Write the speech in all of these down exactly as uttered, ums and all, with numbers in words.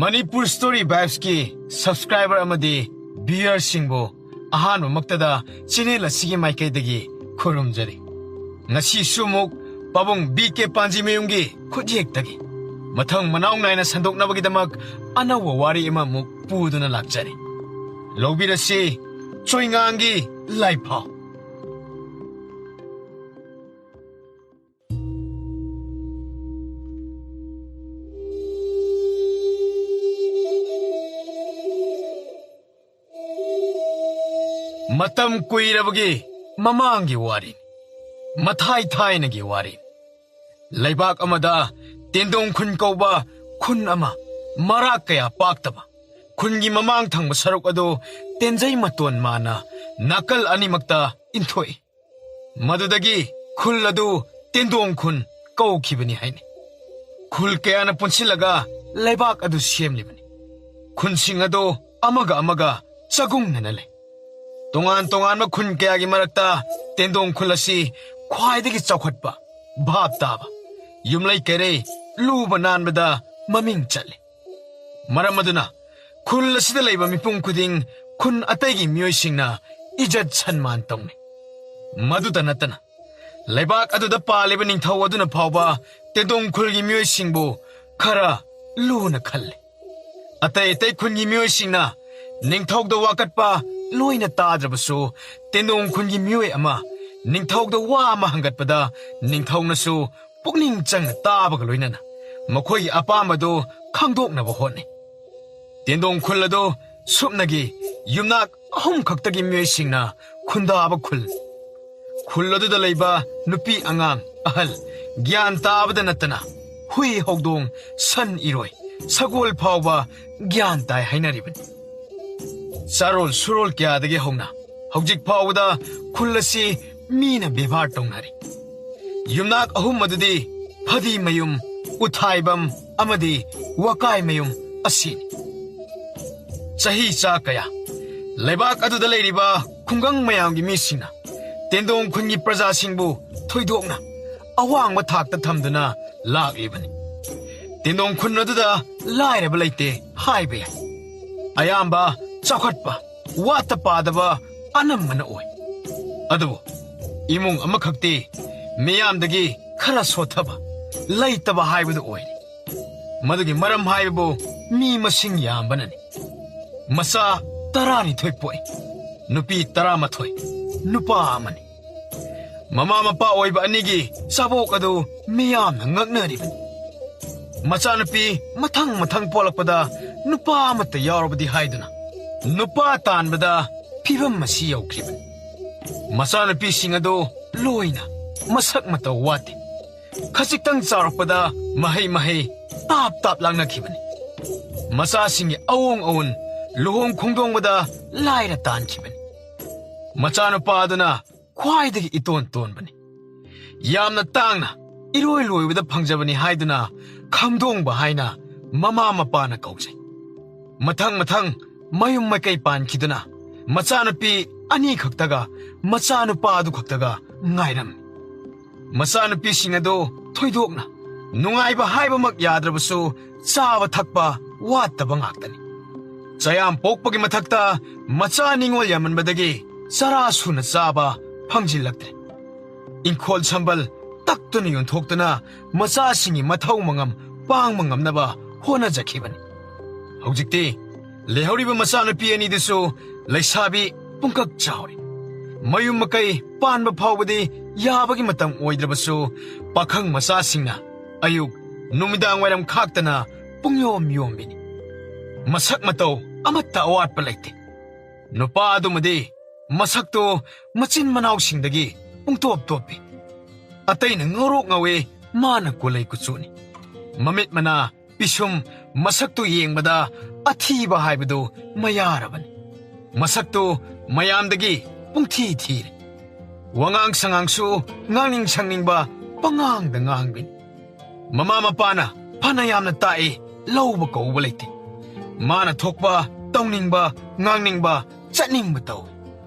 Manipur story ꯚꯥꯏꯕꯁꯀꯤ subscriber ꯑꯃꯗꯤ ꯚ꯭ꯌꯨꯌꯔꯁꯤꯡꯕꯨ ꯑꯍꯥꯟꯕꯃꯛꯇꯗ channel ꯑꯁꯤꯒꯤ ꯃꯥꯏꯀꯩꯗꯒꯤ ꯈꯨꯔꯨꯝꯖꯔꯤ꯫ ꯉꯁꯤꯁꯨ ꯑꯃꯨꯛ ꯄꯥꯕꯨꯡ ꯕꯤ ꯀꯦ ꯄꯥꯟꯖꯤꯃꯌꯨꯝꯒꯤ ꯈꯨꯠꯌꯦꯛꯇꯒꯤ ꯃꯊꯪ ꯃꯅꯥꯎ ꯅꯥꯏꯅ ꯁꯟꯗꯣꯛꯅꯕꯒꯤꯗꯃꯛ ꯑꯅꯧꯕ ꯋꯥꯔꯤ ꯑꯃꯃꯨꯛ ꯄꯨꯗꯨꯅ ꯂꯥꯛꯆꯔꯤ꯫ ꯂꯧꯕꯤꯔꯁꯤ, ꯆꯣꯏꯉꯥꯡꯒꯤ ꯂꯥꯏꯐꯥꯎ꯫ ꯃꯇꯝ ꯀꯨꯏꯔꯕꯒꯤ ꯃꯃꯥꯡꯒꯤ ꯋꯥꯔꯤꯅꯤ꯫ ꯃꯊꯥꯏ ꯊꯥꯏꯅꯒꯤ ꯋꯥꯔꯤꯅꯤ꯫ ꯂꯩꯕꯥꯛ ꯑꯃꯗ ꯇꯦꯟꯗꯣꯡ ꯈꯨꯟ ꯀꯧꯕ ꯈꯨꯟ ꯑꯃ, ꯃꯔꯥꯛ ꯀꯌꯥ ꯄꯥꯛꯇꯕ, ꯈꯨꯟꯒꯤ ꯃꯃꯥꯡ ꯊꯪꯕ ꯁꯔꯨꯛ ꯑꯗꯨ ꯇꯦꯟꯖꯩ ꯃꯇꯣꯟ ꯃꯥꯅ ꯅꯥꯀꯜ ꯑꯅꯤꯃꯛꯇ ꯏꯟꯊꯣꯛꯏ꯫ ꯃꯗꯨꯗꯒꯤ ꯈꯨꯜ ꯑꯗꯨ ꯇꯦꯟꯗꯣꯡ ꯈꯨꯟ ꯀꯧꯈꯤꯕꯅꯤ ꯍꯥꯏꯅꯩ꯫ ꯈꯨꯜ ꯀꯌꯥꯅ ꯄꯨꯟꯁꯤꯜꯂꯒ ꯂꯩꯕꯥꯛ ꯑꯗꯨ ꯁꯦꯝꯂꯤꯕꯅꯤ꯫ ꯈꯨꯟꯁꯤꯡ ꯑꯗꯨ ꯑꯃꯒ ꯑꯃꯒ ꯆꯒꯨꯡꯅꯅ ꯂꯩ꯫ ꯇꯣꯉꯥꯟ ꯇꯣꯉꯥꯟꯕ ꯈꯨꯟ ꯀꯌꯥꯒꯤ ꯃꯔꯛꯇ ꯇꯦꯟꯗꯣꯡ ꯈꯨꯜ ꯑꯁꯤ ꯈ꯭ꯋꯥꯏꯗꯒꯤ ꯆꯥꯎꯈꯠꯄ, ꯚꯥꯞ ꯇꯥꯕ, ꯌꯨꯝꯂꯩ ꯀꯩꯔꯩ ꯂꯨꯕ ꯅꯥꯟꯕꯗ ꯃꯃꯤꯡ ꯆꯠꯂꯤ꯫ ꯃꯔꯝ ꯑꯗꯨꯅ ꯈꯨꯜ ꯑꯁꯤꯗ ꯂꯩꯕ ꯃꯤꯄꯨꯝ ꯈꯨꯗꯤꯡ ꯈꯨꯟ ꯑꯇꯩꯒꯤ ꯃꯤꯑꯣꯏꯁꯤꯡꯅ ꯏꯖꯠ ꯁꯟꯃꯥꯟ ꯇꯧꯅꯩ꯫ ꯃꯗꯨꯇ ꯅꯠꯇꯅ ꯂꯩꯕꯥꯛ ꯑꯗꯨꯗ ꯄꯥꯜꯂꯤꯕ ꯅꯤꯡꯊꯧ ꯑꯗꯨꯅ ꯐꯥꯎꯕ ꯇꯦꯟꯗꯣꯡ ꯈꯨꯜꯒꯤ ꯃꯤꯑꯣꯏꯁꯤꯡꯕꯨ ꯈꯔ ꯂꯨꯅ ꯈꯜꯂꯤ꯫ ꯑꯇꯩ ꯑꯇꯩ ꯈꯨꯟꯒꯤ ꯃꯤꯑꯣꯏꯁꯤꯡꯅ ꯅꯤꯡꯊꯧꯗ ꯋꯥꯀꯠꯄ ꯂꯣꯏꯅ ꯇꯥꯗ꯭ꯔꯕꯁꯨ, ꯇꯦꯟꯗꯣꯡ ꯈꯨꯟꯒꯤ ꯃꯤꯑꯣꯏ ꯑꯃ ꯅꯤꯡꯊꯧꯗ ꯋꯥ ꯑꯃ ꯍꯪꯒꯠꯄꯗ ꯅꯤꯡꯊꯧꯅꯁꯨ ꯄꯨꯛꯅꯤꯡ ꯆꯪꯅ ꯇꯥꯕꯒ ꯂꯣꯏꯅꯅ ꯃꯈꯣꯏꯒꯤ ꯑꯄꯥꯝꯕꯗꯨ ꯈꯪꯗꯣꯛꯅꯕ ꯍꯣꯠꯅꯩ꯫ ꯇꯦꯟꯗꯣꯡ ꯈꯨꯜ ꯑꯗꯨ ꯁꯨꯞꯅꯒꯤ ꯌꯨꯝꯅꯥꯛ ꯑꯍꯨꯝ ꯈꯛꯇꯒꯤ ꯃꯤꯑꯣꯏꯁꯤꯡꯅ ꯈꯨꯟꯗꯥꯕ ꯈꯨꯜ꯫ ꯈꯨꯜ ꯑꯗꯨꯗ ꯂꯩꯕ ꯅꯨꯄꯤ ꯑꯉꯥꯡ, ꯑꯍꯜ, ꯒ꯭ꯌꯥꯟ ꯇꯥꯕꯗ ꯅꯠꯇꯅ ꯍꯨꯏ, ꯍꯧꯗꯣꯡ, ꯁꯟ, ꯏꯔꯣꯏ, ꯁꯒꯣꯜ ꯐꯥꯎꯕ ꯒ꯭ꯌꯥꯟ ꯇꯥꯏ ꯍꯥꯏꯅꯔꯤꯕꯅꯤ꯫ ꯆꯥꯔꯣꯜ ꯁꯨꯔꯣꯜ ꯀꯌꯥꯗꯒꯤ ꯍꯧꯅ ꯍꯧꯖꯤꯛ ꯐꯥꯎꯕꯗ ꯈꯨꯜ ꯑꯁꯤ ꯃꯤꯅ ꯕꯦꯕꯥꯔ ꯇꯧꯅꯔꯤ꯫ ꯌꯨꯝꯅꯥꯛ ꯑꯍꯨꯝ ꯑꯗꯨꯗꯤ ꯐꯗꯤꯃꯌꯨꯝ, ꯎꯊꯥꯏꯕꯝ ꯑꯃꯗꯤ ꯋꯥꯀꯥꯏꯃꯌꯨꯝ ꯑꯁꯤꯅꯤ꯫ ꯆꯍꯤ ꯆꯥ ꯀꯌꯥ ꯂꯩꯕꯥꯛ ꯑꯗꯨꯗ ꯂꯩꯔꯤꯕ ꯈꯨꯡꯒꯪ ꯃꯌꯥꯝꯒꯤ ꯃꯤꯁꯤꯡꯅ ꯇꯦꯟꯗꯣꯡ ꯈꯨꯟꯒꯤ ꯄ꯭ꯔꯖꯥꯁꯤꯡꯕꯨ ꯊꯣꯏꯗꯣꯛꯅ ꯑꯋꯥꯡꯕ ꯊꯥꯛꯇ ꯊꯝꯗꯨꯅ ꯂꯥꯛꯂꯤꯕꯅꯤ꯫ ꯇꯦꯟꯗꯣꯡ ꯈꯨꯟ ꯑꯗꯨꯗ ꯂꯥꯏꯔꯕ ꯂꯩꯇꯦ ꯍꯥꯏꯕ ꯌꯥꯏ꯫ ꯑꯌꯥꯝꯕ ꯆꯥꯎꯈꯠꯄ, ꯋꯥꯠꯇ ꯄꯥꯗꯕ ꯑꯅꯝꯕꯅ ꯑꯣꯏ꯫ ꯑꯗꯨꯕꯨ ꯏꯃꯨꯡ ꯑꯃꯈꯛꯇꯤ ꯃꯤꯌꯥꯝꯗꯒꯤ ꯈꯔ ꯁꯣꯠꯊꯕ, ꯂꯩꯇꯕ ꯍꯥꯏꯕꯗꯨ ꯑꯣꯏꯔꯤ꯫ ꯃꯗꯨꯒꯤ ꯃꯔꯝ ꯍꯥꯏꯕꯕꯨ ꯃꯤ ꯃꯁꯤꯡ ꯌꯥꯝꯕꯅꯅꯤ꯫ ꯃꯆꯥ ꯇꯔꯥꯅꯤꯊꯣꯏ ꯄꯣꯛꯏ, ꯅꯨꯄꯤ ꯇꯔꯥꯃꯥꯊꯣꯏ, ꯅꯨꯄꯥ ꯑꯃꯅꯤ꯫ ꯃꯃꯥ ꯃꯄꯥ ꯑꯣꯏꯕ ꯑꯅꯤꯒꯤ ꯆꯥꯕꯣꯛ ꯑꯗꯨ ꯃꯤꯌꯥꯝꯅ ꯉꯛꯅꯔꯤꯕꯅꯤ꯫ ꯃꯆꯥꯅꯨꯄꯤ ꯃꯊꯪ ꯃꯊꯪ ꯄꯣꯛꯂꯛꯄꯗ ꯅꯨꯄꯥ ꯑꯃꯠꯇ ꯌꯥꯎꯔꯕꯗꯤ ꯍꯥꯏꯗꯨꯅ ꯅꯨꯄꯥ ꯇꯥꯟꯕꯗ ꯐꯤꯕꯝ ꯑꯁꯤ ꯌꯧꯈꯤꯕꯅꯤ꯫ ꯃꯆꯥꯅꯨꯄꯤꯁꯤꯡ ꯑꯗꯨ ꯂꯣꯏꯅ ꯃꯁꯛ ꯃꯇꯧ ꯋꯥꯠꯇꯦ꯫ ꯈꯖꯤꯛꯇꯪ ꯆꯥꯎꯔꯛꯄꯗ ꯃꯍꯩ ꯃꯍꯩ ꯇꯥꯞ ꯇꯥꯞ ꯂꯥꯡꯅꯈꯤꯕꯅꯤ꯫ ꯃꯆꯥꯁꯤꯡꯒꯤ ꯑꯑꯣꯡ ꯑꯑꯣꯟ ꯂꯨꯍꯣꯡ ꯈꯣꯡꯗꯣꯡꯕꯗ ꯂꯥꯏꯔ ꯇꯥꯟꯈꯤꯕꯅꯤ꯫ ꯃꯆꯥꯅꯨꯄꯥ ꯑꯗꯨꯅ ꯈ꯭ꯋꯥꯏꯗꯒꯤ ꯏꯇꯣꯟ ꯇꯣꯟꯕꯅꯤ꯫ ꯌꯥꯝꯅ ꯇꯥꯡꯅ ꯏꯔꯣꯏ ꯂꯣꯏꯕꯗ ꯐꯪꯖꯕꯅꯤ ꯍꯥꯏꯗꯨꯅ ꯈꯝꯗꯣꯡꯕ ꯍꯥꯏꯅ ꯃꯃꯥ ꯃꯄꯥꯅ ꯀꯧꯖꯩ꯫ ꯃꯊꯪ ꯃꯊꯪ ꯃꯌꯨꯝ ꯃꯀꯩ ꯄꯥꯟꯈꯤꯗꯨꯅ ꯃꯆꯥꯅꯨꯄꯤ ꯑꯅꯤ ꯈꯛꯇꯒ ꯃꯆꯥꯅꯨꯄꯥ ꯑꯗꯨ ꯈꯛꯇꯒ ꯉꯥꯏꯔꯝꯃꯤ꯫ ꯃꯆꯥꯅꯨꯄꯤꯁꯤꯡ ꯑꯗꯨ ꯊꯣꯏꯗꯣꯛꯅ ꯅꯨꯡꯉꯥꯏꯕ ꯍꯥꯏꯕꯃꯛ ꯌꯥꯗ꯭ꯔꯕꯁꯨ ꯆꯥꯕ ꯊꯛꯄ ꯋꯥꯠꯇꯕ ꯉꯥꯛꯇꯅꯤ꯫ ꯆꯌꯥꯝ ꯄꯣꯛꯄꯒꯤ ꯃꯊꯛꯇ ꯃꯆꯥ ꯅꯤꯉꯣꯜ ꯌꯥꯝꯃꯟꯕꯗꯒꯤ ꯆꯔꯥ ꯁꯨꯅ ꯆꯥꯕ ꯐꯪꯖꯤꯜꯂꯛꯇ꯭ꯔꯦ꯫ ꯏꯪꯈꯣꯜ ꯁꯝꯕꯜ ꯇꯛꯇꯨꯅ ꯌꯣꯟꯊꯣꯛꯇꯨꯅ ꯃꯆꯥꯁꯤꯡꯒꯤ ꯃꯊꯧ ꯃꯉꯝ ꯄꯥꯡꯕ ꯉꯝꯅꯕ ꯍꯣꯠꯅꯖꯈꯤꯕꯅꯤ꯫ ꯍꯧꯖꯤꯛꯇꯤ ꯂꯩꯍꯧꯔꯤꯕ ꯃꯆꯥꯅꯨꯄꯤ ꯑꯅꯤꯗꯨꯁꯨ ꯂꯩꯁꯥꯕꯤ ꯄꯨꯡꯀꯛ ꯆꯥꯎꯔꯦ꯫ ꯃꯌꯨꯝ ꯃꯀꯩ ꯄꯥꯟꯕ ꯐꯥꯎꯕꯗꯤ ꯌꯥꯕꯒꯤ ꯃꯇꯝ ꯑꯣꯏꯗ꯭ꯔꯕꯁꯨ ꯄꯥꯈꯪ ꯃꯆꯥꯁꯤꯡꯅ ꯑꯌꯨꯛ ꯅꯨꯃꯤꯗꯥꯡ ꯋꯥꯏꯔꯝ ꯈꯥꯛꯇꯅ ꯄꯨꯡꯌꯣꯝ ꯌꯣꯝꯕꯤꯅꯤ꯫ ꯃꯁꯛ ꯃꯇꯧ ꯑꯃꯠꯇ ꯑꯋꯥꯠꯄ ꯂꯩꯇꯦ꯫ ꯅꯨꯄꯥ ꯑꯗꯨꯃꯗꯤ ꯃꯁꯛꯇꯣ ꯃꯆꯤꯟ ꯃꯅꯥꯎꯁꯤꯡꯗꯒꯤ ꯄꯨꯡꯇꯣꯞ ꯇꯣꯞꯄꯤ꯫ ꯑꯇꯩꯅ ꯉꯧꯔꯣꯛ ꯉꯧꯏ, ꯃꯥꯅ ꯀꯨꯂꯩ ꯀꯨꯆꯨꯅꯤ꯫ ꯃꯃꯤꯠ ꯃꯅꯥ, ꯄꯤꯁꯨꯝ, ꯃꯁꯛꯇꯨ ꯌꯦꯡꯕꯗ ꯑꯊꯤꯕ ꯍꯥꯏꯕꯗꯨ ꯃꯌꯥꯔꯕꯅꯤ꯫ ꯃꯁꯛꯇꯨ ꯃꯌꯥꯝꯗꯒꯤ ꯄꯨꯡꯊꯤ ꯊꯤꯔꯦ꯫ ꯋꯥꯉꯥꯡ ꯁꯉꯥꯡꯁꯨ ꯉꯥꯡꯅꯤꯡ ꯁꯪꯅꯤꯡꯕ ꯄꯉꯥꯡꯗ ꯉꯥꯡꯕꯤꯅꯤ꯫ ꯃꯃꯥ ꯃꯄꯥꯅ ꯐꯅ ꯌꯥꯝꯅ ꯇꯥꯛꯏ, ꯂꯧꯕ ꯀꯧꯕ ꯂꯩꯇꯦ꯫ ꯃꯥꯅ ꯊꯣꯛꯄ, ꯇꯧꯅꯤꯡꯕ, ꯉꯥꯡꯅꯤꯡꯕ, ꯆꯠꯅꯤꯡꯕ ꯇꯧꯏ꯫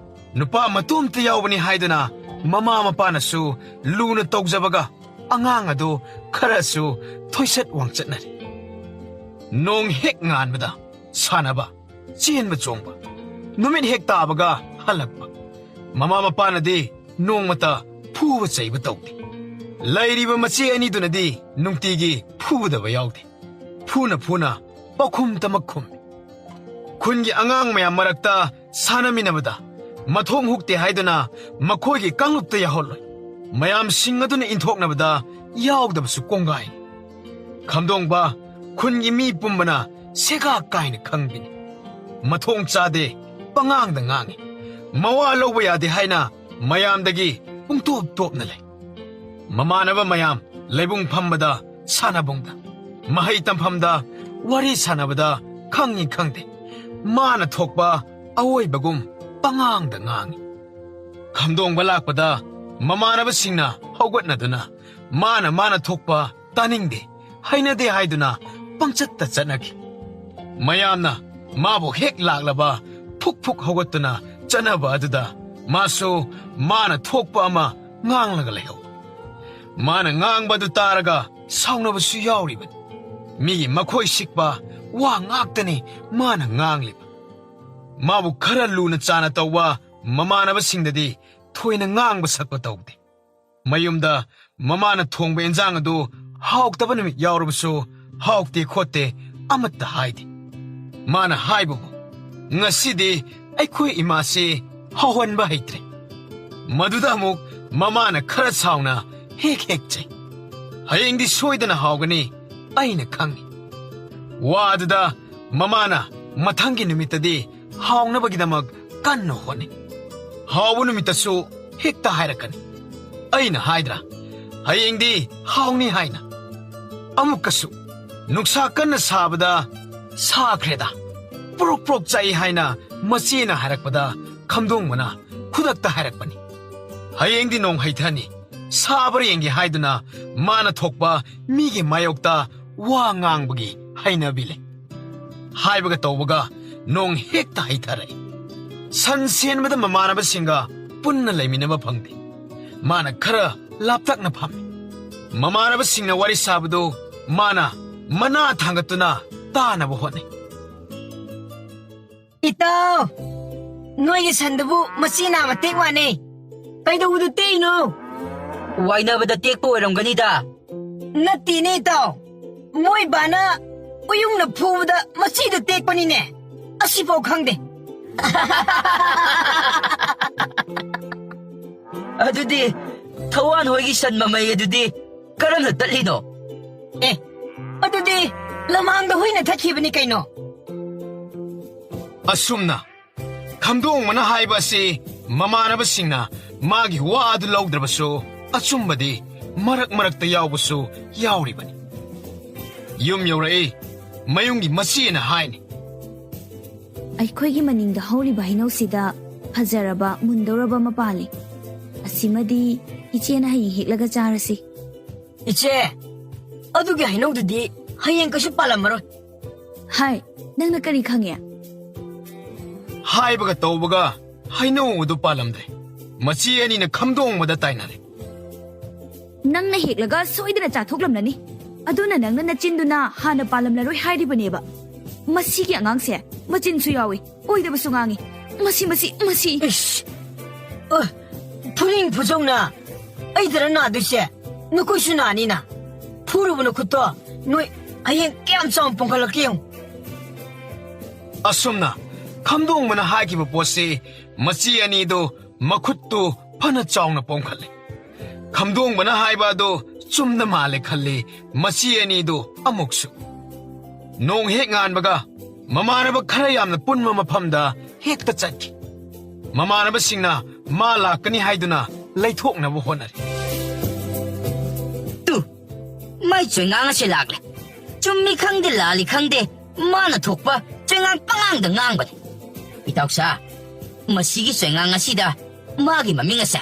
ꯅꯨꯄꯥ ꯃꯇꯣꯝꯇ ꯌꯥꯎꯕꯅꯤ ꯍꯥꯏꯗꯨꯅ ꯃꯃꯥ ꯃꯄꯥꯅꯁꯨ ꯂꯨꯅ ꯇꯧꯖꯕꯒ ꯑꯉꯥꯡ ꯑꯗꯨ ꯈꯔꯁꯨ ꯊꯣꯏꯁꯠ ꯋꯥꯡꯆꯠꯅꯔꯤ꯫ ꯅꯣꯡ ꯍꯦꯛ ꯉꯥꯟꯕꯗ ꯁꯥꯟꯅꯕ, ꯆꯦꯟꯕ ꯆꯣꯡꯕ, ꯅꯨꯃꯤꯠ ꯍꯦꯛ ꯇꯥꯕꯒ ꯍꯜꯂꯛꯄ꯫ ꯃꯃꯥ ꯃꯄꯥꯅꯗꯤ ꯅꯣꯡꯃꯇ ꯐꯨꯕ ꯆꯩꯕ ꯇꯧꯗꯦ꯫ ꯂꯩꯔꯤꯕ ꯃꯆꯦ ꯑꯅꯤꯗꯨꯅꯗꯤ ꯅꯨꯡꯇꯤꯒꯤ ꯐꯨꯗꯕ ꯌꯥꯎꯗꯦ꯫ ꯐꯨꯅ ꯐꯨꯅ ꯄꯥꯎꯈꯨꯝ ꯇꯃꯛ ꯈꯨꯝꯃꯤ꯫ ꯈꯨꯟꯒꯤ ꯑꯉꯥꯡ ꯃꯌꯥꯝ ꯃꯔꯛꯇ ꯁꯥꯟꯅꯃꯤꯟꯅꯕꯗ ꯃꯊꯣꯡ ꯍꯨꯛꯇꯦ ꯍꯥꯏꯗꯨꯅ ꯃꯈꯣꯏꯒꯤ ꯀꯥꯡꯂꯨꯞꯇ ꯌꯥꯎꯍꯜꯂꯣꯏ꯫ ꯃꯌꯥꯝꯁꯤꯡ ꯑꯗꯨꯅ ꯏꯟꯊꯣꯛꯅꯕꯗ ꯌꯥꯎꯗꯕꯁꯨ ꯀꯣꯡꯒꯥꯏꯅꯤ꯫ ꯈꯝꯗꯣꯡꯕ ꯈꯨꯟꯒꯤ ꯃꯤ ꯄꯨꯝꯕꯅ ꯁꯦꯒꯥ ꯀꯥꯏꯅ ꯈꯪꯕꯤꯅꯤ꯫ ꯃꯊꯣꯡ ꯆꯥꯗꯦ, ꯄꯉꯥꯡꯗ ꯉꯥꯡꯉꯤ꯫ ꯃꯋꯥ ꯂꯧꯕ ꯌꯥꯗꯦ ꯍꯥꯏꯅ ꯃꯌꯥꯝꯗꯒꯤ ꯄꯨꯡꯇꯣꯞ ꯇꯣꯞꯅ ꯂꯩ꯫ ꯃꯃꯥꯟꯅꯕ ꯃꯌꯥꯝ ꯂꯩꯕꯨꯡ ꯐꯝꯕꯗ, ꯁꯥꯟꯅꯕꯨꯡꯗ, ꯃꯍꯩ ꯇꯝꯐꯝꯗ, ꯋꯥꯔꯤ ꯁꯥꯟꯅꯕꯗ ꯈꯪꯉꯤ ꯈꯪꯗꯦ, ꯃꯥꯅ ꯊꯣꯛꯄ ꯑꯋꯣꯏꯕꯒꯨꯝ ꯄꯉꯥꯡꯗ ꯉꯥꯡꯉꯤ꯫ ꯈꯝꯗꯣꯡꯕ ꯂꯥꯛꯄꯗ ꯃꯃꯥꯟꯅꯕꯁꯤꯡꯅ ꯍꯧꯒꯠꯅꯗꯨꯅ ꯃꯥꯅ ꯃꯥꯅ ꯊꯣꯛꯄ ꯇꯥꯅꯤꯡꯗꯦ, ꯍꯩꯅꯗꯦ ꯍꯥꯏꯗꯨꯅ ꯄꯪꯆꯠꯇ ꯆꯠꯅꯈꯤ꯫ ꯃꯌꯥꯝꯅ ꯃꯥꯕꯨ ꯍꯦꯛ ꯂꯥꯛꯂꯕ ꯐꯨꯛ ꯐꯨꯛ ꯍꯧꯒꯠꯇꯨꯅ ꯆꯠꯅꯕ ꯑꯗꯨꯗ ꯃꯥꯁꯨ ꯃꯥꯅ ꯊꯣꯛꯄ ꯑꯃ ꯉꯥꯡꯂꯒ ꯂꯩꯍꯧ꯫ ꯃꯥꯅ ꯉꯥꯡꯕ ꯑꯗꯨ ꯇꯥꯔꯒ ꯁꯥꯎꯅꯕꯁꯨ ꯌꯥꯎꯔꯤꯕꯅꯤ꯫ ꯃꯤꯒꯤ ꯃꯈꯣꯏ ꯁꯤꯛꯄ ꯋꯥ ꯉꯥꯛꯇꯅꯤ ꯃꯥꯅ ꯉꯥꯡꯂꯤꯕ꯫ ꯃꯥꯕꯨ ꯈꯔ ꯂꯨꯅ ꯆꯥꯅ ꯇꯧꯕ ꯃꯃꯥꯟꯅꯕꯁꯤꯡꯗꯗꯤ ꯊꯣꯏꯅ ꯉꯥꯡꯕ ꯁꯛꯄ ꯇꯧꯗꯦ꯫ ꯃꯌꯨꯝꯗ ꯃꯃꯥꯅ ꯊꯣꯡꯕ ꯏꯟꯖꯥꯡ ꯑꯗꯨ ꯍꯥꯎꯇꯕ ꯅꯨꯃꯤꯠ ꯌꯥꯎꯔꯕꯁꯨ ꯍꯥꯎꯇꯦ ꯈꯣꯠꯇꯦ ꯑꯃꯠꯇ ꯍꯥꯏꯗꯦ꯫ ꯃꯥꯅ ꯍꯥꯏꯕꯕꯨ, "ꯉꯁꯤꯗꯤ ꯑꯩꯈꯣꯏ ꯏꯃꯥꯁꯤ ꯍꯧꯍꯟꯕ ꯍꯩꯇ꯭ꯔꯦ"꯫ ꯃꯗꯨꯗ ꯑꯃꯨꯛ ꯃꯃꯥꯅ ꯈꯔ ꯁꯥꯎꯅ ꯍꯦꯛ ꯍꯦꯛ ꯆꯩ꯫ "ꯍꯌꯦꯡꯗꯤ ꯁꯣꯏꯗꯅ ꯍꯥꯎꯒꯅꯤ, ꯑꯩꯅ ꯈꯪꯉꯤ"꯫ ꯋꯥ ꯑꯗꯨꯗ ꯃꯃꯥꯅ ꯃꯊꯪꯒꯤ ꯅꯨꯃꯤꯠꯇꯗꯤ ꯍꯥꯎꯅꯕꯒꯤꯗꯃꯛ ꯀꯟꯅ ꯍꯣꯠꯅꯩ꯫ ꯍꯥꯎꯕ ꯅꯨꯃꯤꯠꯇꯁꯨ ꯍꯦꯛꯇ ꯍꯥꯏꯔꯛꯀꯅꯤ꯫ ꯑꯩꯅ ꯍꯥꯏꯗ꯭ꯔꯥ, "ꯍꯌꯦꯡꯗꯤ ꯍꯥꯎꯅꯤ" ꯍꯥꯏꯅ꯫ ꯑꯃꯨꯛꯀꯁꯨ ꯅꯨꯡꯁꯥ ꯀꯟꯅ ꯁꯥꯕꯗ, "ꯁꯥꯈ꯭ꯔꯦꯗ, ꯄ꯭ꯔꯣꯛ ꯄ꯭ꯔꯣꯛ ꯆꯥꯛꯏ" ꯍꯥꯏꯅ ꯃꯆꯦꯅ ꯍꯥꯏꯔꯛꯄꯗ ꯈꯝꯗꯣꯡꯕꯅ ꯈꯨꯗꯛꯇ ꯍꯥꯏꯔꯛꯄꯅꯤ, "ꯍꯌꯦꯡꯗꯤ ꯅꯣꯡ ꯍꯩꯊꯅꯤ, ꯁꯥꯕ꯭ꯔꯥ ꯌꯦꯡꯒꯦ" ꯍꯥꯏꯗꯨꯅ ꯃꯥꯅ ꯊꯣꯛꯄ ꯃꯤꯒꯤ ꯃꯥꯌꯣꯛꯇ ꯋꯥ ꯉꯥꯡꯕꯒꯤ ꯍꯩꯅꯕꯤ ꯂꯩ꯫ ꯍꯥꯏꯕꯒ ꯇꯧꯕꯒ ꯅꯣꯡ ꯍꯦꯛꯇ ꯍꯩꯊꯔꯛꯏ꯫ ꯁꯟ ꯁꯦꯟꯕꯗ ꯃꯃꯥꯟꯅꯕꯁꯤꯡꯒ ꯄꯨꯟꯅ ꯂꯩꯃꯤꯟꯅꯕ ꯐꯪꯗꯦ꯫ ꯃꯥꯅ ꯈꯔ ꯂꯥꯞꯇꯛꯅ ꯐꯝꯃꯤ꯫ ꯃꯃꯥꯟꯅꯕꯁꯤꯡꯅ ꯋꯥꯔꯤ ꯁꯥꯕꯗꯨ ꯃꯥꯅ ꯃꯅꯥ ꯊꯥꯡꯒꯠꯇꯨꯅ ꯇꯥꯅꯕ ꯍꯣꯠꯅꯩ꯫ ꯏꯇꯥꯎ, ꯅꯣꯏꯒꯤ ꯁꯟꯗꯨꯕꯨ ꯃꯆꯤ ꯅꯥꯝꯃ ꯇꯦꯛ ꯃꯥꯟꯅꯦ꯫ ꯀꯩꯗꯧꯕꯗ ꯇꯦꯛꯏꯅꯣ? ꯋꯥꯏꯅꯕꯗ ꯇꯦꯛꯄ ꯑꯣꯏꯔꯝꯒꯅꯤꯗ꯫ ꯅꯠꯇꯦꯅꯦ ꯏꯇꯥꯎ, ꯃꯣꯏ ꯕꯥꯅ ꯎꯌꯨꯡꯅ ꯐꯨꯕꯗ ꯃꯆꯤꯗ ꯇꯦꯛꯄꯅꯤꯅꯦ꯫ ꯑꯁꯤꯐꯥꯎ ꯈꯪꯗꯦ꯫ ꯑꯗꯨꯗꯤ ꯊꯋꯥꯟ ꯍꯣꯏꯒꯤ ꯁꯟ ꯃꯃꯩ ꯑꯗꯨꯗꯤ ꯀꯔꯝꯅ ꯇꯠꯂꯤꯅꯣ? ꯑꯦ, ꯑꯗꯨꯗꯤ ꯂꯃꯥꯡꯗ ꯍꯨꯏꯅ ꯊꯠꯈꯤꯕꯅꯤ ꯀꯩꯅꯣ꯫ ꯑꯁꯨꯝꯅ ꯈꯝꯗꯣꯡꯕꯅ ꯍꯥꯏꯕ ꯑꯁꯤ ꯃꯃꯥꯟꯅꯕꯁꯤꯡꯅ ꯃꯥꯒꯤ ꯋꯥ ꯑꯗꯨ ꯂꯧꯗ꯭ꯔꯕꯁꯨ, ꯑꯆꯨꯝꯕꯗꯤ ꯃꯔꯛ ꯃꯔꯛꯇ ꯌꯥꯎꯕꯁꯨ ꯌꯥꯎꯔꯤꯕꯅꯤ꯫ ꯌꯨꯝ ꯌꯧꯔꯛꯏ, ꯃꯌꯨꯝꯒꯤ ꯃꯆꯦꯅ ꯍꯥꯏꯅꯤ꯫ ꯑꯩꯈꯣꯏꯒꯤ ꯃꯅꯤꯡꯗ ꯍꯧꯔꯤꯕ ꯍꯩꯅꯧꯁꯤꯗ ꯐꯖꯔꯕ, ꯃꯨꯟꯗꯧꯔꯕ ꯑꯃ ꯄꯥꯜꯂꯤ꯫ ꯑꯁꯤꯃꯗꯤ ꯏꯆꯦꯅ ꯍꯌꯦꯡ ꯍꯦꯛꯂꯒ ꯆꯥꯔꯁꯤ꯫ ꯏꯆꯦ, ꯑꯗꯨꯒꯤ ꯍꯩꯅꯧꯗꯨꯗꯤ ꯍꯌꯦꯡ ꯀꯩꯁꯨ ꯄꯥꯜꯂꯝꯃꯔꯣꯏ꯫ ꯍꯥꯏ, ꯅꯪꯅ ꯀꯔꯤ ꯈꯪꯉꯦ? ꯍꯥꯏꯕꯒ ꯇꯧꯕꯒ ꯍꯩꯅꯧ ꯑꯗꯨ ꯄꯥꯜꯂꯝꯗ꯭ꯔꯦ꯫ ꯃꯆꯦ ꯑꯅꯤꯅ ꯈꯝꯗꯣꯡꯕꯗ ꯇꯥꯏꯅꯔꯦ꯫ ꯅꯪꯅ ꯍꯦꯛꯂꯒ ꯁꯣꯏꯗꯅ ꯆꯥꯊꯣꯛꯂꯝꯂꯅꯤ꯫ ꯑꯗꯨꯅ ꯅꯪꯅ ꯅꯆꯤꯟꯗꯨꯅ ꯍꯥꯟꯅ ꯄꯥꯜꯂꯝꯂꯔꯣꯏ ꯍꯥꯏꯔꯤꯕꯅꯦꯕ꯫ ꯃꯁꯤꯒꯤ ꯑꯉꯥꯡꯁꯦ ꯃꯆꯤꯟꯁꯨ ꯌꯥꯎꯏ, ꯑꯣꯏꯗꯕꯁꯨ ꯉꯥꯡꯏ꯫ ꯃꯁꯤ, ꯃꯁꯤ, ꯃꯁꯤ꯫ ꯏꯁ! ꯑ, ꯐꯨꯅꯤꯡ ꯐꯨꯖꯧꯅ ꯑꯩꯗꯔ ꯅꯥꯗꯣꯏꯁꯦ? ꯅꯈꯣꯏꯁꯨ ꯅꯥꯅꯤꯅ꯫ ꯐꯨꯔꯨꯕ ꯅꯈꯨꯠꯇꯣ ꯅꯣꯏ ꯍꯌꯦꯡ ꯀꯌꯥꯝ ꯆꯥꯎꯅ ꯄꯣꯡꯈꯠꯂꯛꯀꯦ ꯌꯦꯡꯉꯨ꯫ ꯑꯁꯨꯝꯅ ꯈꯝꯗꯣꯡꯕꯅ ꯍꯥꯏꯈꯤꯕ ꯄꯣꯠꯁꯤ ꯃꯆꯦ ꯑꯅꯤꯗꯨ ꯃꯈꯨꯠꯇꯨ ꯐꯅ ꯆꯥꯎꯅ ꯄꯣꯝꯈꯠꯂꯦ꯫ ꯈꯝꯗꯣꯡꯕꯅ ꯍꯥꯏꯕ ꯑꯗꯨ ꯆꯨꯝꯅ ꯃꯥꯜꯂꯦ ꯈꯜꯂꯤ ꯃꯆꯦ ꯑꯅꯤꯗꯨ ꯑꯃꯨꯛꯁꯨ꯫ ꯅꯣꯡ ꯍꯦꯛ ꯉꯥꯟꯕꯒ ꯃꯃꯥꯟꯅꯕ ꯈꯔ ꯌꯥꯝꯅ ꯄꯨꯟꯕ ꯃꯐꯝꯗ ꯍꯦꯛꯇ ꯆꯠꯈꯤ꯫ ꯃꯃꯥꯟꯅꯕꯁꯤꯡꯅ ꯃꯥ ꯂꯥꯛꯀꯅꯤ ꯍꯥꯏꯗꯨꯅ ꯂꯩꯊꯣꯛꯅꯕ ꯍꯣꯠꯅꯔꯤ꯫ ꯇꯨ, ꯃꯥꯏ ꯆꯣꯏꯉꯥꯡ ꯑꯁꯦ ꯂꯥꯛꯂꯦ꯫ ꯆꯨꯝꯃꯤ ꯈꯪꯗꯦ, ꯂꯥꯜꯂꯤ ꯈꯪꯗꯦ, ꯃꯥꯅ ꯊꯣꯛꯄ ꯆꯣꯏꯉꯥꯡ ꯄꯉꯥꯡꯗ ꯉꯥꯡꯕꯅꯤ꯫ ꯏꯇꯥꯎꯁꯥ, ꯃꯁꯤꯒꯤ ꯆꯣꯏꯉꯥꯡ ꯑꯁꯤꯗ ꯃꯥꯒꯤ ꯃꯃꯤꯡ ꯑꯁꯦ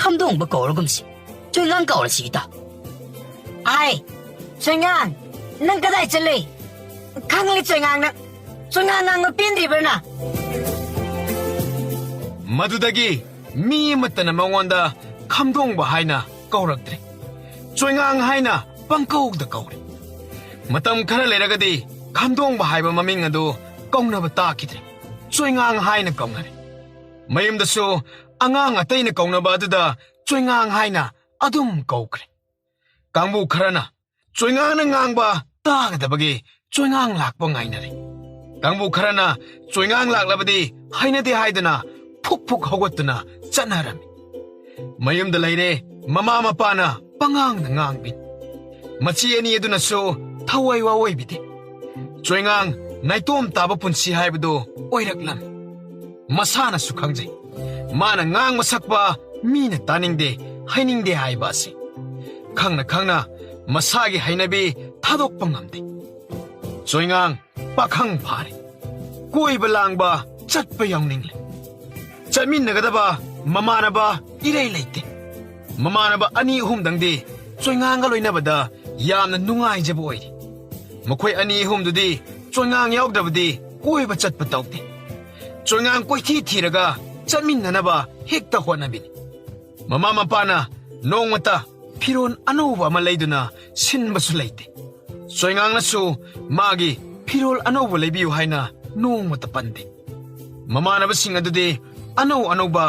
ꯈꯝꯗꯣꯡꯕ ꯀꯧꯔꯒꯨꯝꯁꯤ꯫ ꯆꯣꯏꯉꯥꯡ ꯀꯧꯔꯁꯤ, ꯏꯇꯥꯎ꯫ ꯑꯥꯏ, ꯆꯣꯏꯉꯥꯡ, ꯅꯪ ꯀꯗꯥꯏ ꯆꯠꯂꯨꯏ? ꯈꯪꯂꯦ, ꯆꯣꯏꯉꯥꯡ, ꯅꯪ ꯆꯣꯏꯉꯥꯡ ꯉꯥꯡꯕ ꯄꯦꯟꯗ꯭ꯔꯤꯕ꯭ꯔꯥ ꯅꯪ? ꯃꯗꯨꯗꯒꯤ ꯃꯤ ꯑꯃꯠꯇꯅ ꯃꯉꯣꯟꯗ ꯈꯝꯗꯣꯡꯕ ꯍꯥꯏꯅ ꯀꯧꯔꯛꯇ꯭ꯔꯦ꯫ ꯆꯣꯏꯉꯥꯡ ꯍꯥꯏꯅ ꯄꯪꯀꯧꯗ ꯀꯧꯔꯦ꯫ ꯃꯇꯝ ꯈꯔ ꯂꯩꯔꯒꯗꯤ ꯈꯝꯗꯣꯡꯕ ꯍꯥꯏꯕ ꯃꯃꯤꯡ ꯑꯗꯨ ꯀꯧꯅꯕ ꯇꯥꯈꯤꯗ꯭ꯔꯦ꯫ ꯆꯣꯏꯉꯥꯡ ꯍꯥꯏꯅ ꯀꯧꯅꯔꯦ꯫ ꯃꯌꯨꯝꯗꯁꯨ ꯑꯉꯥꯡ ꯑꯇꯩꯅ ꯀꯧꯅꯕ ꯑꯗꯨꯗ ꯆꯣꯏꯉꯥꯡ ꯍꯥꯏꯅ ꯑꯗꯨꯝ ꯀꯧꯈ꯭ꯔꯦ꯫ ꯀꯥꯡꯕꯨ ꯈꯔꯅ ꯆꯣꯏꯉꯥꯡꯅ ꯉꯥꯡꯕ ꯇꯥꯒꯗꯕꯒꯤ ꯆꯣꯏꯉꯥꯡ ꯂꯥꯛꯄ ꯉꯥꯏꯅꯔꯦ꯫ ꯀꯥꯡꯕꯨ ꯈꯔꯅ ꯆꯣꯏꯉꯥꯡ ꯂꯥꯛꯂꯕꯗꯤ ꯍꯩꯅꯗꯦ ꯍꯥꯏꯗꯨꯅ ꯐꯨꯛ ꯐꯨꯛ ꯍꯧꯒꯠꯇꯨꯅ ꯆꯠꯅꯔꯝꯃꯤ꯫ ꯃꯌꯨꯝꯗ ꯂꯩꯔꯦ, ꯃꯃꯥ ꯃꯄꯥꯅ ꯄꯉꯥꯡꯗ ꯉꯥꯡꯕꯤ꯫ ꯃꯆꯤ ꯑꯅꯤ ꯑꯗꯨꯅꯁꯨ ꯊꯋꯥꯏ ꯋꯥꯑꯣꯏꯕꯤꯗꯦ꯫ ꯆꯣꯏꯉꯥꯡ ꯅꯥꯏꯇꯣꯝ ꯇꯥꯕ ꯄꯨꯟꯁꯤ ꯍꯥꯏꯕꯗꯨ ꯑꯣꯏꯔꯛꯂꯝꯃꯤ꯫ ꯃꯁꯥꯅꯁꯨ ꯈꯪꯖꯩ, ꯃꯥꯅ ꯉꯥꯡꯕ ꯁꯛꯄ ꯃꯤꯅ ꯇꯥꯅꯤꯡꯗꯦ, ꯍꯩꯅꯤꯡꯗꯦ ꯍꯥꯏꯕ ꯑꯁꯤ꯫ ꯈꯪꯅ ꯈꯪꯅ ꯃꯁꯥꯒꯤ ꯍꯩꯅꯕꯤ ꯊꯥꯗꯣꯛꯄ ꯉꯝꯗꯦ꯫ ꯆꯣꯏꯉꯥꯡ ꯄꯥꯈꯪ ꯐꯥꯔꯦ꯫ ꯀꯣꯏꯕ ꯂꯥꯡꯕ ꯆꯠꯄ ꯌꯥꯎꯅꯤꯡꯂꯦ꯫ ꯆꯠꯃꯤꯟꯅꯒꯗꯕ ꯃꯃꯥꯟꯅꯕ ꯏꯔꯩ ꯂꯩꯇꯦ꯫ ꯃꯃꯥꯟꯅꯕ ꯑꯅꯤ ꯑꯍꯨꯝꯗꯪꯗꯤ ꯆꯣꯏꯉꯥꯡꯒ ꯂꯣꯏꯅꯕꯗ ꯌꯥꯝꯅ ꯅꯨꯡꯉꯥꯏꯖꯕ ꯑꯣꯏꯔꯤ꯫ ꯃꯈꯣꯏ ꯑꯅꯤ ꯑꯍꯨꯝꯗꯨꯗꯤ ꯆꯣꯏꯉꯥꯡ ꯌꯥꯎꯗ꯭ꯔꯕꯗꯤ ꯀꯣꯏꯕ ꯆꯠꯄ ꯇꯧꯗꯦ꯫ ꯆꯣꯏꯉꯥꯡ ꯀꯣꯏꯊꯤ ꯊꯤꯔꯒ ꯆꯠꯃꯤꯟꯅꯅꯕ ꯍꯦꯛꯇ ꯍꯣꯠꯅꯕꯤꯅꯤ꯫ ꯃꯃꯥ ꯃꯄꯥꯅ ꯅꯣꯡꯃꯇ ꯐꯤꯔꯣꯜ ꯑꯅꯧꯕ ꯑꯃ ꯂꯩꯗꯨꯅ ꯁꯤꯟꯕꯁꯨ ꯂꯩꯇꯦ꯫ ꯆꯣꯏꯉꯥꯡꯅꯁꯨ ꯃꯥꯒꯤ ꯐꯤꯔꯣꯜ ꯑꯅꯧꯕ ꯂꯩꯕꯤꯌꯨ ꯍꯥꯏꯅ ꯅꯣꯡꯃꯇ ꯄꯟꯗꯦ꯫ ꯃꯃꯥꯟꯅꯕꯁꯤꯡ ꯑꯗꯨꯗꯤ ꯑꯅꯧ ꯑꯅꯧꯕ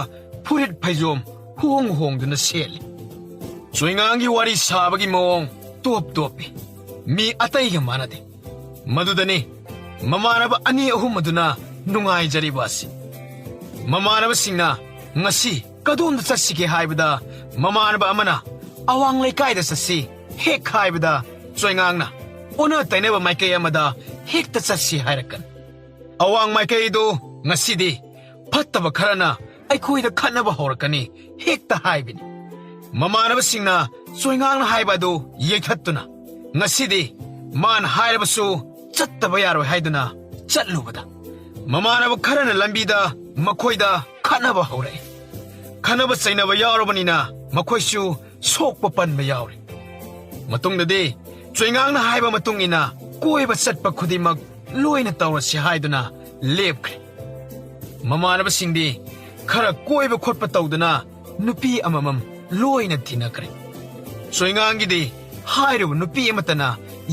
ꯐꯨꯔꯤꯠ ꯐꯩꯖꯣꯝ ꯍꯣꯡ ꯍꯣꯡꯗꯨꯅ ꯁꯦꯠꯂꯤ꯫ ꯆꯣꯏꯉꯥꯡꯒꯤ ꯋꯥꯔꯤ ꯁꯥꯕꯒꯤ ꯃꯑꯣꯡ ꯇꯣꯞ ꯇꯣꯞꯄꯤ꯫ ꯃꯤ ꯑꯇꯩꯒ ꯃꯥꯟꯅꯗꯦ꯫ ꯃꯗꯨꯗꯅꯤ ꯃꯃꯥꯟꯅꯕ ꯑꯅꯤ ꯑꯍꯨꯝ ꯑꯗꯨꯅ ꯅꯨꯡꯉꯥꯏꯖꯔꯤꯕ ꯑꯁꯤ꯫ ꯃꯃꯥꯟꯅꯕꯁꯤꯡꯅ ꯉꯁꯤ ꯀꯗꯣꯝꯗ ꯆꯠꯁꯤꯒꯦ ꯍꯥꯏꯕꯗ, ꯃꯃꯥꯟꯅꯕ ꯑꯃꯅ "ꯑꯋꯥꯡ ꯂꯩꯀꯥꯏꯗ ꯆꯠꯁꯤ" ꯍꯦꯛ ꯍꯥꯏꯕꯗ, ꯆꯣꯏꯉꯥꯡꯅ "ꯑꯣꯟꯅ ꯇꯩꯅꯕ ꯃꯥꯏꯀꯩ ꯑꯃꯗ ꯍꯦꯛꯇ ꯆꯠꯁꯤ" ꯍꯥꯏꯔꯛꯀꯅꯤ꯫ ꯑꯋꯥꯡ ꯃꯥꯏꯀꯩꯗꯨ ꯉꯁꯤꯗꯤ ꯐꯠꯇꯕ ꯈꯔꯅ ꯑꯩꯈꯣꯏꯗ ꯈꯠꯅꯕ ꯍꯧꯔꯛꯀꯅꯤ ꯍꯦꯛꯇ ꯍꯥꯏꯕꯅꯤ꯫ ꯃꯃꯥꯟꯅꯕꯁꯤꯡꯅ ꯆꯣꯏꯉꯥꯡꯅ ꯍꯥꯏꯕ ꯑꯗꯨ ꯌꯩꯊꯠꯇꯨꯅ, ꯉꯁꯤꯗꯤ ꯃꯥꯅ ꯍꯥꯏꯔꯕꯁꯨ ꯆꯠꯇꯕ ꯌꯥꯔꯣꯏ ꯍꯥꯏꯗꯨꯅ ꯆꯠꯂꯨꯕꯗ, ꯃꯃꯥꯟꯅꯕ ꯈꯔꯅ ꯂꯝꯕꯤꯗ ꯃꯈꯣꯏꯗ ꯈꯠꯅꯕ ꯍꯧꯔꯛꯏ꯫ ꯈꯠꯅꯕ ꯆꯩꯅꯕ ꯌꯥꯎꯔꯕꯅꯤꯅ ꯃꯈꯣꯏꯁꯨ ꯁꯣꯛꯄ ꯄꯟꯕ ꯌꯥꯎꯔꯤ꯫ ꯃꯇꯨꯡꯗꯗꯤ ꯆꯣꯏꯉꯥꯡꯅ ꯍꯥꯏꯕ ꯃꯇꯨꯡ ꯏꯟꯅ ꯀꯣꯏꯕ ꯆꯠꯄ ꯈꯨꯗꯤꯡꯃꯛ ꯂꯣꯏꯅ ꯇꯧꯔꯁꯤ ꯍꯥꯏꯗꯨꯅ ꯂꯦꯞꯈ꯭ꯔꯦ꯫ ꯃꯃꯥꯟꯅꯕꯁꯤꯡꯗꯤ ꯈꯔ ꯀꯣꯏꯕ ꯈꯣꯠꯄ ꯇꯧꯗꯨꯅ ꯅꯨꯄꯤ ꯑꯃꯃꯝ ꯂꯣꯏꯅ ꯊꯤꯅꯈ꯭ꯔꯦ꯫ ꯆꯣꯏꯉꯥꯡꯒꯤꯗꯤ ꯍꯥꯏꯔꯤꯕ ꯅꯨꯄꯤ ꯑꯃꯠꯇꯅ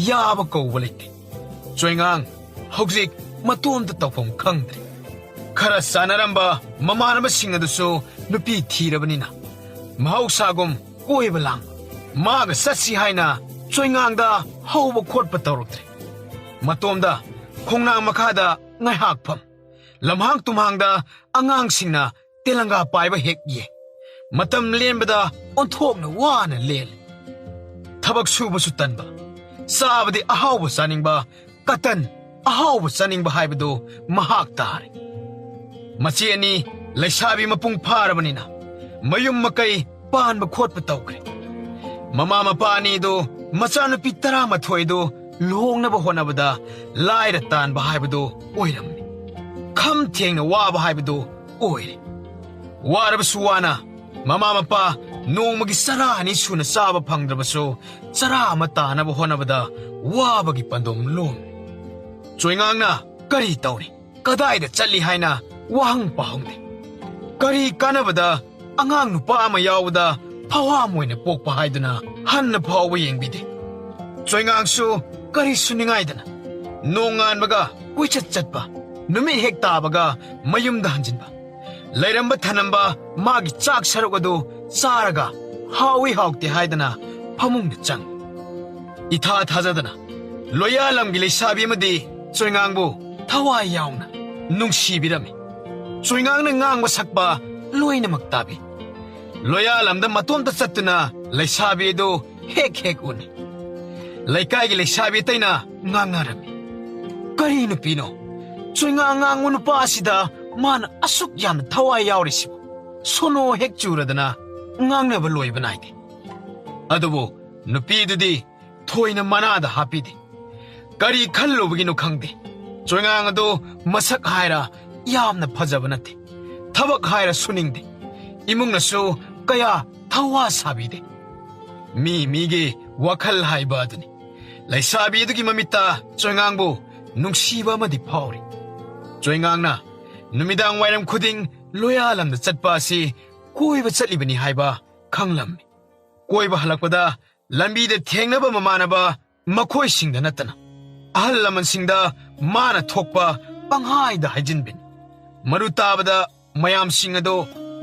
ꯌꯥꯕ ꯀꯧꯕ ꯂꯩꯇꯦ꯫ ꯆꯣꯏꯉꯥꯡ ꯍꯧꯖꯤꯛ ꯃꯇꯣꯝꯇ ꯇꯧꯐꯝ ꯈꯪꯗ꯭ꯔꯦ꯫ ꯈꯔ ꯆꯥꯟꯅꯔꯝꯕ ꯃꯃꯥꯟꯅꯕꯁꯤꯡ ꯑꯗꯨꯁꯨ ꯅꯨꯄꯤ ꯊꯤꯔꯕꯅꯤꯅ ꯃꯍꯧꯁꯥꯒꯨꯝ ꯀꯣꯏꯕ ꯂꯥꯡꯕ, ꯃꯥꯒ ꯆꯠꯁꯤ ꯍꯥꯏꯅ ꯆꯣꯏꯉꯥꯡꯗ ꯍꯧꯕ ꯈꯣꯠꯄ ꯇꯧꯔꯛꯇ꯭ꯔꯦ꯫ ꯃꯇꯣꯝꯗ ꯈꯣꯡꯅꯥꯡ ꯃꯈꯥꯗ ꯉꯥꯏꯍꯥꯛ ꯐꯝ, ꯂꯝꯍꯥꯡ ꯇꯨꯝꯍꯥꯡꯗ ꯑꯉꯥꯡꯁꯤꯡꯅ ꯇꯦꯂꯪꯒꯥ ꯄꯥꯏꯕ ꯍꯦꯛ ꯌꯦꯡ꯫ ꯃꯇꯝ ꯂꯦꯟꯕꯗ ꯑꯣꯟꯊꯣꯛꯅ ꯋꯥꯅ ꯂꯦꯜꯂꯤ꯫ ꯊꯕꯛ ꯁꯨꯕꯁꯨ ꯇꯟꯕ, ꯆꯥꯕꯗꯤ ꯑꯍꯥꯎꯕ ꯆꯥꯅꯤꯡꯕ, ꯀꯇꯟ ꯑꯍꯥꯎꯕ ꯆꯥꯅꯤꯡꯕ ꯍꯥꯏꯕꯗꯨ ꯃꯍꯥꯛ ꯇꯥꯔꯦ꯫ ꯃꯆꯦ ꯑꯅꯤ ꯂꯩꯁꯥꯕꯤ ꯃꯄꯨꯡ ꯐꯥꯔꯕꯅꯤꯅ ꯃꯌꯨꯝ ꯃꯀꯩ ꯄꯥꯟꯕ ꯈꯣꯠꯄ ꯇꯧꯈ꯭ꯔꯦ꯫ ꯃꯃꯥ ꯃꯄꯥ ꯑꯅꯤꯗꯨ ꯃꯆꯥꯅꯨꯄꯤ ꯇꯔꯥꯃꯥꯊꯣꯏꯗꯨ ꯂꯨꯍꯣꯡꯅꯕ ꯍꯣꯠꯅꯕꯗ ꯂꯥꯏꯔ ꯇꯥꯟꯕ ꯍꯥꯏꯕꯗꯨ ꯑꯣꯏꯔꯝꯃꯤ꯫ ꯈꯝ ꯊꯦꯡꯅ ꯋꯥꯕ ꯍꯥꯏꯕꯗꯨ ꯑꯣꯏꯔꯦ꯫ ꯋꯥꯔꯕꯁꯨ ꯋꯥꯅ ꯃꯃꯥ ꯃꯄꯥ ꯅꯣꯡꯃꯒꯤ ꯆꯔꯥ ꯑꯅꯤ ꯁꯨꯅ ꯆꯥꯕ ꯐꯪꯗ꯭ꯔꯕꯁꯨ ꯆꯔꯥ ꯑꯃ ꯇꯥꯅꯕ ꯍꯣꯠꯅꯕꯗ ꯋꯥꯕꯒꯤ ꯄꯟꯗꯣꯝ ꯂꯣꯝꯃꯤ꯫ ꯆꯣꯏꯉꯥꯡꯅ ꯀꯔꯤ ꯇꯧꯔꯤ, ꯀꯗꯥꯏꯗ ꯆꯠꯂꯤ ꯍꯥꯏꯅ ꯋꯥꯍꯪ ꯄꯥꯍꯪꯗꯦ꯫ ꯀꯔꯤ ꯀꯥꯟꯅꯕꯗ ꯑꯉꯥꯡ ꯅꯨꯄꯥ ꯑꯃ ꯌꯥꯎꯕꯗ ꯐꯋꯥꯝ ꯑꯣꯏꯅ ꯄꯣꯛꯄ ꯍꯥꯏꯗꯨꯅ ꯍꯟꯅ ꯐꯥꯎꯕ ꯌꯦꯡꯕꯤꯗꯦ꯫ ꯆꯣꯏꯉꯥꯡꯁꯨ ꯀꯔꯤꯁꯨ ꯅꯤꯡꯉꯥꯏꯗꯅ ꯅꯣꯡꯉꯥꯟꯕꯒ ꯀꯣꯏꯆꯠ ꯆꯠꯄ, ꯅꯨꯃꯤꯠ ꯍꯦꯛ ꯇꯥꯕꯒ ꯃꯌꯨꯝꯗ ꯍꯟꯖꯤꯟꯕ, ꯂꯩꯔꯝꯕ ꯊꯅꯝꯕ ꯃꯥꯒꯤ ꯆꯥꯛ ꯁꯔꯨꯛ ꯑꯗꯨ ꯆꯥꯔꯒ ꯍꯥꯎꯏ ꯍꯥꯎꯇꯦ ꯍꯥꯏꯗꯅ ꯐꯃꯨꯡꯗ ꯆꯪ꯫ ꯏꯊꯥ ꯊꯥꯖꯗꯅ ꯂꯣꯌꯥꯂꯝꯒꯤ ꯂꯩꯁꯥꯕꯤ ꯑꯃꯗꯤ ꯆꯣꯏꯉꯥꯡꯕꯨ ꯊꯋꯥꯏ ꯌꯥꯎꯅ ꯅꯨꯡꯁꯤꯕꯤꯔꯝꯃꯤ꯫ ꯆꯣꯏꯉꯥꯡꯅ ꯉꯥꯡꯕ ꯁꯛꯄ ꯂꯣꯏꯅꯃꯛ ꯇꯥꯕꯤ꯫ ꯂꯣꯌꯥꯂꯝꯗ ꯃꯇꯣꯝꯇ ꯆꯠꯇꯨꯅ ꯂꯩꯁꯥꯕꯤ ꯑꯗꯨ ꯍꯦꯛ ꯍꯦꯛ ꯎꯅꯤ꯫ ꯂꯩꯀꯥꯏꯒꯤ ꯂꯩꯁꯥꯕꯤ ꯑꯇꯩꯅ ꯉꯥꯡꯅꯔꯝꯃꯤ꯫ "ꯀꯔꯤ ꯅꯨꯄꯤꯅꯣ? ꯆꯣꯏꯉꯥꯡ ꯉꯥꯡꯕ ꯅꯨꯄꯥ ꯑꯁꯤꯗ ꯃꯥꯅ ꯑꯁꯨꯛ ꯌꯥꯝꯅ ꯊꯋꯥꯏ ꯌꯥꯎꯔꯤꯁꯤꯕꯨ?" ꯁꯣꯅꯣ ꯍꯦꯛ ꯆꯨꯔꯗꯅ ꯉꯥꯡꯅꯕ ꯂꯣꯏꯕ ꯅꯥꯏꯗꯦ꯫ ꯑꯗꯨꯕꯨ ꯅꯨꯄꯤꯗꯨꯗꯤ ꯊꯣꯏꯅ ꯃꯅꯥꯗ ꯍꯥꯞꯄꯤꯗꯦ꯫ ꯀꯔꯤ ꯈꯜꯂꯨꯕꯒꯤꯅꯣ ꯈꯪꯗꯦ, ꯆꯣꯏꯉꯥꯡ ꯑꯗꯨ ꯃꯁꯛ ꯍꯥꯏꯔ ꯌꯥꯝꯅ ꯐꯖꯕ ꯅꯠꯇꯦ꯫ ꯊꯕꯛ ꯍꯥꯏꯔ ꯁꯨꯅꯤꯡꯗꯦ꯫ ꯏꯃꯨꯡꯅꯁꯨ ꯀꯌꯥ ꯊꯧꯋꯥ ꯁꯥꯕꯤꯗꯦ꯫ ꯃꯤ ꯃꯤꯒꯤ ꯋꯥꯈꯜ ꯍꯥꯏꯕ ꯑꯗꯨꯅꯤ꯫ ꯂꯩꯁꯥꯕꯤ ꯑꯗꯨꯒꯤ ꯃꯃꯤꯠꯇ ꯆꯣꯏꯉꯥꯡꯕꯨ ꯅꯨꯡꯁꯤꯕ ꯑꯃꯗꯤ ꯐꯥꯎꯔꯤ꯫ ꯆꯣꯏꯉꯥꯡꯅ ꯅꯨꯃꯤꯗꯥꯡ ꯋꯥꯏꯔꯝ ꯈꯨꯗꯤꯡ ꯂꯣꯌꯥꯂꯝꯗ ꯆꯠꯄ ꯑꯁꯤ ꯀꯣꯏꯕ ꯆꯠꯂꯤꯕꯅꯤ ꯍꯥꯏꯕ ꯈꯪꯂꯝꯃꯤ꯫ ꯀꯣꯏꯕ ꯍꯜꯂꯛꯄꯗ ꯂꯝꯕꯤꯗ ꯊꯦꯡꯅꯕ ꯃꯃꯥꯟꯅꯕ ꯃꯈꯣꯏꯁꯤꯡꯗ ꯅꯠꯇꯅ ꯑꯍꯜ ꯂꯃꯟꯁꯤꯡꯗ ꯃꯥꯅ ꯊꯣꯛꯄ ꯄꯪꯍꯥꯏꯗ ꯍꯥꯏꯖꯤꯟꯕꯅꯤ꯫ ꯃꯔꯨ ꯇꯥꯕꯗ ꯃꯌꯥꯝꯁꯤꯡ ꯑꯗꯨ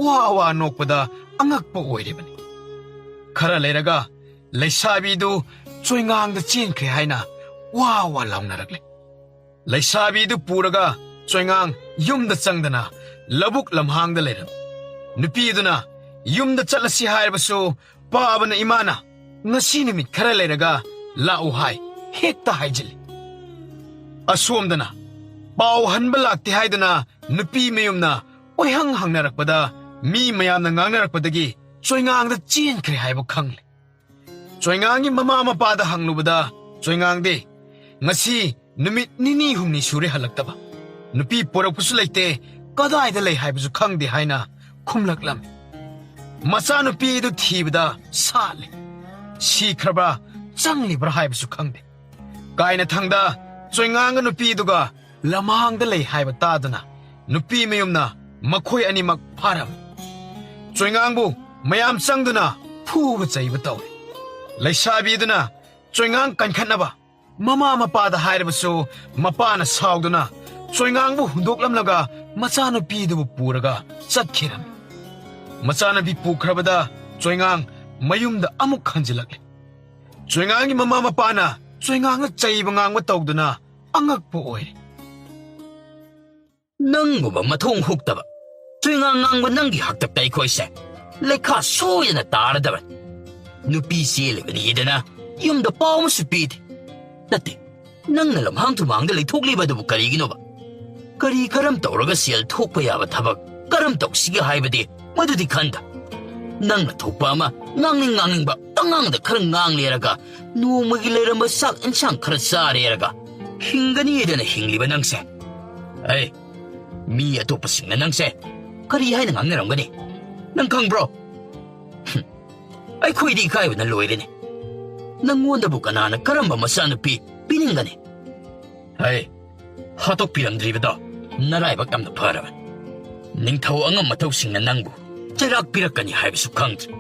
ꯋꯥ ꯋꯥ ꯅꯣꯛꯄꯗ ꯑꯉꯛꯄ ꯑꯣꯏꯔꯤꯕꯅꯤ꯫ ꯈꯔ ꯂꯩꯔꯒ ꯂꯩꯁꯥꯕꯤꯗꯨ ꯆꯣꯏꯉꯥꯡꯗ ꯆꯦꯟꯈ꯭ꯔꯦ ꯍꯥꯏꯅ ꯋꯥ ꯋꯥ ꯂꯥꯎꯅꯔꯛꯂꯦ꯫ ꯂꯩꯁꯥꯕꯤꯗꯨ ꯄꯨꯔꯒ ꯆꯣꯏꯉꯥꯡ ꯌꯨꯝꯗ ꯆꯪꯗꯅ ꯂꯧꯕꯨꯛ ꯂꯝꯍꯥꯡꯗ ꯂꯩꯔꯝꯃꯤ꯫ ꯅꯨꯄꯤꯗꯨꯅ ꯌꯨꯝꯗ ꯆꯠꯂꯁꯤ ꯍꯥꯏꯔꯕꯁꯨ ꯄꯥꯕꯅ ꯏꯃꯥꯅ ꯉꯁꯤ ꯅꯨꯃꯤꯠ ꯈꯔ ꯂꯩꯔꯒ ꯂꯥꯛꯎ ꯍꯥꯏ ꯍꯦꯛꯇ ꯍꯥꯏꯖꯤꯜꯂꯤ꯫ ꯑꯁꯣꯝꯗꯅ ꯄꯥꯎ ꯍꯟꯕ ꯂꯥꯛꯇꯦ ꯍꯥꯏꯗꯨꯅ ꯅꯨꯄꯤ ꯃꯌꯨꯝꯅ ꯀꯣꯏꯍꯪ ꯍꯪꯅꯔꯛꯄꯗ ꯃꯤ ꯃꯌꯥꯝꯅ ꯉꯥꯡꯅꯔꯛꯄꯗꯒꯤ ꯆꯣꯏꯉꯥꯡꯗ ꯆꯦꯟꯈ꯭ꯔꯦ ꯍꯥꯏꯕ ꯈꯪꯂꯦ꯫ ꯆꯣꯏꯉꯥꯡꯒꯤ ꯃꯃꯥ ꯃꯄꯥꯗ ꯍꯪꯂꯨꯕꯗ ꯆꯣꯏꯉꯥꯡꯗꯤ ꯉꯁꯤ ꯅꯨꯃꯤꯠ ꯅꯤꯅꯤ ꯍꯨꯝꯅꯤ ꯁꯨꯔꯦ ꯍꯜꯂꯛꯇꯕ꯫ ꯅꯨꯄꯤ ꯄꯨꯔꯛꯄꯁꯨ ꯂꯩꯇꯦ, ꯀꯗꯥꯏꯗ ꯂꯩ ꯍꯥꯏꯕꯁꯨ ꯈꯪꯗꯦ ꯍꯥꯏꯅ ꯈꯨꯝꯂꯛꯂꯝꯃꯤ꯫ ꯃꯆꯥꯅꯨꯄꯤꯗꯨ ꯊꯤꯕꯗ ꯁꯥꯠꯂꯦ꯫ ꯁꯤꯈ꯭ꯔꯕ꯭ꯔꯥ ꯆꯪꯂꯤꯕ꯭ꯔꯥ ꯍꯥꯏꯕꯁꯨ ꯈꯪꯗꯦ꯫ ꯀꯥꯏꯅꯊꯪꯗ ꯆꯣꯏꯉꯥꯡꯒ ꯅꯨꯄꯤꯗꯨꯒ ꯂꯝꯍꯥꯡꯗ ꯂꯩ ꯍꯥꯏꯕ ꯇꯥꯗꯨꯅ ꯅꯨꯄꯤ ꯃꯌꯨꯝꯅ ꯃꯈꯣꯏ ꯑꯅꯤꯃꯛ ꯐꯥꯔꯝꯃꯤ꯫ ꯆꯣꯏꯉꯥꯡꯕꯨ ꯃꯌꯥꯝ ꯆꯪꯗꯨꯅ ꯐꯨꯕ ꯆꯩꯕ ꯇꯧꯔꯤ꯫ ꯂꯩꯁꯥꯕꯤꯗꯨꯅ ꯆꯣꯏꯉꯥꯡ ꯀꯟꯈꯠꯅꯕ ꯃꯃꯥ ꯃꯄꯥꯗ ꯍꯥꯏꯔꯕꯁꯨ ꯃꯄꯥꯅ ꯁꯥꯎꯗꯨꯅ ꯆꯣꯏꯉꯥꯡꯕꯨ ꯍꯨꯟꯗꯣꯛꯂꯝꯂꯒ ꯃꯆꯥꯅꯨꯄꯤꯗꯨꯕꯨ ꯄꯨꯔꯒ ꯆꯠꯈꯤꯔꯝꯃꯤ꯫ ꯃꯆꯥꯅꯨꯄꯤ ꯄꯨꯈ꯭ꯔꯕꯗ ꯆꯣꯏꯉꯥꯡ ꯃꯌꯨꯝꯗ ꯑꯃꯨꯛ ꯍꯟꯖꯤꯜꯂꯛꯂꯦ꯫ ꯆꯣꯏꯉꯥꯡꯒꯤ ꯃꯃꯥ ꯃꯄꯥꯅ ꯆꯣꯏꯉꯥꯡꯅ ꯆꯩꯕ ꯉꯥꯡꯕ ꯇꯧꯗꯨꯅ ꯑꯉꯛꯄ ꯑꯣꯏꯔꯦ꯫ ꯅꯪꯒꯨꯝꯕ ꯃꯊꯣꯡ ꯍꯨꯛꯇꯕ ꯆꯣꯏꯉꯥꯡ ꯉꯥꯡꯕ ꯅꯪꯒꯤ ꯍꯥꯛꯇꯛꯇ ꯑꯩꯈꯣꯏꯁꯦ ꯂꯩꯈꯥ ꯁꯣꯏꯗꯅ ꯇꯥꯔꯗꯕꯅꯤ꯫ ꯅꯨꯄꯤ ꯆꯦꯜꯂꯤꯕꯅꯤꯗꯅ ꯌꯨꯝꯗ ꯄꯥꯎ ꯑꯃꯁꯨ ꯄꯤꯗꯦ꯫ ꯅꯠꯇꯦ, ꯅꯪꯅ ꯂꯝꯍꯥꯡ ꯇꯨꯃꯥꯡꯗ ꯂꯩꯊꯣꯛꯂꯤꯕ ꯑꯗꯨꯕꯨ ꯀꯔꯤꯒꯤꯅꯣꯕ? ꯀꯔꯤ ꯀꯔꯝ ꯇꯧꯔꯒ ꯁꯦꯜ ꯊꯣꯛꯄ ꯌꯥꯕ ꯊꯕꯛ ꯀꯔꯝ ꯇꯧꯁꯤꯒꯦ ꯍꯥꯏꯕꯗꯤ ꯃꯗꯨꯗꯤ ꯈꯟꯗ꯫ ꯅꯪꯅ ꯊꯣꯛꯄ ꯑꯃ ꯉꯥꯡꯅꯤꯡ ꯉꯥꯡꯅꯤꯡꯕ ꯄꯉꯥꯡꯗ ꯈꯔ ꯉꯥꯡꯂꯦꯔꯒ ꯅꯣꯡꯃꯒꯤ ꯂꯩꯔꯝꯕ ꯆꯥꯛ ꯏꯟꯁꯥꯡ ꯈꯔ ꯆꯥꯔꯦꯔꯒ ꯍꯤꯡꯒꯅꯤꯗꯅ ꯍꯤꯡꯂꯤꯕ ꯅꯪꯁꯦ꯫ ꯑꯩ ꯃꯤ ꯑꯇꯣꯞꯄꯁꯤꯡꯅ ꯅꯪꯁꯦ ꯀꯔꯤ ꯍꯥꯏꯅ ꯉꯥꯡꯅꯔꯝꯒꯅꯤ? ꯅꯪ ꯈꯪꯕ꯭ꯔꯣ? ꯍꯨꯝ, ꯑꯩꯈꯣꯏꯗꯤ ꯏꯀꯥꯏꯕꯅ ꯂꯣꯏꯔꯦꯅꯦ꯫ ꯅꯪꯉꯣꯟꯗꯕꯨ ꯀꯅꯥꯅ ꯀꯔꯝꯕ ꯃꯆꯥꯅꯨꯄꯤ ꯄꯤꯅꯤꯡꯒꯅꯤ? ꯍꯩ, ꯍꯥꯠꯇꯣꯛꯄꯤꯔꯝꯗ꯭ꯔꯤꯕꯗꯣ ꯅꯔꯥꯏꯕꯛ ꯌꯥꯝꯅ ꯐꯔꯕꯅꯤ꯫ ꯅꯤꯡꯊꯧ ꯑꯉꯝ ꯃꯊꯧꯁꯤꯡꯅ ꯅꯪꯕꯨ ꯆꯩꯔꯥꯛ ꯄꯤꯔꯛꯀꯅꯤ ꯍꯥꯏꯕꯁꯨ ꯈꯪꯗ꯭ꯔꯦ꯫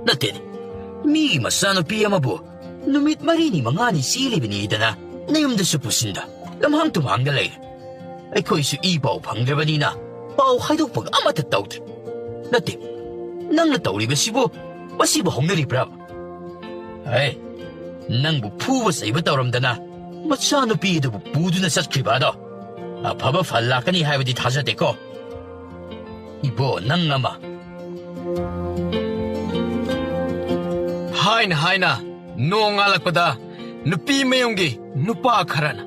ꯅꯠꯇꯦꯅꯦ, ꯃꯤꯒꯤ ꯃꯆꯥꯅꯨꯄꯤ ꯑꯃꯕꯨ ꯅꯨꯃꯤꯠ ꯃꯔꯤꯅꯤ ꯃꯉꯥꯅꯤ ꯆꯦꯜꯂꯤꯕꯅꯤꯗꯅ ꯅꯌꯨꯝꯗꯁꯨ ꯄꯨꯁꯤꯟꯗ, ꯂꯝꯍꯥꯡ ꯇꯨꯝꯍꯥꯡꯗ ꯂꯩꯔꯦ꯫ ꯑꯩꯈꯣꯏꯁꯨ ꯏ ꯄꯥꯎ ꯐꯪꯗ꯭ꯔꯕꯅꯤꯅ ꯄꯥꯎ ꯍꯥꯏꯗꯣꯛꯄꯒ ꯑꯃꯠꯇ ꯇꯧꯗ꯭ꯔꯦ꯫ ꯅꯠꯇꯦ, ꯅꯪꯅ ꯇꯧꯔꯤꯕꯁꯤꯕꯨ ꯃꯁꯤꯕꯨ ꯍꯧꯅꯔꯤꯕ꯭ꯔꯥ? ꯍꯦ, ꯅꯪꯕꯨ ꯐꯨꯕ ꯆꯩꯕ ꯇꯧꯔꯝꯗꯅ ꯃꯆꯥꯅꯨꯄꯤ ꯑꯗꯨꯕꯨ ꯄꯨꯗꯨꯅ ꯆꯠꯈ꯭ꯔꯤꯕ ꯑꯗꯣ ꯑꯐꯕ ꯐꯜ ꯂꯥꯛꯀꯅꯤ ꯍꯥꯏꯕꯗꯤ ꯊꯥꯖꯗꯦꯀꯣ꯫ ꯏꯕꯣ, ꯅꯪ ꯑꯃ꯫ ꯍꯥꯏꯅ ꯍꯥꯏꯅ ꯅꯣꯡ ꯉꯥꯜꯂꯛꯄꯗ ꯅꯨꯄꯤ ꯃꯌꯨꯝꯒꯤ ꯅꯨꯄꯥ ꯈꯔꯅ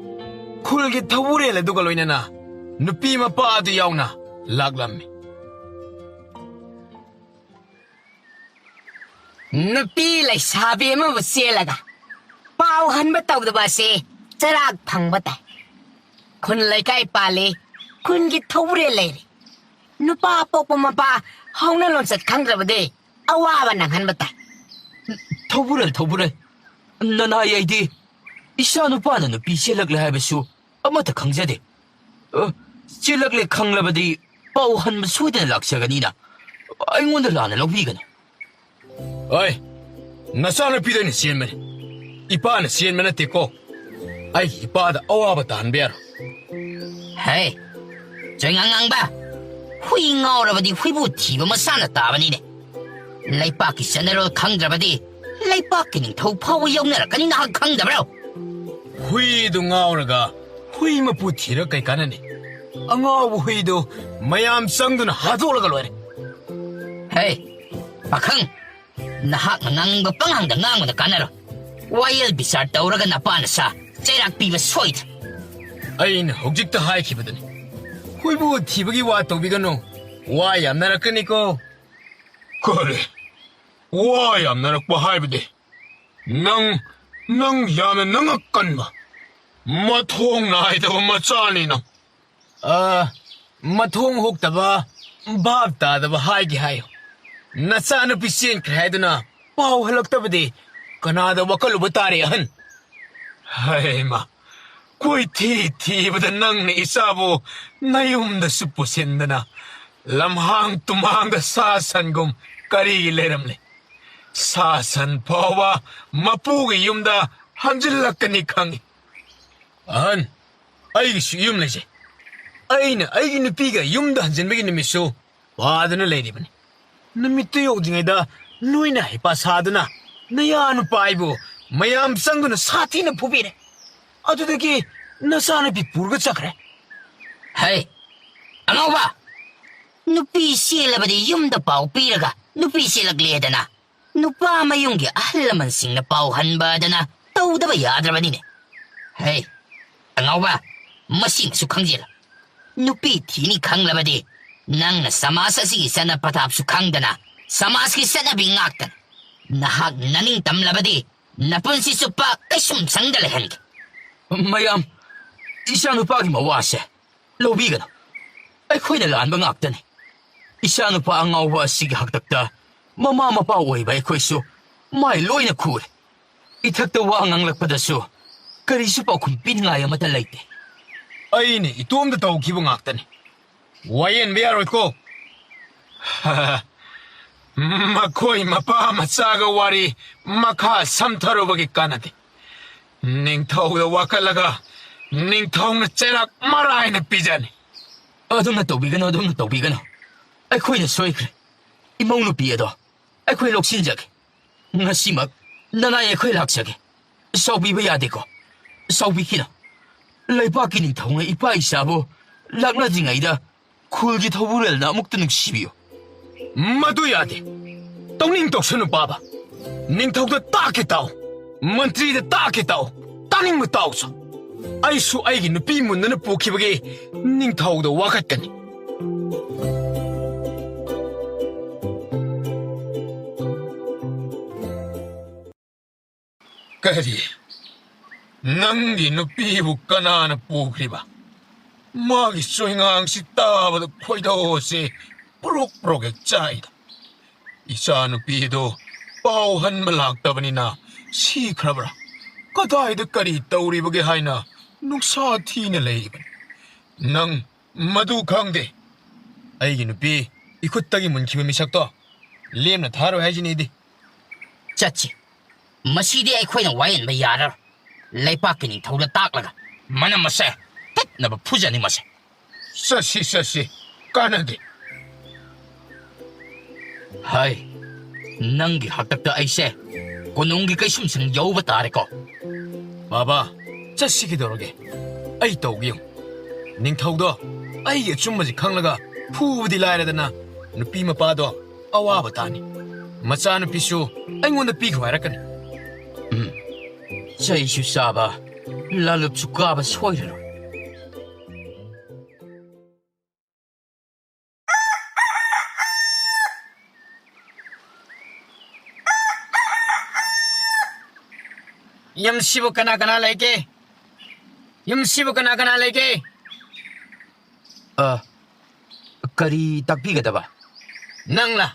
ꯈꯨꯜꯒꯤ ꯊꯧꯕꯨꯔꯦꯜ ꯑꯗꯨꯒ ꯂꯣꯏꯅꯅ ꯅꯨꯄꯤ ꯃꯄꯥ ꯑꯗꯨ ꯌꯥꯎꯅ ꯂꯥꯛꯂꯝꯃꯤ꯫ ꯅꯨꯄꯤ ꯂꯩꯁꯥꯕꯤ ꯑꯃꯕꯨ ꯆꯦꯜꯂꯒ ꯄꯥꯎ ꯍꯟꯕ ꯇꯧꯗꯕ ꯑꯁꯤ ꯆꯩꯔꯥꯛ ꯐꯪꯕ ꯇꯥꯏ꯫ ꯈꯨꯟ ꯂꯩꯀꯥꯏ ꯄꯥꯜꯂꯤ, ꯈꯨꯟꯒꯤ ꯊꯧꯕꯨꯔꯦꯜ ꯂꯩꯔꯤ꯫ ꯅꯨꯄꯥ ꯄꯣꯛꯄ ꯃꯄꯥ ꯍꯧꯅ ꯂꯣꯟꯆꯠ ꯈꯪꯗ꯭ꯔꯕꯗꯤ ꯑꯋꯥꯕ ꯅꯪꯍꯟꯕ ꯇꯥꯏ꯫ ꯊꯧꯕꯨꯔꯦꯜ, ꯊꯧꯕꯨꯔꯦꯜ, ꯅꯅꯥꯏ ꯑꯩꯗꯤ ꯏꯆꯥ ꯅꯨꯄꯥꯅ ꯅꯨꯄꯤ ꯆꯦꯜꯂꯛꯂꯦ ꯍꯥꯏꯕꯁꯨ ꯑꯃꯠꯇ ꯈꯪꯖꯗꯦ꯫ ꯑ, ꯆꯦꯜꯂꯛꯂꯦ ꯈꯪꯂꯕꯗꯤ ꯄꯥꯎ ꯍꯟꯕ ꯁꯣꯏꯗꯅ ꯂꯥꯛꯆꯒꯅꯤꯅ ꯑꯩꯉꯣꯟꯗ ꯂꯥꯟꯅ ꯂꯧꯕꯤꯒꯅꯨ꯫ ꯑꯩ ꯅꯆꯥꯅꯨꯄꯤꯗ ꯑꯩꯅ ꯆꯦꯟꯕꯅꯤ, ꯏꯄꯥꯅ ꯆꯦꯟꯕ ꯅꯠꯇꯦꯀꯣ꯫ ꯑꯩꯒꯤ ꯏꯄꯥꯗ ꯑꯋꯥꯕ ꯇꯥꯍꯟꯕ ꯌꯥꯔꯣꯏ꯫ ꯍꯦ, ꯆꯩꯉꯥꯡ ꯉꯥꯡꯕ! ꯍꯨꯏ ꯉꯥꯎꯔꯕꯗꯤ ꯍꯨꯏꯕꯨ ꯊꯤꯕ ꯃꯁꯥꯅ ꯇꯥꯕꯅꯤꯅꯦ꯫ ꯂꯩꯄꯥꯛꯀꯤ ꯆꯠꯅꯔꯣꯜ ꯈꯪꯗ꯭ꯔꯕꯗꯤ ꯂꯩꯄꯥꯛꯀꯤ ꯅꯤꯡꯊꯧ ꯐꯥꯎꯕ ꯌꯧꯅꯔꯛꯀꯅꯤ, ꯅꯍꯥꯛ ꯈꯪꯗꯕ꯭ꯔꯣ? ꯍꯨꯏꯗꯨ ꯉꯥꯎꯔꯒ ꯍꯨꯏ ꯃꯄꯨ ꯊꯤꯔ ꯀꯩ ꯀꯥꯟꯅꯅꯤ? ꯑꯉꯥꯎꯕ ꯍꯨꯏꯗꯨ ꯃꯌꯥꯝ ꯆꯪꯗꯨꯅ ꯍꯥꯠꯇꯣꯛꯂꯒ ꯂꯣꯏꯔꯦ꯫ ꯍꯦ, ꯄꯥꯈꯪ! ꯅꯍꯥꯛꯅ ꯉꯥꯡꯅꯤꯡꯕ ꯄꯉꯥꯡꯗ ꯉꯥꯡꯕꯅ ꯀꯥꯟꯅꯔꯣꯏ꯫ ꯋꯥꯌꯦꯜ ꯕꯤꯆꯥꯔ ꯇꯧꯔꯒ ꯅꯄꯥ ꯅꯁꯥ ꯆꯩꯔꯥꯛ ꯄꯤꯕ ꯁꯣꯏꯗ꯭ꯔꯦ꯫ ꯑꯩꯅ ꯍꯧꯖꯤꯛꯇ ꯍꯥꯏꯈꯤꯕꯗꯨꯅꯤ, ꯍꯨꯏꯕꯨ ꯊꯤꯕꯒꯤ ꯋꯥ ꯇꯧꯕꯤꯒꯅꯨ, ꯋꯥ ꯌꯥꯝꯅꯔꯛꯀꯅꯤꯀꯣ꯫ ꯀꯔꯤ? ꯋꯥ ꯌꯥꯝꯅꯔꯛꯄ ꯍꯥꯏꯕꯗꯤ? ꯅꯪ, ꯅꯪ ꯌꯥꯝꯅ ꯅꯉꯛ ꯀꯟꯕ, ꯃꯊꯣꯡ ꯅꯥꯏꯗꯕ ꯃꯆꯥꯅꯤ ꯅꯪ꯫ ꯑ, ꯃꯊꯣꯡ ꯍꯨꯛꯇꯕ, ꯚꯥꯞ ꯇꯥꯗꯕ ꯍꯥꯏꯒꯦ ꯍꯥꯏꯌꯨ꯫ ꯅꯆꯥꯅꯨꯄꯤ ꯆꯦꯟꯈ꯭ꯔꯦ ꯍꯥꯏꯗꯨꯅ ꯄꯥꯎ ꯍꯜꯂꯛꯇꯕꯗꯤ ꯀꯅꯥꯗ ꯋꯥꯀꯠꯂꯨꯕ ꯇꯥꯔꯦ, ꯑꯍꯟ? ꯍꯩꯃꯥ, ꯀꯣꯏꯊꯤ ꯊꯤꯕꯗ ꯅꯪꯅ ꯏꯆꯥꯕꯨ ꯅꯌꯨꯝꯗꯁꯨ ꯄꯨꯁꯤꯟꯗꯅ ꯂꯝꯍꯥꯡ ꯇꯨꯝꯍꯥꯡꯗ ꯁꯥ ꯁꯟꯒꯨꯝ ꯀꯔꯤꯒꯤ ꯂꯩꯔꯝꯂꯦ? ꯁꯥ ꯁꯟ ꯐꯥꯎꯕ ꯃꯄꯨꯒꯤ ꯌꯨꯝꯗ ꯍꯟꯖꯤꯜꯂꯛꯀꯅꯤ ꯈꯪꯏ꯫ ꯑꯍꯟ, ꯑꯩꯒꯤꯁꯨ ꯌꯨꯝ ꯂꯩꯖꯩ꯫ ꯑꯩꯅ ꯑꯩꯒꯤ ꯅꯨꯄꯤꯒ ꯌꯨꯝꯗ ꯍꯟꯖꯤꯟꯕꯒꯤ ꯅꯨꯃꯤꯠꯁꯨ ꯋꯥꯗꯨꯅ ꯂꯩꯔꯤꯕꯅꯤ꯫ ꯅꯨꯃꯤꯠꯇꯨ ꯌꯧꯗ꯭ꯔꯤꯉꯩꯗ ꯅꯣꯏꯅ ꯍꯩꯄꯥ ꯁꯥꯗꯨꯅ ꯅꯌꯥ ꯅꯨꯄꯥ ꯑꯩꯕꯨ ꯃꯌꯥꯝ ꯆꯪꯗꯨꯅ ꯁꯥꯊꯤꯅ ꯐꯨꯕꯤꯔꯦ꯫ ꯑꯗꯨꯗꯒꯤ ꯅꯆꯥꯅꯨꯄꯤ ꯄꯨꯔꯒ ꯆꯠꯈ꯭ꯔꯦ꯫ ꯍꯩ, ꯑꯉꯥꯎꯕ! ꯅꯨꯄꯤ ꯆꯦꯜꯂꯕꯗꯤ ꯌꯨꯝꯗ ꯄꯥꯎ ꯄꯤꯔꯒ ꯅꯨꯄꯤ ꯆꯦꯜꯂꯛꯂꯦꯗꯅ ꯅꯨꯄꯥ ꯃꯌꯨꯝꯒꯤ ꯑꯍꯜ ꯂꯃꯟꯁꯤꯡꯅ ꯄꯥꯎ ꯍꯟꯕꯗꯅ ꯇꯧꯗꯕ ꯌꯥꯗ꯭ꯔꯕꯅꯤꯅꯦ꯫ ꯍꯩ, ꯑꯉꯥꯎꯕ, ꯃꯁꯤꯃꯁꯨ ꯈꯪꯖꯤꯜꯂꯨ꯫ ꯅꯨꯄꯤ ꯊꯤꯅꯤ ꯈꯪꯂꯕꯗꯤ ꯅꯪꯅ ꯁꯃꯥꯖ ꯑꯁꯤꯒꯤ ꯆꯠꯅ ꯄꯊꯥꯞꯁꯨ ꯈꯪꯗꯅ ꯁꯃꯥꯖꯀꯤ ꯆꯠꯅꯕꯤ ꯉꯥꯛꯇꯅ ꯅꯍꯥꯛ ꯅꯅꯤꯡ ꯇꯝꯂꯕꯗꯤ ꯅꯄꯨꯟꯁꯤ ꯆꯨꯞꯄ ꯀꯩꯁꯨꯝ ꯆꯪꯗ ꯂꯩꯍꯟꯒꯦ꯫ ꯃꯌꯥꯝ, ꯏꯆꯥꯅꯨꯄꯥꯒꯤ ꯃꯋꯥꯁꯦ ꯂꯧꯕꯤꯒꯅꯨ꯫ ꯑꯩꯈꯣꯏꯅ ꯂꯥꯟꯕ ꯉꯥꯛꯇꯅꯤ꯫ ꯏꯆꯥꯅꯨꯄꯥ ꯑꯉꯥꯎꯕ ꯑꯁꯤꯒꯤ ꯍꯥꯛꯇꯛꯇ ꯃꯃꯥ ꯃꯄꯥ ꯑꯣꯏꯕ ꯑꯩꯈꯣꯏꯁꯨ ꯃꯥꯏ ꯂꯣꯏꯅ ꯈꯨꯔꯦ꯫ ꯏꯊꯛꯇ ꯋꯥ ꯉꯥꯡꯂꯛꯄꯗꯁꯨ ꯀꯔꯤꯁꯨ ꯄꯥꯎꯈꯨꯝ ꯄꯤꯅꯤꯡꯉꯥꯏ ꯑꯃꯠꯇ ꯂꯩꯇꯦ꯫ ꯑꯩꯅ ꯏꯇꯣꯝꯗ ꯇꯧꯈꯤꯕ ꯉꯥꯛꯇꯅꯤ꯫ ꯋꯥꯌꯦꯟꯕ ꯌꯥꯔꯣꯏꯀꯣ꯫ ꯃꯈꯣꯏ ꯃꯄꯥ ꯃꯆꯥꯒ ꯋꯥꯔꯤ ꯃꯈꯥ ꯁꯝꯊꯔꯨꯕꯒꯤ ꯀꯥꯟꯅꯗꯦ꯫ ꯅꯤꯡꯊꯧꯗ ꯋꯥꯀꯠꯂꯒ ꯅꯤꯡꯊꯧꯅ ꯆꯩꯔꯥꯛ ꯃꯔꯥꯏꯅ ꯄꯤꯖꯅꯤ꯫ ꯑꯗꯨꯝꯅ ꯇꯧꯕꯤꯒꯅꯨ, ꯑꯗꯨꯝꯅ ꯇꯧꯕꯤꯒꯅꯨ꯫ ꯑꯩꯈꯣꯏꯅ ꯁꯣꯏꯈ꯭ꯔꯦ꯫ ꯏꯃꯧ ꯅꯨꯄꯤ ꯑꯗꯣ ꯑꯩꯈꯣꯏ ꯂꯧꯁꯤꯟꯖꯒꯦ꯫ ꯉꯁꯤꯃꯛ ꯅꯅꯥꯏ ꯑꯩꯈꯣꯏ ꯂꯥꯛꯆꯒꯦ꯫ ꯁꯥꯎꯕꯤꯕ ꯌꯥꯗꯦꯀꯣ꯫ ꯁꯥꯎꯕꯤꯈꯤꯅꯨ꯫ ꯂꯩꯕꯥꯛꯀꯤ ꯅꯤꯡꯊꯧꯅ ꯏꯄꯥ ꯏꯆꯥꯕꯨ ꯂꯥꯛꯅꯗ꯭ꯔꯤꯉꯩꯗ ꯈꯨꯜꯒꯤ ꯊꯧꯕꯨꯔꯦꯜꯅ ꯑꯃꯨꯛꯇ ꯅꯨꯡꯁꯤꯕꯤꯌꯨ꯫ ꯃꯗꯨ ꯌꯥꯗꯦ꯫ ꯇꯧꯅꯤꯡ ꯇꯧꯁꯅꯨ, ꯄꯥꯕ꯫ ꯅꯤꯡꯊꯧꯗ ꯇꯥꯛꯀꯦ ꯇꯥꯎ꯫ ꯃꯟꯇ꯭ꯔꯤꯗ ꯇꯥꯛꯀꯦ ꯇꯥꯎ꯫ ꯇꯥꯅꯤꯡꯕ ꯇꯥꯎꯁꯨ꯫ ꯑꯩꯁꯨ ꯑꯩꯒꯤ ꯅꯨꯄꯤ ꯃꯨꯟꯗꯅ ꯄꯨꯈꯤꯕꯒꯤ ꯅꯤꯡꯊꯧꯗ ꯋꯥꯀꯠꯀꯅꯤ꯫ ꯀꯔꯤ? ꯅꯪꯒꯤ ꯅꯨꯄꯤꯕꯨ ꯀꯅꯥꯅ ꯄꯨꯈ꯭ꯔꯤꯕ? ꯃꯥꯒꯤ ꯆꯣꯏꯉꯥꯡꯁꯤ ꯇꯥꯕꯗ ꯈꯣꯏꯗꯧꯁꯦ ꯄ꯭ꯔꯣꯛ ꯄ꯭ꯔꯣꯛ ꯍꯦꯛ ꯆꯥꯛꯏꯗ꯫ ꯏꯆꯥ ꯅꯨꯄꯤꯗꯣ ꯄꯥꯎ ꯍꯟꯕ ꯂꯥꯛꯇꯕꯅꯤꯅ ꯁꯤꯈ꯭ꯔꯕ꯭ꯔꯥ? ꯀꯗꯥꯏꯗ ꯀꯔꯤ ꯇꯧꯔꯤꯕꯒꯦ ꯍꯥꯏꯅ ꯅꯨꯡꯁꯥ ꯊꯤꯅ ꯂꯩꯔꯤꯕꯅꯤ꯫ ꯅꯪ ꯃꯗꯨ ꯈꯪꯗꯦ꯫ ꯑꯩꯒꯤ ꯅꯨꯄꯤ ꯏꯈꯨꯠꯇꯒꯤ ꯃꯨꯟꯈꯤꯕ ꯃꯤꯁꯛꯇꯣ ꯂꯦꯝꯅ ꯊꯥꯔꯣꯏ ꯍꯥꯏꯁꯤꯅꯤ ꯑꯩꯗꯤ꯫ ꯆꯠꯁꯤ꯫ ꯃꯁꯤꯗꯤ ꯑꯩꯈꯣꯏꯅ ꯋꯥꯌꯦꯟꯕ ꯌꯥꯔꯔꯣꯏ꯫ ꯂꯩꯄꯥꯛꯀꯤ ꯅꯤꯡꯊꯧꯗ ꯇꯥꯛꯂꯒ ꯃꯅꯝ ꯑꯁꯦ ꯇꯠꯅꯕ ꯐꯨꯖꯅꯤ ꯃꯁꯦ꯫ ꯆꯠꯁꯤ, ꯆꯠꯁꯤ꯫ ꯀꯥꯟꯅꯗꯦ꯫ ꯍꯥꯏ, ꯅꯪꯒꯤ ꯍꯥꯛꯇꯛꯇ ꯑꯩꯁꯦ ꯀꯣꯅꯨꯡꯒꯤ ꯀꯩꯁꯨꯝꯁꯪ ꯌꯧꯕ ꯇꯥꯔꯦꯀꯣ꯫ ꯕꯥꯕꯥ, ꯆꯠꯁꯤ ꯀꯩꯗꯧꯔꯒꯦ? ꯑꯩ ꯇꯧꯒꯦ ꯌꯦꯡꯉꯨ꯫ ꯅꯤꯡꯊꯧꯗꯣ ꯑꯩꯒꯤ ꯑꯆꯨꯝꯕꯁꯤ ꯈꯪꯂꯒ ꯐꯨꯕꯗꯤ ꯂꯥꯏꯔꯗꯅ, ꯅꯨꯄꯤ ꯃꯄꯥꯗꯣ ꯑꯋꯥꯕ ꯇꯥꯅꯤ꯫ ꯃꯆꯥꯅꯨꯄꯤꯁꯨ ꯑꯩꯉꯣꯟꯗ ꯄꯤꯈ꯭ꯔꯣ ꯍꯥꯏꯔꯛꯀꯅꯤ꯫ ꯎꯝ, ꯆꯩꯁꯨ ꯆꯥꯕ, ꯂꯥꯂꯨꯞꯁꯨ ꯀꯥꯕ ꯁꯣꯏꯔꯔꯣꯏ꯫ ꯌꯨꯝꯁꯤꯕꯨ ꯀꯅꯥ ꯀꯅꯥ ꯂꯩꯒꯦ? ꯌꯨꯝꯁꯤꯕꯨ ꯀꯅꯥ ꯀꯅꯥ ꯂꯩꯒꯦ? ꯑ, ꯀꯔꯤ ꯇꯥꯛꯄꯤꯒꯗꯕ? ꯅꯪꯂꯥ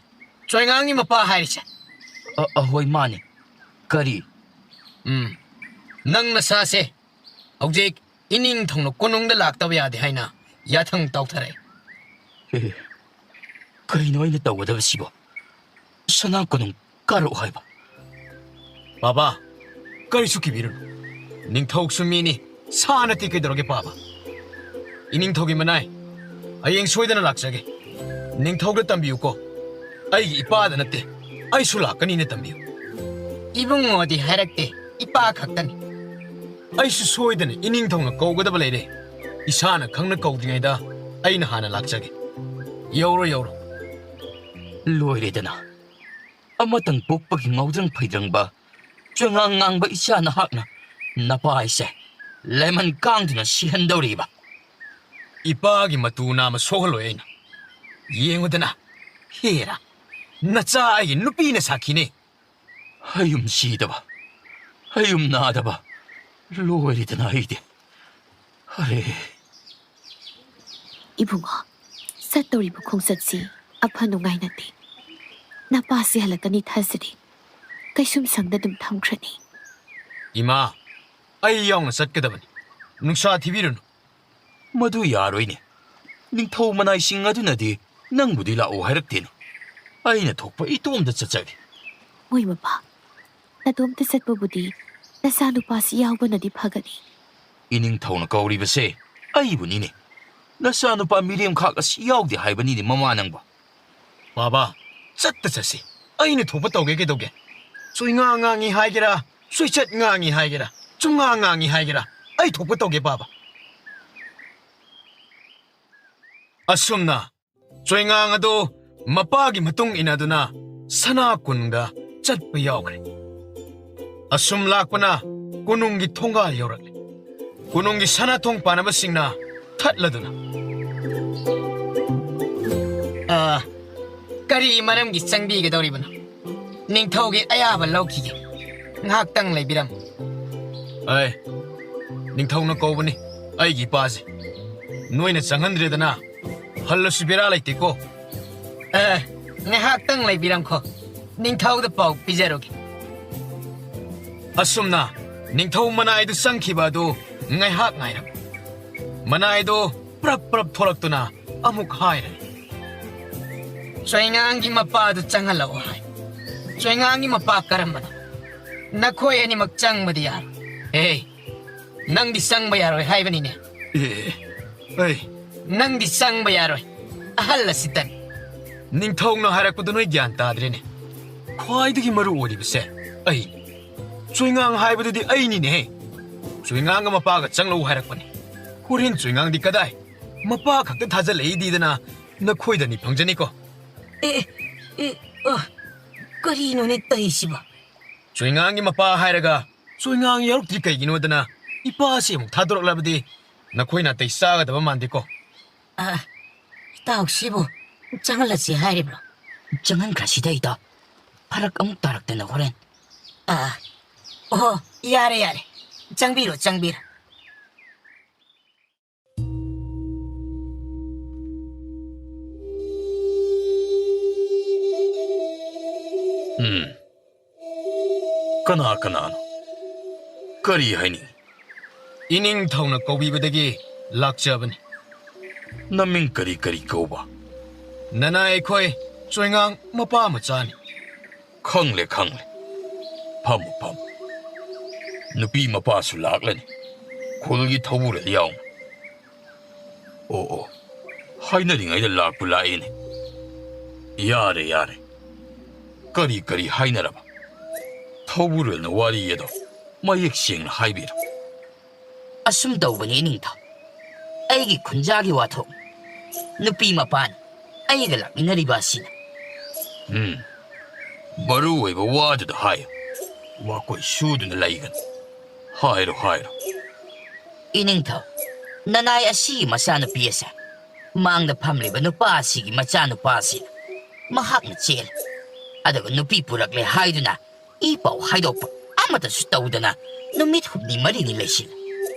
ꯆꯣꯏꯉꯥꯡꯒꯤ ꯃꯄꯥ ꯍꯥꯏꯔꯤꯁꯦ? ꯑ, ꯑ, ꯍꯣꯏ, ꯃꯥꯅꯤ꯫ ꯀꯔꯤ? ꯎꯝ, ꯅꯪ ꯅꯁꯥꯁꯦ ꯍꯧꯖꯤꯛ ꯏꯅꯤꯡꯊꯧꯅ ꯀꯣꯅꯨꯡꯗ ꯂꯥꯛꯇꯕ ꯌꯥꯗꯦ ꯍꯥꯏꯅ ꯌꯥꯊꯪ ꯇꯧꯊꯔꯛꯑꯦ꯫ ꯑꯦ, ꯀꯩꯅꯣ ꯑꯩꯅ ꯇꯧꯒꯗꯕꯁꯤꯕꯣ? ꯁꯅꯥ ꯀꯣꯅꯨꯡ ꯀꯥꯔꯛꯑꯣ ꯍꯥꯏꯕ? ꯕꯥꯕꯥ, ꯀꯔꯤꯁꯨ ꯀꯤꯕꯤꯔꯨꯅꯨ꯫ ꯅꯤꯡꯊꯧꯁꯨ ꯃꯤꯅꯤ, ꯁꯥ ꯅꯠꯇꯦ꯫ ꯀꯩꯗꯧꯔꯒꯦ ꯄꯥꯕ? ꯏꯅꯤꯡꯊꯧꯒꯤ ꯃꯅꯥꯏ, ꯍꯌꯦꯡ ꯁꯣꯏꯗꯅ ꯂꯥꯛꯆꯒꯦ꯫ ꯅꯤꯡꯊꯧꯗ ꯇꯝꯕꯤꯌꯨꯀꯣ꯫ ꯑꯩꯒꯤ ꯏꯄꯥꯗ ꯅꯠꯇꯦ, ꯑꯩꯁꯨ ꯂꯥꯛꯀꯅꯤꯅ ꯇꯝꯕꯤꯌꯨ꯫ ꯏꯕꯨꯡꯉꯣꯗꯤ ꯍꯥꯏꯔꯛꯇꯦ, ꯏꯄꯥ ꯈꯛꯇꯅꯤ꯫ ꯑꯩꯁꯨ ꯁꯣꯏꯗꯅ ꯏꯅꯤꯡꯊꯧꯅ ꯀꯧꯒꯗꯕ ꯂꯩꯔꯦ꯫ ꯏꯁꯥꯅ ꯈꯪꯅ ꯀꯧꯗ꯭ꯔꯤꯉꯩꯗ ꯑꯩꯅ ꯍꯥꯟꯅ ꯂꯥꯛꯆꯒꯦ꯫ ꯌꯧꯔꯣ, ꯌꯧꯔꯣ꯫ ꯂꯣꯏꯔꯦꯗꯅ꯫ ꯑꯃꯇꯪ ꯄꯣꯛꯄꯒꯤ ꯉꯥꯎꯖꯪ ꯐꯩꯖꯪꯕ, ꯆꯣꯏꯉꯥꯡ ꯉꯥꯡꯕ ꯏꯆꯥ ꯅꯍꯥꯛꯅ ꯅꯄꯥ ꯑꯩꯁꯦ ꯂꯦꯃꯟ ꯀꯥꯡꯗꯨꯅ ꯁꯤꯍꯟꯗꯧꯔꯤꯕ꯫ ꯏꯄꯥꯒꯤ ꯃꯇꯨ ꯅꯥꯝꯃ ꯁꯣꯛꯍꯜꯂꯣꯏ ꯑꯩꯅ꯫ ꯌꯦꯡꯉꯨꯗꯅ, ꯍꯦꯔꯥ, ꯅꯆꯥ ꯑꯩꯒꯤ ꯅꯨꯄꯤꯅ ꯁꯥꯈꯤꯅꯦ꯫ ꯍꯌꯨꯝ ꯁꯤꯗꯕ, ꯍꯌꯨꯝ ꯅꯥꯗꯕ, ꯂꯣꯏꯔꯦꯗꯅ ꯑꯩꯗꯤ꯫ ꯑꯔꯦ꯫ ꯏꯕꯨꯡꯉꯣ, ꯆꯠꯇꯧꯔꯤꯕ ꯈꯣꯡꯆꯠꯁꯤ ꯑꯐ ꯅꯨꯡꯉꯥꯏ ꯅꯠꯇꯦ꯫ ꯅꯄꯥꯁꯤ ꯍꯜꯂꯛꯀꯅꯤ ꯊꯥꯖꯗꯦ꯫ ꯀꯩꯁꯨꯝ ꯁꯪꯗ ꯑꯗꯨꯝ ꯊꯝꯈ꯭ꯔꯅꯤ꯫ ꯏꯃꯥ, ꯑꯩ ꯌꯥꯎꯅ ꯆꯠꯀꯗꯕꯅꯤ꯫ ꯅꯨꯡꯁꯥ ꯊꯤꯕꯤꯔꯨꯅꯨ꯫ ꯃꯗꯨ ꯌꯥꯔꯣꯏꯅꯦ꯫ ꯅꯤꯡꯊꯧ ꯃꯅꯥꯏꯁꯤꯡ ꯑꯗꯨꯅꯗꯤ ꯅꯪꯕꯨꯗꯤ ꯂꯥꯛꯑꯣ ꯍꯥꯏꯔꯛꯇꯦꯅꯦ꯫ ꯑꯩꯅ ꯊꯣꯛꯄ ꯏꯇꯣꯝꯇ ꯆꯠꯆꯒꯦ꯫ ꯃꯣꯏ ꯃꯄꯥ, ꯅꯇꯣꯝꯇ ꯆꯠꯄꯕꯨꯗꯤ ꯅꯆꯥꯅꯨꯄꯥꯁꯤ ꯌꯥꯎꯕꯅꯗꯤ ꯐꯒꯅꯤ꯫ ꯏꯅꯤꯡꯊꯧꯅ ꯀꯧꯔꯤꯕꯁꯦ ꯑꯩꯕꯨꯅꯤꯅꯦ꯫ ꯅꯆꯥꯅꯨꯄꯥ ꯃꯤꯔꯦꯝꯈꯥꯛ ꯑꯁꯤ ꯌꯥꯎꯗꯦ ꯍꯥꯏꯕꯅꯤꯅꯦ ꯃꯃꯥ ꯅꯪꯕꯣ꯫ ꯕꯥꯕꯥ, ꯆꯠꯇ ꯆꯠꯁꯤ꯫ ꯑꯩꯅ ꯊꯣꯛꯄ ꯇꯧꯒꯦ ꯀꯩꯗꯧꯒꯦ? ꯆꯣꯏꯉꯥ ꯉꯥꯡꯉꯤ ꯍꯥꯏꯒꯦꯔꯥ, ꯆꯣꯏꯆꯠ ꯉꯥꯡꯉꯤ ꯍꯥꯏꯒꯦꯔꯥ, ꯆꯨꯉꯥ ꯉꯥꯡꯉꯤ ꯍꯥꯏꯒꯦꯔꯥ, ꯑꯩ ꯊꯣꯛꯄ ꯇꯧꯒꯦ ꯕꯥꯕꯥ꯫ ꯑꯁꯨꯝꯅ ꯆꯣꯏꯉꯥꯡ ꯑꯗꯨ ꯃꯄꯥꯒꯤ ꯃꯇꯨꯡ ꯏꯟꯅꯗꯨꯅ ꯁꯅꯥ ꯀꯣꯅꯨꯡꯗ ꯆꯠꯄ ꯌꯥꯎꯈ꯭ꯔꯦ꯫ ꯑꯁꯨꯝ ꯂꯥꯛꯄꯅ ꯀꯣꯅꯨꯡꯒꯤ ꯊꯣꯡꯒꯥꯜ ꯌꯧꯔꯛꯂꯦ꯫ ꯀꯣꯅꯨꯡꯒꯤ ꯁꯅꯥ ꯊꯣꯡ ꯄꯥꯟꯅꯕꯁꯤꯡꯅ ꯊꯠꯂꯗꯨꯅ, "ꯑ, ꯀꯔꯤ ꯃꯔꯝꯒꯤ ꯆꯪꯕꯤꯒꯗꯧꯔꯤꯕꯅꯣ? ꯅꯤꯡꯊꯧꯒꯤ ꯑꯌꯥꯕ ꯂꯧꯈꯤꯒꯦ꯫ ꯉꯥꯏꯍꯥꯛꯇꯪ ꯂꯩꯕꯤꯔꯝꯃꯨ꯫" "ꯑꯦ, ꯅꯤꯡꯊꯧꯅ ꯀꯧꯕꯅꯤ, ꯑꯩꯒꯤ ꯏꯄꯥꯁꯦ꯫ ꯅꯣꯏꯅ ꯆꯪꯍꯟꯗ꯭ꯔꯦꯗꯅ, ꯍꯜꯂꯁꯨ ꯕꯦꯔꯥ ꯂꯩꯇꯦꯀꯣ꯫" "ꯑꯦ, ꯉꯥꯏꯍꯥꯛꯇꯪ ꯂꯩꯕꯤꯔꯝꯈꯣ, ꯅꯤꯡꯊꯧꯗ ꯄꯥꯎ ꯄꯤꯖꯔꯨꯒꯦ꯫" ꯑꯁꯨꯝꯅ ꯅꯤꯡꯊꯧ ꯃꯅꯥꯏꯗꯨ ꯆꯪꯈꯤꯕ ꯑꯗꯨ ꯉꯥꯏꯍꯥꯛ ꯉꯥꯏꯔꯝꯃꯤ꯫ ꯃꯅꯥꯏꯗꯨ ꯄ꯭ꯔꯞ ꯄ꯭ꯔꯞ ꯊꯣꯛꯂꯛꯇꯨꯅ ꯑꯃꯨꯛ ꯍꯥꯏꯔꯦ, "ꯆꯣꯏꯉꯥꯡꯒꯤ ꯃꯄꯥꯗꯨ ꯆꯪꯍꯜꯂꯛꯑꯣ ꯍꯥꯏ꯫ ꯆꯣꯏꯉꯥꯡꯒꯤ ꯃꯄꯥ ꯀꯔꯝꯕꯅꯣ? ꯅꯈꯣꯏ ꯑꯅꯤꯃꯛ ꯆꯪꯕꯗꯤ ꯌꯥꯔꯣꯏ꯫" "ꯑꯦ, ꯅꯪꯗꯤ ꯆꯪꯕ ꯌꯥꯔꯣꯏ ꯍꯥꯏꯕꯅꯤꯅꯦ꯫" "ꯑꯦ, ꯑꯩ..." "ꯅꯪꯗꯤ ꯆꯪꯕ ꯌꯥꯔꯣꯏ, ꯑꯍꯜ ꯑꯁꯤꯇꯅꯤ꯫" "ꯅꯤꯡꯊꯧꯅ ꯍꯥꯏꯔꯛꯄꯗꯨ ꯅꯣꯏ ꯒ꯭ꯌꯥꯟ ꯇꯥꯗ꯭ꯔꯦꯅꯦ꯫ ꯈ꯭ꯋꯥꯏꯗꯒꯤ ꯃꯔꯨ ꯑꯣꯏꯔꯤꯕꯁꯦ ꯑꯩꯅꯤ꯫ ꯆꯣꯏꯉꯥꯡ ꯍꯥꯏꯕꯗꯨꯗꯤ ꯑꯩꯅꯤꯅꯦꯍꯦ꯫ ꯆꯣꯏꯉꯥꯡꯒ ꯃꯄꯥꯒ ꯆꯪꯂꯛꯎ ꯍꯥꯏꯔꯛꯄꯅꯤ꯫ ꯍꯣꯔꯦꯟ ꯆꯣꯏꯉꯥꯡꯗꯤ ꯀꯗꯥꯏ? ꯃꯄꯥ ꯈꯛꯇ ꯊꯥꯖꯜꯂꯛꯏꯗꯤꯗꯅ ꯅꯈꯣꯏꯗꯅꯤ ꯐꯪꯖꯅꯤꯀꯣ꯫" "ꯑꯦ, ꯑꯦ, ꯑ, ꯀꯔꯤꯅꯣꯅꯦ ꯇꯧꯔꯤꯁꯤꯕꯣ?" "ꯆꯣꯏꯉꯥꯡꯒꯤ ꯃꯄꯥ ꯍꯥꯏꯔꯒ ꯆꯣꯏꯉꯥꯡ ꯌꯥꯎꯔꯛꯇ꯭ꯔꯤ ꯀꯩꯒꯤꯅꯣꯗꯅ ꯏꯄꯥꯁꯤ ꯑꯃꯨꯛ ꯊꯥꯗꯣꯔꯛꯂꯕꯗꯤ ꯅꯈꯣꯏ ꯅꯥꯇꯩ ꯆꯥꯒꯗꯕ ꯃꯥꯟꯗꯦꯀꯣ꯫" "ꯑ, ꯏꯇꯥꯎꯁꯤꯕꯨ ꯆꯪꯍꯜꯂꯁꯤ ꯍꯥꯏꯔꯤꯕ꯭ꯔꯣ?" "ꯆꯪꯍꯟꯈ꯭ꯔꯁꯤꯗ ꯏꯇꯥꯎ, ꯐꯔꯛ ꯑꯃꯨꯛ ꯇꯥꯔꯛꯇꯅ ꯍꯣꯔꯦꯟ꯫" "ꯑ, ꯑꯣꯍꯣ, ꯌꯥꯔꯦ, ꯌꯥꯔꯦ, ꯆꯪꯕꯤꯔꯣ, ꯆꯪꯕꯤꯔꯣ꯫" ꯎꯝ꯫ ꯀꯅꯥ ꯀꯅꯥꯅꯣ? ꯀꯔꯤ ꯍꯥꯏꯅꯤꯡ? ꯏꯅꯤꯡꯊꯧꯅ ꯀꯧꯕꯤꯕꯗꯒꯤ ꯂꯥꯛꯆꯕꯅꯤ꯫ ꯅꯃꯤꯡ ꯀꯔꯤ ꯀꯔꯤ ꯀꯧꯕ? ꯅꯅꯥꯏ ꯑꯩꯈꯣꯏ ꯆꯣꯏꯉꯥꯡ ꯃꯄꯥ ꯃꯆꯥꯅꯤ꯫ ꯈꯪꯂꯦ, ꯈꯪꯂꯦ꯫ ꯐꯝꯃꯨ, ꯐꯝꯃꯨ꯫ ꯅꯨꯄꯤ ꯃꯄꯥꯁꯨ ꯂꯥꯛꯂꯅꯤ꯫ ꯈꯨꯜꯒꯤ ꯊꯧꯕꯨꯔꯦꯜ ꯌꯥꯎꯅ꯫ ꯑꯣ ꯑꯣ, ꯍꯥꯏꯅꯔꯤꯉꯩꯗ ꯂꯥꯛꯄꯨ ꯂꯥꯛꯏꯅꯦ꯫ ꯌꯥꯔꯦ ꯌꯥꯔꯦ, ꯀꯔꯤ ꯀꯔꯤ ꯍꯥꯏꯅꯔꯕ? ꯊꯧꯕꯨꯔꯦꯜꯅ ꯋꯥꯔꯤ ꯑꯗꯣ ꯃꯌꯦꯛ ꯁꯦꯡꯅ ꯍꯥꯏꯕꯤꯔꯣ꯫ ꯑꯁꯨꯝ ꯇꯧꯕꯅꯤ ꯏꯅꯤꯡꯊꯧ, ꯑꯩꯒꯤ ꯈꯨꯟꯖꯥꯒꯤ ꯋꯥꯊꯣꯛ꯫ ꯅꯨꯄꯤ ꯃꯄꯥꯅ ꯑꯩꯒ ꯂꯥꯛꯃꯤꯟꯅꯔꯤꯕ ꯑꯁꯤꯅ꯫ ꯎꯝ, ꯃꯔꯨ ꯑꯣꯏꯕ ꯋꯥꯗꯨꯗ ꯍꯥꯏꯌꯨ꯫ ꯋꯥꯀꯣꯏ ꯁꯨꯗꯨꯅ ꯂꯩꯒꯅꯨ꯫ ꯍꯥꯏꯔꯣ ꯍꯥꯏꯔꯣ꯫ ꯏꯅꯤꯡꯊꯧ, ꯅꯅꯥꯏ ꯑꯁꯤꯒꯤ ꯃꯆꯥꯅꯨꯄꯤ ꯑꯁꯦ ꯃꯥꯡꯗ ꯐꯝꯂꯤꯕ ꯅꯨꯄꯥ ꯑꯁꯤꯒꯤ ꯃꯆꯥꯅꯨꯄꯥ ꯑꯁꯤꯅ ꯃꯍꯥꯛꯅ ꯆꯦꯜꯂꯦ, ꯑꯗꯨꯒ ꯅꯨꯄꯤ ꯄꯨꯔꯛꯂꯦ ꯍꯥꯏꯗꯨꯅ ꯏ ꯄꯥꯎ ꯍꯥꯏꯗꯣꯛꯄ ꯑꯃꯠꯇꯁꯨ ꯇꯧꯗꯅ ꯅꯨꯃꯤꯠ ꯍꯨꯝꯅꯤ ꯃꯔꯤꯅꯤ ꯂꯩꯁꯤꯜꯂꯦ꯫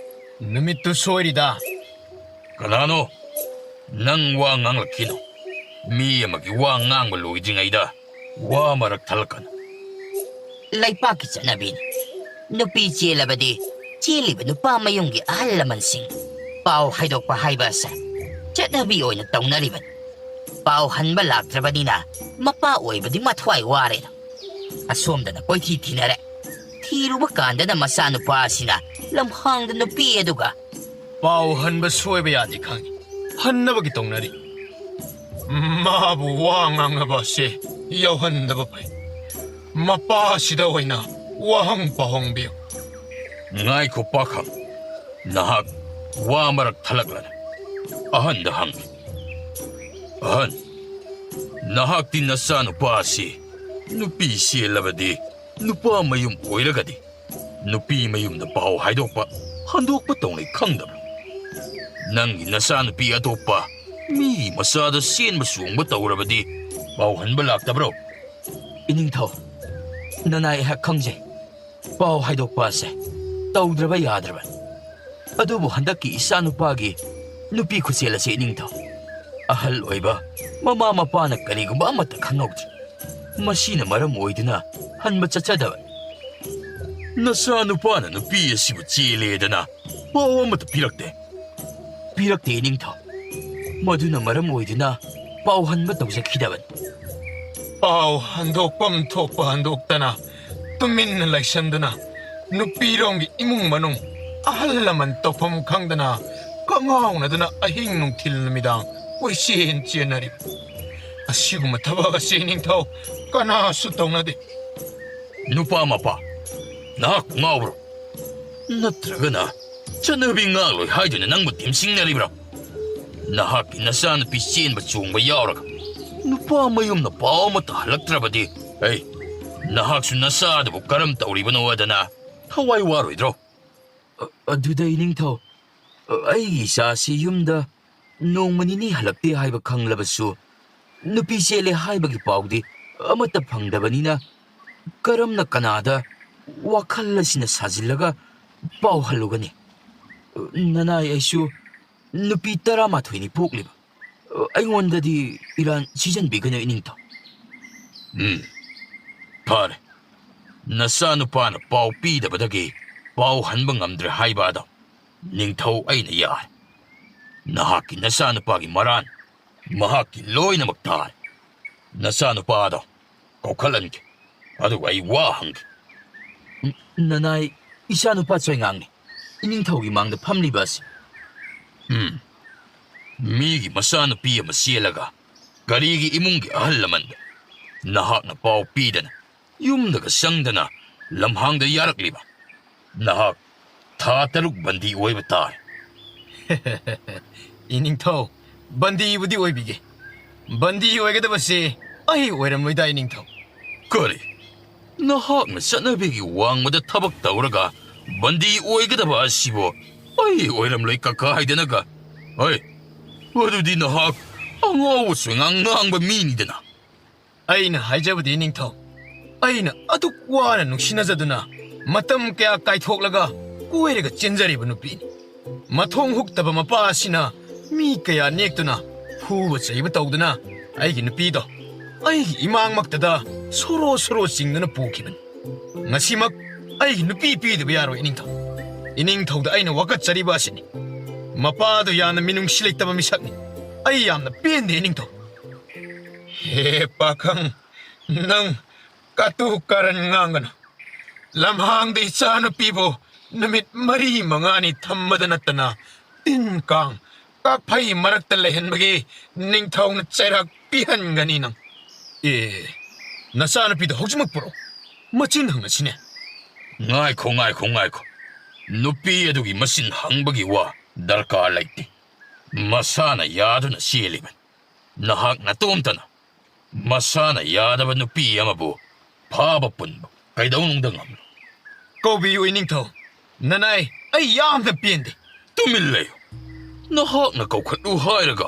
ꯅꯨꯃꯤꯠꯇꯨ ꯁꯣꯏꯔꯤꯗ꯫ ꯀꯅꯥꯅꯣ? ꯅꯪ ꯋꯥ ꯉꯥꯡꯂꯛꯈꯤꯅꯣ꯫ ꯃꯤ ꯑꯃꯒꯤ ꯋꯥ ꯉꯥꯡꯕ ꯂꯣꯏꯗ꯭ꯔꯤꯉꯩꯗ ꯋꯥ ꯃꯔꯛ ꯊꯠꯂꯛꯀꯅꯨ꯫ ꯂꯩꯄꯥꯛꯀꯤ ꯆꯠꯅꯕꯤꯅꯤ꯫ ꯅꯨꯄꯤ ꯆꯦꯜꯂꯕꯗꯤ ꯆꯦꯜꯂꯤꯕ ꯅꯨꯄꯥ ꯃꯌꯨꯝꯒꯤ ꯑꯍꯜ ꯂꯃꯟꯁꯤꯡ ꯄꯥꯎ ꯍꯥꯏꯗꯣꯛꯄ ꯍꯥꯏꯕ ꯑꯁꯦ ꯆꯠꯅꯕꯤ ꯑꯣꯏꯅ ꯇꯧꯅꯔꯤꯕꯅꯤ꯫ ꯄꯥꯎ ꯍꯟꯕ ꯂꯥꯛꯇ꯭ꯔꯕꯅꯤꯅ ꯃꯄꯥ ꯑꯣꯏꯕꯗꯤ ꯃꯊ꯭ꯋꯥꯏ ꯋꯥꯔꯦꯗꯣ꯫ ꯑꯁꯣꯝꯗꯅ ꯀꯣꯏꯊꯤ ꯊꯤꯅꯔꯦ꯫ ꯊꯤꯔꯨꯕ ꯀꯥꯟꯗꯅ ꯃꯆꯥꯅꯨꯄꯥ ꯑꯁꯤꯅ ꯂꯝꯍꯥꯡꯗ ꯅꯨꯄꯤ ꯑꯗꯨꯒ ꯄꯥꯎ ꯍꯟꯕ ꯁꯣꯏꯕ ꯌꯥꯗꯦ ꯈꯪꯉꯤ꯫ ꯍꯟꯅꯕꯒꯤ ꯇꯧꯅꯔꯤ꯫ ꯃꯥꯕꯨ ꯋꯥ ꯉꯥꯡꯅꯕ ꯑꯁꯤ ꯌꯥꯎꯍꯟꯗꯕ ꯐꯩ꯫ ꯃꯄꯥ ꯑꯁꯤꯗ ꯑꯣꯏꯅ ꯋꯥꯍꯪ ꯄꯥꯎꯍꯪꯕꯤꯌꯨ꯫ ꯉꯥꯏꯈꯣ ꯄꯥꯈꯪ, ꯅꯍꯥꯛ ꯋꯥ ꯃꯔꯛ ꯊꯠꯂꯛꯂꯅꯨ꯫ ꯑꯍꯟꯗ ꯍꯪꯒꯦ꯫ ꯑꯍꯟ, ꯅꯍꯥꯛꯇꯤ ꯅꯆꯥꯅꯨꯄꯥ ꯑꯁꯤ ꯅꯨꯄꯤ ꯆꯦꯜꯂꯕꯗꯤ ꯅꯨꯄꯥ ꯃꯌꯨꯝ ꯑꯣꯏꯔꯒꯗꯤ ꯅꯨꯄꯤ ꯃꯌꯨꯝꯗ ꯄꯥꯎ ꯍꯥꯏꯗꯣꯛꯄ, ꯍꯟꯗꯣꯛꯄ ꯇꯧꯅꯩ ꯈꯪꯗꯕ꯭ꯔꯥ? ꯅꯪꯒꯤ ꯅꯆꯥꯅꯨꯄꯤ ꯑꯇꯣꯞꯄ ꯃꯤꯒꯤ ꯃꯆꯥꯗ ꯆꯦꯟꯕ ꯆꯣꯡꯕ ꯇꯧꯔꯕꯗꯤ ꯄꯥꯎ ꯍꯟꯕ ꯂꯥꯛꯇꯕ꯭ꯔꯣ? ꯏꯅꯤꯡꯊꯧ, ꯅꯅꯥꯏ ꯑꯩꯍꯥꯛ ꯈꯪꯖꯩ꯫ ꯄꯥꯎ ꯍꯥꯏꯗꯣꯛꯄ ꯑꯁꯦ ꯇꯧꯗ꯭ꯔꯕ ꯌꯥꯗ꯭ꯔꯕꯅꯤ꯫ ꯑꯗꯨꯕꯨ ꯍꯟꯗꯛꯀꯤ ꯏꯆꯥꯅꯨꯄꯥꯒꯤ ꯅꯨꯄꯤ ꯈꯨꯆꯦꯜ ꯑꯁꯤ ꯏꯅꯤꯡꯊꯧ, ꯑꯍꯜ ꯑꯣꯏꯕ ꯃꯃꯥ ꯃꯄꯥꯅ ꯀꯔꯤꯒꯨꯝꯕ ꯑꯃꯠꯇ ꯈꯪꯍꯧꯗ꯭ꯔꯦ꯫ ꯃꯁꯤꯅ ꯃꯔꯝ ꯑꯣꯏꯗꯨꯅ ꯍꯟꯕ ꯆꯠꯆꯗꯕꯅꯤ꯫ ꯅꯆꯥꯅꯨꯄꯥꯅ ꯅꯨꯄꯤ ꯑꯁꯤꯕꯨ ꯆꯦꯜꯂꯦꯗꯅ ꯄꯥꯎ ꯑꯃꯠꯇ ꯄꯤꯔꯛꯇꯦ꯫ ꯄꯤꯔꯛꯇꯦ ꯏꯅꯤꯡꯊꯧ꯫ ꯃꯗꯨꯅ ꯃꯔꯝ ꯑꯣꯏꯗꯨꯅ ꯄꯥꯎ ꯍꯟꯕ ꯇꯧꯖꯈꯤꯗꯕꯅꯤ꯫ ꯄꯥꯎ ꯍꯟꯗꯣꯛꯐꯝ ꯊꯣꯛꯄ ꯍꯟꯗꯣꯛꯇꯅ ꯇꯨꯃꯤꯟꯅ ꯂꯩꯁꯟꯗꯨꯅ ꯅꯨꯄꯤꯔꯣꯝꯒꯤ ꯏꯃꯨꯡ ꯃꯅꯨꯡ ꯑꯍꯜ ꯂꯃꯟ ꯇꯧꯐꯝ ꯈꯪꯗꯅ ꯀꯉꯥꯎꯅꯗꯨꯅ ꯑꯍꯤꯡ ꯅꯨꯡꯊꯤꯜ ꯅꯨꯃꯤꯗꯥꯡ ꯀꯣꯏꯆꯦꯟ ꯆꯦꯟꯅꯔꯤꯕ ꯑꯁꯤꯒꯨꯝꯕ ꯊꯕꯛ ꯑꯁꯤ, ꯏꯅꯤꯡꯊꯧ, ꯀꯅꯥꯁꯨ ꯇꯧꯅꯗꯦ꯫ ꯅꯨꯄꯥ ꯃꯄꯥ, ꯅꯍꯥꯛ ꯉꯥꯎꯕ꯭ꯔꯣ? ꯅꯠꯇ꯭ꯔꯒꯅ ꯆꯠꯅꯕꯤ ꯉꯥꯛꯂꯣꯏ ꯍꯥꯏꯗꯨꯅ ꯅꯪꯕꯨ ꯇꯤꯝꯁꯤꯡꯅꯔꯤꯕ꯭ꯔꯣ? ꯅꯍꯥꯛꯀꯤ ꯅꯆꯥꯅꯨꯄꯤ ꯆꯦꯟꯕ ꯆꯣꯡꯕ ꯌꯥꯎꯔꯒ ꯅꯨꯄꯥ ꯃꯌꯨꯝꯅ ꯄꯥꯎ ꯑꯃꯠꯇ ꯍꯜꯂꯛꯇ꯭ꯔꯕꯗꯤ, ꯑꯩ, ꯅꯍꯥꯛꯁꯨ ꯅꯆꯥꯗꯨꯕꯨ ꯀꯔꯝ ꯇꯧꯔꯤꯕꯅꯣ ꯍꯥꯏꯗꯅ ꯊꯋꯥꯏ ꯋꯥꯔꯣꯏꯗ꯭ꯔꯣ? ꯑ-, ꯑꯗꯨꯗ ꯏꯅꯤꯡꯊꯧ, ꯑ-, ꯑꯩꯒꯤ ꯏꯆꯥꯁꯤ ꯌꯨꯝꯗ ꯅꯣꯡꯃ ꯅꯤꯅꯤ ꯍꯜꯂꯛꯇꯦ ꯍꯥꯏꯕ ꯈꯪꯂꯕꯁꯨ, ꯅꯨꯄꯤ ꯆꯦꯜꯂꯦ ꯍꯥꯏꯕꯒꯤ ꯄꯥꯎꯗꯤ ꯑꯃꯠꯇ ꯐꯪꯗꯕꯅꯤꯅ, ꯀꯔꯝꯅ ꯀꯅꯥꯗ ꯋꯥꯈꯜ ꯑꯁꯤꯅ ꯁꯥꯖꯤꯜꯂꯒ ꯄꯥꯎ ꯍꯜꯂꯨꯒꯅꯤ? ꯅꯅꯥꯏ ꯑꯩꯁꯨ ꯅꯨꯄꯤ ꯇꯔꯥꯃꯥꯊꯣꯏꯅꯤ ꯄꯣꯛꯂꯤꯕ꯫ ꯑꯩꯉꯣꯟꯗꯗꯤ ꯏꯔꯥꯟ ꯁꯤꯖꯟꯕꯤꯒꯅꯨ, ꯏꯅꯤꯡꯊꯧ꯫ ꯎꯝ, ꯐꯔꯦ꯫ ꯅꯆꯥꯅꯨꯄꯥꯅ ꯄꯥꯎ ꯄꯤꯗꯕꯗꯒꯤ ꯄꯥꯎ ꯍꯟꯕ ꯉꯝꯗ꯭ꯔꯦ ꯍꯥꯏꯕ ꯑꯗꯣ, ꯅꯤꯡꯊꯧ, ꯑꯩꯅ ꯌꯥꯔꯦ꯫ ꯅꯍꯥꯛꯀꯤ ꯅꯆꯥꯅꯨꯄꯥꯒꯤ ꯃꯔꯥꯟ ꯃꯍꯥꯛꯀꯤ ꯂꯣꯏꯅꯃꯛ ꯇꯥꯔꯦ꯫ ꯅꯆꯥꯅꯨꯄꯥꯗꯣ ꯀꯧꯈꯠꯍꯟꯒꯦ, ꯑꯗꯨꯒ ꯑꯩ ꯋꯥ ꯍꯪꯒꯦ꯫ ꯅ-, ꯅꯅꯥꯏ, ꯏꯆꯥꯅꯨꯄꯥ ꯆꯣꯏꯉꯥꯡꯅꯤ ꯏꯅꯤꯡꯊꯧꯒꯤ ꯃꯥꯡꯗ ꯐꯝꯂꯤꯕ ꯑꯁꯤ꯫ ꯎꯝ, ꯃꯤꯒꯤ ꯃꯆꯥꯅꯨꯄꯤ ꯑꯃ ꯆꯦꯜꯂꯒ ꯀꯔꯤꯒꯤ ꯏꯃꯨꯡꯒꯤ ꯑꯍꯜ ꯂꯃꯟꯗ ꯅꯍꯥꯛꯅ ꯄꯥꯎ ꯄꯤꯗꯅ ꯌꯨꯝꯗꯒ ꯆꯪꯗꯅ ꯂꯝꯍꯥꯡꯗ ꯌꯥꯔꯛꯂꯤꯕ? ꯅꯍꯥꯛ ꯊꯥ ꯇꯔꯨꯛ ꯕꯟꯗꯤ ꯑꯣꯏꯕ ꯇꯥꯔꯦ꯫ ꯏꯅꯤꯡꯊꯧ, ꯕꯟꯗꯤꯕꯨꯗꯤ ꯑꯣꯏꯕꯤꯒꯦ꯫ ꯕꯟꯗꯤ ꯑꯣꯏꯒꯗꯕꯁꯦ ꯑꯩ ꯑꯣꯏꯔꯝꯂꯣꯏꯗ, ꯏꯅꯤꯡꯊꯧ꯫ ꯀꯔꯤ? ꯅꯍꯥꯛꯅ ꯆꯠꯅꯕꯤꯒꯤ ꯋꯥꯡꯃꯗ ꯊꯕꯛ ꯇꯧꯔꯒ ꯕꯟꯗꯤ ꯑꯣꯏꯒꯗꯕ ꯑꯁꯤꯕꯨ ꯑꯩ ꯑꯣꯏꯔꯝꯂꯣꯏ ꯀꯀꯥ ꯍꯥꯏꯗꯅꯒ? ꯍꯩ, ꯑꯗꯨꯗꯤ ꯅꯍꯥꯛ ꯑꯉꯥꯎꯕ ꯁꯣꯏꯉꯥꯡ ꯉꯥꯡꯕ ꯃꯤꯅꯤꯗꯅ꯫ ꯑꯩꯅ ꯍꯥꯏꯖꯕꯗꯤ, ꯅꯤꯡꯊꯧ, ꯑꯩꯅ ꯑꯗꯨꯛ ꯋꯥꯅ ꯅꯨꯡꯁꯤꯅꯖꯗꯨꯅ ꯃꯇꯝ ꯀꯌꯥ ꯀꯥꯏꯊꯣꯛꯂꯒ ꯀꯣꯏꯔꯒ ꯆꯦꯟꯖꯔꯤꯕ ꯅꯨꯄꯤꯅꯤ꯫ ꯃꯊꯣꯡ ꯍꯨꯛꯇꯕ ꯃꯄꯥ ꯑꯁꯤꯅ ꯃꯤ ꯀꯌꯥ ꯅꯦꯛꯇꯨꯅ ꯐꯨꯕ ꯆꯩꯕ ꯇꯧꯗꯨꯅ ꯑꯩꯒꯤ ꯅꯨꯄꯤꯗꯣ ꯑꯩꯒꯤ ꯏꯃꯥꯡꯃꯛꯇꯗ ꯁꯣꯔꯣ ꯁꯣꯔꯣ ꯆꯤꯡꯗꯨꯅ ꯄꯨꯈꯤꯕꯅꯤ꯫ ꯉꯁꯤꯃꯛ ꯑꯩꯒꯤ ꯅꯨꯄꯤ ꯄꯤꯗꯕ ꯌꯥꯔꯣꯏ, ꯏꯅꯤꯡꯊꯧ꯫ ꯏꯅꯤꯡꯊꯧꯗ ꯑꯩꯅ ꯋꯥꯀꯠꯆꯔꯤꯕ ꯑꯁꯤꯅꯤ꯫ ꯃꯄꯥꯗꯣ ꯌꯥꯝꯅ ꯃꯤꯅꯨꯡꯁꯤ ꯂꯩꯇꯕ ꯃꯤꯁꯛꯅꯤ꯫ ꯑꯩ ꯌꯥꯝꯅ ꯄꯦꯟꯗꯦ, ꯏꯅꯤꯡꯊꯧ꯫ ꯍꯦ ꯄꯥꯈꯪ, ꯅꯪ ꯀꯇꯨ ꯀꯔꯟ ꯉꯥꯡꯒꯅꯨ꯫ ꯂꯝꯍꯥꯡꯗ ꯏꯆꯥꯅꯨꯄꯤꯕꯨ ꯅꯨꯃꯤꯠ ꯃꯔꯤ ꯃꯉꯥꯅꯤ ꯊꯝꯕꯗ ꯅꯠꯇꯅ ꯇꯤꯟ ꯀꯥꯡ ꯀꯥꯛꯐꯩ ꯃꯔꯛꯇ ꯂꯩꯍꯟꯕꯒꯤ ꯅꯤꯡꯊꯧꯅ ꯆꯩꯔꯥꯛ ꯄꯤꯍꯟꯒꯅꯤ ꯅꯪ꯫ ꯑꯦ, ꯅꯆꯥꯅꯨꯄꯤꯗꯣ ꯍꯧꯖꯤꯛꯃꯛ ꯄꯨꯔꯛꯑꯣ꯫ ꯃꯆꯤꯟ ꯍꯪꯉꯁꯤꯅꯦ꯫ ꯉꯥꯏꯈꯣ, ꯉꯥꯏꯈꯣ, ꯉꯥꯏꯈꯣ꯫ ꯅꯨꯄꯤ ꯑꯗꯨꯒꯤ ꯃꯆꯤꯟ ꯍꯪꯕꯒꯤ ꯋꯥ ꯗꯔꯀꯥꯔ ꯂꯩꯇꯦ꯫ ꯃꯁꯥꯅ ꯌꯥꯗꯨꯅ ꯆꯦꯜꯂꯤꯕꯅꯤ꯫ ꯅꯍꯥꯛ ꯅꯇꯣꯝꯇꯅ ꯃꯁꯥꯅ ꯌꯥꯗꯕ ꯅꯨꯄꯤ ꯑꯃꯕꯨ ꯐꯥꯕ ꯄꯨꯟꯕ ꯀꯩꯗꯧꯅꯨꯡꯗ ꯉꯝꯂꯣꯏ꯫ ꯀꯧꯕꯤꯌꯨ, ꯏꯅꯤꯡꯊꯧ꯫ ꯅꯅꯥꯏ, ꯑꯩ ꯌꯥꯝꯅ ꯄꯦꯟꯗꯦ꯫ ꯇꯨꯃꯤꯟ ꯂꯩꯌꯨ꯫ ꯅꯍꯥꯛꯅ ꯀꯧꯈꯠꯂꯨ ꯍꯥꯏꯔꯒ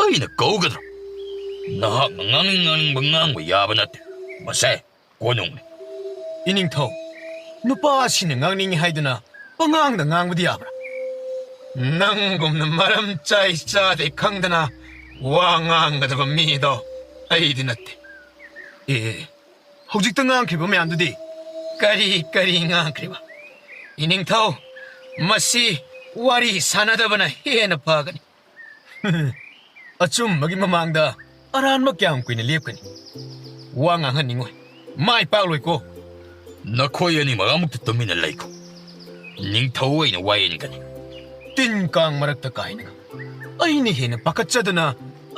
ꯑꯩꯅ ꯀꯧꯒꯗ꯭ꯔꯥ? ꯅꯍꯥꯛꯅ ꯉꯥꯡꯅꯤꯡ ꯉꯥꯡꯅꯤꯡꯕ ꯉꯥꯡꯕ ꯌꯥꯕ ꯅꯠꯇꯦ꯫ ꯃꯁꯦ ꯀꯣꯅꯨꯡꯅꯤ꯫ ꯏꯅꯤꯡꯊꯧ, ꯅꯨꯄꯥꯁꯤꯅ ꯉꯥꯡꯅꯤꯡꯉꯤ ꯍꯥꯏꯗꯨꯅ ꯄꯉꯥꯡꯗ ꯉꯥꯡꯕꯗꯤ ꯌꯥꯕ꯭ꯔꯥ? ꯅꯪꯒꯨꯝꯅ ꯃꯔꯝ ꯆꯥꯏ ꯆꯥꯗꯦ ꯈꯪꯗꯅ ꯋꯥ ꯉꯥꯡꯒꯗꯕ ꯃꯤꯗꯣ ꯑꯩꯗꯤ ꯅꯠꯇꯦ꯫ ꯑꯦ, ꯍꯧꯖꯤꯛꯇ ꯉꯥꯡꯈ꯭ꯔꯤꯕ ꯃꯌꯥꯝꯗꯨꯗꯤ? ꯀꯔꯤ ꯀꯔꯤ ꯉꯥꯡꯈ꯭ꯔꯤꯕ? ꯏꯅꯤꯡꯊꯧ, ꯃꯁꯤ ꯋꯥꯔꯤ ꯁꯥꯟꯅꯗꯕꯅ ꯍꯦꯟꯅ ꯐꯒꯅꯤ꯫ ꯑꯆꯨꯝꯕꯒꯤ ꯃꯃꯥꯡꯗ ꯑꯔꯥꯟꯕ ꯀꯌꯥꯝ ꯀꯨꯏꯅ ꯂꯦꯞꯀꯅꯤ? ꯋꯥ ꯉꯥꯡꯍꯟꯅꯤꯡꯉꯣꯏ꯫ ꯃꯥꯏ ꯄꯥꯛꯂꯣꯏꯀꯣ꯫ ꯅꯈꯣꯏ ꯑꯅꯤꯃꯛ ꯑꯃꯨꯛꯇ ꯇꯨꯃꯤꯟꯅ ꯂꯩꯈꯣ꯫ ꯅꯤꯡꯊꯧ ꯑꯩꯅ ꯋꯥꯌꯦꯟꯒꯅꯤ꯫ ꯇꯤꯟ ꯀꯥꯡ ꯃꯔꯛꯇ ꯀꯥꯏꯅꯒ ꯑꯩꯅ ꯍꯦꯟꯅ ꯄꯥꯈꯠꯆꯗꯅ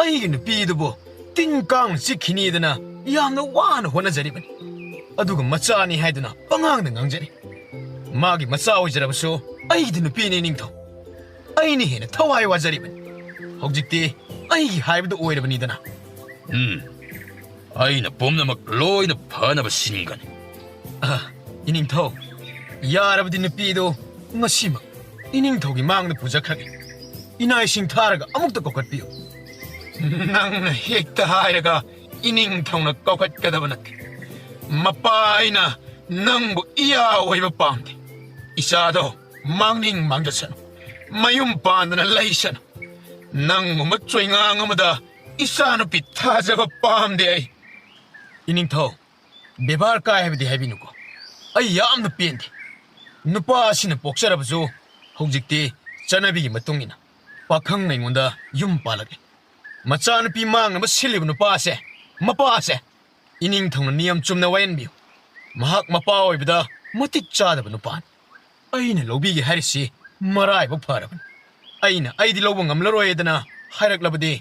ꯑꯩꯒꯤ ꯅꯨꯄꯤꯗꯨꯕꯨ ꯇꯤꯟ ꯀꯥꯡꯅ ꯆꯤꯛꯈꯤꯅꯤꯗꯅ ꯌꯥꯝꯅ ꯋꯥꯅ ꯍꯣꯠꯅꯖꯔꯤꯕꯅꯤ꯫ ꯑꯗꯨꯒ ꯃꯆꯥꯅꯤ ꯍꯥꯏꯗꯨꯅ ꯄꯉꯥꯡꯗ ꯉꯥꯡꯖꯔꯤ꯫ ꯃꯥꯒꯤ ꯃꯆꯥ ꯑꯣꯏꯖꯔꯕꯁꯨ ꯑꯩꯒꯤꯗꯤ ꯅꯨꯄꯤꯅꯤ ꯅꯤꯡꯊꯧ꯫ ꯑꯩꯅ ꯍꯦꯟꯅ ꯊꯋꯥꯏ ꯋꯥꯖꯔꯤꯕꯅꯤ꯫ ꯍꯧꯖꯤꯛꯇꯤ ꯑꯩꯒꯤ ꯍꯥꯏꯕꯗꯨ ꯑꯣꯏꯔꯕꯅꯤꯗꯅ꯫ ꯎꯝ, ꯑꯩꯅ ꯄꯨꯝꯅꯃꯛ ꯂꯣꯏꯅ ꯐꯅꯕ ꯁꯤꯟꯒꯅꯤ꯫ ꯑ, ꯏꯅꯤꯡꯊꯧ, ꯌꯥꯔꯕꯗꯤ ꯅꯨꯄꯤꯗꯨ ꯉꯁꯤꯃꯛ ꯏꯅꯤꯡꯊꯧꯒꯤ ꯃꯥꯡꯗ ꯄꯨꯖꯈ꯭ꯔꯒꯦ꯫ ꯏꯅꯥꯏꯁꯤꯡ ꯊꯥꯔꯒ ꯑꯃꯨꯛꯇ ꯀꯧꯈꯠꯄꯤꯌꯨ꯫ ꯅꯪꯅ ꯍꯦꯛꯇ ꯍꯥꯏꯔꯒ ꯏꯅꯤꯡꯊꯧꯅ ꯀꯧꯈꯠꯀꯗꯕ ꯅꯠꯇꯦ꯫ ꯃꯄꯥ ꯑꯩꯅ ꯅꯪꯕꯨ ꯏꯌꯥ ꯑꯣꯏꯕ ꯄꯥꯝꯗꯦ꯫ ꯏꯆꯥꯗꯣ ꯃꯥꯡꯅꯤꯡ ꯃꯥꯡꯖꯁꯅꯨ, ꯃꯌꯨꯝ ꯄꯥꯟꯗꯅ ꯂꯩꯁꯅꯨ꯫ ꯅꯪꯒꯨꯝꯕ ꯆꯣꯏꯉꯥꯡ ꯑꯃꯗ ꯏꯆꯥꯅꯨꯄꯤ ꯊꯥꯖꯕ ꯄꯥꯝꯗꯦ ꯑꯩ꯫ ꯏꯅꯤꯡꯊꯧ, ꯕꯦꯕꯥꯔ ꯀꯥꯏ ꯍꯥꯏꯕꯗꯤ ꯍꯥꯏꯕꯤꯅꯨꯀꯣ꯫ ꯑꯩ ꯌꯥꯝꯅ ꯄꯦꯟꯗꯦ꯫ ꯅꯨꯄꯥ ꯑꯁꯤꯅ ꯄꯣꯛꯆꯔꯕꯁꯨ ꯍꯧꯖꯤꯛꯇꯤ ꯆꯠꯅꯕꯤꯒꯤ ꯃꯇꯨꯡ ꯏꯟꯅ ꯄꯥꯈꯪ ꯑꯩꯉꯣꯟꯗ ꯌꯨꯝ ꯄꯥꯜꯂꯒꯦ꯫ ꯃꯆꯥꯅꯨꯄꯤ ꯃꯥꯡꯅꯕ ꯁꯤꯜꯂꯤꯕ ꯅꯨꯄꯥꯁꯦ, ꯃꯄꯥꯁꯦ, ꯏꯅꯤꯡꯊꯧꯅ ꯅꯤꯌꯝ ꯆꯨꯝꯅ ꯋꯥꯌꯦꯟꯕꯤꯌꯨ꯫ ꯃꯍꯥꯛ ꯃꯄꯥ ꯑꯣꯏꯕꯗ ꯃꯇꯤꯛ ꯆꯥꯗꯕ ꯅꯨꯄꯥꯅꯤ꯫ ꯑꯩꯅ ꯂꯧꯕꯤꯒꯦ ꯍꯥꯏꯔꯤꯁꯤ ꯃꯔꯥꯏꯕꯛ ꯐꯔꯕꯅꯤ꯫ ꯑꯩꯅ ꯑꯩꯗꯤ ꯂꯧꯕ ꯉꯝꯂꯔꯣꯏꯗꯅ ꯍꯥꯏꯔꯛꯂꯕꯗꯤ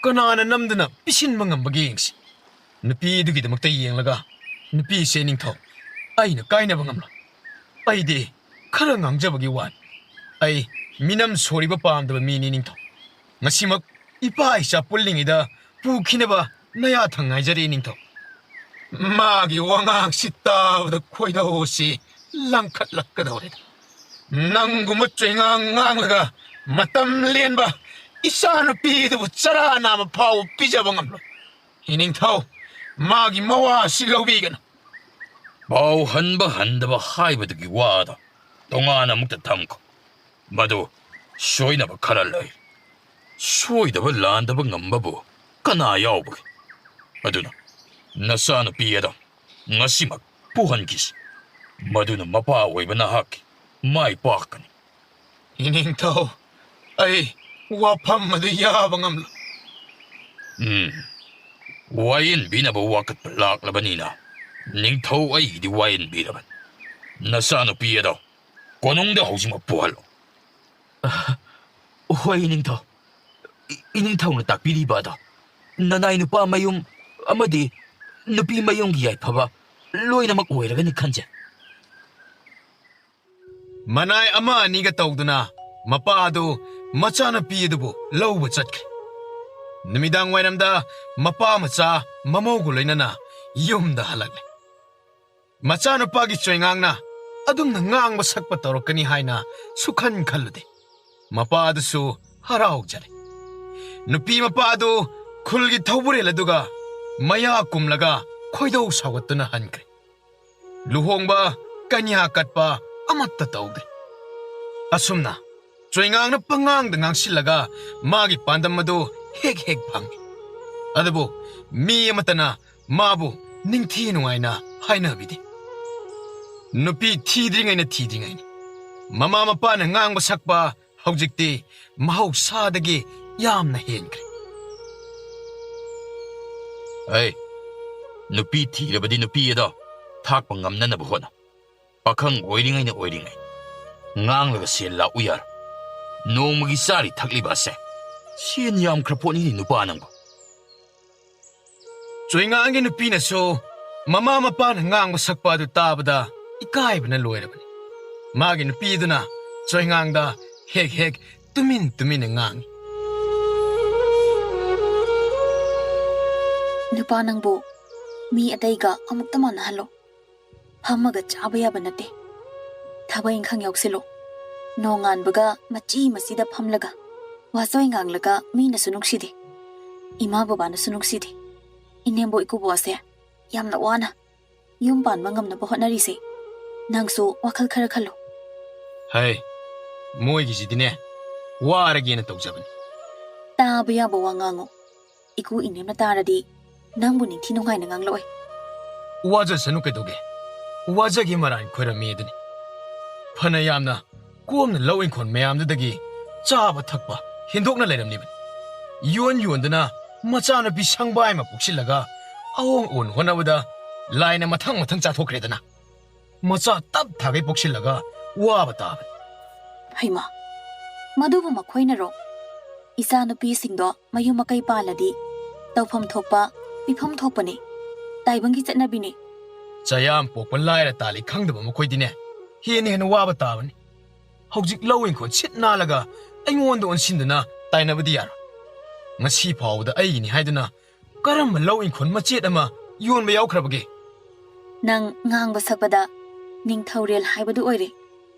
ꯀꯅꯥꯅ ꯅꯝꯗꯨꯅ ꯄꯤꯁꯤꯟꯕ ꯉꯝꯕꯒꯦ ꯌꯦꯡꯁꯤ꯫ ꯅꯨꯄꯤꯗꯨꯒꯤꯗꯃꯛꯇ ꯌꯦꯡꯂꯒ, ꯅꯨꯄꯤꯁꯦ ꯅꯤꯡꯊꯧ, ꯑꯩꯅ ꯀꯥꯏꯅꯕ ꯉꯝꯂꯣꯏ꯫ ꯑꯩꯗꯤ ꯈꯔ ꯉꯥꯡꯖꯕꯒꯤ ꯋꯥꯅꯤ꯫ ꯑꯩ ꯃꯤꯅꯝ ꯁꯣꯔꯤꯕ ꯄꯥꯝꯗꯕ ꯃꯤꯅꯤ ꯅꯤꯡꯊꯧ꯫ ꯉꯁꯤꯃꯛ ꯏꯄꯥ ꯏꯆꯥ ꯄꯨꯜꯂꯤꯉꯩꯗ ꯄꯨꯈꯤꯅꯕ ꯅꯌꯥ ꯊꯪ ꯉꯥꯏꯖꯔꯤ ꯅꯤꯡꯊꯧ꯫ ꯃꯥꯒꯤ ꯋꯥꯉꯥꯡꯁꯤ ꯇꯥꯕꯗ ꯈꯣꯏꯗꯧꯁꯤ ꯂꯪꯈꯠꯂꯛꯀꯗꯧꯔꯦ꯫ ꯅꯪꯒꯨꯝꯕ ꯆꯩꯉꯥꯡ ꯉꯥꯡꯂꯒ ꯃꯇꯝ ꯂꯦꯟꯕ ꯏꯆꯥꯅꯨꯄꯤꯗꯨꯕꯨ ꯆꯔꯥ ꯅꯥꯝꯃ ꯐꯥꯎꯕ ꯄꯤꯖꯕ ꯉꯝꯂꯣꯏ꯫ ꯏꯅꯤꯡꯊꯧ, ꯃꯥꯒꯤ ꯃꯋꯥꯁꯤ ꯂꯧꯕꯤꯒꯅꯨ꯫ ꯄꯥꯎ ꯍꯟꯕ ꯍꯟꯗꯕ ꯍꯥꯏꯕꯗꯨꯒꯤ ꯋꯥꯗꯣ ꯇꯣꯉꯥꯟꯅ ꯑꯃꯨꯛꯇ ꯊꯝꯈꯣ꯫ ꯃꯗꯨ ꯁꯣꯏꯅꯕ ꯈꯔ ꯂꯩ꯫ ꯁꯣꯏꯗꯕ ꯂꯥꯟꯗꯕ ꯉꯝꯕꯕꯨ ꯀꯅꯥ ꯌꯥꯎꯕꯒꯦ? ꯑꯗꯨꯅ ꯅꯆꯥꯅꯨꯄꯤ ꯑꯗꯣ ꯉꯁꯤꯃꯛ ꯄꯨꯍꯟꯈꯤꯁꯤ꯫ ꯃꯗꯨꯅ ꯃꯄꯥ ꯑꯣꯏꯕ ꯅꯍꯥꯛꯀꯤ ꯃꯥꯏ ꯄꯥꯛꯀꯅꯤ꯫ ꯏꯅꯤꯡꯊꯧ, ꯑꯩ ꯋꯥꯐꯝ ꯑꯗꯨ ꯌꯥꯕ ꯉꯝꯂꯣꯏ꯫ ꯎꯝ, ꯋꯥꯌꯦꯟꯕꯤꯅꯕ ꯋꯥꯀꯠꯄ ꯂꯥꯛꯂꯕꯅꯤꯅ ꯅꯤꯡꯊꯧ ꯑꯩꯒꯤꯗꯤ ꯋꯥꯌꯦꯟꯕꯤꯔꯕꯅꯤ꯫ ꯅꯆꯥꯅꯨꯄꯤ ꯑꯗꯣ ꯀꯣꯅꯨꯡꯗ ꯍꯧꯖꯤꯛꯃꯛ ꯄꯨꯍꯜꯂꯣ꯫ ꯍꯣꯏ, ꯏꯅꯤꯡꯊꯧ꯫ ꯏ-, ꯏꯅꯤꯡꯊꯧꯅ ꯇꯥꯛꯄꯤꯔꯤꯕ ꯑꯗꯣ ꯅꯅꯥꯏ ꯅꯨꯄꯥ ꯃꯌꯨꯝ ꯑꯃꯗꯤ ꯅꯨꯄꯤ ꯃꯌꯨꯝꯒꯤ ꯌꯥꯏꯐꯕ ꯂꯣꯏꯅꯃꯛ ꯑꯣꯏꯔꯒꯅꯤ ꯈꯟꯖꯩ꯫ ꯃꯅꯥꯏ ꯑꯃ ꯑꯅꯤꯒ ꯇꯧꯗꯨꯅ ꯃꯄꯥ ꯑꯗꯨ ꯃꯆꯥꯅꯨꯄꯤ ꯑꯗꯨꯕꯨ ꯂꯧꯕ ꯆꯠꯈ꯭ꯔꯦ꯫ ꯅꯨꯃꯤꯗꯥꯡ ꯋꯥꯏꯔꯝꯗ ꯃꯄꯥ ꯃꯆꯥ ꯃꯃꯧꯒ ꯂꯣꯏꯅꯅ ꯌꯨꯝꯗ ꯍꯜꯂꯛꯂꯦ꯫ ꯃꯆꯥꯅꯨꯄꯥꯒꯤ ꯆꯣꯏꯉꯥꯡꯅ ꯑꯗꯨꯝꯅ ꯉꯥꯡꯕ ꯁꯛꯄ ꯇꯧꯔꯛꯀꯅꯤ ꯍꯥꯏꯅ ꯁꯨꯈꯟ ꯈꯜꯂꯨꯗꯦ꯫ ꯃꯄꯥ ꯑꯗꯨꯁꯨ ꯍꯔꯥꯎꯖꯔꯦ꯫ ꯅꯨꯄꯤ ꯃꯄꯥ ꯑꯗꯨ ꯈꯨꯜꯒꯤ ꯊꯧꯕꯨꯔꯦꯜ ꯑꯗꯨꯒ ꯃꯌꯥ ꯀꯨꯝꯂꯒ ꯈꯣꯏꯗꯧ ꯁꯥꯎꯒꯠꯇꯨꯅ ꯍꯟꯈ꯭ꯔꯦ꯫ ꯂꯨꯍꯣꯡꯕ, ꯀꯟꯌꯥ ꯀꯠꯄ ꯑꯃꯠꯇ ꯇꯧꯗꯦ꯫ ꯑꯁꯨꯝꯅ ꯆꯣꯏꯉꯥꯡꯅ ꯄꯉꯥꯡꯗ ꯉꯥꯡꯁꯤꯜꯂꯒ ꯃꯥꯒꯤ ꯄꯥꯟꯗꯝ ꯑꯗꯨ ꯍꯦꯛ ꯍꯦꯛ ꯐꯪꯏ꯫ ꯑꯗꯨꯕꯨ ꯃꯤ ꯑꯃꯠꯇꯅ ꯃꯥꯕꯨ ꯅꯤꯡꯊꯤ ꯅꯨꯡꯉꯥꯏꯅ ꯍꯥꯏꯅꯕꯤꯗꯦ꯫ ꯅꯨꯄꯤ ꯊꯤꯗ꯭ꯔꯤꯉꯩꯅ ꯊꯤꯗ꯭ꯔꯤꯉꯩꯅꯤ꯫ ꯃꯃꯥ ꯃꯄꯥꯅ ꯉꯥꯡꯕ ꯁꯛꯄ ꯍꯧꯖꯤꯛꯇꯤ ꯃꯍꯧꯁꯥꯗꯒꯤ ꯌꯥꯝꯅ ꯍꯦꯟꯈ꯭ꯔꯦ꯫ ꯑꯩ ꯅꯨꯄꯤ ꯊꯤꯔꯕꯗꯤ ꯅꯨꯄꯤ ꯑꯗꯣ ꯊꯥꯛꯄ ꯉꯝꯅꯅꯕ ꯍꯣꯠꯅꯧ꯫ ꯄꯥꯈꯪ ꯑꯣꯏꯔꯤꯉꯩꯅ ꯑꯣꯏꯔꯤꯉꯩ꯫ ꯉꯥꯡꯂꯒ ꯁꯦꯜ ꯂꯥꯛꯎ ꯌꯥꯔꯣꯏ꯫ ꯅꯣꯡꯃꯒꯤ ꯆꯥꯔꯤ ꯊꯛꯂꯤꯕ ꯑꯁꯦ ꯁꯦꯟ ꯌꯥꯝꯈ꯭ꯔ ꯄꯣꯠꯅꯤꯅꯦ ꯅꯨꯄꯥ ꯅꯪꯕꯨ꯫ ꯆꯣꯏꯉꯥꯡꯒꯤ ꯅꯨꯄꯤꯅꯁꯨ ꯃꯃꯥ ꯃꯄꯥꯅ ꯉꯥꯡꯕ ꯁꯛꯄ ꯑꯗꯨ ꯇꯥꯕꯗ ꯏꯀꯥꯏꯕꯅ ꯂꯣꯏꯔꯕꯅꯤ꯫ ꯃꯥꯒꯤ ꯅꯨꯄꯤꯗꯨꯅ ꯆꯣꯏꯉꯥꯡꯗ ꯍꯦꯛ ꯍꯦꯛ ꯇꯨꯃꯤꯟ ꯇꯨꯃꯤꯟꯅ ꯉꯥꯡꯏ꯫ ꯅꯨꯄꯥ ꯅꯪꯕꯨ ꯃꯤ ꯑꯇꯩꯒ ꯑꯃꯨꯛꯇ ꯃꯥꯟꯅꯍꯜꯂꯣ꯫ ꯐꯝꯃꯒ ꯆꯥꯕ ꯌꯥꯕ ꯅꯠꯇꯦ꯫ ꯊꯕꯛ ꯏꯪꯈꯥꯡ ꯌꯥꯎꯁꯤꯜꯂꯣ꯫ ꯅꯣꯡꯉꯥꯟꯕꯒ ꯃꯆꯤ ꯃꯆꯤꯗ ꯐꯝꯂꯒ ꯋꯥꯆꯣꯏ ꯉꯥꯡꯂꯒ ꯃꯤꯅꯁꯨ ꯅꯨꯡꯁꯤꯗꯦ꯫ ꯏꯃꯥ ꯕꯕꯥꯅꯁꯨ ꯅꯨꯡꯁꯤꯗꯦ꯫ ꯏꯅꯦꯝꯕꯣꯛ ꯏꯀꯨꯕꯣꯛ ꯑꯁꯦ ꯌꯥꯝꯅ ꯋꯥꯅ ꯌꯨꯝ ꯄꯥꯟꯕ ꯉꯝꯅꯕ ꯍꯣꯠꯅꯔꯤꯁꯦ꯫ ꯅꯪꯁꯨ ꯋꯥꯈꯜ ꯈꯔ ꯈꯜꯂꯣ꯫ ꯍꯩ, ꯃꯣꯏꯒꯤꯁꯤꯗꯤꯅꯦ, ꯋꯥꯔꯒꯦꯅ ꯇꯧꯖꯕꯅꯤ꯫ ꯇꯥꯕ ꯌꯥꯕ ꯋꯥ ꯉꯥꯡꯉꯨ꯫ ꯏꯀꯨ ꯏꯅꯦꯝꯅ ꯇꯥꯔꯗꯤ ꯅꯪꯕꯨ ꯅꯤꯡꯊꯤ ꯅꯨꯡꯉꯥꯏꯅ ꯉꯥꯡꯂꯛꯑꯣꯏ꯫ ꯋꯥꯖꯁꯅꯨ ꯀꯩꯗꯧꯒꯦ? ꯋꯥꯖꯒꯦ ꯃꯔꯥꯏꯅ ꯈꯣꯏꯔꯝꯃꯤ ꯑꯗꯨꯅꯤ꯫ ꯐꯅ ꯌꯥꯝꯅ ꯀꯣꯝꯅ ꯂꯧ ꯏꯪꯈꯣꯜ ꯃꯌꯥꯝꯗꯨꯗꯒꯤ ꯆꯥꯕ ꯊꯛꯄ ꯍꯦꯟꯗꯣꯛꯅ ꯂꯩꯔꯝꯂꯤꯕꯅꯤ꯫ ꯌꯣꯟ ꯌꯣꯟꯗꯨꯅ ꯃꯆꯥꯅꯨꯄꯤ ꯁꯪꯕꯥꯏ ꯑꯃ ꯄꯣꯛꯁꯤꯜꯂꯒ ꯑꯑꯣꯟ ꯑꯑꯣꯟ ꯍꯣꯠꯅꯕꯗ ꯂꯥꯏꯅ ꯃꯊꯪ ꯃꯊꯪ ꯆꯥꯊꯣꯛꯈ꯭ꯔꯦꯗꯅ꯫ ꯃꯆꯥ ꯇꯞ ꯊꯥꯒꯩ ꯄꯣꯛꯁꯤꯜꯂꯒ ꯋꯥꯕ ꯇꯥꯕꯅꯤ꯫ ꯍꯩꯃꯥ, ꯃꯗꯨꯕꯨ ꯃꯈꯣꯏꯅꯔꯣ? ꯏꯆꯥꯅꯨꯄꯤꯁꯤꯡꯗꯣ ꯃꯌꯨꯝ ꯃꯀꯩ ꯄꯥꯜꯂꯗꯤ ꯇꯧꯐꯝ ꯊꯣꯛꯄ, ꯄꯤꯐꯝ ꯊꯣꯛꯄꯅꯤ꯫ ꯇꯥꯏꯕꯪꯒꯤ ꯆꯠꯅꯕꯤꯅꯤ꯫ ꯆꯌꯥꯝ ꯄꯣꯛꯄ ꯂꯥꯏꯔ ꯇꯥꯜꯂꯤ ꯈꯪꯗꯕ ꯃꯈꯣꯏꯗꯤꯅꯦ, ꯍꯦꯟꯅ ꯍꯦꯟꯅ ꯋꯥꯕ ꯇꯥꯕꯅꯤ꯫ ꯍꯧꯖꯤꯛ ꯂꯧ ꯏꯪꯈꯣꯜ ꯁꯤꯠ ꯅꯥꯜꯂꯒ ꯑꯩꯉꯣꯟꯗ ꯑꯣꯟꯁꯤꯟꯗꯨꯅ ꯇꯥꯏꯅꯕꯗꯤ ꯌꯥꯔꯣꯏ꯫ ꯉꯁꯤ ꯐꯥꯎꯕꯗ ꯑꯩꯒꯤꯅꯤ ꯍꯥꯏꯗꯨꯅ ꯀꯔꯝꯕ ꯂꯧ ꯏꯪꯈꯣꯜ ꯃꯆꯦꯠ ꯑꯃ ꯌꯣꯟꯕ ꯌꯥꯎꯈ꯭ꯔꯕꯒꯦ? ꯅꯪ ꯉꯥꯡꯕ ꯁꯛꯄꯗ ꯅꯤꯡꯊꯧꯔꯦꯜ ꯍꯥꯏꯕꯗꯨ ꯑꯣꯏꯔꯦ꯫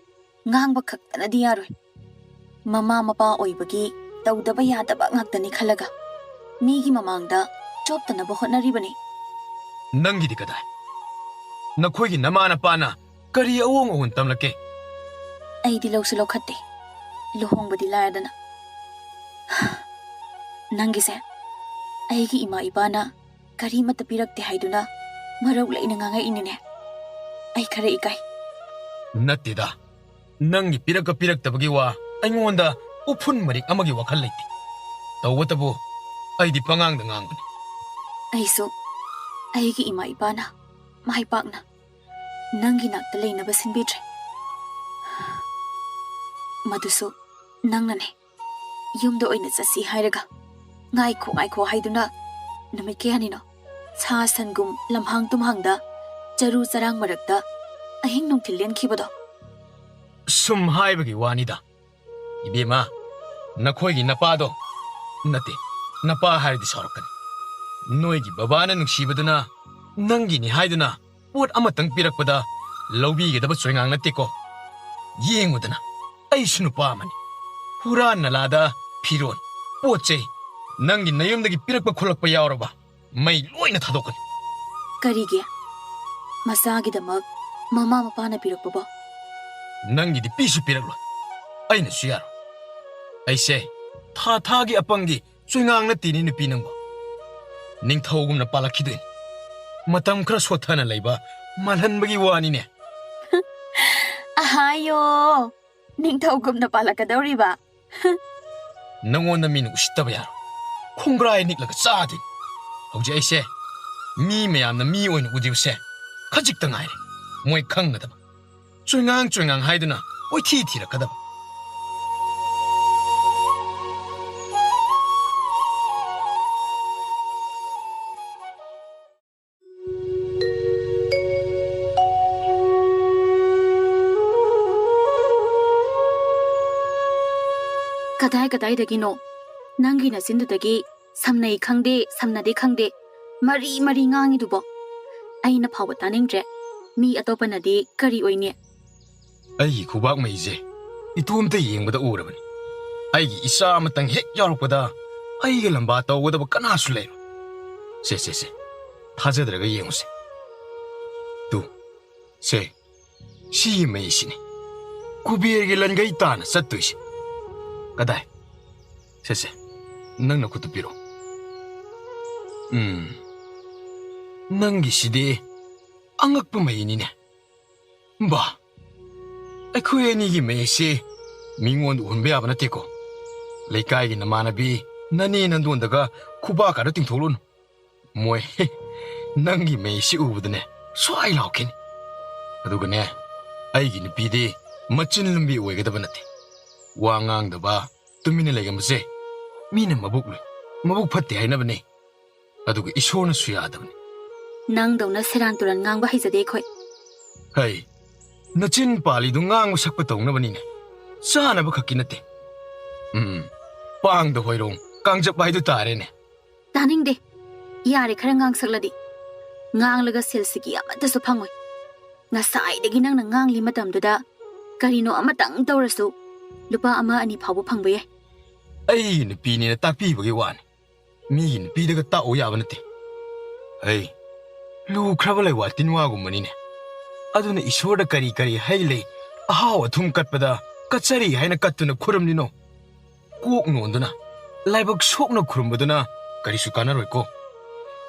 ꯉꯥꯡꯕ ꯈꯛꯇꯅꯗꯤ ꯌꯥꯔꯣꯏ꯫ ꯃꯃꯥ ꯃꯄꯥ ꯑꯣꯏꯕꯒꯤ ꯇꯧꯗꯕ ꯌꯥꯗꯕ ꯉꯥꯛꯇꯅꯤ ꯈꯜꯂꯒ ꯃꯤꯒꯤ ꯃꯃꯥꯡꯗ ꯆꯣꯞꯇꯅꯕ ꯍꯣꯠꯅꯔꯤꯕꯅꯤ꯫ ꯅꯪꯒꯤꯗꯤ ꯀꯗꯥꯏ? ꯅꯈꯣꯏꯒꯤ ꯅꯃꯥ ꯅꯄꯥꯅ ꯀꯔꯤ ꯑꯑꯣꯡ ꯑꯑꯣꯟ ꯇꯝꯂꯛꯀꯦ? ꯑꯩꯗꯤ ꯂꯧꯁꯨ ꯂꯧꯈꯠꯇꯦ, ꯂꯨꯍꯣꯡꯕꯗꯤ ꯂꯥꯏꯔꯗꯅ꯫ ꯅꯪꯒꯤꯁꯦ ꯑꯩꯒꯤ ꯏꯃꯥ ꯏꯄꯥꯅ ꯀꯔꯤꯃꯠꯇ ꯄꯤꯔꯛꯇꯦ ꯍꯥꯏꯗꯨꯅ ꯃꯔꯧ ꯂꯩꯅ ꯉꯥꯡꯉꯛꯏꯅꯤꯅꯦ꯫ ꯑꯩ ꯈꯔ ꯏꯀꯥꯏ꯫ ꯅꯠꯇꯦꯗ, ꯅꯪꯒꯤ ꯄꯤꯔꯛꯀ ꯄꯤꯔꯛꯇꯕꯒꯤ ꯋꯥ ꯑꯩꯉꯣꯟꯗ ꯎꯐꯨꯟ ꯃꯔꯤꯛ ꯑꯃꯒꯤ ꯋꯥꯈꯜ ꯂꯩꯇꯦ꯫ ꯇꯧꯕꯇꯕꯨ ꯑꯩꯗꯤ ꯄꯉꯥꯡꯗ ꯉꯥꯡꯕꯅꯤ꯫ ꯑꯩꯁꯨ ꯑꯩꯒꯤ ꯏꯃꯥ ꯏꯄꯥꯅ ꯃꯥꯏ ꯄꯥꯛꯅ ꯅꯪꯒꯤ ꯅꯥꯛꯇ ꯂꯩꯅꯕ ꯁꯤꯟꯕꯤꯗ꯭ꯔꯦ꯫ ꯃꯗꯨꯁꯨ ꯅꯪꯅꯅꯦ꯫ ꯌꯨꯝꯗ ꯑꯣꯏꯅ ꯆꯠꯁꯤ ꯍꯥꯏꯔꯒ ꯉꯥꯏꯈꯣ ꯉꯥꯏꯈꯣ ꯍꯥꯏꯗꯨꯅ ꯅꯨꯃꯤꯠ ꯀꯌꯥꯅꯤꯅꯣ ꯁꯥ ꯁꯟꯒꯨꯝ ꯂꯝꯍꯥꯡ ꯇꯨꯝꯍꯥꯡꯗ ꯆꯔꯨ ꯆꯔꯥꯡ ꯃꯔꯛꯇ ꯑꯍꯤꯡ ꯅꯨꯡꯊꯤꯜ ꯂꯦꯟꯈꯤꯕꯗꯣ? ꯁꯨꯝ ꯍꯥꯏꯕꯒꯤ ꯋꯥꯅꯤꯗ꯫ ꯏꯕꯦꯝꯃ, ꯅꯈꯣꯏꯒꯤ ꯅꯄꯥꯗꯣ, ꯅꯠꯇꯦ, ꯅꯄꯥ ꯍꯥꯏꯔꯗꯤ ꯁꯥꯎꯔꯛꯀꯅꯤ꯫ ꯅꯣꯏꯒꯤ ꯕꯕꯥꯅ ꯅꯨꯡꯁꯤꯕꯗꯨꯅ ꯅꯪꯒꯤꯅꯤ ꯍꯥꯏꯗꯨꯅ ꯄꯣꯠ ꯑꯃꯇꯪ ꯄꯤꯔꯛꯄꯗ ꯂꯧꯕꯤꯒꯗꯕ ꯆꯣꯏꯉꯥꯡ ꯅꯠꯇꯦꯀꯣ꯫ ꯌꯦꯡꯉꯨꯗꯅ, ꯑꯩꯁꯨ ꯅꯨꯄꯥ ꯑꯃꯅꯤ꯫ ꯍꯨꯔꯥꯟ ꯅꯂꯥꯗ ꯐꯤꯔꯣꯟ, ꯄꯣꯠ ꯆꯩ, ꯅꯪꯒꯤ ꯅꯌꯨꯝꯗꯒꯤ ꯄꯤꯔꯛꯄ ꯈꯣꯠꯂꯛꯄ ꯌꯥꯎꯔꯕ ꯃꯩ ꯂꯣꯏꯅ ꯊꯥꯗꯣꯛꯀꯅꯤ꯫ ꯀꯔꯤꯒꯤ? ꯃꯆꯥꯒꯤꯗꯃꯛ ꯃꯃꯥ ꯃꯄꯥꯅ ꯄꯤꯔꯛꯄꯕꯣ? ꯅꯪꯒꯤꯗꯤ ꯄꯤꯁꯨ ꯄꯤꯔꯛꯂꯣꯏ, ꯑꯩꯅꯁꯨ ꯌꯥꯔꯣꯏ꯫ ꯑꯩꯁꯦ ꯊꯥ ꯊꯥꯒꯤ ꯑꯄꯪꯒꯤ ꯆꯣꯏꯉꯥꯡ ꯅꯠꯇꯦꯅꯦ ꯅꯨꯄꯤ ꯅꯪꯕꯨ꯫ ꯅꯤꯡꯊꯧꯒꯨꯝꯅ ꯄꯥꯜꯂꯛꯈꯤꯗꯣꯏꯅꯤ꯫ ꯃꯇꯝ ꯈꯔ ꯁꯣꯠꯊꯅ ꯂꯩꯕ ꯃꯥꯜꯍꯟꯕꯒꯤ ꯋꯥꯅꯤꯅꯦ꯫ ꯑꯍꯥꯌꯣ, ꯅꯤꯡꯊꯧꯒꯨꯝꯅ ꯄꯥꯜꯂꯛꯀꯗꯧꯔꯤꯕ? ꯅꯪꯉꯣꯟꯗ ꯃꯤꯅ ꯎꯁꯤꯠꯇꯕ ꯌꯥꯔꯣꯏ꯫ ꯈꯣꯡꯒ꯭ꯔꯥꯏ ꯅꯤꯛꯂꯒ ꯆꯥꯗꯣꯏꯅꯤ꯫ ꯍꯧꯖꯤꯛ ꯑꯩꯁꯦ ꯃꯤ ꯃꯌꯥꯝꯅ ꯃꯤ ꯑꯣꯏꯅ ꯎꯗ꯭ꯔꯤꯕꯁꯦ ꯈꯖꯤꯛꯇ ꯉꯥꯏꯔꯦ꯫ ꯃꯣꯏ ꯈꯪꯒꯗꯕ꯫ ꯆꯣꯏꯉꯥꯡ ꯆꯣꯏꯉꯥꯡ ꯍꯥꯏꯗꯨꯅ ꯀꯣꯏꯊꯤ ꯊꯤꯔꯛꯀꯗꯕ꯫ ꯀꯗꯥꯏ ꯀꯗꯥꯏꯗꯒꯤꯅꯣ ꯅꯪꯒꯤ ꯅꯆꯤꯟꯗꯨꯗꯒꯤ ꯁꯝꯅꯩ ꯈꯪꯗꯦ, ꯁꯝꯅꯗꯦ ꯈꯪꯗꯦ, ꯃꯔꯤ ꯃꯔꯤ ꯉꯥꯡꯉꯤꯗꯨꯕꯣ? ꯑꯩꯅ ꯐꯥꯎꯕ ꯇꯥꯅꯤꯡꯗ꯭ꯔꯦ꯫ ꯃꯤ ꯑꯇꯣꯞꯄꯅꯗꯤ ꯀꯔꯤ ꯑꯣꯏꯅꯤ? ꯑꯩꯒꯤ ꯈꯨꯕꯥꯛ ꯃꯩꯁꯦ ꯏꯇꯣꯝꯇ ꯌꯦꯡꯕꯗ ꯎꯔꯕꯅꯤ꯫ ꯑꯩꯒꯤ ꯏꯆꯥ ꯑꯃꯇꯪ ꯍꯦꯛ ꯌꯥꯎꯔꯛꯄꯗ ꯑꯩꯒ ꯂꯝꯕꯥ ꯇꯧꯒꯗꯕ ꯀꯅꯥꯁꯨ ꯂꯩꯔꯣꯏ꯫ ꯁꯦ, ꯁꯦ, ꯁꯦ, ꯊꯥꯖꯗ꯭ꯔꯒ ꯌꯦꯡꯉꯨꯁꯦ꯫ ꯇꯨ, ꯁꯦ, ꯁꯤꯒꯤ ꯃꯩꯁꯤꯅꯤ ꯀꯨꯕꯦꯔꯒꯤ ꯂꯟꯒꯩ ꯇꯥꯅ ꯆꯠꯇꯣꯏꯁꯦ꯫ ꯀꯗꯥꯏ? ꯁꯦ, ꯁꯦ, ꯅꯪ ꯅꯈꯨꯠꯇꯨ ꯄꯤꯔꯣ꯫ ꯎꯝ, ꯅꯪꯒꯤꯁꯤꯗꯤ ꯑꯉꯛꯄ ꯃꯩꯅꯤꯅꯦ꯫ ꯕꯥ, ꯑꯩꯈꯣꯏ ꯑꯅꯤꯒꯤ ꯃꯩꯁꯤ ꯃꯤꯉꯣꯟꯗ ꯎꯍꯟꯕ ꯌꯥꯕ ꯅꯠꯇꯦꯀꯣ꯫ ꯂꯩꯀꯥꯏꯒꯤ ꯅꯃꯥꯟꯅꯕꯤ ꯅꯅꯦ ꯅꯟꯗꯣꯟꯗꯒ ꯈꯨꯕꯥꯛ ꯀꯥꯗ ꯇꯤꯡꯊꯣꯛꯂꯨꯅꯨ꯫ ꯃꯣꯏ ꯅꯪꯒꯤ ꯃꯩꯁꯤ ꯎꯕꯗꯅꯦ ꯁ꯭ꯋꯥꯏ ꯂꯥꯎꯈꯤꯅꯤ꯫ ꯑꯗꯨꯒꯅꯦ, ꯑꯩꯒꯤ ꯅꯨꯄꯤꯗꯤ ꯃꯆꯤꯟ ꯂꯨꯝꯕꯤ ꯑꯣꯏꯒꯗꯕ ꯅꯠꯇꯦ꯫ ꯋꯥ ꯉꯥꯡꯗꯕ, ꯇꯨꯃꯤꯟꯅ ꯂꯩꯒꯟꯕꯁꯦ ꯃꯤꯅ ꯃꯕꯨꯛ ꯂꯨꯏ, ꯃꯕꯨꯛ ꯐꯠꯇꯦ ꯍꯥꯏꯅꯕꯅꯦ꯫ ꯑꯗꯨꯒ ꯏꯁꯣꯔꯅꯁꯨ ꯌꯥꯗꯕꯅꯤ꯫ ꯅꯪꯗꯧꯅ ꯁꯦꯔꯥꯟ ꯇꯨꯔꯥꯟ ꯉꯥꯡꯕ ꯍꯩꯖꯗꯦ ꯑꯩꯈꯣꯏ꯫ ꯍꯩ, ꯅꯆꯤꯟ ꯄꯥꯜꯂꯤꯗꯨ ꯉꯥꯡꯕ ꯁꯛꯄ ꯇꯧꯅꯕꯅꯤꯅꯦ, ꯆꯥꯅꯕ ꯈꯛꯀꯤ ꯅꯠꯇꯦ꯫ ꯎꯝ, ꯄꯥꯡꯗ ꯍꯣꯏꯔꯣꯡ ꯀꯥꯡꯖꯞ ꯍꯥꯏꯗꯨ ꯇꯥꯔꯦꯅꯦ꯫ ꯇꯥꯅꯤꯡꯗꯦ꯫ ꯌꯥꯔꯦ, ꯈꯔ ꯉꯥꯡꯁꯛꯂꯗꯤ꯫ ꯉꯥꯡꯂꯒ ꯁꯦꯜꯁꯤꯒꯤ ꯑꯃꯠꯇꯁꯨ ꯐꯪꯉꯣꯏ꯫ ꯉꯁꯥꯏꯗꯒꯤ ꯅꯪꯅ ꯉꯥꯡꯂꯤ ꯃꯇꯝꯗꯨꯗ ꯀꯔꯤꯅꯣ ꯑꯃꯇꯪ ꯇꯧꯔꯁꯨ ꯂꯨꯄꯥ ꯑꯃ ꯑꯅꯤ ꯐꯥꯎꯕ ꯐꯪꯕ ꯌꯥꯏ꯫ ꯑꯩꯒꯤ ꯅꯨꯄꯤꯅꯦꯅ ꯇꯥꯛꯄꯤꯕꯒꯤ ꯋꯥꯅꯤ, ꯃꯤꯒꯤ ꯅꯨꯄꯤꯗꯒ ꯇꯥꯛꯎ ꯌꯥꯕ ꯅꯠꯇꯦ꯫ ꯑꯩ ꯂꯨꯈ꯭ꯔꯕ ꯂꯩꯋꯥ ꯇꯤꯟꯋꯥꯒꯨꯝꯕꯅꯤꯅꯦ꯫ ꯑꯗꯨꯅ ꯏꯁꯣꯔꯗ ꯀꯔꯤ ꯀꯔꯤ ꯍꯩ ꯂꯩ, ꯑꯍꯥꯎ ꯑꯊꯨꯝ ꯀꯠꯄꯗ ꯀꯠꯆꯔꯤ ꯍꯥꯏꯅ ꯀꯠꯇꯨꯅ ꯈꯨꯔꯨꯝꯂꯤꯅꯣ? ꯀꯣꯛ ꯅꯣꯟꯗꯨꯅ, ꯂꯥꯏꯕꯛ ꯁꯣꯛꯅ ꯈꯨꯔꯨꯝꯕꯗꯨꯅ ꯀꯔꯤꯁꯨ ꯀꯥꯟꯅꯔꯣꯏꯀꯣ꯫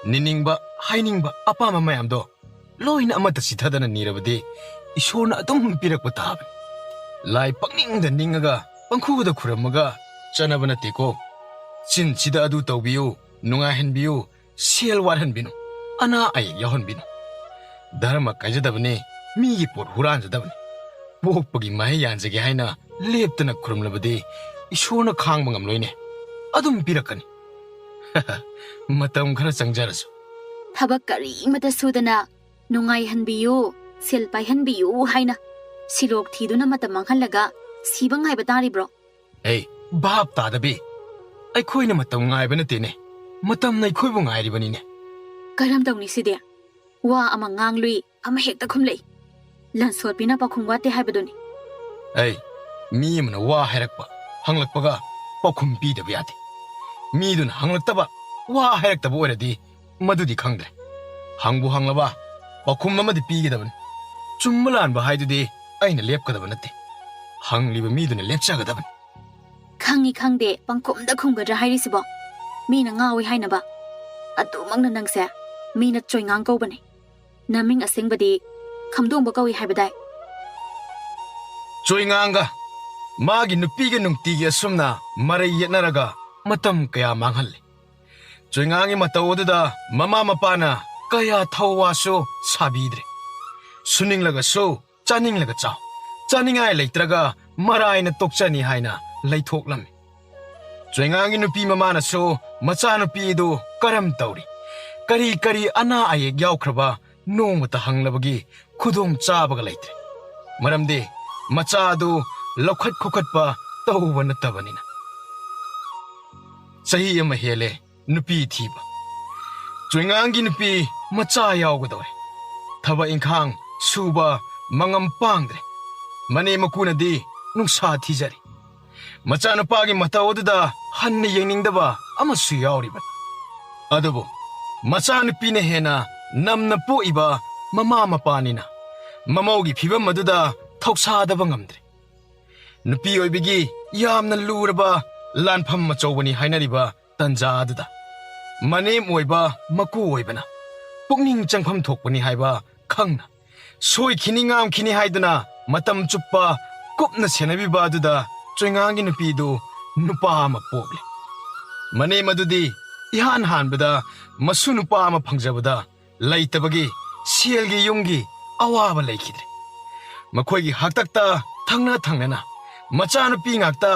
ꯅꯤꯅꯤꯡꯕ, ꯍꯥꯏꯅꯤꯡꯕ, ꯑꯄꯥꯝꯕ ꯃꯌꯥꯝꯗꯣ ꯂꯣꯏꯅ ꯑꯃꯠꯇ ꯆꯤꯊꯗꯅ ꯅꯤꯔꯕꯗꯤ ꯏꯁꯣꯔꯅ ꯑꯗꯨꯝ ꯄꯤꯔꯛꯄ ꯇꯥꯕꯅꯤ꯫ ꯂꯥꯏ ꯄꯪꯅꯤꯡꯗ ꯅꯤꯡꯉꯒ ꯄꯪꯈꯨꯗ ꯈꯨꯔꯝꯃꯒ ꯆꯠꯅꯕ ꯅꯠꯇꯦꯀꯣ꯫ ꯆꯤꯟꯁꯤꯗ ꯑꯗꯨ ꯇꯧꯕꯤꯌꯨ, ꯅꯨꯡꯉꯥꯏꯍꯟꯕꯤꯌꯨ, ꯁꯦꯜ ꯋꯥꯠꯍꯟꯕꯤꯅꯨ, ꯑꯅꯥ ꯑꯌꯦꯛ ꯌꯥꯎꯍꯟꯕꯤꯅꯨ꯫ ꯙꯔꯃ ꯀꯥꯏꯖꯗꯕꯅꯤ, ꯃꯤꯒꯤ ꯄꯣꯠ ꯍꯨꯔꯥꯟꯖꯗꯕꯅꯤ꯫ ꯄꯣꯛꯄꯒꯤ ꯃꯍꯩ ꯌꯥꯟꯖꯒꯦ ꯍꯥꯏꯅ ꯂꯦꯞꯇꯅ ꯈꯨꯔꯨꯝꯂꯕꯗꯤ ꯏꯁꯣꯔꯅ ꯈꯥꯡꯕ ꯉꯝꯂꯣꯏꯅꯦ, ꯑꯗꯨꯝ ꯄꯤꯔꯛꯀꯅꯤ꯫ ꯃꯇꯝ ꯈꯔ ꯆꯪꯖꯔꯁꯨ꯫ ꯊꯕꯛ ꯀꯔꯤꯃꯇ ꯁꯨꯗꯅ ꯅꯨꯡꯉꯥꯏꯍꯟꯕꯤꯌꯨ, ꯁꯦꯜ ꯄꯥꯏꯍꯟꯕꯤꯌꯨ ꯍꯥꯏꯅ ꯁꯤꯂꯣꯛ ꯊꯤꯗꯨꯅ ꯃꯇꯝ ꯃꯥꯡꯍꯜꯂꯒ ꯁꯤꯕ ꯉꯥꯏꯕ ꯇꯥꯔꯤꯕ꯭ꯔꯣ? ꯑꯦ, ꯚꯥꯞ ꯇꯥꯗꯕꯤ, ꯑꯩꯈꯣꯏꯅ ꯃꯇꯝ ꯉꯥꯏꯕ ꯅꯠꯇꯦꯅꯦ, ꯃꯇꯝꯅ ꯑꯩꯈꯣꯏꯕꯨ ꯉꯥꯏꯔꯤꯕꯅꯤꯅꯦ꯫ ꯀꯔꯝ ꯇꯧꯅꯤ ꯁꯤꯗꯤ? ꯋꯥ ꯑꯃ ꯉꯥꯡꯂꯨꯏ, ꯑꯃ ꯍꯦꯛꯇ ꯈꯨꯝꯂꯛꯏ꯫ ꯂꯟꯁꯣꯠꯄꯤꯅ ꯄꯥꯎꯈꯨꯝ ꯋꯥꯠꯇꯦ ꯍꯥꯏꯕꯗꯨꯅꯤ꯫ ꯑꯩ, ꯃꯤ ꯑꯃꯅ ꯋꯥ ꯍꯥꯏꯔꯛꯄ, ꯍꯪꯂꯛꯄꯒ ꯄꯥꯎꯈꯨꯝ ꯄꯤꯗꯕ ꯌꯥꯗꯦ꯫ ꯃꯤꯗꯨꯅ ꯍꯪꯂꯛꯇꯕ, ꯋꯥ ꯍꯥꯏꯔꯛꯇꯕ ꯑꯣꯏꯔꯗꯤ ꯃꯗꯨꯗꯤ ꯈꯪꯗ꯭ꯔꯦ꯫ ꯍꯪꯕꯨ ꯍꯪꯂꯕ ꯄꯥꯎꯈꯨꯝ ꯑꯃꯗꯤ ꯄꯤꯒꯗꯕꯅꯤ꯫ ꯆꯨꯝꯕ ꯂꯥꯟꯕ ꯍꯥꯏꯗꯨꯗꯤ ꯑꯩꯅ ꯂꯦꯞꯀꯗꯕ ꯅꯠꯇꯦ, ꯍꯪꯂꯤꯕ ꯃꯤꯗꯨꯅ ꯂꯦꯞꯆꯒꯗꯕꯅꯤ꯫ ꯈꯪꯉꯤ ꯈꯪꯗꯦ ꯄꯪꯈꯨꯝꯗ ꯈꯨꯝꯒꯗ꯭ꯔꯥ ꯍꯥꯏꯔꯤꯁꯤꯕꯣ? ꯃꯤꯅ ꯉꯥꯎꯏ ꯍꯥꯏꯅꯕ? ꯑꯗꯨꯃꯛꯅ ꯅꯪꯁꯦ ꯃꯤꯅ ꯆꯣꯏꯉꯥꯡ ꯀꯧꯕꯅꯦ꯫ ꯅꯃꯤꯡ ꯑꯁꯦꯡꯕꯗꯤ ꯈꯝꯗꯣꯡꯕ ꯀꯧꯏ ꯍꯥꯏꯕꯗꯥꯏ? ꯆꯣꯏꯉꯥꯡꯒ ꯃꯥꯒꯤ ꯅꯨꯄꯤꯒ ꯅꯨꯡꯇꯤꯒꯤ ꯑꯁꯨꯝꯅ ꯃꯔꯩ ꯌꯦꯠꯅꯔꯒ ꯃꯇꯝ ꯀꯌꯥ ꯃꯥꯡꯍꯜꯂꯤ꯫ ꯆꯣꯏꯉꯥꯡꯒꯤ ꯃꯇꯧ ꯑꯗꯨꯗ ꯃꯃꯥ ꯃꯄꯥꯅ ꯀꯌꯥ ꯊꯧꯋꯥꯁꯨ ꯁꯥꯕꯤꯗ꯭ꯔꯦ꯫ ꯁꯨꯅꯤꯡꯂꯒꯁꯨ ꯆꯥꯅꯤꯡꯂꯒ ꯆꯥꯎ, ꯆꯥꯅꯤꯡꯉꯥꯏ ꯂꯩꯇ꯭ꯔꯒ ꯃꯔꯥꯏꯅ ꯇꯣꯛꯆꯅꯤ ꯍꯥꯏꯅ ꯂꯩꯊꯣꯛꯂꯝꯃꯤ꯫ ꯆꯣꯏꯉꯥꯡꯒꯤ ꯅꯨꯄꯤ ꯃꯃꯥꯅꯁꯨ ꯃꯆꯥꯅꯨꯄꯤ ꯑꯗꯨ ꯀꯔꯝ ꯇꯧꯔꯤ, ꯀꯔꯤ ꯀꯔꯤ ꯑꯅꯥ ꯑꯌꯦꯛ ꯌꯥꯎꯈ꯭ꯔꯕ ꯅꯣꯡꯃꯇ ꯍꯪꯂꯕꯒꯤ ꯈꯨꯗꯣꯡ ꯆꯥꯕꯒ ꯂꯩꯇ꯭ꯔꯦ꯫ ꯃꯔꯝꯗꯤ ꯃꯆꯥ ꯑꯗꯨ ꯂꯧꯈꯠ ꯈꯣꯀꯠꯄ ꯇꯧꯕ ꯅꯠꯇꯕꯅꯤꯅ꯫ ꯆꯍꯤ ꯑꯃ ꯍꯦꯜꯂꯦ ꯅꯨꯄꯤ ꯊꯤꯕ꯫ ꯆꯣꯏꯉꯥꯡꯒꯤ ꯅꯨꯄꯤ ꯃꯆꯥ ꯌꯥꯎꯒꯗꯧꯔꯦ꯫ ꯊꯕꯛ ꯏꯪꯈꯥꯡ ꯁꯨꯕ ꯃꯉꯝ ꯄꯥꯡꯗ꯭ꯔꯦ꯫ ꯃꯅꯦ ꯃꯀꯨꯅꯗꯤ ꯅꯨꯡꯁꯥ ꯊꯤꯖꯔꯤ꯫ ꯃꯆꯥꯅꯨꯄꯥꯒꯤ ꯃꯇꯧ ꯑꯗꯨꯗ ꯍꯟꯅ ꯌꯦꯡꯅꯤꯡꯗꯕ ꯑꯃꯁꯨ ꯌꯥꯎꯔꯤꯕꯅꯤ꯫ ꯑꯗꯨꯕꯨ ꯃꯆꯥꯅꯨꯄꯤꯅ ꯍꯦꯟꯅ ꯅꯝꯅ ꯄꯣꯛꯏꯕ ꯃꯃꯥ ꯃꯄꯥꯅꯤꯅ ꯃꯃꯧꯒꯤ ꯐꯤꯕꯝ ꯑꯗꯨꯗ ꯊꯧꯁꯥꯗꯕ ꯉꯝꯗ꯭ꯔꯦ꯫ ꯅꯨꯄꯤ ꯑꯣꯏꯕꯒꯤ ꯌꯥꯝꯅ ꯂꯨꯔꯕ ꯂꯥꯟꯐꯝ ꯑꯆꯧꯕꯅꯤ ꯍꯥꯏꯅꯔꯤꯕ ꯇꯟꯖꯥ ꯑꯗꯨꯗ ꯃꯅꯦꯝ ꯑꯣꯏꯕ ꯃꯀꯨ ꯑꯣꯏꯕꯅ ꯄꯨꯛꯅꯤꯡ ꯆꯪꯐꯝ ꯊꯣꯛꯄꯅꯤ ꯍꯥꯏꯕ ꯈꯪꯅ, ꯁꯣꯏꯈꯤꯅꯤ ꯉꯥꯝꯈꯤꯅꯤ ꯍꯥꯏꯗꯨꯅ ꯃꯇꯝ ꯆꯨꯞꯄ ꯀꯨꯞꯅ ꯁꯦꯟꯅꯕꯤꯕ ꯑꯗꯨꯗ ꯆꯣꯏꯉꯥꯡꯒꯤ ꯅꯨꯄꯤꯗꯨ ꯅꯨꯄꯥ ꯑꯃ ꯄꯣꯛꯂꯦ꯫ ꯃꯅꯦꯝ ꯑꯗꯨꯗꯤ ꯏꯍꯥꯟ ꯍꯥꯟꯕꯗ ꯃꯁꯨ ꯅꯨꯄꯥ ꯑꯃ ꯐꯪꯖꯕꯗ ꯂꯩꯇꯕꯒꯤ ꯁꯦꯜꯒꯤ ꯌꯨꯝꯒꯤ ꯑꯋꯥꯕ ꯂꯩꯈꯤꯗ꯭ꯔꯦ꯫ ꯃꯈꯣꯏꯒꯤ ꯍꯥꯛꯇꯛꯇ ꯊꯪꯅ ꯊꯪꯅꯅ ꯃꯆꯥꯅꯨꯄꯤ ꯉꯥꯛꯇ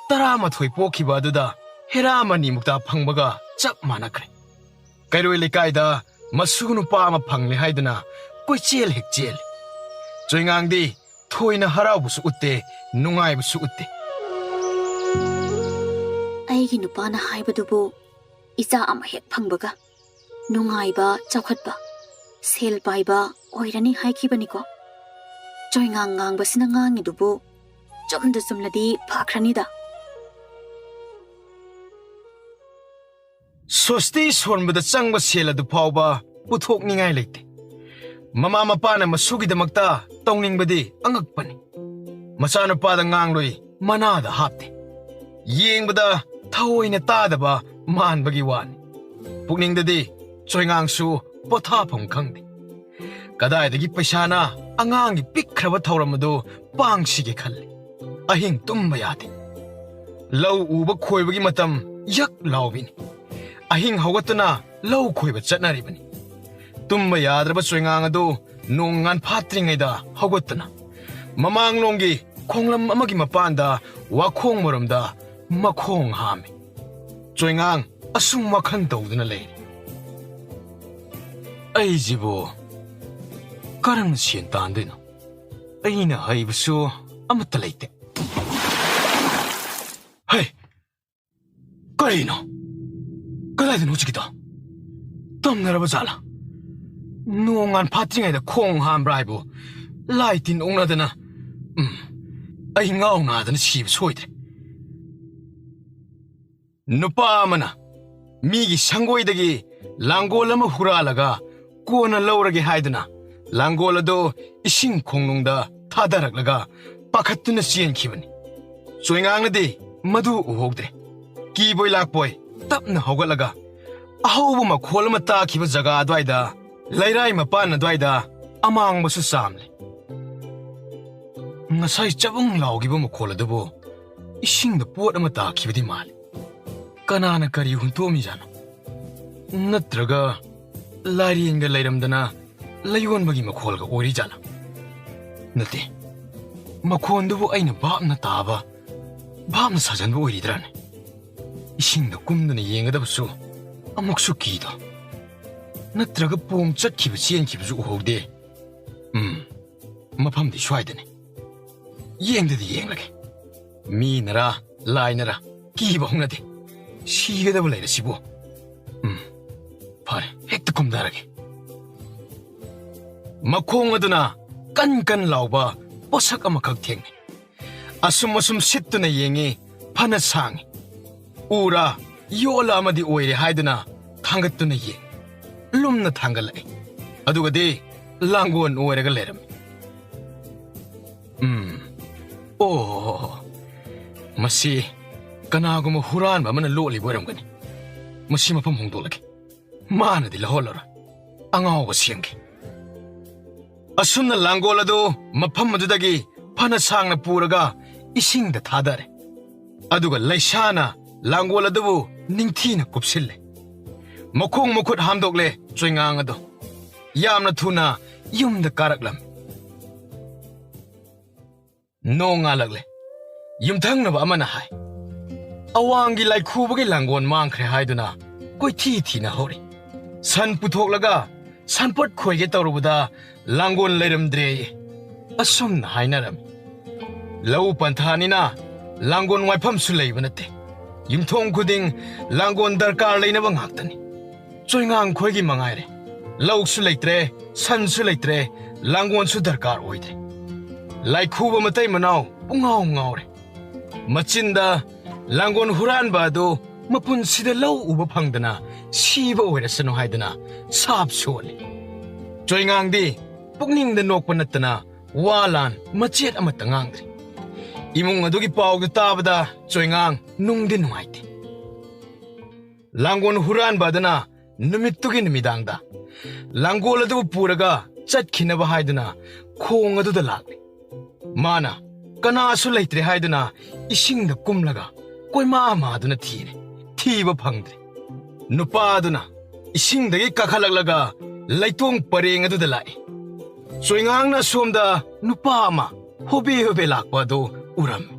ꯇꯔꯥꯃꯥꯊꯣꯏ ꯄꯣꯛꯈꯤꯕ ꯑꯗꯨꯗ ꯍꯦꯔꯥ ꯃꯅꯤꯃꯨꯛꯇ ꯐꯪꯕꯒ ꯆꯞ ꯃꯥꯟꯅꯈ꯭ꯔꯦ꯫ ꯀꯩꯔꯣꯏ ꯂꯩꯀꯥꯏꯗ ꯃꯁꯨ ꯅꯨꯄꯥ ꯑꯃ ꯐꯪꯂꯦ ꯍꯥꯏꯗꯨꯅ ꯀꯣꯏꯆꯦꯜ ꯍꯦꯛ ꯆꯦꯜꯂꯤ꯫ ꯆꯣꯏꯉꯥꯡꯗꯤ ꯊꯣꯏꯅ ꯍꯔꯥꯎꯕꯁꯨ ꯎꯠꯇꯦ, ꯅꯨꯡꯉꯥꯏꯕꯁꯨ ꯎꯠꯇꯦ꯫ ꯑꯩꯒꯤ ꯅꯨꯄꯥꯅ ꯍꯥꯏꯕꯗꯨꯕꯨ ꯏꯆꯥ ꯑꯃ ꯍꯦꯛ ꯐꯪꯕꯒ ꯅꯨꯡꯉꯥꯏꯕ, ꯆꯥꯎꯈꯠꯄ, ꯁꯦꯜ ꯄꯥꯏꯕ ꯑꯣꯏꯔꯅꯤ ꯍꯥꯏꯈꯤꯕꯅꯤꯀꯣ꯫ ꯆꯣꯏꯉꯥꯡ ꯉꯥꯡꯕꯁꯤꯅ ꯉꯥꯡꯉꯤꯗꯨꯕꯨ ꯆꯨꯝꯗ ꯆꯨꯝꯂꯗꯤ ꯐꯈ꯭ꯔꯅꯤꯗ꯫ ꯁꯣꯁꯇꯤ ꯁꯣꯟꯕꯗ ꯆꯪꯕ ꯁꯦꯜ ꯑꯗꯨ ꯐꯥꯎꯕ ꯄꯨꯊꯣꯛꯅꯤꯡꯉꯥꯏ ꯂꯩꯇꯦ꯫ ꯃꯃꯥ ꯃꯄꯥꯅ ꯃꯁꯨꯒꯤꯗꯃꯛꯇ ꯇꯧꯅꯤꯡꯕꯗꯤ ꯑꯉꯛꯄꯅꯤ꯫ ꯃꯆꯥꯅꯨꯄꯥꯗ ꯉꯥꯡꯂꯣꯏ ꯃꯅꯥꯗ ꯍꯥꯞꯇꯦ꯫ ꯌꯦꯡꯕꯗ ꯊꯑꯣꯏꯅ ꯇꯥꯗꯕ ꯃꯥꯟꯕꯒꯤ ꯋꯥꯅꯤ꯫ ꯄꯨꯛꯅꯤꯡꯗꯗꯤ ꯆꯣꯏꯉꯥꯡꯁꯨ ꯄꯣꯊꯥꯐꯝ ꯈꯪꯗꯦ꯫ ꯀꯗꯥꯏꯗꯒꯤ ꯄꯩꯁꯥꯅ ꯑꯉꯥꯡꯒꯤ ꯄꯤꯛꯈ꯭ꯔꯕ ꯊꯧꯔꯝ ꯑꯗꯨ ꯄꯥꯡꯁꯤꯒꯦ ꯈꯜꯂꯤ꯫ ꯑꯍꯤꯡ ꯇꯨꯝꯕ ꯌꯥꯗꯦ꯫ ꯂꯧ ꯎꯕ ꯈꯣꯏꯕꯒꯤ ꯃꯇꯝ ꯌꯛ ꯂꯥꯎꯕꯤꯅꯤ꯫ ꯑꯍꯤꯡ ꯍꯧꯒꯠꯇꯨꯅ ꯂꯧ ꯈꯣꯏꯕ ꯆꯠꯅꯔꯤꯕꯅꯤ꯫ ꯇꯨꯝꯕ ꯌꯥꯗ꯭ꯔꯕ ꯆꯣꯏꯉꯥꯡ ꯑꯗꯨ ꯅꯣꯡ ꯉꯥꯟꯐꯥꯠꯇ꯭ꯔꯤꯉꯩꯗ ꯍꯧꯒꯠꯇꯨꯅ ꯃꯃꯥꯡꯂꯣꯝꯒꯤ ꯈꯣꯡꯂꯝ ꯑꯃꯒꯤ ꯃꯄꯥꯟꯗ ꯋꯥꯈꯣꯡ ꯃꯔꯨꯝꯗ ꯃꯈꯣꯡ ꯍꯥꯝꯃꯤ꯫ ꯆꯣꯏꯉꯥꯡ ꯑꯁꯨꯝ ꯋꯥꯈꯜ ꯇꯧꯗꯨꯅ ꯂꯩꯔꯤ꯫ "ꯑꯩꯁꯤꯕꯨ ꯀꯔꯝꯅ ꯁꯦꯟ ꯇꯥꯟꯗꯣꯏꯅꯣ? ꯑꯩꯅ ꯍꯩꯕꯁꯨ ꯑꯃꯠꯇ ꯂꯩꯇꯦ꯫ ꯍꯩ! ꯀꯔꯤꯅꯣ? ꯀꯗꯥꯏꯗꯅꯣ ꯍꯧꯖꯤꯛꯀꯤꯗꯣ? ꯇꯝꯅꯔꯕ ꯖꯥꯠꯂꯥ? ꯅꯣꯡꯉꯥꯟ ꯐꯥꯠꯇ꯭ꯔꯤꯉꯩꯗ ꯈꯣꯡ ꯍꯥꯝꯕ꯭ꯔꯥ ꯍꯥꯏꯕꯨ ꯂꯥꯏ ꯇꯤꯟ ꯑꯣꯛꯅꯗꯅ, ꯎꯝ, ꯑꯩ ꯉꯥꯎ ꯅꯥꯗꯅ ꯁꯤꯕ ꯁꯣꯏꯗ꯭ꯔꯦ"꯫ ꯅꯨꯄꯥ ꯑꯃꯅ ꯃꯤꯒꯤ ꯁꯪꯒꯣꯏꯗꯒꯤ ꯂꯥꯡꯒꯣꯜ ꯑꯃ ꯍꯨꯔꯥꯜꯂꯒ ꯀꯣꯟꯅ ꯂꯧꯔꯒꯦ ꯍꯥꯏꯗꯨꯅ ꯂꯥꯡꯒꯣꯜ ꯑꯗꯨ ꯏꯁꯤꯡ ꯈꯣꯡꯅꯨꯡꯗ ꯊꯥꯗꯔꯛꯂꯒ ꯄꯥꯈꯠꯇꯨꯅ ꯆꯦꯟꯈꯤꯕꯅꯤ꯫ ꯆꯣꯏꯉꯥꯡꯅꯗꯤ ꯃꯗꯨ ꯎꯍꯧꯗ꯭ꯔꯦ꯫ ꯀꯤꯕꯣꯏ ꯂꯥꯛꯄꯣꯏ ꯇꯞꯅ ꯍꯧꯒꯠꯂꯒ ꯑꯍꯧꯕ ꯃꯈꯣꯜ ꯑꯃ ꯇꯥꯈꯤꯕ ꯖꯒꯥ ꯑꯗꯨꯋꯥꯏꯗ, ꯂꯩꯔꯥꯏ ꯃꯄꯥꯟ ꯑꯗꯨꯋꯥꯏꯗ ꯑꯃꯥꯡꯕꯁꯨ ꯆꯥꯝꯂꯦ꯫ ꯉꯁꯥꯏ ꯆꯕꯨꯡ ꯂꯥꯎꯈꯤꯕ ꯃꯈꯣꯜ ꯑꯗꯨꯕꯨ ꯏꯁꯤꯡꯗ ꯄꯣꯠ ꯑꯃ ꯇꯥꯈꯤꯕꯗꯤ ꯃꯥꯜꯂꯤ꯫ ꯀꯅꯥꯅ ꯀꯔꯤ ꯍꯨꯟꯇꯣꯛꯑꯝꯃꯤꯖꯥꯠꯅꯣ? ꯅꯠꯇ꯭ꯔꯒ ꯂꯥꯏꯔꯦꯟꯒ ꯂꯩꯔꯝꯗꯅ ꯂꯩꯌꯣꯟꯕꯒꯤ ꯃꯈꯣꯜꯒ ꯑꯣꯏꯔꯤꯖꯥꯠꯂꯥ? ꯅꯠꯇꯦ, ꯃꯈꯣꯟꯗꯨꯕꯨ ꯑꯩꯅ ꯚꯥꯞꯅ ꯇꯥꯕ, ꯚꯥꯞꯅ ꯁꯥꯖꯟꯕ ꯑꯣꯏꯔꯤꯗ꯭ꯔꯥꯅꯦ? ꯏꯁꯤꯡꯗ ꯀꯨꯝꯗꯨꯅ ꯌꯦꯡꯒꯗꯕꯁꯨ ꯑꯃꯨꯛꯁꯨ ꯀꯤꯗꯣ꯫ ꯅꯠꯇ꯭ꯔꯒ ꯄꯣꯡ ꯆꯠꯈꯤꯕ ꯆꯦꯟꯈꯤꯕꯁꯨ ꯎꯍꯧꯗꯦ꯫ ꯎꯝ, ꯃꯐꯝꯗꯤ ꯁ꯭ꯋꯥꯏꯗꯅꯤ꯫ ꯌꯦꯡꯗꯗꯤ ꯌꯦꯡꯂꯒꯦ꯫ ꯃꯤꯅꯔꯥ, ꯂꯥꯏꯅꯔꯥ, ꯀꯤꯕ ꯍꯧꯅꯗꯦ꯫ ꯁꯤꯒꯗꯕ ꯂꯩꯔꯁꯤꯕꯨ꯫ ꯎꯝ, ꯐꯔꯦ, ꯍꯦꯛꯇ ꯀꯨꯝꯊꯔꯒꯦ꯫ ꯃꯈꯣꯡ ꯑꯗꯨꯅ ꯀꯟ ꯀꯟ ꯂꯥꯎꯕ ꯄꯣꯠꯁꯛ ꯑꯃꯈꯛ ꯊꯦꯡꯅꯩ꯫ ꯑꯁꯨꯝ ꯑꯁꯨꯝ ꯁꯤꯠꯇꯨꯅ ꯌꯦꯡꯉꯤ, ꯐꯅ ꯁꯥꯡꯉꯤ꯫ ꯎꯔꯥ, ꯌꯣꯠꯂ ꯑꯃꯗꯤ ꯑꯣꯏꯔꯦ ꯍꯥꯏꯗꯨꯅ ꯊꯥꯡꯒꯠꯇꯨꯅ ꯌꯦꯡꯉꯤ꯫ ꯂꯨꯝꯅ ꯊꯥꯡꯒꯠꯂꯛꯏ꯫ ꯑꯗꯨꯒꯗꯤ ꯂꯥꯡꯒꯣꯜ ꯑꯣꯏꯔꯒ ꯂꯩꯔꯝꯃꯤ꯫ ꯎꯝ, ꯑꯣ, ꯃꯁꯤ ꯀꯅꯥꯒꯨꯝꯕ ꯍꯨꯔꯥꯟꯕ ꯑꯃꯅ ꯂꯣꯠꯂꯤꯕ ꯑꯣꯏꯔꯝꯒꯅꯤ꯫ ꯃꯁꯤ ꯃꯐꯝ ꯍꯣꯡꯗꯣꯛꯂꯒꯦ꯫ ꯃꯥꯅꯗꯤ ꯂꯧꯍꯜꯂꯔꯣꯏ꯫ ꯑꯉꯥꯎꯕ ꯁꯦꯝꯒꯦ꯫ ꯑꯁꯨꯝꯅ ꯂꯥꯡꯒꯣꯜ ꯑꯗꯨ ꯃꯐꯝ ꯑꯗꯨꯗꯒꯤ ꯐꯅ ꯁꯥꯡꯅ ꯄꯨꯔꯒ ꯏꯁꯤꯡꯗ ꯊꯥꯗꯔꯦ꯫ ꯑꯗꯨꯒ ꯂꯩꯁꯥꯅ ꯂꯥꯡꯒꯣꯜ ꯑꯗꯨꯕꯨ ꯅꯤꯡꯊꯤꯅ ꯀꯨꯞꯁꯤꯜꯂꯦ꯫ ꯃꯈꯣꯡ ꯃꯈꯨꯠ ꯍꯥꯝꯗꯣꯛꯂꯦ ꯆꯣꯏꯉꯥꯡ ꯑꯗꯣ꯫ ꯌꯥꯝꯅ ꯊꯨꯅ ꯌꯨꯝꯗ ꯀꯥꯔꯛꯂꯝꯃꯤ꯫ ꯅꯣꯡ ꯉꯥꯜꯂꯛꯂꯦ꯫ ꯌꯨꯝꯊꯪꯅꯕ ꯑꯃꯅ ꯍꯥꯏ, "ꯑꯋꯥꯡꯒꯤ ꯂꯥꯏꯈꯨꯕꯒꯤ ꯂꯥꯡꯒꯣꯜ ꯃꯥꯡꯈ꯭ꯔꯦ" ꯍꯥꯏꯗꯨꯅ ꯀꯣꯏꯊꯤ ꯊꯤꯅ ꯍꯧꯔꯤ꯫ ꯁꯟ ꯄꯨꯊꯣꯛꯂꯒ ꯁꯟꯄꯣꯠ ꯈꯣꯏꯒꯦ ꯇꯧꯔꯨꯕꯗ ꯂꯥꯡꯒꯣꯜ ꯂꯩꯔꯝꯗ꯭ꯔꯦ꯫ ꯑꯁꯨꯝꯅ ꯍꯥꯏꯅꯔꯝꯃꯤ꯫ ꯂꯧ ꯄꯟꯊꯥꯅꯤꯅ ꯂꯥꯡꯒꯣꯜ ꯋꯥꯏꯐꯝꯁꯨ ꯂꯩꯕ ꯅꯠꯇꯦ꯫ ꯌꯨꯝꯊꯣꯡ ꯈꯨꯗꯤꯡ ꯂꯥꯡꯒꯣꯜ ꯗꯔꯀꯥꯔ ꯂꯩꯅꯕ ꯉꯥꯛꯇꯅꯤ꯫ ꯆꯣꯏꯉꯥꯡ ꯈꯣꯏꯒꯤ ꯃꯉꯥꯏꯔꯦ꯫ ꯂꯧꯁꯨ ꯂꯩꯇ꯭ꯔꯦ, ꯁꯟꯁꯨ ꯂꯩꯇ꯭ꯔꯦ, ꯂꯥꯡꯒꯣꯜꯁꯨ ꯗꯔꯀꯥꯔ ꯑꯣꯏꯗ꯭ꯔꯦ꯫ ꯂꯥꯏꯈꯨꯕ ꯃꯇꯩ ꯃꯅꯥꯎ ꯄꯨꯡꯉꯥꯎ ꯉꯥꯎꯔꯦ꯫ ꯃꯆꯤꯟꯗ ꯂꯥꯡꯒꯣꯜ ꯍꯨꯔꯥꯟꯕ ꯑꯗꯨ ꯃꯄꯨꯟꯁꯤꯗ ꯂꯧ ꯎꯕ ꯐꯪꯗꯅ ꯁꯤꯕ ꯑꯣꯏꯔꯁꯅꯨ ꯍꯥꯏꯗꯨꯅ ꯁꯥꯞ ꯁꯣꯜꯂꯤ꯫ ꯆꯣꯏꯉꯥꯡꯗꯤ ꯄꯨꯛꯅꯤꯡꯗ ꯅꯣꯛꯄ ꯅꯠꯇꯅ ꯋꯥ ꯂꯥꯟ ꯃꯆꯦꯠ ꯑꯃꯠꯇ ꯉꯥꯡꯗ꯭ꯔꯤ꯫ ꯏꯃꯨꯡ ꯑꯗꯨꯒꯤ ꯄꯥꯎꯗꯨ ꯇꯥꯕꯗ ꯆꯣꯏꯉꯥꯡ ꯅꯨꯡꯗꯤ ꯅꯨꯡꯉꯥꯏꯇꯦ꯫ ꯂꯥꯡꯒꯣꯜ ꯍꯨꯔꯥꯟꯕ ꯑꯗꯨꯅ ꯅꯨꯃꯤꯠꯇꯨꯒꯤ ꯅꯨꯃꯤꯗꯥꯡꯗ ꯂꯥꯡꯒꯣꯜ ꯑꯗꯨꯕꯨ ꯄꯨꯔꯒ ꯆꯠꯈꯤꯅꯕ ꯍꯥꯏꯗꯨꯅ ꯈꯣꯡ ꯑꯗꯨꯗ ꯂꯥꯛꯂꯤ꯫ ꯃꯥꯅ ꯀꯅꯥꯁꯨ ꯂꯩꯇ꯭ꯔꯦ ꯍꯥꯏꯗꯨꯅ ꯏꯁꯤꯡꯗ ꯀꯨꯝꯂꯒ ꯀꯣꯏꯃꯥ ꯃꯥꯗꯨꯅ ꯊꯤꯔꯦ꯫ ꯊꯤꯕ ꯐꯪꯗ꯭ꯔꯦ꯫ ꯅꯨꯄꯥ ꯑꯗꯨꯅ ꯏꯁꯤꯡꯗꯒꯤ ꯀꯥꯈꯠꯂꯛꯂꯒ ꯂꯩꯇꯣꯡ ꯄꯔꯦꯡ ꯑꯗꯨꯗ ꯂꯥꯛꯏ꯫ ꯆꯣꯏꯉꯥꯡꯅ ꯑꯁꯣꯝꯗ ꯅꯨꯄꯥ ꯑꯃ ꯍꯣꯕꯦ ꯍꯣꯕꯦ ꯂꯥꯛꯄ ꯑꯗꯨ ꯎꯔꯝꯃꯤ꯫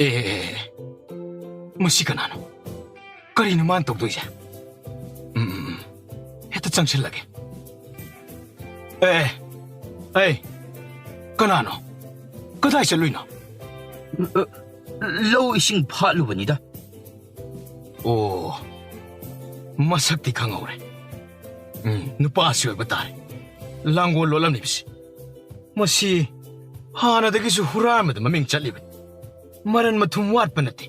"ꯑꯦ, ꯑꯦ, ꯑꯦ, ꯑꯦ, ꯃꯁꯤ ꯀꯅꯥꯅꯣ? ꯀꯔꯤꯅꯣ ꯃꯥꯅ ꯇꯧꯗꯣꯏꯁꯦ? ꯎꯝ, ꯎꯝ, ꯎꯝ, ꯍꯦꯛꯇ ꯆꯪꯁꯤꯜꯂꯒꯦ꯫ ꯑꯦ, ꯑꯦ, ꯀꯅꯥꯅꯣ? ꯀꯗꯥꯏ ꯆꯠꯂꯨꯏꯅꯣ?" "ꯂꯧ ꯏꯁꯤꯡ ꯐꯥꯠꯂꯨꯕꯅꯤꯗ꯫" "ꯑꯣ, ꯃꯁꯛꯇꯤ ꯈꯪꯍꯧꯔꯦ꯫ ꯎꯝ, ꯅꯨꯄꯥꯁꯤ ꯑꯣꯏꯕ ꯇꯥꯔꯦ꯫ ꯂꯥꯡꯒꯣꯜ ꯂꯣꯜꯂꯝꯂꯤꯕꯁꯤ꯫ ꯃꯁꯤ ꯍꯥꯟꯅꯗꯒꯤꯁꯨ ꯍꯨꯔꯥꯟꯕꯗ ꯃꯃꯤꯡ ꯆꯠꯂꯤꯕꯅꯤ꯫ ꯃꯔꯟ ꯃꯊꯨꯝ ꯋꯥꯠꯄ ꯅꯠꯇꯦ꯫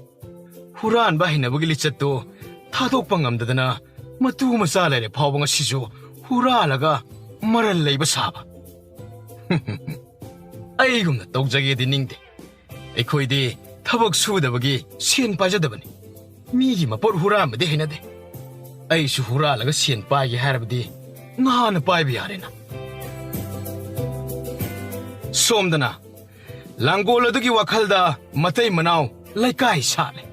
ꯍꯨꯔꯥꯟꯕ ꯍꯩꯅꯕꯒꯤ ꯂꯤꯆꯠꯇꯨ ꯊꯥꯗꯣꯛꯄ ꯉꯝꯗꯗꯅ ꯃꯇꯨ ꯃꯆꯥ ꯂꯩꯔꯦ ꯐꯥꯎꯕ ꯉꯁꯤꯁꯨ ꯍꯨꯔꯥꯜꯂꯒ ꯃꯔꯜ ꯂꯩꯕ ꯁꯥꯕ꯫ ꯑꯩꯒꯨꯝꯅ ꯇꯧꯖꯒꯦꯗꯤ ꯅꯤꯡꯗꯦ꯫ ꯑꯩꯈꯣꯏꯗꯤ ꯊꯕꯛ ꯁꯨꯗꯕꯒꯤ ꯁꯦꯟ ꯄꯥꯏꯖꯗꯕꯅꯤ꯫ ꯃꯤꯒꯤ ꯃꯄꯣꯠ ꯍꯨꯔꯥꯟꯕꯗꯤ ꯍꯩꯅꯗꯦ꯫ ꯑꯩꯁꯨ ꯍꯨꯔꯥꯜꯂꯒ ꯁꯦꯟ ꯄꯥꯏꯒꯦ ꯍꯥꯏꯔꯕꯗꯤ ꯅꯍꯥꯟꯅ ꯄꯥꯏꯕ ꯌꯥꯔꯦꯅ꯫" ꯁꯣꯝꯗꯅ ꯂꯥꯡꯒꯣꯜ ꯑꯗꯨꯒꯤ ꯋꯥꯈꯜꯗ ꯃꯇꯩ ꯃꯅꯥꯎ ꯂꯩꯀꯥꯏ ꯁꯥꯠꯂꯦ꯫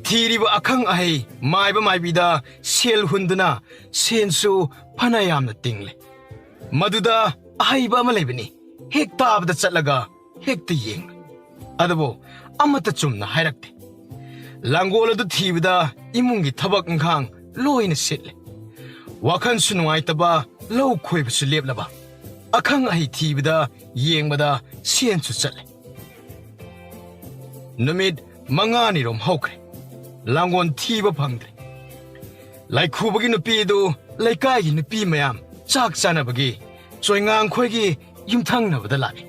ꯊꯤꯔꯤꯕ ꯑꯈꯪ ꯑꯍꯩ ꯃꯥꯏꯕ ꯃꯥꯏꯕꯤꯗ ꯁꯦꯜ ꯍꯨꯟꯗꯨꯅ ꯁꯦꯟꯁꯨ ꯐꯅ ꯌꯥꯝꯅ ꯇꯤꯡꯂꯦ꯫ ꯃꯗꯨꯗ ꯑꯍꯩꯕ ꯑꯃ ꯂꯩꯕꯅꯤ꯫ ꯍꯦꯛ ꯇꯥꯕꯗ ꯆꯠꯂꯒ ꯍꯦꯛꯇ ꯌꯦꯡꯂꯨꯏ꯫ ꯑꯗꯨꯕꯨ ꯑꯃꯠꯇ ꯆꯨꯝꯅ ꯍꯥꯏꯔꯛꯇꯦ꯫ ꯂꯥꯡꯒꯣꯜ ꯑꯗꯨ ꯊꯤꯕꯗ ꯏꯃꯨꯡꯒꯤ ꯊꯕꯛ ꯏꯪꯈꯥꯡ ꯂꯣꯏꯅ ꯁꯤꯠꯂꯦ꯫ ꯋꯥꯈꯜꯁꯨ ꯅꯨꯡꯉꯥꯏꯇꯕ, ꯂꯧ ꯈꯣꯏꯕꯁꯨ ꯂꯦꯞꯂꯕ꯫ ꯑꯈꯪ ꯑꯍꯩ ꯊꯤꯕꯗ, ꯌꯦꯡꯕꯗ ꯁꯦꯟꯁꯨ ꯆꯠꯂꯦ꯫ ꯅꯨꯃꯤꯠ ꯃꯉꯥꯅꯤꯔꯣꯝ ꯍꯧꯈ꯭ꯔꯦ꯫ ꯂꯥꯡꯒꯣꯜ ꯊꯤꯕ ꯐꯪꯗ꯭ꯔꯦ꯫ ꯂꯥꯏꯈꯨꯕꯒꯤ ꯅꯨꯄꯤ ꯑꯗꯨ ꯂꯩꯀꯥꯏꯒꯤ ꯅꯨꯄꯤ ꯃꯌꯥꯝ ꯆꯥꯛ ꯆꯥꯅꯕꯒꯤ ꯆꯣꯏꯉꯥꯡꯈꯣꯏꯒꯤ ꯌꯨꯝꯊꯪꯅꯕꯗ ꯂꯥꯛꯏ꯫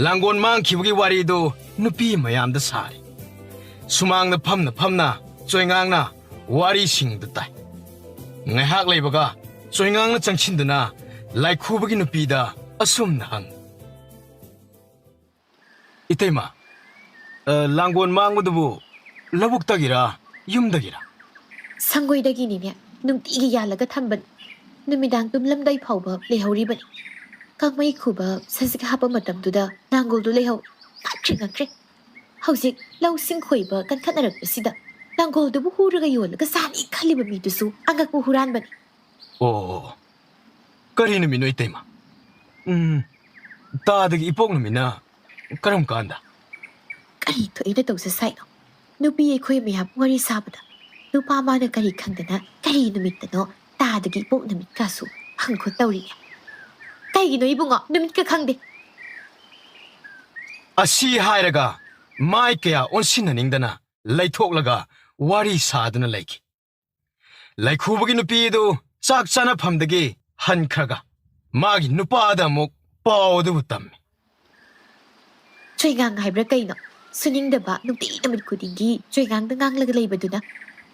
ꯂꯥꯡꯒꯣꯜ ꯃꯥꯡꯈꯤꯕꯒꯤ ꯋꯥꯔꯤꯗꯨ ꯅꯨꯄꯤ ꯃꯌꯥꯝꯗ ꯁꯥꯔꯤ꯫ ꯁꯨꯃꯥꯡꯗ ꯐꯝꯅ ꯐꯝꯅ ꯆꯣꯏꯉꯥꯡꯅ ꯋꯥꯔꯤꯁꯤꯡꯗꯨ ꯇꯥꯏ꯫ ꯉꯥꯏꯍꯥꯛ ꯂꯩꯕꯒ ꯆꯣꯏꯉꯥꯡꯅ ꯆꯪꯁꯤꯟꯗꯨꯅ ꯂꯥꯏꯈꯨꯕꯒꯤ ꯅꯨꯄꯤꯗ ꯑꯁꯨꯝꯅ ꯍꯪꯏ, "ꯏꯇꯩꯃ, ꯑ, ꯂꯥꯡꯒꯣꯜ ꯃꯥꯡꯕꯗꯨꯕꯨ ꯂꯧꯕꯨꯛꯇꯒꯤꯔ, ꯌꯨꯝꯗꯒꯤꯔ?" "ꯁꯪꯒꯣꯏꯗꯒꯤꯅꯤꯅꯦ, ꯅꯨꯡꯇꯤꯒꯤ ꯌꯥꯜꯂꯒ ꯊꯝꯕꯅꯤ꯫ ꯅꯨꯃꯤꯗꯥꯡ ꯇꯨꯝꯂꯝꯗꯥꯏ ꯐꯥꯎꯕ ꯂꯩꯍꯧꯔꯤꯕꯅꯤ꯫ ꯀꯥꯡꯃꯩ ꯈꯨꯕ ꯁꯖꯤꯛ ꯍꯥꯞꯄ ꯃꯇꯝꯗꯨꯗ ꯂꯥꯡꯒꯣꯜꯗꯨ ꯂꯩꯍꯧ꯫ ꯉꯛꯈ꯭ꯔꯦ, ꯉꯛꯈ꯭ꯔꯦ꯫ ꯍꯧꯖꯤꯛ ꯂꯧꯁꯤꯡ ꯈꯣꯏꯕ ꯀꯟꯈꯠꯅꯔꯛꯄꯁꯤꯗ ꯂꯥꯡꯒꯣꯜꯗꯨꯕꯨ ꯍꯨꯔꯒ ꯌꯣꯜꯂꯒ ꯆꯥꯅꯤ ꯈꯜꯂꯤꯕ ꯃꯤꯗꯨꯁꯨ ꯑꯉꯛꯄ ꯍꯨꯔꯥꯟꯕꯅꯤ꯫" "ꯑꯣ, ꯀꯔꯤ ꯅꯨꯃꯤꯠꯅꯣ, ꯏꯇꯩꯃ? ꯎꯝ, ꯇꯥꯗꯒꯤ ꯏꯄꯣꯛ ꯅꯨꯃꯤꯠꯅ ꯀꯔꯝ ꯀꯥꯟꯗ?" "ꯀꯔꯤ ꯊꯣꯛꯏꯅ ꯇꯧꯖ ꯁꯥꯏꯅꯣ? ꯅꯨꯄꯤ ꯑꯩꯈꯣꯏ ꯃꯌꯥꯝ ꯋꯥꯔꯤ ꯁꯥꯕꯗ ꯅꯨꯄꯥ ꯃꯥꯅ ꯀꯔꯤ ꯈꯪꯗꯅ ꯀꯔꯤ ꯅꯨꯃꯤꯠꯇꯅꯣ ꯇꯥꯗꯒꯤ ꯏꯄꯣꯛ ꯅꯨꯃꯤꯠꯀꯥꯁꯨ ꯍꯪꯈꯣ ꯇꯧꯔꯤꯌꯦ꯫ ꯀꯩꯒꯤꯅꯣ ꯏꯕꯨꯡꯉꯣ, ꯅꯨꯃꯤꯠꯀ ꯈꯪꯗꯦ?" ꯑꯁꯤ ꯍꯥꯏꯔꯒ ꯃꯥꯏ ꯀꯌꯥ ꯑꯣꯟꯁꯤꯟꯅꯅꯤꯡꯗꯅ ꯂꯩꯊꯣꯛꯂꯒ ꯋꯥꯔꯤ ꯁꯥꯗꯨꯅ ꯂꯩꯈꯤ꯫ ꯂꯩꯈꯨꯕꯒꯤ ꯅꯨꯄꯤ ꯑꯗꯨ ꯆꯥꯛ ꯆꯥꯅꯐꯝꯗꯒꯤ ꯍꯟꯈ꯭ꯔꯒ ꯃꯥꯒꯤ ꯅꯨꯄꯥꯗ ꯑꯃꯨꯛ ꯄꯥꯎ ꯑꯗꯨꯕꯨ ꯇꯝꯃꯤ꯫ "ꯆꯣꯏꯉꯥꯡ ꯍꯥꯏꯕ꯭ꯔꯥ ꯀꯩꯅꯣ? ꯁꯨꯅꯤꯡꯗꯕ, ꯅꯨꯡꯇꯤ ꯅꯨꯃꯤꯠ ꯈꯨꯗꯤꯡꯒꯤ ꯆꯣꯏꯉꯥꯡꯗ ꯉꯥꯡꯂꯒ ꯂꯩꯕꯗꯨꯅ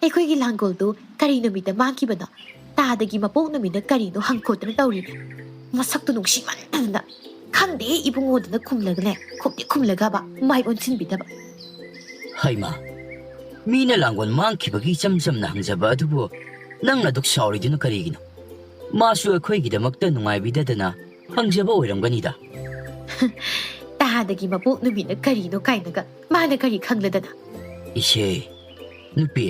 ꯑꯩꯈꯣꯏꯒꯤ ꯂꯥꯡꯒꯣꯜꯗꯨ ꯀꯔꯤ ꯅꯨꯃꯤꯠꯇ ꯃꯥꯡꯈꯤꯕꯅꯣ? ꯇꯥꯗꯒꯤ ꯃꯄꯣꯛ ꯅꯨꯃꯤꯠꯅ ꯀꯔꯤꯅꯣ ꯍꯪꯈꯣꯠꯇꯅ ꯇꯧꯔꯤꯅꯦ꯫ ꯃꯁꯛꯇꯨ ꯅꯨꯡꯁꯤꯃꯟꯗꯅ ꯈꯪꯗꯦ ꯏꯕꯨꯡꯉꯣꯗꯅ ꯈꯨꯝꯂꯒꯅꯦ, ꯈꯨꯝꯗꯤ ꯈꯨꯝꯂꯒꯕ ꯃꯥꯏ ꯑꯣꯟꯁꯤꯟꯕꯤꯗꯕ꯫" "ꯍꯩꯃꯥ, ꯃꯤꯅ ꯂꯥꯡꯒꯣꯜ ꯃꯥꯡꯈꯤꯕꯒꯤ ꯏꯆꯝ ꯆꯝꯅ ꯍꯪꯖꯕ ꯑꯗꯨꯕꯨ ꯅꯪꯅ ꯑꯗꯨꯛ ꯁꯥꯎꯔꯤꯗꯨꯅ ꯀꯔꯤꯒꯤꯅꯣ? ꯃꯥꯁꯨ ꯑꯩꯈꯣꯏꯒꯤꯗꯃꯛꯇ ꯅꯨꯡꯉꯥꯏꯕꯤꯗꯗꯅ ꯍꯪꯖꯕ ꯑꯣꯏꯔꯝꯒꯅꯤꯗ꯫" "ꯇꯥꯗꯒꯤ ꯃꯄꯣꯛ ꯅꯨꯃꯤꯠꯅ ꯀꯔꯤꯅꯣ ꯀꯥꯏꯅꯒ ꯃꯥꯅ ꯀꯔꯤ ꯈꯪꯂꯗꯅ?" "ꯏꯆꯦ, ꯅꯨꯄꯤ,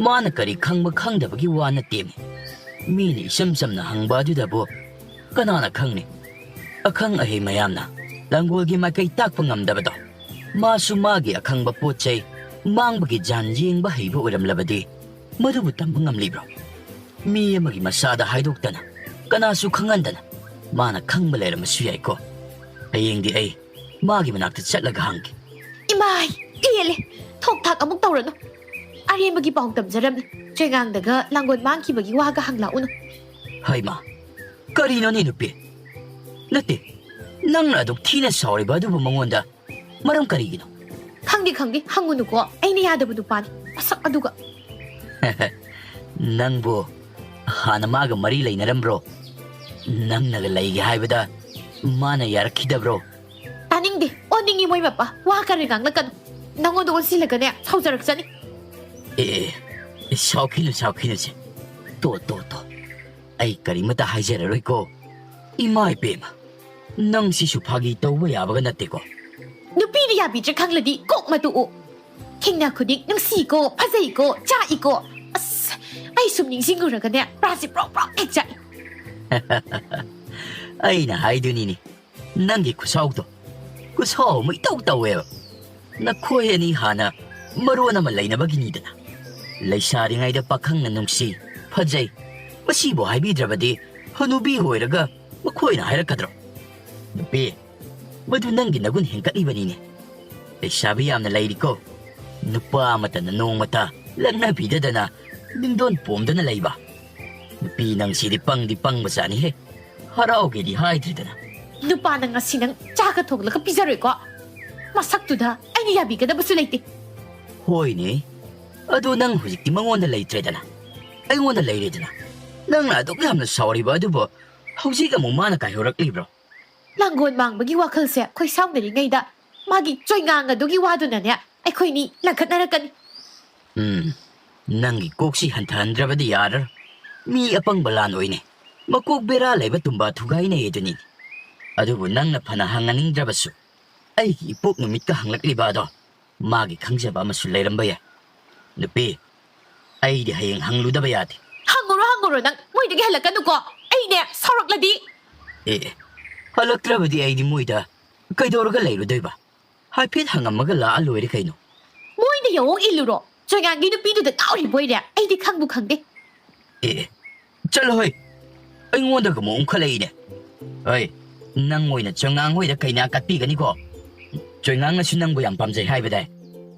ꯃꯥꯅ ꯀꯔꯤ ꯈꯪꯕ ꯈꯪꯗꯕꯒꯤ ꯋꯥ ꯅꯠꯇꯦꯃꯤ꯫ ꯃꯤꯅ ꯏꯆꯝ ꯆꯝꯅ ꯍꯪꯕ ꯑꯗꯨꯗꯕꯨ ꯀꯅꯥꯅ ꯈꯪꯅꯤ? ꯑꯈꯪ ꯑꯍꯩ ꯃꯌꯥꯝꯅ ꯂꯥꯡꯒꯣꯜꯒꯤ ꯃꯥꯏꯀꯩ ꯇꯥꯛꯄ ꯉꯝꯗꯕꯗꯣ, ꯃꯥꯁꯨ ꯃꯥꯒꯤ ꯑꯈꯪꯕ ꯄꯣꯠ ꯆꯩ ꯃꯥꯡꯕꯒꯤ ꯖꯥꯟ ꯌꯦꯡꯕ ꯍꯩꯕ ꯑꯣꯏꯔꯝꯂꯕꯗꯤ ꯃꯗꯨꯕꯨ ꯇꯝꯕ ꯉꯝꯂꯤꯕ꯭ꯔꯣ? ꯃꯤ ꯑꯃꯒꯤ ꯃꯁꯥꯗ ꯍꯥꯏꯗꯣꯛꯇꯅ, ꯀꯅꯥꯁꯨ ꯈꯪꯍꯟꯗꯅ ꯃꯥꯅ ꯈꯪꯕ ꯂꯩꯔꯝꯕꯁꯨ ꯌꯥꯏꯀꯣ꯫ ꯍꯌꯦꯡꯗꯤ ꯑꯩ ꯃꯥꯒꯤ ꯃꯅꯥꯛꯇ ꯆꯠꯂꯒ ꯍꯪꯒꯦ꯫ ꯏꯃꯥꯏ, ꯄꯦꯜꯂꯦ꯫ ꯊꯣꯛ ꯊꯥꯛ ꯑꯃꯨꯛ ꯇꯧꯔꯅꯨ꯫ ꯑꯔꯦꯝꯕꯒꯤ ꯄꯥꯎ ꯇꯝꯖꯔꯝꯃꯤ꯫ ꯆꯣꯏꯉꯥꯡꯗꯒ ꯂꯥꯡꯒꯣꯜ ꯃꯥꯡꯈꯤꯕꯒꯤ ꯋꯥꯒ ꯍꯪꯂꯛꯎꯅꯨ꯫ ꯍꯩꯃꯥ, ꯀꯔꯤꯅꯣꯅꯦ ꯅꯨꯄꯤ? ꯅꯠꯇꯦ, ꯅꯪꯅ ꯑꯗꯨꯛ ꯊꯤꯅ ꯁꯥꯎꯔꯤꯕ ꯑꯗꯨꯕꯨ ꯃꯉꯣꯟꯗ ꯃꯔꯝ ꯀꯔꯤꯒꯤꯅꯣ? ꯈꯪꯗꯦ, ꯈꯪꯗꯦ, ꯍꯪꯉꯨꯅꯨꯀꯣ꯫ ꯑꯩꯅ ꯌꯥꯗꯕ ꯅꯨꯄꯥꯅꯤ, ꯃꯁꯛ ꯑꯗꯨꯒ꯫ ꯅꯪꯕꯨ ꯍꯥꯟꯅ ꯃꯥꯒ ꯃꯔꯤ ꯂꯩꯅꯔꯝꯕ꯭ꯔꯣ? ꯅꯪꯅꯒ ꯂꯩꯒꯦ ꯍꯥꯏꯕꯗ ꯃꯥꯅ ꯌꯥꯔꯛꯈꯤꯗꯕ꯭ꯔꯣ? ꯇꯥꯅꯤꯡꯗꯦ, ꯑꯣꯟꯅꯤꯡꯉꯤ ꯃꯣꯏ ꯃꯄꯥ꯫ ꯋꯥ ꯈꯔ ꯉꯥꯡꯂꯛꯀꯅꯨ꯫ ꯅꯪꯉꯣꯟꯗ ꯑꯣꯟꯁꯤꯜꯂꯒꯅꯦ, ꯁꯥꯎꯖꯔꯛꯆꯅꯤ꯫ ꯑꯦ, ꯑꯦ, ꯑꯦ, ꯁꯥꯎꯈꯤꯅꯨ, ꯁꯥꯎꯈꯤꯅꯨꯁꯦ꯫ ꯇꯣ, ꯇꯣ, ꯇꯣ꯫ ꯑꯩ ꯀꯔꯤꯃꯇ ꯍꯥꯏꯖꯔꯔꯣꯏꯀꯣ꯫ ꯏꯃꯥ ꯏꯕꯦꯝꯃ, ꯅꯪꯁꯤꯁꯨ ꯐꯥꯒꯤ ꯇꯧꯕ ꯌꯥꯕꯒ ꯅꯠꯇꯦꯀꯣ꯫ ꯅꯨꯄꯤꯅ ꯌꯥꯕꯤꯗ꯭ꯔꯦ ꯈꯪꯂꯗꯤ ꯀꯣꯛ ꯃꯇꯨ ꯎ꯫ ꯊꯦꯡꯅ ꯈꯨꯗꯤꯡ ꯅꯨꯡꯁꯤꯀꯣ, ꯐꯖꯩꯀꯣ, ꯆꯥꯛꯏꯀꯣ꯫ ꯑꯁ, ꯑꯩ ꯁꯨꯝ ꯅꯤꯡꯁꯤꯡꯉꯨꯔꯒꯅꯦ, ꯄ꯭ꯔꯥꯁꯤ ꯄ꯭ꯔꯣꯛ ꯄ꯭ꯔꯣꯛ ꯍꯦꯛ ꯆꯥꯛꯏ꯫ ꯑꯩꯅ ꯍꯥꯏꯗꯨꯅꯤꯅꯦ, ꯅꯪꯒꯤ ꯈꯨꯁꯥꯎꯗꯣ ꯈꯨꯁꯥꯎ ꯑꯃ ꯏꯇꯧ ꯇꯧꯋꯦꯕ꯫ ꯅꯈꯣꯏ ꯑꯅꯤ ꯍꯥꯟꯅ ꯃꯔꯣꯟ ꯑꯃ ꯂꯩꯅꯕꯒꯤꯅꯤꯗꯅ꯫ ꯂꯩꯁꯥꯔꯤꯉꯩꯗ ꯄꯥꯈꯪꯅ ꯅꯨꯡꯁꯤ, ꯐꯖꯩ, ꯃꯁꯤꯕꯨ ꯍꯥꯏꯕꯤꯗ꯭ꯔꯕꯗꯤ ꯍꯅꯨꯕꯤ ꯑꯣꯏꯔꯒ ꯃꯈꯣꯏꯅ ꯍꯥꯏꯔꯛꯀꯗ꯭ꯔꯣ? ꯅꯨꯄꯤ, ꯃꯗꯨ ꯅꯪꯒꯤ ꯅꯒꯨꯟ ꯍꯦꯟꯒꯠꯂꯤꯕꯅꯤꯅꯦ꯫ ꯂꯩꯁꯥꯕꯤ ꯌꯥꯝꯅ ꯂꯩꯔꯤꯀꯣ, ꯅꯨꯄꯥ ꯑꯃꯠꯇꯅ ꯅꯣꯡꯃꯇ ꯂꯛꯅꯕꯤꯗꯗꯅ ꯅꯤꯡꯗꯣꯟ ꯄꯣꯝꯗꯅ ꯂꯩꯕ꯫ ꯅꯨꯄꯤ ꯅꯪꯁꯤꯗꯤ ꯄꯪꯗꯤ ꯄꯪꯕꯖꯥꯠꯅꯤꯍꯦ꯫ ꯍꯔꯥꯎꯒꯦꯗꯤ ꯍꯥꯏꯗ꯭ꯔꯤꯗꯅ꯫ ꯅꯨꯄꯥ ꯅꯪ ꯉꯁꯤ ꯅꯪ ꯆꯥꯒ ꯊꯣꯡꯂꯒ ꯄꯤꯖꯔꯣꯏꯀꯣ? ꯃꯁꯛꯇꯨꯗ ꯑꯩꯅ ꯌꯥꯕꯤꯒꯗꯕꯁꯨ ꯂꯩꯇꯦ꯫ ꯍꯣꯏꯅꯦ, ꯑꯗꯨ ꯅꯪ ꯍꯧꯖꯤꯛꯇꯤ ꯃꯉꯣꯟꯗ ꯂꯩꯇ꯭ꯔꯦꯗꯅ, ꯑꯩꯉꯣꯟꯗ ꯂꯩꯔꯦꯗꯅ꯫ ꯅꯪꯅ ꯑꯗꯨꯛ ꯌꯥꯝꯅ ꯁꯥꯎꯔꯤꯕ ꯑꯗꯨꯕꯨ ꯍꯧꯖꯤꯛ ꯑꯃꯨꯛ ꯃꯥꯅ ꯀꯥꯏꯍꯧꯔꯛꯂꯤꯕ꯭ꯔꯣ? ꯂꯥꯡꯒꯣꯜ ꯃꯥꯡꯕꯒꯤ ꯋꯥꯈꯜꯁꯦ ꯑꯩꯈꯣꯏ ꯁꯥꯎꯅꯔꯤꯉꯩꯗ ꯃꯥꯒꯤ ꯆꯣꯏꯉꯥꯡ ꯑꯗꯨꯒꯤ ꯋꯥꯗꯨꯅꯅꯦ ꯑꯩꯈꯣꯏꯅꯤ ꯂꯪꯈꯠꯅꯔꯛꯀꯅꯤ꯫ ꯎꯝ, ꯅꯪꯒꯤ ꯀꯣꯛꯁꯤ ꯍꯟꯊꯍꯟꯗ꯭ꯔꯕꯗꯤ ꯌꯥꯔꯔꯣꯏ꯫ ꯃꯤ ꯑꯄꯪꯕ ꯂꯥꯟ ꯑꯣꯏꯅꯩ, ꯃꯀꯣꯛ ꯕꯦꯔꯥ ꯂꯩꯕ ꯇꯨꯝꯕ ꯊꯨꯒꯥꯏꯅꯩ ꯑꯗꯨꯅꯤ꯫ ꯑꯗꯨꯕꯨ ꯅꯪꯅ ꯐꯅ ꯍꯪꯍꯟꯅꯤꯡꯗ꯭ꯔꯕꯁꯨ, ꯑꯩꯒꯤ ꯏꯄꯣꯛ ꯅꯨꯃꯤꯠꯀ ꯍꯪꯂꯛꯂꯤꯕ ꯑꯗꯣ ꯃꯥꯒꯤ ꯈꯪꯖꯕ ꯑꯃꯁꯨ ꯂꯩꯔꯝꯕ ꯌꯥꯏ꯫ ꯅꯨꯄꯤ, ꯑꯩꯗꯤ ꯍꯌꯦꯡ ꯍꯪꯂꯨꯗꯕ ꯌꯥꯗꯦ꯫ ꯍꯪꯉꯨꯔꯣ, ꯍꯪꯉꯨꯔꯣ ꯅꯪ, ꯃꯣꯏꯗꯒꯤ ꯍꯜꯂꯛꯀꯅꯨꯀꯣ꯫ ꯑꯩꯅꯦ ꯁꯥꯎꯔꯛꯂꯗꯤ꯫ ꯑꯦ, ꯑꯦ, ꯍꯜꯂꯛꯇ꯭ꯔꯕꯗꯤ ꯑꯩꯗꯤ ꯃꯣꯏꯗ ꯀꯩꯗꯧꯔꯒ ꯂꯩꯔꯨꯗꯣꯏꯕ? ꯍꯥꯏꯐꯦꯠ ꯍꯪꯉꯝꯃꯒ ꯂꯥꯛꯑ ꯂꯣꯏꯔꯦ ꯀꯩꯅꯣ꯫ ꯃꯣꯏꯗ ꯌꯦꯡꯉꯨ ꯏꯜꯂꯨꯔꯣ꯫ ꯆꯣꯏꯉꯥꯡꯒꯤ ꯅꯨꯄꯤꯗꯨꯗ ꯉꯥꯎꯔꯤꯕꯣꯏꯔꯦ꯫ ꯑꯩꯗꯤ ꯈꯪꯕꯨ ꯈꯪꯗꯦ꯫ ꯑꯦ, ꯑꯦ, ꯆꯠꯂꯣꯍꯦ꯫ ꯑꯩꯉꯣꯟꯗꯒ ꯑꯃꯨꯛ ꯑꯣꯟꯈꯠꯂꯛꯏꯅꯦ꯫ ꯍꯣꯏ, ꯅꯪ ꯑꯣꯏꯅ ꯆꯣꯏꯉꯥꯡ ꯍꯣꯏꯗ ꯀꯩꯅꯥ ꯀꯠꯄꯤꯒꯅꯤꯀꯣ? ꯆꯣꯏꯉꯥꯡꯅꯁꯨ ꯅꯪꯕꯨ ꯌꯥꯝ ꯄꯥꯝꯖꯩ ꯍꯥꯏꯕꯗꯥꯏ?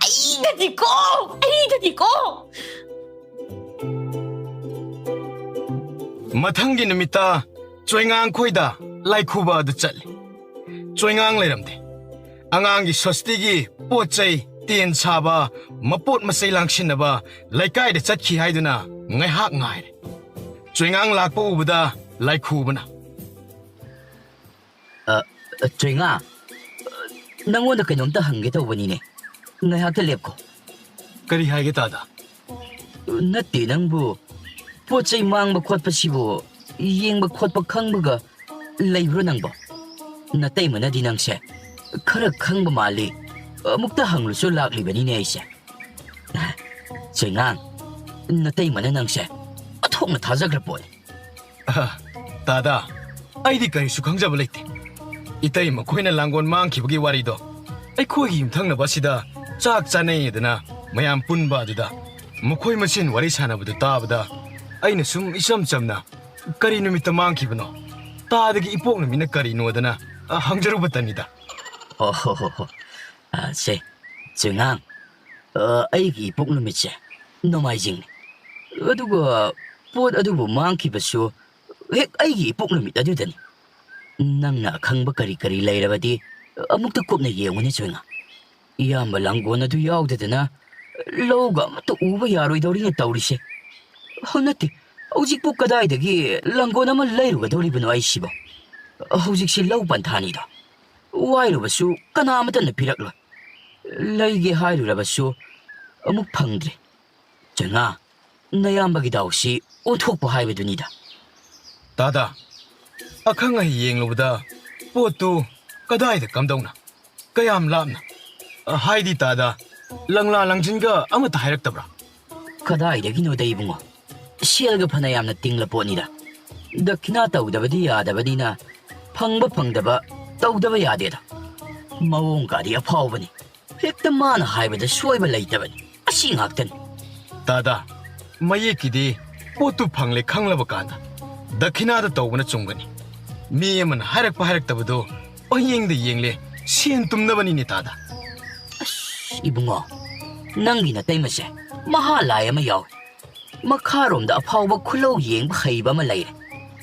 ꯑꯩꯗꯗꯤꯀꯣ, ꯑꯩꯗꯗꯤꯀꯣ꯫ ꯃꯊꯪꯒꯤ ꯅꯨꯃꯤꯠꯇ ꯆꯣꯏꯉꯥꯡ ꯈꯣꯏꯗ ꯂꯥꯏꯈꯨꯕ ꯑꯗꯨ ꯆꯠꯂꯤ꯫ ꯆꯣꯏꯉꯥꯡ ꯂꯩꯔꯝꯗꯦ꯫ ꯑꯉꯥꯡꯒꯤ ꯁꯣꯁꯇꯤꯒꯤ ꯄꯣꯠ ꯆꯩ, ꯇꯦꯟ ꯁꯥꯕ, ꯃꯄꯣꯠ ꯃꯆꯩ ꯂꯥꯡꯁꯤꯟꯅꯕ ꯂꯩꯀꯥꯏꯗ ꯆꯠꯈꯤ ꯍꯥꯏꯗꯨꯅ ꯉꯥꯏꯍꯥꯛ ꯉꯥꯏꯔꯦ꯫ ꯆꯣꯏꯉꯥꯡ ꯂꯥꯛꯄ ꯎꯕꯗ ꯂꯥꯏꯈꯨꯕꯅ, "ꯑ, ꯑ, ꯆꯣꯏꯉꯥ, ꯅꯪꯉꯣꯟꯗ ꯀꯩꯅꯣꯝꯇ ꯍꯪꯒꯦ ꯇꯧꯕꯅꯤꯅꯦ꯫ ꯉꯥꯏꯍꯥꯛꯇ ꯂꯦꯞꯀꯣ꯫" "ꯀꯔꯤ ꯍꯥꯏꯒꯦ ꯇꯥꯗ?" "ꯅꯠꯇꯦ, ꯅꯪꯕꯨ ꯄꯣꯠ ꯆꯩ ꯃꯥꯡꯕ ꯈꯣꯠꯄꯁꯤꯕꯨ ꯌꯦꯡꯕ ꯈꯣꯠꯄ ꯈꯪꯕꯒ ꯂꯩꯕ꯭ꯔꯣ ꯅꯪꯕꯣ? ꯅꯇꯩꯃꯅꯗꯤ ꯅꯪꯁꯦ ꯈꯔ ꯈꯪꯕ ꯃꯥꯜꯂꯤ꯫ ꯑꯃꯨꯛꯇ ꯍꯪꯂꯨꯁꯨ ꯂꯥꯛꯂꯤꯕꯅꯤꯅꯦ ꯑꯩꯁꯦ꯫" "ꯆꯣꯏꯉꯥꯡ, ꯅꯇꯩꯃꯅ ꯅꯪꯁꯦ ꯑꯣꯟꯊꯣꯛꯅ ꯊꯥꯖꯈ꯭ꯔ ꯄꯣꯠꯅꯤ꯫" "ꯑꯍ, ꯇꯥꯗ, ꯑꯩꯗꯤ ꯀꯔꯤꯁꯨ ꯈꯪꯖꯕ ꯂꯩꯇꯦ꯫ ꯏꯇꯩ ꯃꯈꯣꯏꯅ ꯂꯥꯡꯒꯣꯜ ꯃꯥꯡꯈꯤꯕꯒꯤ ꯋꯥꯔꯤꯗꯣ ꯑꯩꯈꯣꯏꯒꯤ ꯌꯨꯝꯊꯪꯅꯕ ꯑꯁꯤꯗ ꯆꯥꯛ ꯆꯥꯅꯩꯗꯅ ꯃꯌꯥꯝ ꯄꯨꯟꯕ ꯑꯗꯨꯗ ꯃꯈꯣꯏ ꯃꯁꯦꯟ ꯋꯥꯔꯤ ꯁꯥꯟꯅꯕꯗꯨ ꯇꯥꯕꯗ ꯑꯩꯅ ꯁꯨꯝ ꯏꯆꯝ ꯆꯝꯅ ꯀꯔꯤ ꯅꯨꯃꯤꯠꯇ ꯃꯥꯡꯈꯤꯕꯅꯣ? ꯇꯥꯗꯒꯤ ꯏꯄꯣꯛ ꯅꯨꯃꯤꯠꯅ ꯀꯔꯤꯅꯣꯗꯅ, ꯑ, ꯍꯪꯖꯔꯨꯕꯇꯅꯤꯗ꯫" "ꯑꯣ ꯍꯣ ꯍꯣ ꯍꯣ꯫ ꯑ, ꯁꯦ, ꯆꯣꯏꯉꯥꯡ, ꯑ, ꯑꯩꯒꯤ ꯏꯄꯣꯛ ꯅꯨꯃꯤꯠꯁꯦ ꯅꯣꯡꯃꯥꯏꯖꯤꯡꯅꯤ꯫ ꯑꯗꯨꯒ ꯄꯣꯠ ꯑꯗꯨꯕꯨ ꯃꯥꯡꯈꯤꯕꯁꯨ ꯍꯦꯛ ꯑꯩꯒꯤ ꯏꯄꯣꯛ ꯅꯨꯃꯤꯠ ꯑꯗꯨꯗꯅꯤ꯫ ꯅꯪꯅ ꯑꯈꯪꯕ ꯀꯔꯤ ꯀꯔꯤ ꯂꯩꯔꯕꯗꯤ ꯑꯃꯨꯛꯇ ꯀꯨꯞꯅ ꯌꯦꯡꯉꯨꯅꯦ ꯆꯣꯏꯉꯥ꯫ ꯏꯌꯥꯝꯕ ꯂꯥꯡꯒꯣꯜ ꯑꯗꯨ ꯌꯥꯎꯗꯗꯅ ꯂꯧꯒ ꯑꯃꯠꯇ ꯎꯕ ꯌꯥꯔꯣꯏꯗꯧꯔꯤꯅꯦ ꯇꯧꯔꯤꯁꯦ꯫ ꯍꯧ ꯅꯠꯇꯦ, ꯍꯧꯖꯤꯛꯄꯨ ꯀꯗꯥꯏꯗꯒꯤ ꯂꯥꯡꯒꯣꯜ ꯑꯃ ꯂꯩꯔꯨꯒꯗꯧꯔꯤꯕꯅꯣ ꯑꯩꯁꯤꯕꯣ? ꯍꯧꯖꯤꯛꯁꯤ ꯂꯧ ꯄꯟꯊꯥꯅꯤꯗꯣ꯫ ꯋꯥꯏꯔꯨꯕꯁꯨ ꯀꯅꯥ ꯑꯃꯠꯇꯅ ꯄꯤꯔꯛꯂꯣꯏ꯫ ꯂꯩꯒꯦ ꯍꯥꯏꯔꯨꯔꯕꯁꯨ ꯑꯃꯨꯛ ꯐꯪꯗ꯭ꯔꯦ꯫ ꯆꯣꯏꯉꯥ, ꯅꯌꯥꯝꯕꯒꯤ ꯗꯥꯎꯁꯤ ꯑꯣꯟꯊꯣꯛꯄ ꯍꯥꯏꯕꯗꯨꯅꯤꯗ꯫" "ꯇꯥꯗ, ꯑꯈꯪ ꯑꯍꯩ ꯌꯦꯡꯂꯨꯕꯗ ꯄꯣꯠꯇꯨ ꯀꯗꯥꯏꯗ ꯀꯝꯗꯧꯅ? ꯀꯌꯥꯝ ꯂꯥꯞꯅ? ꯍꯥꯏꯗꯤ ꯇꯥꯗ, ꯂꯪꯂꯥ ꯂꯪꯖꯤꯟꯒ ꯑꯃꯠꯇ ꯍꯥꯏꯔꯛꯇꯕ꯭ꯔꯥ?" "ꯀꯗꯥꯏꯗꯒꯤꯅꯣꯗ ꯏꯕꯨꯡꯉꯣ, ꯁꯦꯜꯒ ꯐꯅ ꯌꯥꯝꯅ ꯇꯤꯡꯂ ꯄꯣꯠꯅꯤꯗ꯫ ꯗꯈꯤꯅꯥ ꯇꯧꯗꯕꯗꯤ ꯌꯥꯗꯕꯅꯤꯅ ꯐꯪꯕ ꯐꯪꯗꯕ ꯇꯧꯗꯕ ꯌꯥꯗꯦꯗ꯫ ꯃꯑꯣꯡꯒꯗꯤ ꯑꯐꯥꯎꯕꯅꯤ꯫ ꯍꯦꯛꯇ ꯃꯥꯅ ꯍꯥꯏꯕꯗ ꯁꯣꯏꯕ ꯂꯩꯇꯕꯅꯤ꯫ ꯑꯁꯤ ꯉꯥꯛꯇꯅꯤ꯫ ꯇꯥꯗꯥ, ꯃꯌꯦꯛꯀꯤꯗꯤ ꯄꯣꯠꯇꯨ ꯐꯪꯂꯦ ꯈꯪꯂꯕ ꯀꯥꯟꯗ ꯗꯈꯤꯅꯥꯗ ꯇꯧꯕꯅ ꯆꯨꯝꯒꯅꯤ꯫ ꯃꯤ ꯑꯃꯅ ꯍꯥꯏꯔꯛꯄ ꯍꯥꯏꯔꯛꯇꯕꯗꯣ ꯄꯪꯌꯦꯡꯗ ꯌꯦꯡꯂꯦ, ꯁꯦꯟ ꯇꯨꯝꯅꯕꯅꯤꯅꯦ ꯇꯥꯗꯥ꯫ ꯑꯁ, ꯏꯕꯨꯡꯉꯣ, ꯅꯪꯒꯤ ꯅꯇꯩꯃꯁꯦ ꯃꯍꯥ ꯂꯥꯏ ꯑꯃ ꯌꯥꯎꯏ꯫ ꯃꯈꯥꯔꯣꯝꯗ ꯑꯐꯥꯎꯕ ꯈꯨꯂꯧ ꯌꯦꯡꯕ ꯍꯩꯕ ꯑꯃ ꯂꯩꯔꯦ꯫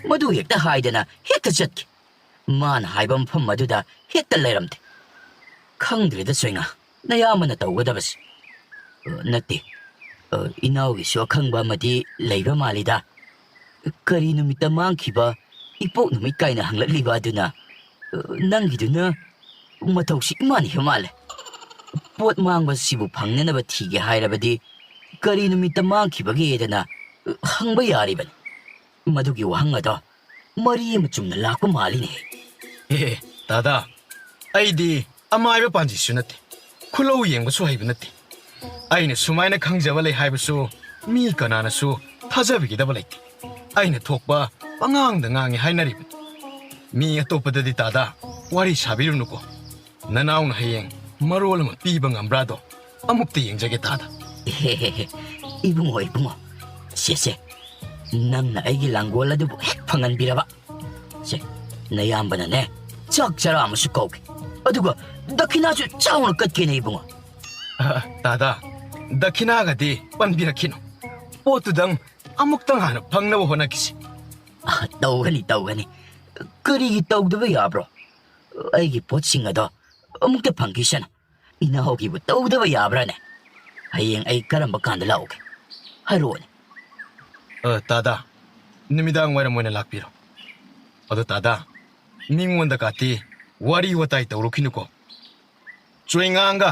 ꯃꯗꯨ ꯍꯦꯛꯇ ꯍꯥꯏꯗꯅ ꯍꯦꯛꯇ ꯆꯠꯈꯤ꯫ ꯃꯥꯅ ꯍꯥꯏꯕ ꯃꯐꯝ ꯑꯗꯨꯗ ꯍꯦꯛꯇ ꯂꯩꯔꯝꯗꯦ꯫ ꯈꯪꯗ꯭ꯔꯦꯗ ꯆꯣꯏꯉꯥ, ꯅꯌꯥꯝꯕꯅ ꯇꯧꯒꯗꯕꯁꯦ꯫ ꯑ, ꯅꯠꯇꯦ, ꯑ, ꯏꯅꯥꯎꯒꯤꯁꯨ ꯑꯈꯪꯕ ꯑꯃꯗꯤ ꯂꯩꯕ ꯃꯥꯜꯂꯤꯗ꯫ ꯀꯔꯤ ꯅꯨꯃꯤꯠꯇ ꯃꯥꯡꯈꯤꯕ ꯏꯄꯣꯛ ꯅꯨꯃꯤꯠ ꯀꯥꯏꯅ ꯍꯪꯂꯛꯂꯤꯕ ꯑꯗꯨꯅ, ꯑ, ꯅꯪꯒꯤꯗꯨꯅ ꯃꯊꯧꯁꯤ ꯏꯃꯥꯟ ꯏꯍꯦ ꯃꯥꯜꯂꯦ꯫ ꯄꯣꯠ ꯃꯥꯡꯕꯁꯤꯕꯨ ꯐꯪꯅꯅꯕ ꯊꯤꯒꯦ ꯍꯥꯏꯔꯕꯗꯤ ꯀꯔꯤ ꯅꯨꯃꯤꯠꯇ ꯃꯥꯡꯈꯤꯕꯒꯦꯗꯅ, ꯑ, ꯍꯪꯕ ꯌꯥꯔꯤꯕꯅꯤ꯫ ꯃꯗꯨꯒꯤ ꯋꯥꯍꯪ ꯑꯗꯣ ꯃꯔꯤ ꯑꯃ ꯆꯨꯝꯅ ꯂꯥꯛꯄ ꯃꯥꯜꯂꯤꯅꯦ꯫ ꯑꯦ, ꯇꯥꯗꯥ, ꯑꯩꯗꯤ ꯑꯃꯥꯏꯕ ꯄꯥꯟꯖꯤꯁꯨ ꯅꯠꯇꯦ, ꯈꯨꯂꯧ ꯌꯦꯡꯕꯁꯨ ꯍꯩꯕ ꯅꯠꯇꯦ꯫ ꯑꯩꯅ ꯁꯨꯃꯥꯏꯅ ꯈꯪꯖꯕ ꯂꯩ ꯍꯥꯏꯕꯁꯨ ꯃꯤ ꯀꯅꯥꯅꯁꯨ ꯊꯥꯖꯕꯤꯒꯗꯕ ꯂꯩꯇꯦ꯫ ꯑꯩꯅ ꯊꯣꯛꯄ ꯄꯉꯥꯡꯗ ꯉꯥꯡꯉꯤ ꯍꯥꯏꯅꯔꯤꯕꯅꯤ꯫ ꯃꯤ ꯑꯇꯣꯞꯄꯗꯗꯤ ꯇꯥꯗꯥ ꯋꯥꯔꯤ ꯁꯥꯕꯤꯔꯨꯅꯨꯀꯣ꯫ ꯅꯅꯥꯎꯅ ꯍꯌꯦꯡ ꯃꯔꯣꯜ ꯑꯃ ꯄꯤꯕ ꯉꯝꯕ꯭ꯔꯥꯗꯣ ꯑꯃꯨꯛꯇ ꯌꯦꯡꯖꯒꯦ ꯇꯥꯗꯥ꯫ ꯏꯕꯨꯡꯉꯣ, ꯏꯕꯨꯡꯉꯣ, ꯁꯦ, ꯁꯦ, ꯅꯪꯅ ꯑꯩꯒꯤ ꯂꯥꯡꯒꯣꯜ ꯑꯗꯨꯕꯨ ꯍꯦꯛ ꯐꯪꯍꯟꯕꯤꯔꯕ꯫ ꯁꯦ, ꯅꯌꯥꯝꯕꯅꯅꯦ, ꯆꯥꯛ ꯆꯔꯥ ꯑꯃꯁꯨ ꯀꯧꯒꯦ꯫ ꯑꯗꯨꯒ ꯗꯈꯤꯅꯥꯁꯨ ꯆꯥꯎꯅ ꯀꯠꯀꯦꯅꯦ, ꯏꯕꯨꯡꯉꯣ꯫ ꯑ, ꯇꯥꯗꯥ, ꯗꯈꯤꯅꯥꯒꯗꯤ ꯄꯟꯕꯤꯔꯛꯈꯤꯅꯨ꯫ ꯄꯣꯠꯇꯨꯗꯪ ꯑꯃꯨꯛꯇꯪ ꯍꯥꯟꯅ ꯐꯪꯅꯕ ꯍꯣꯠꯅꯈꯤꯁꯤ꯫ ꯑ, ꯇꯧꯒꯅꯤ, ꯇꯧꯒꯅꯤ꯫ ꯀꯔꯤꯒꯤ ꯇꯧꯗꯕ ꯌꯥꯕ꯭ꯔꯣ? ꯑꯩꯒꯤ ꯄꯣꯠꯁꯤꯡ ꯑꯗꯣ ꯑꯃꯨꯛꯇ ꯐꯪꯈꯤꯁꯅꯨ꯫ ꯏꯅꯥꯎꯒꯤꯕꯨ ꯇꯧꯗꯕ ꯌꯥꯕ꯭ꯔꯥꯅꯦ? ꯍꯌꯦꯡ ꯑꯩ ꯀꯔꯝꯕ ꯀꯥꯟꯗ ꯂꯥꯛꯎꯒꯦ? ꯍꯥꯏꯔꯛꯑꯣꯅꯦ꯫ ꯑ, ꯇꯥꯗꯥ, ꯅꯨꯃꯤꯗꯥꯡ ꯋꯥꯏꯔꯝ ꯑꯣꯏꯅ ꯂꯥꯛꯄꯤꯔꯣ꯫ ꯑꯗꯣ ꯇꯥꯗꯥ, ꯃꯤꯉꯣꯟꯗ ꯀꯥꯇꯤ ꯋꯥꯔꯤ ꯋꯥꯇꯥꯏ ꯇꯧꯔꯨꯈꯤꯅꯨꯀꯣ꯫ ꯆꯣꯏꯉꯥꯡꯒ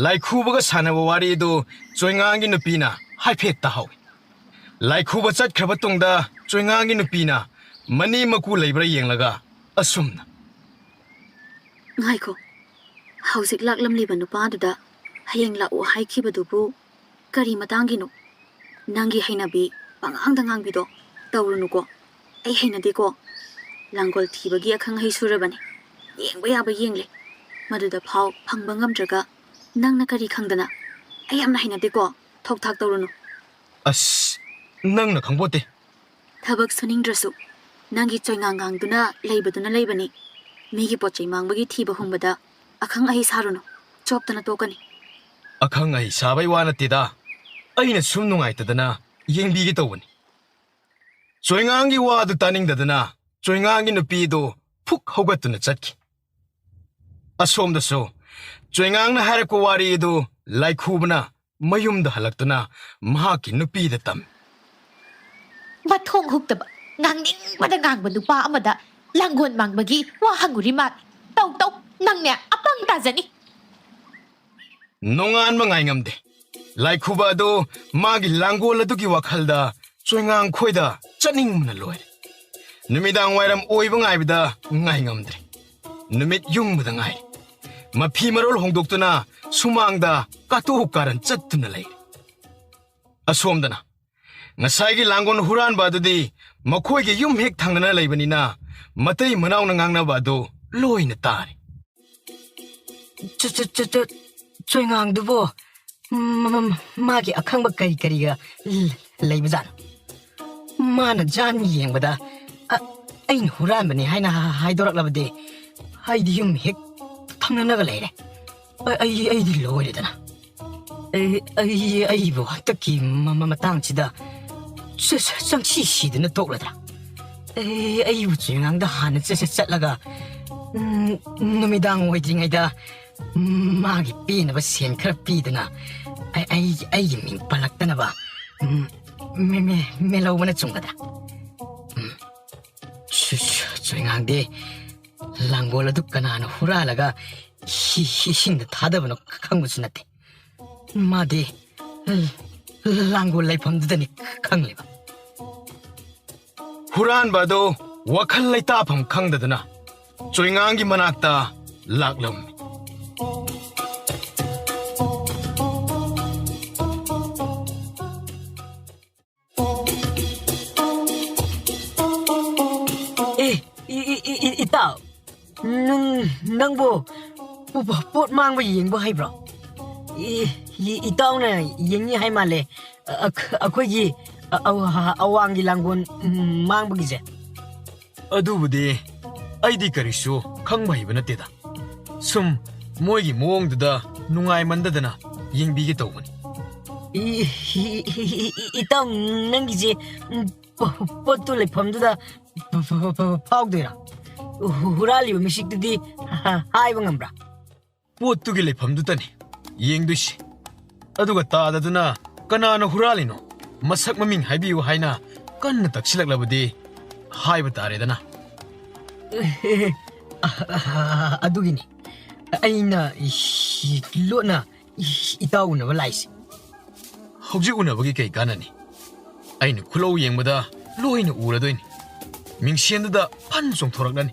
ꯂꯥꯏꯈꯨꯕꯒ ꯁꯥꯟꯅꯕ ꯋꯥꯔꯤꯗꯨ ꯆꯣꯏꯉꯥꯡꯒꯤ ꯅꯨꯄꯤꯅ ꯍꯥꯏꯐꯦꯠ ꯇꯥꯍꯧꯏ꯫ ꯂꯥꯏꯈꯨꯕ ꯆꯠꯈ꯭ꯔꯕ ꯇꯨꯡꯗ ꯆꯣꯏꯉꯥꯡꯒꯤ ꯅꯨꯄꯤꯅ ꯃꯅꯦꯝ ꯃꯀꯨ ꯂꯩꯕ꯭ꯔꯥ ꯌꯦꯡꯂꯒ ꯑꯁꯨꯝꯅ꯫ ꯉꯥꯏꯈꯣ, ꯍꯧꯖꯤꯛ ꯂꯥꯛꯂꯝꯂꯤꯕ ꯅꯨꯄꯥꯗꯨꯗ ꯍꯌꯦꯡ ꯂꯥꯛꯑꯣ ꯍꯥꯏꯈꯤꯕꯗꯨꯕꯨ ꯀꯔꯤ ꯃꯇꯥꯡꯒꯤꯅꯣ? ꯅꯪꯒꯤ ꯍꯩꯅꯕꯤ ꯄꯉꯥꯡꯗ ꯉꯥꯡꯕꯤꯗꯣ ꯇꯧꯔꯨꯅꯨꯀꯣ꯫ ꯑꯩ ꯍꯩꯅꯗꯦꯀꯣ꯫ ꯂꯥꯡꯒꯣꯜ ꯊꯤꯕꯒꯤ ꯑꯈꯪ ꯑꯍꯩ ꯁꯨꯔꯕꯅꯤ꯫ ꯌꯦꯡꯕ ꯌꯥꯕ ꯌꯦꯡꯂꯦ꯫ ꯃꯗꯨꯗ ꯐꯥꯎ ꯐꯪꯕ ꯉꯝꯗ꯭ꯔꯒ ꯅꯪꯅ ꯀꯔꯤ ꯈꯪꯗꯅ? ꯑꯩ ꯌꯥꯝꯅ ꯍꯩꯅꯗꯦꯀꯣ꯫ ꯊꯣꯛ ꯊꯥꯛ ꯇꯧꯔꯨꯅꯨ꯫ ꯑꯁ, ꯅꯪꯅ ꯈꯪꯕꯣꯠꯇꯦ꯫ ꯊꯕꯛ ꯁꯨꯅꯤꯡꯗ꯭ꯔꯁꯨ ꯅꯪꯒꯤ ꯆꯣꯏꯉꯥꯡ ꯉꯥꯡꯗꯨꯅ ꯂꯩꯕꯗꯨꯅ ꯂꯩꯕꯅꯤ꯫ ꯃꯤꯒꯤ ꯄꯣꯠ ꯆꯩ ꯃꯥꯡꯕꯒꯤ ꯊꯤꯕ ꯍꯨꯝꯕꯗ ꯑꯈꯪ ꯑꯍꯩ ꯁꯥꯔꯨꯅꯨ꯫ ꯆꯣꯞꯇꯅ ꯇꯣꯛꯀꯅꯤ꯫ ꯑꯈꯪ ꯑꯍꯩ ꯁꯥꯕꯩ ꯋꯥ ꯅꯠꯇꯦꯗ꯫ ꯑꯩꯅ ꯁꯨꯝ ꯅꯨꯡꯉꯥꯏꯇꯗꯅ ꯌꯦꯡꯕꯤꯒꯦ ꯇꯧꯕꯅꯤ꯫ ꯆꯣꯏꯉꯥꯡꯒꯤ ꯋꯥꯗꯨ ꯇꯥꯅꯤꯡꯗꯗꯅ ꯆꯣꯏꯉꯥꯡꯒꯤ ꯅꯨꯄꯤꯗꯨ ꯐꯨꯛ ꯍꯧꯒꯠꯇꯨꯅ ꯆꯠꯈꯤ꯫ ꯑꯁꯣꯝꯗꯁꯨ ꯆꯣꯏꯉꯥꯡꯅ ꯍꯥꯏꯔꯛꯄ ꯋꯥꯔꯤ ꯑꯗꯨ ꯂꯥꯏꯈꯨꯕꯅ ꯃꯌꯨꯝꯗ ꯍꯜꯂꯛꯇꯨꯅ ꯃꯍꯥꯛꯀꯤ ꯅꯨꯄꯤꯗ ꯇꯝꯃꯤ꯫ ꯃꯊꯣꯡ ꯍꯨꯛꯇꯕ, ꯉꯥꯡꯅꯤꯡꯕꯗ ꯉꯥꯡꯕ ꯅꯨꯄꯥ ꯑꯃꯗ ꯂꯥꯡꯒꯣꯜ ꯃꯥꯡꯕꯒꯤ ꯋꯥ ꯍꯪꯉꯨꯔꯤ ꯃꯥꯜꯂꯦ꯫ ꯇꯧ ꯇꯧ, ꯅꯪꯅꯦ ꯑꯄꯪ ꯇꯥꯖꯅꯤ꯫ ꯅꯣꯡꯉꯥꯟꯕ ꯉꯥꯏ ꯉꯝꯗꯦ꯫ ꯂꯥꯏꯈꯨꯕ ꯑꯗꯨ ꯃꯥꯒꯤ ꯂꯥꯡꯒꯣꯜ ꯑꯗꯨꯒꯤ ꯋꯥꯈꯜꯗ ꯆꯣꯏꯉꯥꯡ ꯈꯣꯏꯗ ꯆꯠꯅꯤꯡꯕꯅ ꯂꯣꯏꯔꯦ꯫ ꯅꯨꯃꯤꯗꯥꯡ ꯋꯥꯏꯔꯝ ꯑꯣꯏꯕ ꯉꯥꯏꯕꯗ ꯉꯥꯏ ꯉꯝꯗ꯭ꯔꯦ꯫ ꯅꯨꯃꯤꯠ ꯌꯨꯡꯕꯗ ꯉꯥꯏꯔꯦ꯫ ꯃꯐꯤ ꯃꯔꯣꯜ ꯍꯣꯡꯗꯣꯛꯇꯨꯅ ꯁꯨꯃꯥꯡꯗ ꯀꯥꯇꯨ ꯀꯥꯔꯟ ꯆꯠꯇꯨꯅ ꯂꯩꯔꯦ꯫ ꯑꯁꯣꯝꯗꯅ ꯉꯁꯥꯏꯒꯤ ꯂꯥꯡꯒꯣꯜ ꯍꯨꯔꯥꯟꯕ ꯑꯗꯨꯗꯤ ꯃꯈꯣꯏꯒꯤ ꯌꯨꯝ ꯍꯦꯛ ꯊꯪꯅꯅ ꯂꯩꯕꯅꯤꯅ ꯃꯇꯩ ꯃꯅꯥꯎꯅ ꯉꯥꯡꯅꯕ ꯑꯗꯨ ꯂꯣꯏꯅ ꯇꯥꯔꯦ꯫ ꯆ-, ꯆ-, ꯆ-, ꯆ-, ꯆꯣꯏꯉꯥꯡꯗꯨꯕꯨ ꯃ-, ꯃ-, ꯃ-, ꯃꯥꯒꯤ ꯑꯈꯪꯕ ꯀꯔꯤ ꯀꯔꯤꯒ ꯂ-, ꯂꯩꯕꯖꯥꯠꯅꯣ? ꯃꯥꯅ ꯖꯥꯟ ꯌꯦꯡꯕꯗ ꯑ-, ꯑꯩꯅ ꯍꯨꯔꯥꯟꯕꯅꯤ ꯍꯥꯏꯅ ꯍ-, ꯍꯥꯏꯗꯣꯔꯛꯂꯕꯗꯤ ꯑꯩꯗꯤ ꯌꯨꯝ ꯍꯦꯛ ꯊꯪꯅꯅꯒ ꯂꯩꯔꯦ꯫ ꯑ-, ꯑꯩ, ꯑꯩꯗꯤ ꯂꯣꯏꯔꯦꯗꯅ꯫ ꯑꯩ, ꯑꯩ, ꯑꯩꯕꯨ ꯍꯟꯗꯛꯀꯤ ꯃ-, ꯃ-, ꯃꯇꯥꯡꯁꯤꯗ ꯆ-, ꯆ-, ꯆꯪꯁꯤ ꯁꯤꯗꯅ ꯇꯣꯛꯂꯗ꯭ꯔꯥ? ꯑꯩ, ꯑꯩꯕꯨ ꯆꯣꯏꯉꯥꯡꯗ ꯍꯥꯟꯅ ꯆꯠ-, ꯆꯠ-, ꯆꯠꯂꯒ, ꯎꯝ, ꯅꯨꯃꯤꯗꯥꯡ ꯑꯣꯏꯗ꯭ꯔꯤꯉꯩꯗ ꯃꯥꯒꯤ ꯄꯦꯟꯅꯕ ꯁꯦꯟ ꯈꯔ ꯄꯤꯗꯅ ꯑꯩ, ꯑꯩ, ꯑꯩꯒꯤ ꯃꯤꯡ ꯄꯜꯂꯛꯇꯅꯕ, ꯎꯝ, ꯃꯦ-, ꯃꯦ-, ꯃꯦꯂꯧꯕꯅ ꯆꯨꯝꯒꯗ꯭ꯔꯥ? ꯎꯝ, ꯁꯨ-, ꯁꯨ-, ꯆꯣꯏꯉꯥꯡꯗꯤ ꯂꯥꯡꯒꯣꯜ ꯑꯗꯨ ꯀꯅꯥꯅ ꯍꯨꯔꯥꯜꯂꯒ ꯏ-, ꯏꯁꯤꯡꯗ ꯊꯥꯗꯕꯅꯣ ꯈꯪꯕꯁꯨ ꯅꯠꯇꯦ꯫ ꯃꯥꯗꯤ ꯂꯥꯡꯒꯣꯜ ꯂꯩꯐꯝꯗꯨꯗꯅꯤ ꯈꯪꯂꯤꯕ꯫ ꯍꯨꯔꯥꯟꯕ ꯑꯗꯨ ꯋꯥꯈꯜ ꯂꯩꯇꯥꯐꯝ ꯈꯪꯗꯗꯨꯅ ꯆꯣꯏꯉꯥꯡꯒꯤ ꯃꯅꯥꯛꯇ ꯂꯥꯛꯂꯝꯃꯤ꯫ ꯑꯦ, ꯅꯪ, ꯅꯪꯕꯨ ꯄꯣ-, ꯄꯣ-, ꯄꯣꯠ ꯃꯥꯡꯕ ꯌꯦꯡꯕ ꯍꯩꯕ꯭ꯔꯣ? ꯏ-, ꯏ-, ꯏꯇꯥꯎꯅ ꯌꯦꯡꯅꯤ ꯍꯥꯏ ꯃꯥꯜꯂꯦ꯫ ꯑ-, ꯑ-, ꯑꯩꯈꯣꯏꯒꯤ ꯑ-, ꯑ-, ꯑꯋꯥꯡꯒꯤ ꯂꯥꯡꯒꯣꯜ, ꯎꯝ, ꯃꯥꯡꯕꯒꯤꯁꯦ꯫ ꯑꯗꯨꯕꯨꯗꯤ ꯑꯩꯗꯤ ꯀꯔꯤꯁꯨ ꯈꯪꯕ ꯍꯩꯕ ꯅꯠꯇꯦꯗ꯫ ꯁꯨꯝ ꯃꯣꯏꯒꯤ ꯃꯑꯣꯡꯗꯨꯗ ꯅꯨꯡꯉꯥꯏꯃꯟꯗꯗꯅ ꯌꯦꯡꯕꯤꯒꯦ ꯇꯧꯕꯅꯤ꯫ E-, E-, E-, E-, E-, ꯏꯇꯥꯎ, ꯅꯪꯒꯤꯁꯦ, ꯎꯝ, ꯄꯣ-, ꯄꯣꯠꯇꯨ ꯂꯩꯐꯝꯗꯨꯗ ꯐ-, ꯐ-, ꯐ-, ꯐ-, ꯐꯥꯎꯗꯣꯏꯔꯥ? ꯍꯨ-, ꯍꯨꯔꯥꯜꯂꯤꯕ ꯃꯤꯁꯛꯇꯨꯗꯤ ꯍ-, ꯍꯥꯏꯕ ꯉꯝꯕ꯭ꯔꯥ? ꯄꯣꯠꯇꯨꯒꯤ ꯂꯩꯐꯝꯗꯨꯇꯅꯤ ꯌꯦꯡꯗꯣꯏꯁꯤ꯫ ꯑꯗꯨꯒ ꯇꯥꯗꯗꯨꯅ ꯀꯅꯥꯅ ꯍꯨꯔꯥꯜꯂꯤꯅꯣ, ꯃꯁꯛ ꯃꯃꯤꯡ ꯍꯥꯏꯕꯤꯌꯨ ꯍꯥꯏꯅ ꯀꯟꯅ ꯇꯛꯁꯤꯜꯂꯛꯂꯕꯗꯤ ꯍꯥꯏꯕ ꯇꯥꯔꯦꯗꯅ꯫ ꯑꯗꯨꯒꯤꯅꯤ ꯑꯩꯅ ꯂꯣꯠꯅ ꯏꯇꯥꯎ ꯎꯅꯕ ꯂꯥꯛꯏꯁꯦ꯫ ꯍꯧꯖꯤꯛ ꯎꯅꯕꯒꯤ ꯀꯩ ꯀꯥꯟꯅꯅꯤ? ꯑꯩꯅ ꯈꯨꯂꯧ ꯌꯦꯡꯕꯗ ꯂꯣꯏꯅ ꯎꯔꯗꯣꯏꯅꯤ꯫ ꯃꯤꯡꯁꯦꯟꯗꯨꯗ ꯐꯟ ꯆꯣꯡꯊꯣꯔꯛꯂꯅꯤ꯫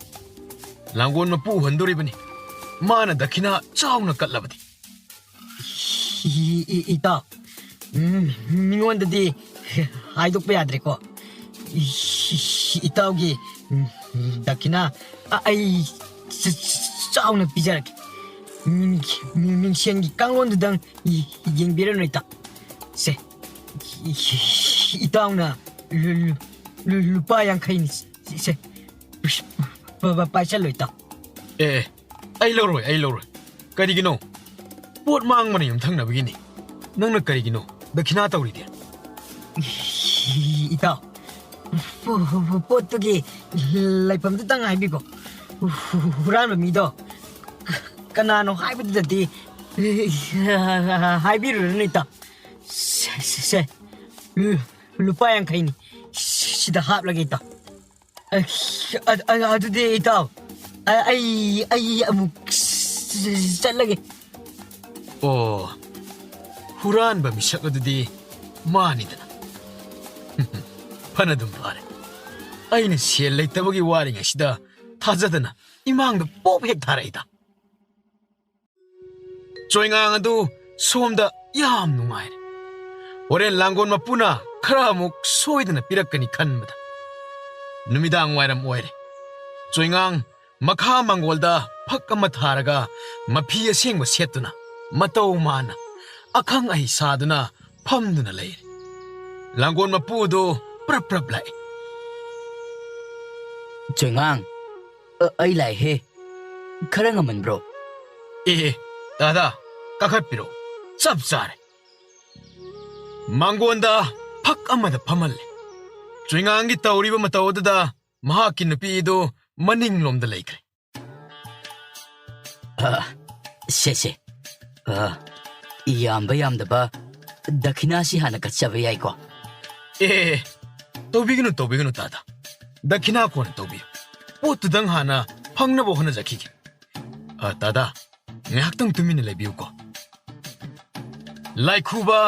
ꯂꯥꯡꯒꯣꯜ ꯃꯄꯨ ꯎꯍꯟꯗꯣꯔꯤꯕꯅꯤ꯫ ꯃꯥꯅ ꯗꯈꯤꯅꯥ ꯆꯥꯎꯅ ꯀꯠꯂꯕꯗꯤ꯫ ꯏ-, ꯏ-, ꯏꯇꯥꯎ, ꯎꯝ, ꯃꯤꯉꯣꯟꯗꯗꯤ ꯍꯥꯏꯗꯣꯛꯄ ꯌꯥꯗ꯭ꯔꯦꯀꯣ꯫ ꯏ-, ꯏꯇꯥꯎꯒꯤ, ꯎꯝ, ꯗꯈꯤꯅꯥ ꯑ-, ꯑꯩ ꯆ-, ꯆ-, ꯆꯥꯎꯅ ꯄꯤꯖꯔꯒꯦ꯫ ꯃꯤꯡ-, ꯃꯤꯡꯁꯦꯟꯒꯤ ꯀꯥꯡꯂꯣꯟꯗꯨꯗꯪ ꯌꯦꯡꯕꯤꯔꯅꯨ, ꯏꯇꯥꯎ꯫ ꯁꯦ, ꯏꯇꯥꯎꯅ ꯂꯨ-, ꯂꯨ-, ꯂꯨꯄꯥ ꯌꯥꯡꯈꯩꯅꯤ꯫ ꯁꯦ, ꯄ-, ꯄ-, ꯄꯥꯏꯁꯜꯂꯣ, ꯏꯇꯥꯎ꯫ ꯑꯦ, ꯑꯦ, ꯑꯩ ꯂꯧꯔꯣꯏ, ꯑꯩ ꯂꯧꯔꯣꯏ꯫ ꯀꯔꯤꯒꯤꯅꯣ? ꯄꯣꯠ ꯃꯥꯡꯕꯅ ꯌꯨꯝꯊꯪꯅꯕꯒꯤꯅꯤ꯫ ꯅꯪꯅ ꯀꯔꯤꯒꯤꯅꯣ ꯗꯈꯤꯅꯥ ꯇꯧꯔꯤꯗꯤ? ꯏꯇꯥꯎ, ꯄꯣꯠꯇꯨꯒꯤ ꯂꯩꯐꯝꯗꯨꯇꯪ ꯍꯥꯏꯕꯤꯀꯣ꯫ ꯍꯨꯔꯥꯟꯕ ꯃꯤꯗꯣ ꯀꯅꯥꯅꯣ ꯍꯥꯏꯕꯗꯨꯗꯗꯤ ꯍꯥꯏꯕꯤꯔꯨꯔꯅꯨ, ꯏꯇꯥꯎ꯫ ꯁꯦ, ꯁꯦ, ꯁꯦ꯫ ꯂꯨ-, ꯂꯨꯄꯥ ꯌꯥꯡꯈꯩꯅꯤ꯫ ꯁꯤꯗ ꯍꯥꯞꯂꯒꯦ, ꯏꯇꯥꯎ꯫ ꯑ-, ꯑ-, ꯑ-, ꯑꯗꯨꯗꯤ, ꯏꯇꯥꯎ, ꯑ-, ꯑꯩ, ꯑꯩ ꯑꯃꯨꯛ ꯆꯠꯂꯒꯦ꯫ ꯑꯣ, ꯍꯨꯔꯥꯟꯕ ꯃꯤꯁꯛ ꯑꯗꯨꯗꯤ ꯃꯥꯅꯤꯗꯅ꯫ ꯐꯅꯗꯨꯝ ꯐꯔꯦ꯫ ꯑꯩꯅ ꯁꯦꯜ ꯂꯩꯇꯕꯒꯤ ꯋꯥꯔꯤꯉꯩꯁꯤꯗ ꯊꯥꯖꯗꯅ ꯏꯃꯥꯡꯗ ꯄꯣꯞ ꯍꯦꯛ ꯊꯥꯔꯛꯏꯗ꯫ ꯆꯣꯏꯉꯥꯡ ꯑꯗꯨ ꯁꯣꯝꯗ ꯌꯥꯝ ꯅꯨꯡꯉꯥꯏꯔꯦ꯫ ꯍꯣꯔꯦꯟ ꯂꯥꯡꯒꯣꯜ ꯃꯄꯨꯅ ꯈꯔ ꯑꯃꯨꯛ ꯁꯣꯏꯗꯅ ꯄꯤꯔꯛꯀꯅꯤ ꯈꯟꯕꯗ꯫ ꯅꯨꯃꯤꯗꯥꯡ ꯋꯥꯏꯔꯝ ꯑꯣꯏꯔꯦ꯫ ꯆꯣꯏꯉꯥꯡ ꯃꯈꯥ ꯃꯪꯒꯣꯜꯗ ꯐꯛ ꯑꯃ ꯊꯥꯔꯒ ꯃꯐꯤ ꯑꯁꯦꯡꯕ ꯁꯦꯠꯇꯨꯅ ꯃꯇꯧ ꯃꯥꯟꯅ ꯑꯈꯪ ꯑꯍꯩ ꯁꯥꯗꯨꯅ ꯐꯝꯗꯨꯅ ꯂꯩꯔꯦ꯫ ꯂꯥꯡꯒꯣꯜ ꯃꯄꯨꯗꯨ ꯄ꯭ꯔꯞ ꯄ꯭ꯔꯞ ꯂꯥꯛꯏ꯫ ꯆꯣꯏꯉꯥꯡ, ꯑ, ꯑꯩ ꯂꯥꯛꯑꯦꯍꯦ꯫ ꯈꯔ ꯉꯝꯃꯟꯕ꯭ꯔꯣ? ꯑꯦ, ꯑꯦ, ꯇꯥꯗꯥ, ꯀꯥꯈꯠꯄꯤꯔꯣ꯫ ꯆꯞ ꯆꯥꯔꯦ꯫ ꯃꯥꯡꯒꯣꯟꯗ ꯐꯛ ꯑꯃꯗ ꯐꯝꯍꯜꯂꯦ꯫ ꯆꯣꯏꯉꯥꯡꯒꯤ ꯇꯧꯔꯤꯕ ꯃꯇꯧ ꯑꯗꯨꯗ ꯃꯍꯥꯛꯀꯤ ꯅꯨꯄꯤꯗꯨ ꯃꯅꯤꯡꯂꯣꯝꯗ ꯂꯩꯈ꯭ꯔꯦ꯫ ꯑ, ꯁꯦ, ꯁꯦ꯫ ꯑ, ꯌꯥꯝꯕ ꯌꯥꯝꯗꯕ ꯗꯈꯤꯅꯥꯁꯤ ꯍꯥꯟꯅ ꯀꯠꯆꯕ ꯌꯥꯏꯀꯣ? ꯑꯦ, ꯑꯦ, ꯑꯦ, ꯇꯧꯕꯤꯒꯅꯨ, ꯇꯧꯕꯤꯒꯅꯨ, ꯇꯥꯗꯥ꯫ ꯗꯈꯤꯅꯥ ꯀꯣꯟꯅ ꯇꯧꯕꯤꯌꯨ꯫ ꯄꯣꯠꯇꯨꯗꯪ ꯍꯥꯟꯅ ꯐꯪꯅꯕ ꯍꯣꯠꯅꯖꯈꯤꯒꯦ꯫ ꯑ, ꯇꯥꯗꯥ, ꯉꯥꯏꯍꯥꯛꯇꯪ ꯇꯨꯃꯤꯟꯅ ꯂꯩꯕꯤꯌꯨꯀꯣ꯫ ꯂꯥꯏꯈꯨꯕ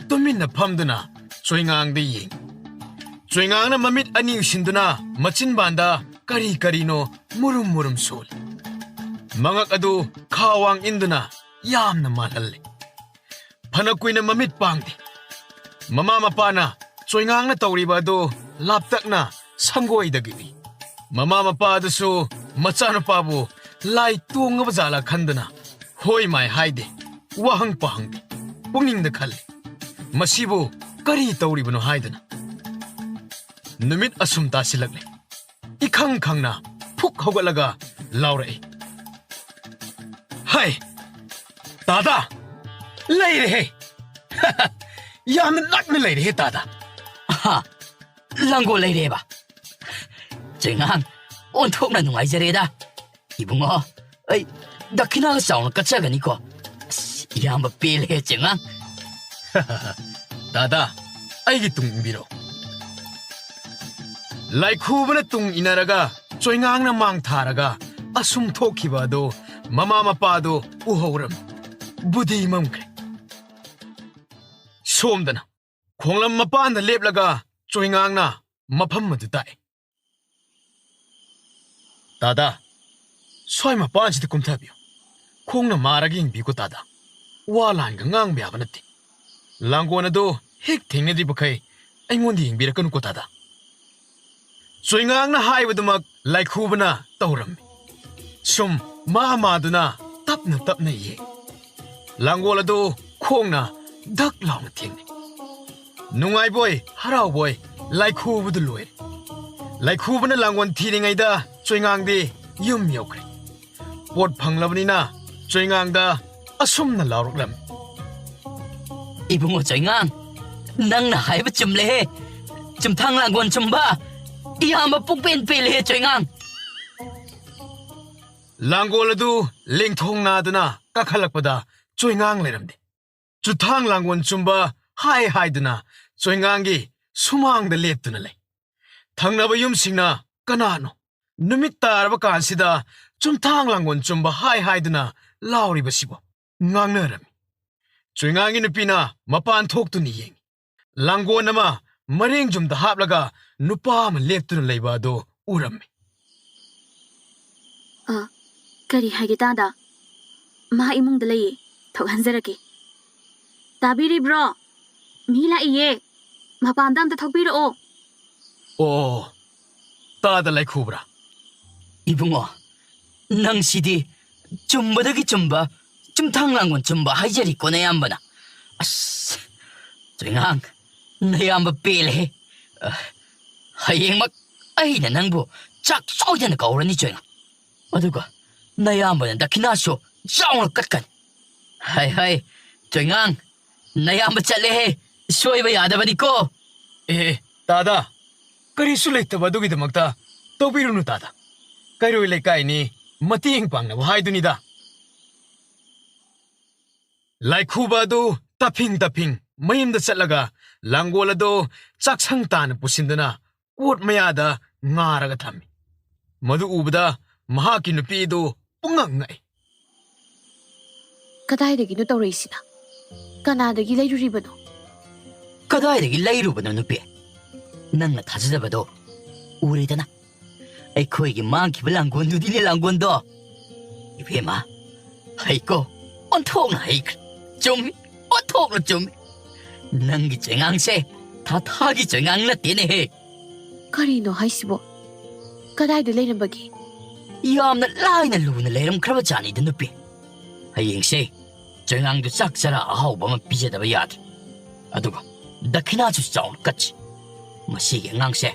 ꯇꯨꯃꯤꯟꯅ ꯐꯝꯗꯨꯅ ꯆꯣꯏꯉꯥꯡꯗ ꯌꯦꯡꯉꯤ꯫ ꯆꯣꯏꯉꯥꯡꯅ ꯃꯃꯤꯠ ꯑꯅꯤ ꯎꯏꯁꯤꯟꯗꯨꯅ ꯃꯆꯤꯟꯕꯥꯟꯗ ꯀꯔꯤ ꯀꯔꯤꯅꯣ ꯃꯨꯔꯨꯝ ꯃꯨꯔꯨꯝ ꯁꯣꯜꯂꯤ꯫ ꯃꯉꯛ ꯑꯗꯨ ꯈꯥ ꯋꯥꯡ ꯏꯟꯗꯨꯅ ꯌꯥꯝꯅ ꯃꯥꯜꯍꯜꯂꯤ꯫ ꯐꯅ ꯀꯨꯏꯅ ꯃꯃꯤꯠ ꯄꯥꯡꯗꯦ꯫ ꯃꯃꯥ ꯃꯄꯥꯅ ꯆꯣꯏꯉꯥꯡꯅ ꯇꯧꯔꯤꯕ ꯑꯗꯨ ꯂꯥꯞꯇꯛꯅ ꯁꯪꯒꯣꯏꯗꯒꯤ ꯎꯏ꯫ ꯃꯃꯥ ꯃꯄꯥ ꯑꯗꯨꯁꯨ ꯃꯆꯥꯅꯨꯄꯥꯕꯨ ꯂꯥꯏ ꯇꯣꯡꯉꯕ ꯖꯥꯠꯂ ꯈꯟꯗꯨꯅ ꯍꯣꯏ ꯃꯥꯏ ꯍꯥꯏꯗꯦ, ꯋꯥꯍꯪ ꯄꯥꯍꯪꯗꯦ꯫ ꯄꯨꯛꯅꯤꯡꯗ ꯈꯜꯂꯤ, "ꯃꯁꯤꯕꯨ ꯀꯔꯤ ꯇꯧꯔꯤꯕꯅꯣ?" ꯍꯥꯏꯗꯨꯅ꯫ ꯅꯨꯃꯤꯠ ꯑꯁꯨꯝ ꯇꯥꯁꯤꯜꯂꯛꯂꯦ꯫ ꯏꯈꯪ ꯈꯪꯅ ꯐꯨꯛ ꯍꯧꯒꯠꯂꯒ ꯂꯥꯎꯔꯛꯏ, "ꯍꯩ, ꯇꯥꯗꯥ, ꯂꯩꯔꯦꯍꯦ! ꯌꯥꯝꯅ ꯅꯛꯅ ꯂꯩꯔꯦꯍꯦ, ꯇꯥꯗꯥ!" "ꯑꯍꯥ, ꯂꯥꯡꯒꯣꯜ ꯂꯩꯔꯦꯕ? ꯆꯩꯉꯥꯡ, ꯑꯣꯟꯊꯣꯛꯅ ꯅꯨꯡꯉꯥꯏꯖꯔꯦꯗ꯫ ꯏꯕꯨꯡꯉꯣ, ꯑꯩ ꯗꯈꯤꯅꯥꯒ ꯆꯥꯎꯅ ꯀꯠꯆꯒꯅꯤꯀꯣ꯫ ꯑꯁ, ꯏꯌꯥꯝꯕ ꯄꯦꯜꯂꯦꯍꯦ, ꯆꯩꯉꯥꯡ!" "ꯇꯥꯗꯥ, ꯑꯩꯒꯤ ꯇꯨꯡ ꯏꯟꯕꯤꯔꯣ꯫" ꯂꯥꯏꯈꯨꯕꯅ ꯇꯨꯡ ꯏꯟꯅꯔꯒ ꯆꯣꯏꯉꯥꯡꯅ ꯃꯥꯡ ꯊꯥꯔꯒ ꯑꯁꯨꯝ ꯊꯣꯛꯈꯤꯕ ꯑꯗꯨ ꯃꯃꯥ ꯃꯄꯥꯗꯨ ꯎꯍꯧꯔꯝꯃꯤ꯫ ꯕꯨꯙꯤ ꯃꯝꯈ꯭ꯔꯦ꯫ ꯁꯣꯝꯗꯅ ꯈꯣꯡꯂꯝ ꯃꯄꯥꯟꯗ ꯂꯦꯞꯂꯒ ꯆꯣꯏꯉꯥꯡꯅ ꯃꯐꯝ ꯑꯗꯨ ꯇꯥꯛꯏ꯫ "ꯇꯥꯗꯥ, ꯁ꯭ꯋꯥꯏ ꯃꯄꯥꯟꯁꯤꯗ ꯀꯨꯝꯊꯕꯤꯌꯨ꯫ ꯈꯣꯡꯅ ꯃꯥꯔꯒ ꯌꯦꯡꯕꯤꯌꯨꯀꯣ ꯇꯥꯗꯥ꯫ ꯋꯥ ꯂꯥꯟꯒ ꯉꯥꯡꯕ ꯌꯥꯕ ꯅꯠꯇꯦ꯫ ꯂꯥꯡꯒꯣꯜ ꯑꯗꯨ ꯍꯦꯛ ꯊꯦꯡꯅꯗ꯭ꯔꯤꯕꯈꯩ ꯑꯩꯉꯣꯟꯗ ꯌꯦꯡꯕꯤꯔꯛꯀꯅꯨꯀꯣ ꯇꯥꯗꯥ꯫" ꯆꯣꯏꯉꯥꯡꯅ ꯍꯥꯏꯕꯗꯨꯃꯛ ꯂꯥꯏꯈꯨꯕꯅ ꯇꯧꯔꯝꯃꯤ꯫ ꯁꯨꯝ ꯃꯥ ꯃꯥꯗꯨꯅ ꯇꯞꯅ ꯇꯞꯅ ꯌꯦꯡ꯫ ꯂꯥꯡꯒꯣꯜ ꯑꯗꯨ ꯈꯣꯡꯅ ꯙꯛ ꯂꯥꯎꯅ ꯊꯦꯡꯅꯩ꯫ ꯅꯨꯡꯉꯥꯏꯕꯣꯏ ꯍꯔꯥꯎꯕꯣꯏ ꯂꯥꯏꯈꯨꯕꯗꯨ ꯂꯣꯏꯔꯦ꯫ ꯂꯥꯏꯈꯨꯕꯅ ꯂꯥꯡꯒꯣꯜ ꯊꯤꯔꯤꯉꯩꯗ ꯆꯣꯏꯉꯥꯡꯗꯤ ꯌꯨꯝ ꯌꯧꯈ꯭ꯔꯦ꯫ ꯄꯣꯠ ꯐꯪꯂꯕꯅꯤꯅ ꯆꯣꯏꯉꯥꯡꯗ ꯑꯁꯨꯝꯅ ꯂꯥꯎꯔꯛꯂꯝꯃꯤ꯫ "ꯏꯕꯨꯡꯉꯣ ꯆꯣꯏꯉꯥꯡ, ꯅꯪꯅ ꯍꯥꯏꯕ ꯆꯨꯝꯂꯦꯍꯦ꯫ ꯆꯨꯝꯊꯥꯡ ꯂꯥꯡꯒꯣꯜ ꯆꯨꯝꯕ ꯏꯌꯥꯝꯕ ꯄꯨꯛꯄꯦꯟ ꯄꯦꯜꯂꯦꯍꯦ ꯆꯣꯏꯉꯥꯡ"꯫ ꯂꯥꯡꯒꯣꯜ ꯑꯗꯨ ꯂꯦꯡꯊꯣꯡ ꯅꯥꯗꯨꯅ ꯀꯥꯈꯠꯂꯛꯄꯗ ꯆꯣꯏꯉꯥꯡ ꯂꯩꯔꯝꯗꯦ꯫ ꯆꯨꯊꯥꯡ ꯂꯥꯡꯒꯣꯜ ꯆꯨꯝꯕ ꯍꯥꯏ ꯍꯥꯏꯗꯨꯅ ꯆꯣꯏꯉꯥꯡꯒꯤ ꯁꯨꯃꯥꯡꯗ ꯂꯦꯞꯇꯨꯅ ꯂꯩ꯫ ꯊꯪꯅꯕ ꯌꯨꯝꯁꯤꯡꯅ "ꯀꯅꯥꯅꯣ ꯅꯨꯃꯤꯠ ꯇꯥꯔꯕ ꯀꯥꯟꯁꯤꯗ ꯆꯨꯝꯊꯥꯡ ꯂꯥꯡꯒꯣꯜ ꯆꯨꯝꯕ ꯍꯥꯏ ꯍꯥꯏꯗꯨꯅ ꯂꯥꯎꯔꯤꯕꯁꯤꯕꯣ?" ꯉꯥꯡꯅꯔꯝꯃꯤ꯫ ꯆꯣꯏꯉꯥꯡꯒꯤ ꯅꯨꯄꯤꯅ ꯃꯄꯥꯟ ꯊꯣꯛꯇꯨꯅ ꯌꯦꯡꯉꯤ꯫ ꯂꯥꯡꯒꯣꯜ ꯑꯃ ꯃꯔꯦꯡ ꯌꯨꯝꯗ ꯍꯥꯞꯂꯒ ꯅꯨꯄꯥ ꯑꯃ ꯂꯦꯞꯇꯨꯅ ꯂꯩꯕ ꯑꯗꯨ ꯎꯔꯝꯃꯤ꯫ "ꯑ, ꯀꯔꯤ ꯍꯥꯏꯒꯦ ꯇꯥꯗ? ꯃꯥ ꯏꯃꯨꯡꯗ ꯂꯩꯌꯦ, ꯊꯣꯛꯍꯟꯖꯔꯛꯀꯦ꯫ ꯇꯥꯕꯤꯔꯤꯕ꯭ꯔꯣ? ꯃꯤ ꯂꯥꯛꯏꯌꯦ, ꯃꯄꯥꯟꯗ ꯑꯝꯇ ꯊꯣꯛꯄꯤꯔꯛꯑꯣ"꯫ "ꯑꯣ, ꯇꯥꯗ ꯂꯩꯈꯨꯕ꯭ꯔꯥ?" "ꯏꯕꯨꯡꯉꯣ, ꯅꯪꯁꯤꯗꯤ ꯆꯨꯝꯕꯗꯒꯤ ꯆꯨꯝꯕ, ꯆꯨꯝꯊꯥꯡ ꯂꯥꯡꯒꯣꯜ ꯆꯨꯝꯕ ꯍꯥꯏꯖꯔꯤꯀꯣ ꯅꯌꯥꯝꯕꯅ꯫ ꯑꯁ, ꯆꯣꯏꯉꯥꯡ, ꯅꯌꯥꯝꯕ ꯄꯦꯜꯂꯦꯍꯦ꯫ ꯑ, ꯍꯌꯦꯡꯃꯛ ꯑꯩꯅ ꯅꯪꯕꯨ ꯆꯥꯛ ꯁꯣꯏꯗꯅ ꯀꯧꯔꯅꯤ ꯆꯣꯏꯉꯥꯡ꯫ ꯑꯗꯨꯒ ꯅꯌꯥꯝꯕꯅ ꯗꯈꯤꯅꯥꯁꯨ ꯆꯥꯎꯅ ꯀꯠꯀꯅꯤ꯫ ꯍꯥꯏ ꯍꯥꯏ, ꯆꯣꯏꯉꯥꯡ, ꯅꯌꯥꯝꯕ ꯆꯠꯂꯦꯍꯦ, ꯁꯣꯏꯕ ꯌꯥꯗꯕꯅꯤꯀꯣ"꯫ "ꯑꯦ, ꯑꯦ, ꯇꯥꯗ, ꯀꯔꯤꯁꯨ ꯂꯩꯇꯕ ꯑꯗꯨꯒꯤꯗꯃꯛꯇ ꯇꯧꯕꯤꯔꯨꯅꯨ ꯇꯥꯗ꯫ ꯀꯩꯔꯣꯏ ꯂꯩꯀꯥꯏꯅꯤ, ꯃꯇꯦꯡ ꯄꯥꯡꯅꯕ ꯍꯥꯏꯗꯨꯅꯤꯗ"꯫ ꯂꯥꯏꯈꯨꯕ ꯑꯗꯨ ꯇꯞꯐꯤꯡ ꯇꯞꯐꯤꯡ ꯃꯌꯨꯝꯗ ꯆꯠꯂꯒ ꯂꯥꯡꯒꯣꯜ ꯑꯗꯨ ꯆꯥꯛꯁꯪ ꯇꯥꯅ ꯄꯨꯁꯤꯟꯗꯨꯅ ꯀꯣꯠ ꯃꯌꯥꯗ ꯉꯥꯔꯒ ꯊꯝꯃꯤ꯫ ꯃꯗꯨ ꯎꯕꯗ ꯃꯍꯥꯛꯀꯤ ꯅꯨꯄꯤ ꯑꯗꯨ ꯄꯨꯡꯉꯛ ꯉꯛꯏ꯫ "ꯀꯗꯥꯏꯗꯒꯤꯅꯣ ꯇꯧꯔꯛꯏꯁꯤꯅ? ꯀꯅꯥꯗꯒꯤ ꯂꯩꯔꯨꯔꯤꯕꯅꯣ?" "ꯀꯗꯥꯏꯗꯒꯤ ꯂꯩꯔꯨꯕꯅꯣ ꯅꯨꯄꯤ? ꯅꯪꯅ ꯊꯥꯖꯗꯕꯗꯣ ꯎꯔꯦꯗꯅ꯫ ꯑꯩꯈꯣꯏꯒꯤ ꯃꯥꯡꯈꯤꯕ ꯂꯥꯡꯒꯣꯜꯗꯨꯗꯤꯅꯦ ꯂꯥꯡꯒꯣꯜꯗꯣ꯫ ꯏꯕꯦꯝꯃ, ꯍꯩꯀꯣ, ꯑꯣꯟꯊꯣꯛꯅ ꯍꯩꯈ꯭ꯔꯦ꯫ ꯆꯨꯝꯃꯤ, ꯑꯣꯟꯊꯣꯛꯅ ꯆꯨꯝꯃꯤ꯫ ꯅꯪꯒꯤ ꯆꯩꯉꯥꯡꯁꯦ ꯊꯥꯊꯥꯒꯤ ꯆꯩꯉꯥꯡ ꯅꯠꯇꯦꯅꯦꯍꯦ"꯫ "ꯀꯔꯤꯅꯣ ꯍꯥꯏꯁꯤꯕꯣ? ꯀꯗꯥꯏꯗ ꯂꯩꯔꯝꯕꯒꯦ?" ꯌꯥꯝꯅ ꯂꯥꯏꯅ ꯂꯨꯅ ꯂꯩꯔꯝꯈ꯭ꯔꯕ ꯖꯥꯠꯅꯤꯗ ꯅꯨꯄꯤ꯫ ꯍꯌꯦꯡꯁꯦ ꯆꯣꯏꯉꯥꯡꯗꯨ ꯆꯥꯛ ꯆꯔꯥ ꯑꯍꯥꯎꯕ ꯑꯃ ꯄꯤꯖꯗꯕ ꯌꯥꯗ꯭ꯔꯦ꯫ ꯑꯗꯨꯒ ꯗꯈꯤꯅꯥꯁꯨ ꯆꯥꯎꯅ ꯀꯠꯁꯤ꯫ ꯃꯁꯤꯒꯤ ꯑꯉꯥꯡꯁꯦ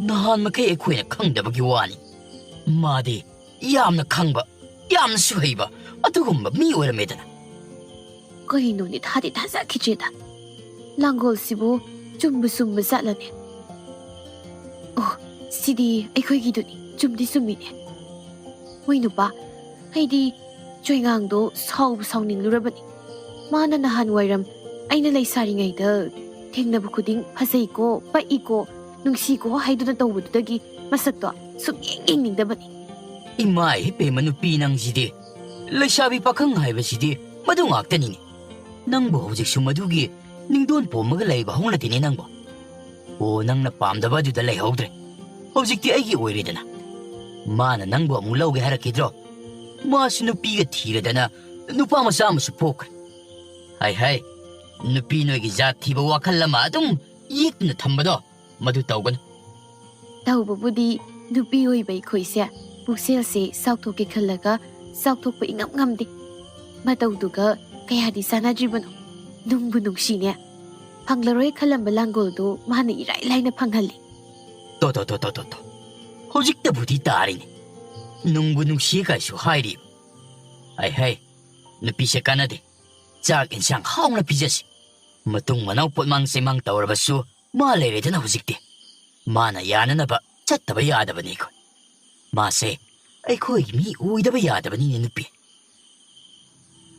ꯅꯍꯥꯟ ꯃꯈꯩ ꯑꯩꯈꯣꯏꯅ ꯈꯪꯗꯕꯒꯤ ꯋꯥꯅꯤ꯫ ꯃꯥꯗꯤ ꯌꯥꯝꯅ ꯈꯪꯕ, ꯌꯥꯝꯅꯁꯨ ꯍꯩꯕ ꯑꯗꯨꯒꯨꯝꯕ ꯃꯤ ꯑꯣꯏꯔꯝꯃꯦꯗꯅ꯫ ꯀꯩꯅꯣꯅꯦ, ꯊꯥꯗꯤ ꯊꯥꯖꯈꯤꯗ꯭ꯔꯦꯗ꯫ ꯂꯥꯡꯒꯣꯜꯁꯤꯕꯨ ꯆꯨꯝꯕꯨ ꯆꯨꯝꯕ ꯖꯥꯠꯂꯅꯦ? ꯑꯣ, ꯁꯤꯗꯤ ꯑꯩꯈꯣꯏꯒꯤꯗꯨꯅꯤ, ꯆꯨꯝꯗꯤ ꯆꯨꯝꯃꯤꯅꯦ꯫ ꯍꯣꯏ ꯅꯨꯄꯥ, ꯑꯩꯗꯤ ꯆꯣꯏꯉꯥꯡꯗꯣ ꯁꯥꯎꯕ ꯁꯥꯎꯅꯤꯡꯂꯨꯔꯕꯅꯤ꯫ ꯃꯥꯅ ꯅꯍꯥꯟꯋꯥꯏꯔꯝ ꯑꯩꯅ ꯂꯩꯁꯥꯔꯤꯉꯩꯗ ꯊꯦꯡꯅꯕ ꯈꯨꯗꯤꯡ ꯐꯖꯩꯀꯣ, ꯄꯛꯏꯀꯣ, ꯅꯨꯡꯁꯤꯀꯣ ꯍꯥꯏꯗꯨꯅ ꯇꯧꯕꯗꯨꯗꯒꯤ ꯃꯁꯛꯇꯣ ꯁꯨꯛꯌꯦꯡ ꯌꯦꯡꯅꯤꯡꯗꯕꯅꯤ꯫ ꯏꯃꯥ ꯏꯕꯦꯝꯃ ꯅꯨꯄꯤ ꯅꯪꯁꯤꯗꯤ, ꯂꯩꯁꯥꯕꯤ ꯄꯥꯈꯪ ꯍꯥꯏꯕꯁꯤꯗꯤ ꯃꯗꯨ ꯉꯥꯛꯇꯅꯤꯅꯦ꯫ ꯅꯪꯕꯨ ꯍꯧꯖꯤꯛꯁꯨ ꯃꯗꯨꯒꯤ ꯅꯤꯡꯗꯣꯟ ꯄꯣꯝꯃꯒ ꯂꯩꯕ ꯍꯧꯅꯗꯦꯅꯦ ꯅꯪꯕꯨ꯫ ꯑꯣ, ꯅꯪꯅ ꯄꯥꯝꯗꯕ ꯑꯗꯨꯗ ꯂꯩꯍꯧꯗ꯭ꯔꯦ꯫ ꯍꯧꯖꯤꯛꯇꯤ ꯑꯩꯒꯤ ꯑꯣꯏꯔꯦꯗꯅ꯫ ꯃꯥꯅ ꯅꯪꯕꯨ ꯑꯃꯨꯛ ꯂꯧꯒꯦ ꯍꯥꯏꯔꯛꯈꯤꯗ꯭ꯔꯣ? ꯃꯥꯁꯨ ꯅꯨꯄꯤꯒ ꯊꯤꯔꯗꯅ ꯅꯨꯄꯥ ꯃꯆꯥ ꯑꯃꯁꯨ ꯄꯣꯛꯈ꯭ꯔꯦ꯫ ꯍꯥꯏ ꯍꯥꯏ, ꯅꯨꯄꯤ ꯅꯣꯏꯒꯤ ꯖꯥꯠ ꯊꯤꯕ ꯋꯥꯈꯜ ꯑꯃ ꯑꯗꯨꯝ ꯌꯦꯛꯇꯨꯅ ꯊꯝꯕꯗꯣ ꯃꯗꯨ ꯇꯧꯒꯅꯨ꯫ ꯇꯧꯕꯕꯨꯗꯤ ꯅꯨꯄꯤ ꯑꯣꯏꯕ ꯑꯩꯈꯣꯏꯁꯦ ꯄꯨꯛꯆꯦꯜꯁꯦ ꯆꯥꯎꯊꯣꯛꯀꯦ ꯈꯜꯂꯒ ꯆꯥꯎꯊꯣꯛꯄ ꯏꯉꯝ ꯉꯝꯗꯦ꯫ ꯃꯇꯧꯗꯨꯒ ꯀꯌꯥꯗꯤ ꯆꯥꯟꯅꯗ꯭ꯔꯤꯕꯅꯣ꯫ ꯅꯨꯡꯕꯨ ꯅꯨꯡꯁꯤꯅꯦ꯫ ꯐꯪꯂꯔꯣꯏ ꯈꯜꯂꯝꯕ ꯂꯥꯡꯒꯣꯜꯗꯣ ꯃꯥꯅ ꯏꯔꯥꯏ ꯂꯥꯏꯅ ꯐꯪꯍꯜꯂꯤ꯫ ꯇꯣ, ꯇꯣ, ꯇꯣ, ꯇꯣ, ꯇꯣ, ꯇꯣ꯫ ꯍꯧꯖꯤꯛꯇꯕꯨꯗꯤ ꯇꯥꯔꯤꯅꯦ꯫ ꯅꯨꯡꯕꯨ ꯅꯨꯡꯁꯤ ꯀꯥꯏꯁꯨ ꯍꯥꯏꯔꯤꯕ꯫ ꯍꯩ ꯍꯩ, ꯅꯨꯄꯤꯁꯦ ꯀꯥꯟꯅꯗꯦ꯫ ꯆꯥꯛ ꯏꯟꯁꯥꯡ ꯍꯥꯎꯅ ꯄꯤꯖꯁꯤ꯫ ꯃꯇꯨꯡ ꯃꯅꯥꯎ ꯄꯣꯠꯃꯥꯡ ꯆꯩꯃꯥꯡ ꯇꯧꯔꯕꯁꯨ ꯃꯥ ꯂꯩꯔꯦꯗꯅ ꯍꯧꯖꯤꯛꯇꯤ꯫ ꯃꯥꯅ ꯌꯥꯅꯅꯕ ꯆꯠꯇꯕ ꯌꯥꯗꯕꯅꯤ ꯑꯩꯈꯣꯏ꯫ ꯃꯥꯁꯦ ꯑꯩꯈꯣꯏꯒꯤ ꯃꯤ ꯑꯣꯏꯗꯕ ꯌꯥꯗꯕꯅꯤꯅꯦ ꯅꯨꯄꯤ꯫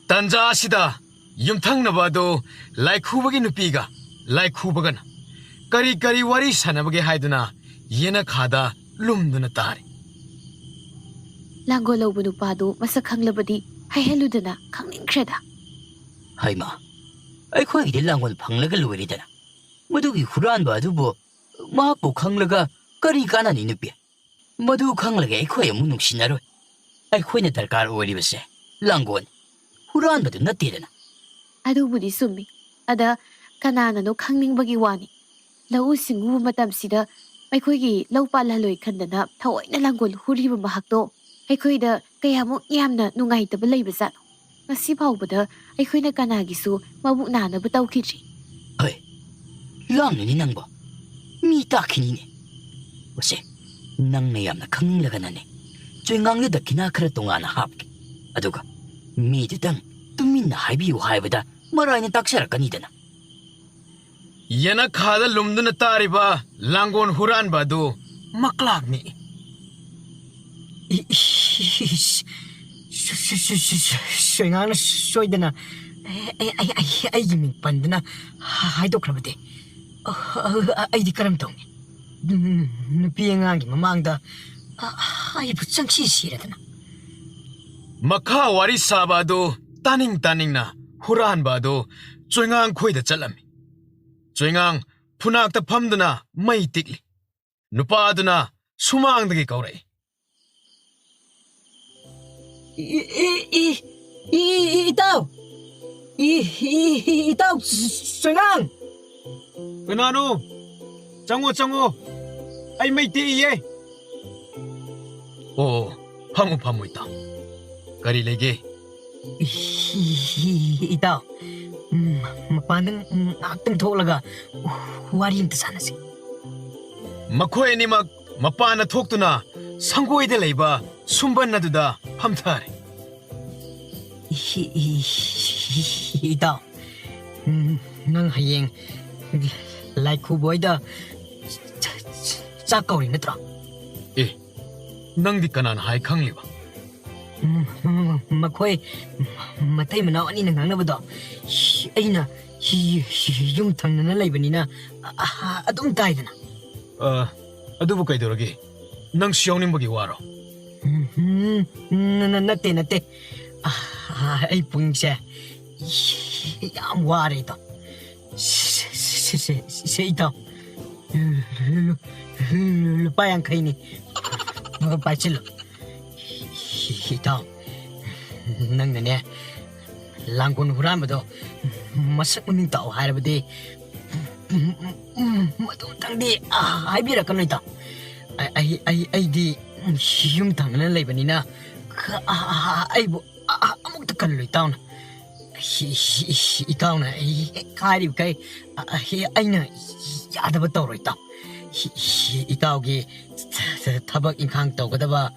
ꯇꯟꯖꯥ ꯑꯁꯤꯗ ꯌꯨꯝꯊꯪꯅꯕ ꯑꯗꯨ ꯂꯥꯏꯈꯨꯕꯒꯤ ꯅꯨꯄꯤꯒ ꯂꯥꯏꯈꯨꯕꯒꯅ ꯀꯔꯤ ꯀꯔꯤ ꯋꯥꯔꯤ ꯁꯥꯟꯅꯕꯒꯦ ꯍꯥꯏꯗꯨꯅ ꯌꯦꯅꯈꯥꯗ ꯂꯨꯝꯗꯨꯅ ꯇꯥꯔꯤ꯫ ꯂꯥꯡꯒꯣꯜ ꯂꯧꯕ ꯅꯨꯄꯥꯗꯨ ꯃꯁꯛ ꯈꯪꯂꯕꯗꯤ ꯍꯥꯏꯍꯜꯂꯨꯗꯅ, ꯈꯪꯅꯤꯡꯈ꯭ꯔꯦꯗ꯫ ꯍꯩꯃꯥ, ꯑꯩꯈꯣꯏꯒꯤꯗꯤ ꯂꯥꯡꯒꯣꯜ ꯐꯪꯂꯒ ꯂꯣꯏꯔꯦꯗꯅ꯫ ꯃꯗꯨꯒꯤ ꯍꯨꯔꯥꯟꯕ ꯑꯗꯨꯕꯨ ꯃꯍꯥꯛꯄꯨ ꯈꯪꯂꯒ ꯀꯔꯤ ꯀꯥꯟꯅꯅꯤ ꯅꯨꯄꯤ? ꯃꯗꯨ ꯈꯪꯂꯒ ꯑꯩꯈꯣꯏ ꯑꯃꯨꯛ ꯅꯨꯡꯁꯤꯅꯔꯣꯏ꯫ ꯑꯩꯈꯣꯏꯅ ꯗꯔꯀꯥꯔ ꯑꯣꯏꯔꯤꯕꯁꯦ ꯂꯥꯡꯒꯣꯜ, ꯍꯨꯔꯥꯟꯕꯗꯨ ꯅꯠꯇꯦꯗꯅ꯫ ꯑꯗꯨꯕꯨꯗꯤ ꯆꯨꯝꯃꯤ꯫ ꯑꯗ ꯀꯅꯥꯅꯅꯣ ꯈꯪꯅꯤꯡꯕꯒꯤ ꯋꯥꯅꯤ꯫ ꯂꯧꯎ ꯁꯤꯡꯎꯕ ꯃꯇꯝꯁꯤꯗ ꯑꯩꯈꯣꯏꯒꯤ ꯂꯧ ꯄꯥꯜꯍꯜꯂꯣꯏ ꯈꯟꯗꯅ ꯊꯑꯣꯏꯅ ꯂꯥꯡꯒꯣꯜ ꯍꯨꯔꯤꯕ ꯃꯍꯥꯛꯇꯣ ꯑꯩꯈꯣꯏꯗ ꯀꯌꯥꯃꯨꯛ ꯌꯥꯝꯅ ꯅꯨꯡꯉꯥꯏꯇꯕ ꯂꯩꯕꯖꯥꯠꯅꯣ? ꯉꯁꯤ ꯐꯥꯎꯕꯗ ꯑꯩꯈꯣꯏꯅ ꯀꯅꯥꯒꯤꯁꯨ ꯃꯕꯨꯛ ꯅꯥꯅꯕ ꯇꯧꯈꯤꯗ꯭ꯔꯤ꯫ ꯍꯣꯏ, ꯂꯥꯡꯅꯨꯅꯤ ꯅꯪꯕꯣ꯫ ꯃꯤ ꯇꯥꯈꯤꯅꯤꯅꯦ꯫ ꯃꯁꯦ, ꯅꯪꯅ ꯌꯥꯝꯅ ꯈꯪꯅꯤꯡꯂꯒꯅꯅꯦ, ꯆꯣꯏꯉꯥꯡꯗ ꯗꯈꯤꯅꯥ ꯈꯔ ꯇꯣꯉꯥꯟꯅ ꯍꯥꯞꯀꯦ꯫ ꯑꯗꯨꯒ ꯃꯤꯗꯨꯗꯪ ꯇꯨꯃꯤꯟꯅ ꯍꯥꯏꯕꯤꯌꯨ ꯍꯥꯏꯕꯗ ꯃꯔꯥꯏꯅ ꯇꯥꯛꯆꯔꯛꯀꯅꯤꯗꯅ꯫ ꯌꯦꯅꯈꯥꯗ ꯂꯨꯝꯗꯨꯅ ꯇꯥꯔꯤꯕ ꯂꯥꯡꯒꯣꯜ ꯍꯨꯔꯥꯟꯕ ꯑꯗꯨ ꯃꯀ꯭ꯂꯥꯛꯅꯤ꯫ ꯏ-, ꯏ-, ꯏ-, ꯏ-, ꯁ-, ꯁ-, ꯁ-, ꯁ-, ꯁ-, ꯁꯣꯏꯉꯥꯡꯅ ꯁꯣꯏꯗꯅ ꯑꯩ, ꯑꯩ, ꯑꯩ, ꯑꯩ, ꯑꯩꯒꯤ ꯃꯤꯡ ꯄꯟꯗꯨꯅ ꯍꯥꯏꯗꯣꯛꯈ꯭ꯔꯕꯗꯤ, ꯑ, ꯑ, ꯑ, ꯑꯩꯗꯤ ꯀꯔꯝ ꯇꯧꯅꯤ? ꯎꯝ, ꯅꯨꯄꯤ ꯑꯉꯥꯡꯒꯤ ꯃꯃꯥꯡꯗ, ꯑ, ꯑꯩꯕꯨ ꯆꯪꯁꯤ ꯁꯤꯔꯗꯅ꯫ ꯃꯈꯥ ꯋꯥꯔꯤ ꯁꯥꯕ ꯑꯗꯨ ꯇꯥꯅꯤꯡ ꯇꯥꯅꯤꯡꯅ ꯍꯨꯔꯥꯟꯕ ꯑꯗꯨ ꯆꯣꯏꯉꯥꯡ ꯈꯣꯏꯗ ꯆꯠꯂꯝꯃꯤ꯫ ꯆꯣꯏꯉꯥꯡ ꯐꯨꯅꯥꯛꯇ ꯐꯝꯗꯨꯅ ꯃꯩ ꯇꯤꯛꯂꯤ꯫ ꯅꯨꯄꯥꯗꯨꯅ ꯁꯨꯃꯥꯡꯗꯒꯤ ꯀꯧꯔꯛꯏ꯫ E-, E-, E-, E-, E-, ꯏꯇꯥꯎ! ꯏ-, ꯏ-, ꯏ-, ꯏꯇꯥꯎ ꯆ-, ꯆ-, ꯆꯣꯏꯉꯥꯡ! ꯀꯅꯥꯅꯣ? ꯆꯪꯉꯣ, ꯆꯪꯉꯣ꯫ ꯑꯩ ꯃꯩ ꯇꯦꯛꯏꯌꯦ꯫ ꯑꯣ, ꯐꯝꯃꯨ, ꯐꯝꯃꯨ, ꯏꯇꯥꯎ꯫ ꯀꯔꯤ ꯂꯩꯒꯦ? ꯏ-, ꯏ-, ꯏ-, ꯏꯇꯥꯎ, ꯎꯝ, ꯃꯄꯥꯟꯗ ꯉꯥꯛꯇꯪ ꯊꯣꯛꯂꯒ ꯋꯥꯔꯤ ꯑꯝꯇ ꯁꯥꯟꯅꯁꯤ꯫ ꯃꯈꯣꯏ ꯑꯅꯤꯃꯛ ꯃꯄꯥꯟꯗ ꯊꯣꯛꯇꯨꯅ ꯁꯪꯒꯣꯏꯗ ꯂꯩꯕ ꯁꯨꯝꯕꯟ ꯑꯗꯨꯗ ꯐꯝꯊꯔꯦ꯫ ꯏ-, ꯏ-, ꯏ-, ꯏꯇꯥꯎ, ꯎꯝ, ꯅꯪ ꯍꯌꯦꯡ ꯂꯥꯏꯈꯨꯕ ꯍꯣꯏꯗ ꯆ-, ꯆ-, ꯆꯥꯛ ꯀꯧꯔꯤ ꯅꯠꯇ꯭ꯔꯣ? ꯑꯦ, ꯅꯪꯗꯤ ꯀꯅꯥꯅ ꯍꯥꯏ ꯈꯪꯂꯤꯕ? ꯎꯝ, ꯎꯝ, ꯃꯈꯣꯏ ꯃꯇꯩ ꯃꯅꯥꯎ ꯑꯅꯤꯅ ꯉꯥꯡꯅꯕꯗꯣ ꯑꯩꯅ ꯌꯨꯝ ꯊꯪꯅꯅ ꯂꯩꯕꯅꯤꯅ, ꯑ, ꯑ, ꯑꯗꯨꯝ ꯇꯥꯏꯗꯅ꯫ ꯑ, ꯑꯗꯨꯕꯨ ꯀꯩꯗꯧꯔꯒꯦ? ꯅꯪꯁꯨ ꯌꯥꯎꯅꯤꯡꯕꯒꯤ ꯋꯥꯔꯣ? ꯎꯝ, ꯎꯝ, ꯅ-, ꯅ-, ꯅꯠꯇꯦ, ꯅꯠꯇꯦ꯫ ꯑ, ꯑꯩ ꯄꯨꯛꯅꯤꯡꯁꯦ ꯌꯥꯝ ꯋꯥꯔꯦ, ꯏꯇꯥꯎ꯫ ꯁꯦ, ꯁꯦ, ꯁꯦ, ꯁꯦ, ꯁꯦ, ꯏꯇꯥꯎ꯫ ꯂꯨ-, ꯂꯨ-, ꯂꯨ-, ꯂꯨꯄꯥ ꯌꯥꯡꯈꯩꯅꯤ꯫ ꯄꯥꯏꯁꯤꯜꯂꯨ꯫ ꯏꯇꯥꯎ, ꯅꯪꯅꯅꯦ, ꯂꯥꯡꯒꯣꯜ ꯍꯨꯔꯥꯟꯕꯗꯣ ꯃꯁꯛ ꯃꯃꯤꯡ ꯇꯥꯛꯑꯣ ꯍꯥꯏꯔꯕꯗꯤ, ꯃꯗꯨꯝꯇꯪꯗꯤ, ꯑ, ꯍꯥꯏꯕꯤꯔꯛꯀꯅꯨ, ꯏꯇꯥꯎ꯫ ꯑꯩ, ꯑꯩ, ꯑꯩ, ꯑꯩꯗꯤ ꯌꯨꯝ ꯊꯪꯅꯅ ꯂꯩꯕꯅꯤꯅ, ꯑ, ꯑ, ꯑ, ꯑꯩꯕꯨ, ꯑ, ꯑ, ꯑꯃꯨꯛꯇ ꯀꯜꯂꯨ, ꯏꯇꯥꯎꯅ꯫ ꯏ-, ꯏ-, ꯏ-, ꯏꯇꯥꯎꯅ ꯑꯩ ꯍꯦꯛ ꯍꯥꯏꯔꯤꯕꯈꯩ, ꯑ, ꯑ, ꯍꯦ-, ꯑꯩꯅ ꯌꯥꯗꯕ ꯇꯧꯔꯣꯏ, ꯏꯇꯥꯎ꯫ ꯏ-, ꯏ-, ꯏꯇꯥꯎꯒꯤ ꯊ-, ꯊ-, ꯊꯕꯛ ꯏꯪꯈꯥꯡ ꯇꯧꯒꯗꯕ,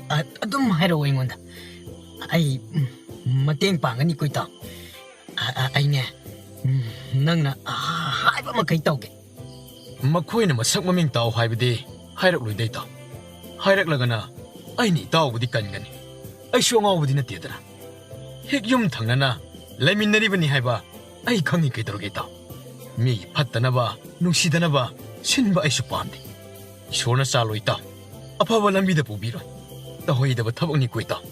ꯑ, ꯑꯗꯨꯝ ꯍꯥꯏꯔꯛꯑꯣ ꯑꯩꯉꯣꯟꯗ꯫ ꯑꯩ, ꯎꯝ, ꯃꯇꯦꯡ ꯄꯥꯡꯒꯅꯤꯀꯣ, ꯏꯇꯥꯎ꯫ ꯑ, ꯑ, ꯑꯩꯅꯦ, ꯎꯝ, ꯅꯪꯅ, ꯑ, ꯍꯥꯏꯕ ꯃꯈꯩ ꯇꯧꯒꯦ꯫ ꯃꯈꯣꯏꯅ ꯃꯁꯛ ꯃꯃꯤꯡ ꯇꯥꯎ ꯍꯥꯏꯕꯗꯤ ꯍꯥꯏꯔꯛꯂꯣꯏꯗꯩ, ꯏꯇꯥꯎ꯫ ꯍꯥꯏꯔꯛꯂꯒꯅ ꯑꯩꯅ ꯏꯇꯥꯎꯕꯨꯗꯤ ꯀꯟꯒꯅꯤ꯫ ꯑꯩꯁꯨ ꯑꯉꯥꯎꯕꯗꯤ ꯅꯠꯇꯦꯗꯅ꯫ ꯍꯦꯛ ꯌꯨꯝ ꯊꯪꯅꯅ ꯂꯩꯃꯤꯟꯅꯔꯤꯕꯅꯤ ꯍꯥꯏꯕ ꯑꯩ ꯈꯪꯉꯤ, ꯀꯩꯗꯧꯔꯒꯦ, ꯏꯇꯥꯎ? ꯃꯤꯒꯤ ꯐꯠꯇꯅꯕ, ꯅꯨꯡꯁꯤꯗꯅꯕ ꯁꯤꯟꯕ ꯑꯩꯁꯨ ꯄꯥꯝꯗꯦ꯫ ꯏꯁꯣꯔꯅ ꯆꯥꯜꯂꯣꯏ, ꯏꯇꯥꯎ꯫ ꯑꯐꯕ ꯂꯝꯕꯤꯗ ꯄꯨꯕꯤꯔꯣꯏ꯫ ꯇꯧꯍꯩꯗꯕ ꯊꯕꯛꯅꯤꯀꯣ, ꯏꯇꯥꯎ꯫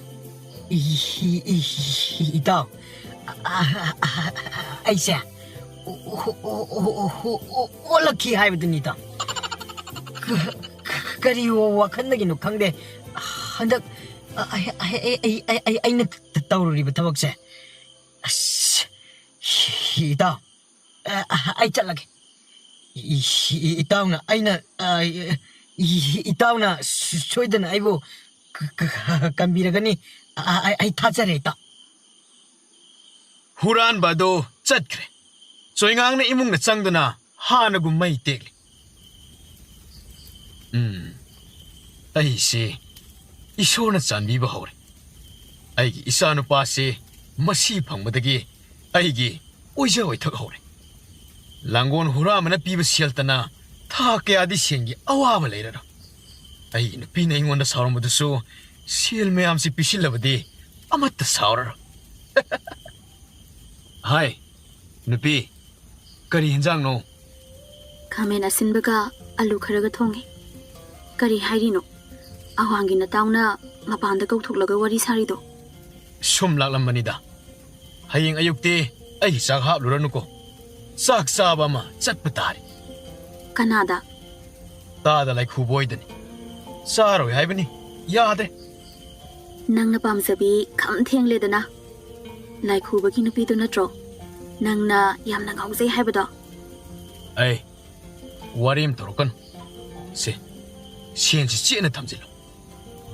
ꯏ-, ꯏ-, ꯏ-, ꯏꯇꯥꯎ, ꯑ-, ꯑ-, ꯑ-, ꯑꯩꯁꯦ ꯑꯣ-, ꯑꯣ-, ꯑꯣꯜꯂꯛꯈꯤ ꯍꯥꯏꯕꯗꯨꯅꯤ, ꯏꯇꯥꯎ꯫ ꯀ-, ꯀ-, ꯀꯔꯤ ꯋꯥ-, ꯋꯥꯈꯜꯗꯒꯤꯅꯣ ꯈꯪꯗꯦ, ꯍꯟꯗꯛ ꯑ-, ꯑꯩ, ꯑꯩ, ꯑꯩꯅ ꯇ-, ꯇꯧꯔꯨꯔꯤꯕ ꯊꯕꯛꯁꯦ꯫ ꯑꯁ, ꯏꯇꯥꯎ, ꯑ, ꯑꯩ ꯆꯠꯂꯒꯦ꯫ ꯏ-, ꯏ-, ꯏꯇꯥꯎꯅ ꯑꯩꯅ, ꯑ, ꯏ-, ꯏ-, ꯏꯇꯥꯎꯅ ꯁꯣ-, ꯁꯣꯏꯗꯅ ꯑꯩꯕꯨ ꯀ-, ꯀ-, ꯀꯟꯕꯤꯔꯒꯅꯤ꯫ ꯑ, ꯑ, ꯑꯩ ꯊꯥꯖꯔꯦ, ꯏꯇꯥꯎ꯫ ꯍꯨꯔꯥꯟꯕ ꯑꯗꯨ ꯆꯠꯈ꯭ꯔꯦ꯫ ꯆꯣꯏꯉꯥꯡꯅ ꯏꯃꯨꯡꯗ ꯆꯪꯗꯨꯅ ꯍꯥꯟꯅꯒꯨꯝ ꯃꯩ ꯇꯦꯛꯂꯤ꯫ ꯎꯝ, ꯑꯩꯁꯦ ꯏꯁꯣꯔꯅ ꯆꯥꯟꯕꯤꯕ ꯍꯧꯔꯦ꯫ ꯑꯩꯒꯤ ꯏꯆꯥꯅꯨꯄꯥꯁꯦ ꯃꯁꯤ ꯐꯪꯕꯗꯒꯤ ꯑꯩꯒꯤ ꯑꯣꯏꯖ ꯑꯣꯏꯊꯛ ꯍꯧꯔꯦ꯫ ꯂꯥꯡꯒꯣꯜ ꯍꯨꯔꯥꯟꯕꯅ ꯄꯤꯕ ꯁꯦꯜꯇꯅ ꯊꯥ ꯀꯌꯥꯗꯤ ꯁꯦꯟꯒꯤ ꯑꯋꯥꯕ ꯂꯩꯔꯔꯣꯏ꯫ ꯑꯩꯒꯤ ꯅꯨꯄꯤꯅ ꯑꯩꯉꯣꯟꯗ ꯁꯥꯎꯔꯝꯕꯗꯨꯁꯨ ꯁꯦꯜ ꯃꯌꯥꯝꯁꯤ ꯄꯤꯁꯤꯜꯂꯕꯗꯤ ꯑꯃꯠꯇ ꯁꯥꯎꯔꯔꯣꯏ꯫ ꯍꯥꯏ, ꯅꯨꯄꯤ, ꯀꯔꯤ ꯍꯦꯟꯖꯥꯡꯅꯣ? ꯈꯥꯃꯦꯟ ꯑꯁꯤꯟꯕꯒ ꯑꯂꯨ ꯈꯔꯒ ꯊꯣꯡꯉꯦ꯫ ꯀꯔꯤ ꯍꯥꯏꯔꯤꯅꯣ? ꯑꯋꯥꯡꯒꯤ ꯅꯇꯥꯎꯅ ꯃꯄꯥꯟꯗ ꯀꯧꯊꯣꯛꯂꯒ ꯋꯥꯔꯤ ꯁꯥꯔꯤꯗꯣ? ꯁꯨꯝ ꯂꯥꯛꯂꯝꯕꯅꯤꯗ꯫ ꯍꯌꯦꯡ ꯑꯌꯨꯛꯇꯤ ꯑꯩꯒꯤ ꯆꯥꯛ ꯍꯥꯞꯂꯨꯔꯅꯨꯀꯣ꯫ ꯆꯥꯛ ꯆꯥꯕ ꯑꯃ ꯆꯠꯄ ꯇꯥꯔꯦ꯫ ꯀꯅꯥꯗ? ꯇꯥꯗ ꯂꯥꯏꯈꯨꯕꯣꯏꯗꯅꯤ꯫ ꯆꯥꯔꯣꯏ ꯍꯥꯏꯕꯅꯤ, ꯌꯥꯗꯦ꯫ ꯅꯪꯅ ꯄꯥꯝꯖꯕꯤ ꯈꯝ ꯊꯦꯡꯂꯦꯗꯅ꯫ ꯂꯥꯏꯈꯨꯕꯒꯤ ꯅꯨꯄꯤꯗꯨ ꯅꯠꯇ꯭ꯔꯣ ꯅꯪꯅ ꯌꯥꯝꯅ ꯉꯥꯎꯖꯩ ꯍꯥꯏꯕꯗꯣ? ꯑꯩ ꯋꯥꯔꯤ ꯑꯃ ꯇꯧꯔꯛꯀꯅꯨ꯫ ꯁꯦ, ꯁꯦꯟꯁꯤ ꯆꯦꯠꯅ ꯊꯝꯖꯤꯜꯂꯨ꯫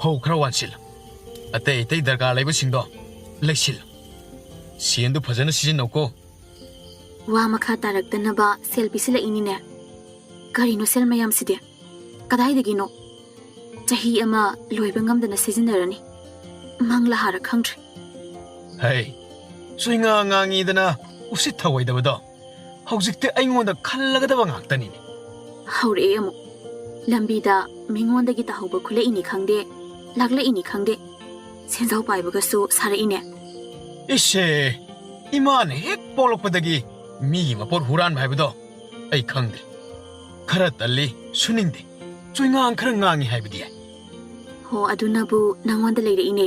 ꯐꯧ ꯈꯔ ꯋꯥꯟꯁꯤꯜꯂꯨ꯫ ꯑꯇꯩ ꯑꯇꯩ ꯗꯔꯀꯥꯔ ꯂꯩꯕꯁꯤꯡꯗꯣ ꯂꯩꯁꯤꯜꯂꯨ꯫ ꯁꯦꯟꯗꯨ ꯐꯖꯅ ꯁꯤꯖꯤꯟꯅꯧꯀꯣ꯫ ꯋꯥ ꯃꯈꯥ ꯇꯥꯔꯛꯇꯅꯕ ꯁꯦꯜ ꯄꯤꯁꯤꯜꯂꯛꯏꯅꯤꯅꯦ꯫ ꯀꯔꯤꯅꯣ ꯁꯦꯜ ꯃꯌꯥꯝꯁꯤꯗꯤ? ꯀꯗꯥꯏꯗꯒꯤꯅꯣ? ꯆꯍꯤ ꯑꯃ ꯂꯣꯏꯕ ꯉꯝꯗꯅ ꯁꯤꯖꯤꯟꯅꯔꯅꯤ꯫ ꯃꯪꯂꯥ ꯍꯥꯔ ꯈꯪꯗ꯭ꯔꯦ꯫ ꯍꯩ, ꯆꯨꯏꯉꯥ ꯉꯥꯡꯉꯤꯗꯅ ꯎꯁꯤꯠ ꯊꯑꯣꯏꯗꯕꯗꯣ꯫ ꯍꯧꯖꯤꯛꯇꯤ ꯑꯩꯉꯣꯟꯗ ꯈꯜꯂꯒꯗꯕ ꯉꯥꯛꯇꯅꯤꯅꯦ꯫ ꯍꯧꯔꯛꯑꯦ ꯑꯃꯨꯛ꯫ ꯂꯝꯕꯤꯗ ꯃꯤꯉꯣꯟꯗꯒꯤ ꯇꯥꯍꯧꯕ ꯈꯨꯠꯂꯛꯏꯅꯤ ꯈꯪꯗꯦ, ꯂꯥꯛꯂꯛꯏꯅꯤ ꯈꯪꯗꯦ, ꯁꯦꯟꯖꯥꯎ ꯄꯥꯏꯕꯒꯁꯨ ꯁꯥꯔꯛꯏꯅꯦ꯫ ꯏꯁꯦ, ꯏꯃꯥꯅ ꯍꯦꯛ ꯄꯣꯛꯂꯛꯄꯗꯒꯤ ꯃꯤꯒꯤ ꯃꯄꯣꯠ ꯍꯨꯔꯥꯟꯕ ꯍꯥꯏꯕꯗꯣ ꯑꯩ ꯈꯪꯗꯦ꯫ ꯈꯔ ꯇꯜꯂꯤ, ꯁꯨꯅꯤꯡꯗꯦ꯫ ꯆꯨꯏꯉꯥꯡ ꯈꯔ ꯉꯥꯡꯉꯤ ꯍꯥꯏꯕꯗꯤ꯫ ꯍꯣ, ꯑꯗꯨꯅꯕꯨ ꯅꯪꯉꯣꯟꯗ ꯂꯩꯔꯛꯏꯅꯦ꯫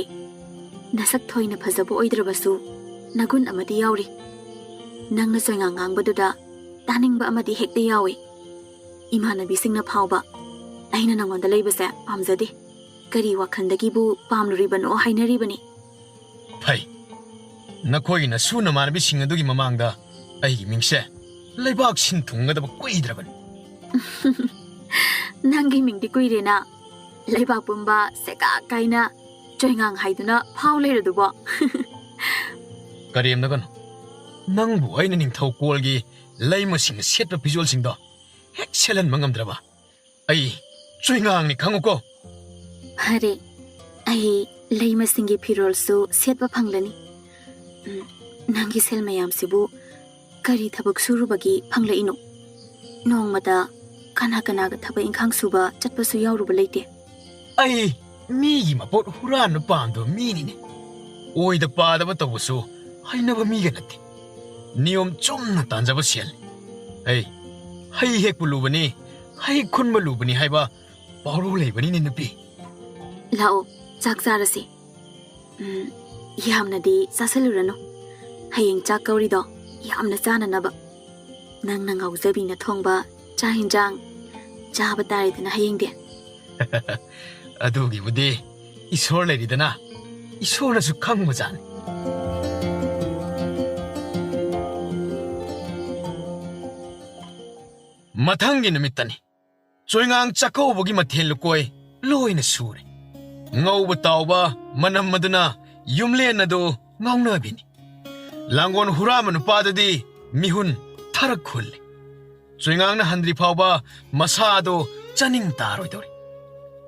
ꯅꯁꯛ ꯊꯣꯏꯅ ꯐꯖꯕ ꯑꯣꯏꯗ꯭ꯔꯕꯁꯨ ꯅꯒꯨꯟ ꯑꯃꯗꯤ ꯌꯥꯎꯔꯤ꯫ ꯅꯪꯅ ꯆꯣꯏꯉꯥꯡ ꯉꯥꯡꯕꯗꯨꯗ ꯇꯥꯅꯤꯡꯕ ꯑꯃꯗꯤ ꯍꯦꯛꯇ ꯌꯥꯎꯏ꯫ ꯏꯃꯥꯟꯅꯕꯤꯁꯤꯡꯅ ꯐꯥꯎꯕ ꯑꯩꯅ ꯅꯪꯉꯣꯟꯗ ꯂꯩꯕꯁꯦ ꯄꯥꯝꯖꯗꯦ, ꯀꯔꯤ ꯋꯥꯈꯜꯗꯒꯤꯕꯨ ꯄꯥꯝꯂꯨꯔꯤꯕꯅꯣ ꯍꯥꯏꯅꯔꯤꯕꯅꯤ꯫ ꯐꯩ, ꯅꯈꯣꯏꯒꯤ ꯅꯁꯨ ꯅꯃꯥꯟꯅꯕꯤꯁꯤꯡ ꯑꯗꯨꯒꯤ ꯃꯃꯥꯡꯗ ꯑꯩꯒꯤ ꯃꯤꯡꯁꯦ ꯂꯩꯕꯥꯛ ꯁꯤꯟ ꯊꯨꯡꯒꯗꯕ ꯀꯨꯏꯗ꯭ꯔꯕꯅꯤ꯫ ꯅꯪꯒꯤ ꯃꯤꯡꯗꯤ ꯀꯨꯏꯔꯦꯅ ꯂꯩꯕꯥꯛ ꯄꯨꯝꯕ ꯁꯦꯀꯥ ꯀꯥꯏꯅ ꯆꯣꯏꯉꯥꯡ ꯍꯥꯏꯗꯨꯅ ꯐꯥꯎ ꯂꯩꯔꯗꯨꯕꯣ꯫ ꯀꯔꯦꯝꯅꯒꯅꯨ꯫ ꯅꯪꯕꯨ ꯑꯩꯅ ꯅꯤꯡꯊꯧ ꯀꯣꯜꯒꯤ ꯂꯩꯃꯁꯤꯡꯅ ꯁꯦꯠꯄ ꯐꯤꯖꯣꯜꯁꯤꯡꯗꯣ ꯍꯦꯛ ꯁꯦꯠꯍꯟꯕ ꯉꯝꯗ꯭ꯔꯕ? ꯑꯩ ꯆꯨꯏꯉꯥꯡꯅꯤ ꯈꯪꯉꯨꯀꯣ꯫ ꯐꯔꯦ, ꯑꯩ ꯂꯩꯃꯁꯤꯡꯒꯤ ꯐꯤꯔꯣꯜꯁꯨ ꯁꯦꯠꯄ ꯐꯪꯂꯅꯤ꯫ ꯎꯝ, ꯅꯪꯒꯤ ꯁꯦꯜ ꯃꯌꯥꯝꯁꯤꯕꯨ ꯀꯔꯤ ꯊꯕꯛ ꯁꯨꯔꯨꯕꯒꯤ ꯐꯪꯂꯛꯏꯅꯣ? ꯅꯣꯡꯃꯗ ꯀꯅꯥ ꯀꯅꯥꯒ ꯊꯕꯛ ꯏꯪꯈꯥꯡ ꯁꯨꯕ ꯆꯠꯄꯁꯨ ꯌꯥꯎꯔꯨꯕ ꯂꯩꯇꯦ꯫ ꯑꯩ ꯃꯤꯒꯤ ꯃꯄꯣꯠ ꯍꯨꯔꯥꯟꯕ ꯄꯥꯝꯗꯕ ꯃꯤꯅꯤꯅꯦ꯫ ꯑꯣꯏꯗ ꯄꯥꯗꯕ ꯇꯧꯕꯁꯨ ꯍꯩꯅꯕ ꯃꯤꯒ ꯅꯠꯇꯦ꯫ ꯅꯤꯌꯣꯝ ꯆꯨꯝꯅ ꯇꯥꯟꯖꯕ ꯁꯦꯜꯅꯤ꯫ ꯑꯩ ꯍꯩ ꯍꯦꯛꯄ ꯂꯨꯕꯅꯤ, ꯍꯩ ꯈꯨꯟꯕ ꯂꯨꯕꯅꯤ ꯍꯥꯏꯕ ꯄꯥꯎꯔꯧ ꯂꯩꯕꯅꯤꯅꯦ ꯅꯨꯄꯤ꯫ ꯂꯥꯛꯑꯣ, ꯆꯥꯛ ꯆꯥꯔꯁꯤ꯫ ꯎꯝ, ꯌꯥꯝꯅꯗꯤ ꯆꯥꯁꯤꯜꯂꯨꯔꯅꯨ꯫ ꯍꯌꯦꯡ ꯆꯥꯛ ꯀꯧꯔꯤꯗꯣ ꯌꯥꯝꯅ ꯆꯥꯅꯅꯕ꯫ ꯅꯪꯅ ꯉꯥꯎꯖꯕꯤꯅ ꯊꯣꯡꯕ ꯆꯥꯛ ꯍꯤꯟꯖꯥꯡ ꯆꯥꯕ ꯇꯥꯔꯦꯗꯅ ꯍꯌꯦꯡꯗꯤ꯫ ꯑꯗꯨꯒꯤꯕꯨꯗꯤ ꯏꯁꯣꯔ ꯂꯩꯔꯤꯗꯅ, ꯏꯁꯣꯔꯅꯁꯨ ꯈꯪꯕꯖꯥꯠꯅꯤ꯫ ꯃꯊꯪꯒꯤ ꯅꯨꯃꯤꯠꯇꯅꯤ꯫ ꯆꯣꯏꯉꯥꯡ ꯆꯥꯛꯀꯧꯕꯒꯤ ꯃꯊꯦꯜ ꯂꯨꯀꯣꯏ ꯂꯣꯏꯅ ꯁꯨꯔꯦ꯫ ꯉꯧꯕ ꯇꯥꯎꯕ ꯃꯅꯝ ꯑꯗꯨꯅ ꯌꯨꯝꯂꯦꯟ ꯑꯗꯨ ꯉꯥꯎꯅꯕꯤꯅꯤ꯫ ꯂꯥꯡꯒꯣꯜ ꯍꯨꯔꯥꯟꯕ ꯅꯨꯄꯥꯗꯨꯗꯤ ꯃꯤꯍꯨꯟ ꯊꯔꯛ ꯈꯨꯜꯂꯤ꯫ ꯆꯣꯏꯉꯥꯡꯅ ꯍꯟꯗ꯭ꯔꯤ ꯐꯥꯎꯕ ꯃꯁꯥ ꯑꯗꯨ ꯆꯥꯅꯤꯡ ꯇꯥꯔꯣꯏꯗꯧꯔꯤ꯫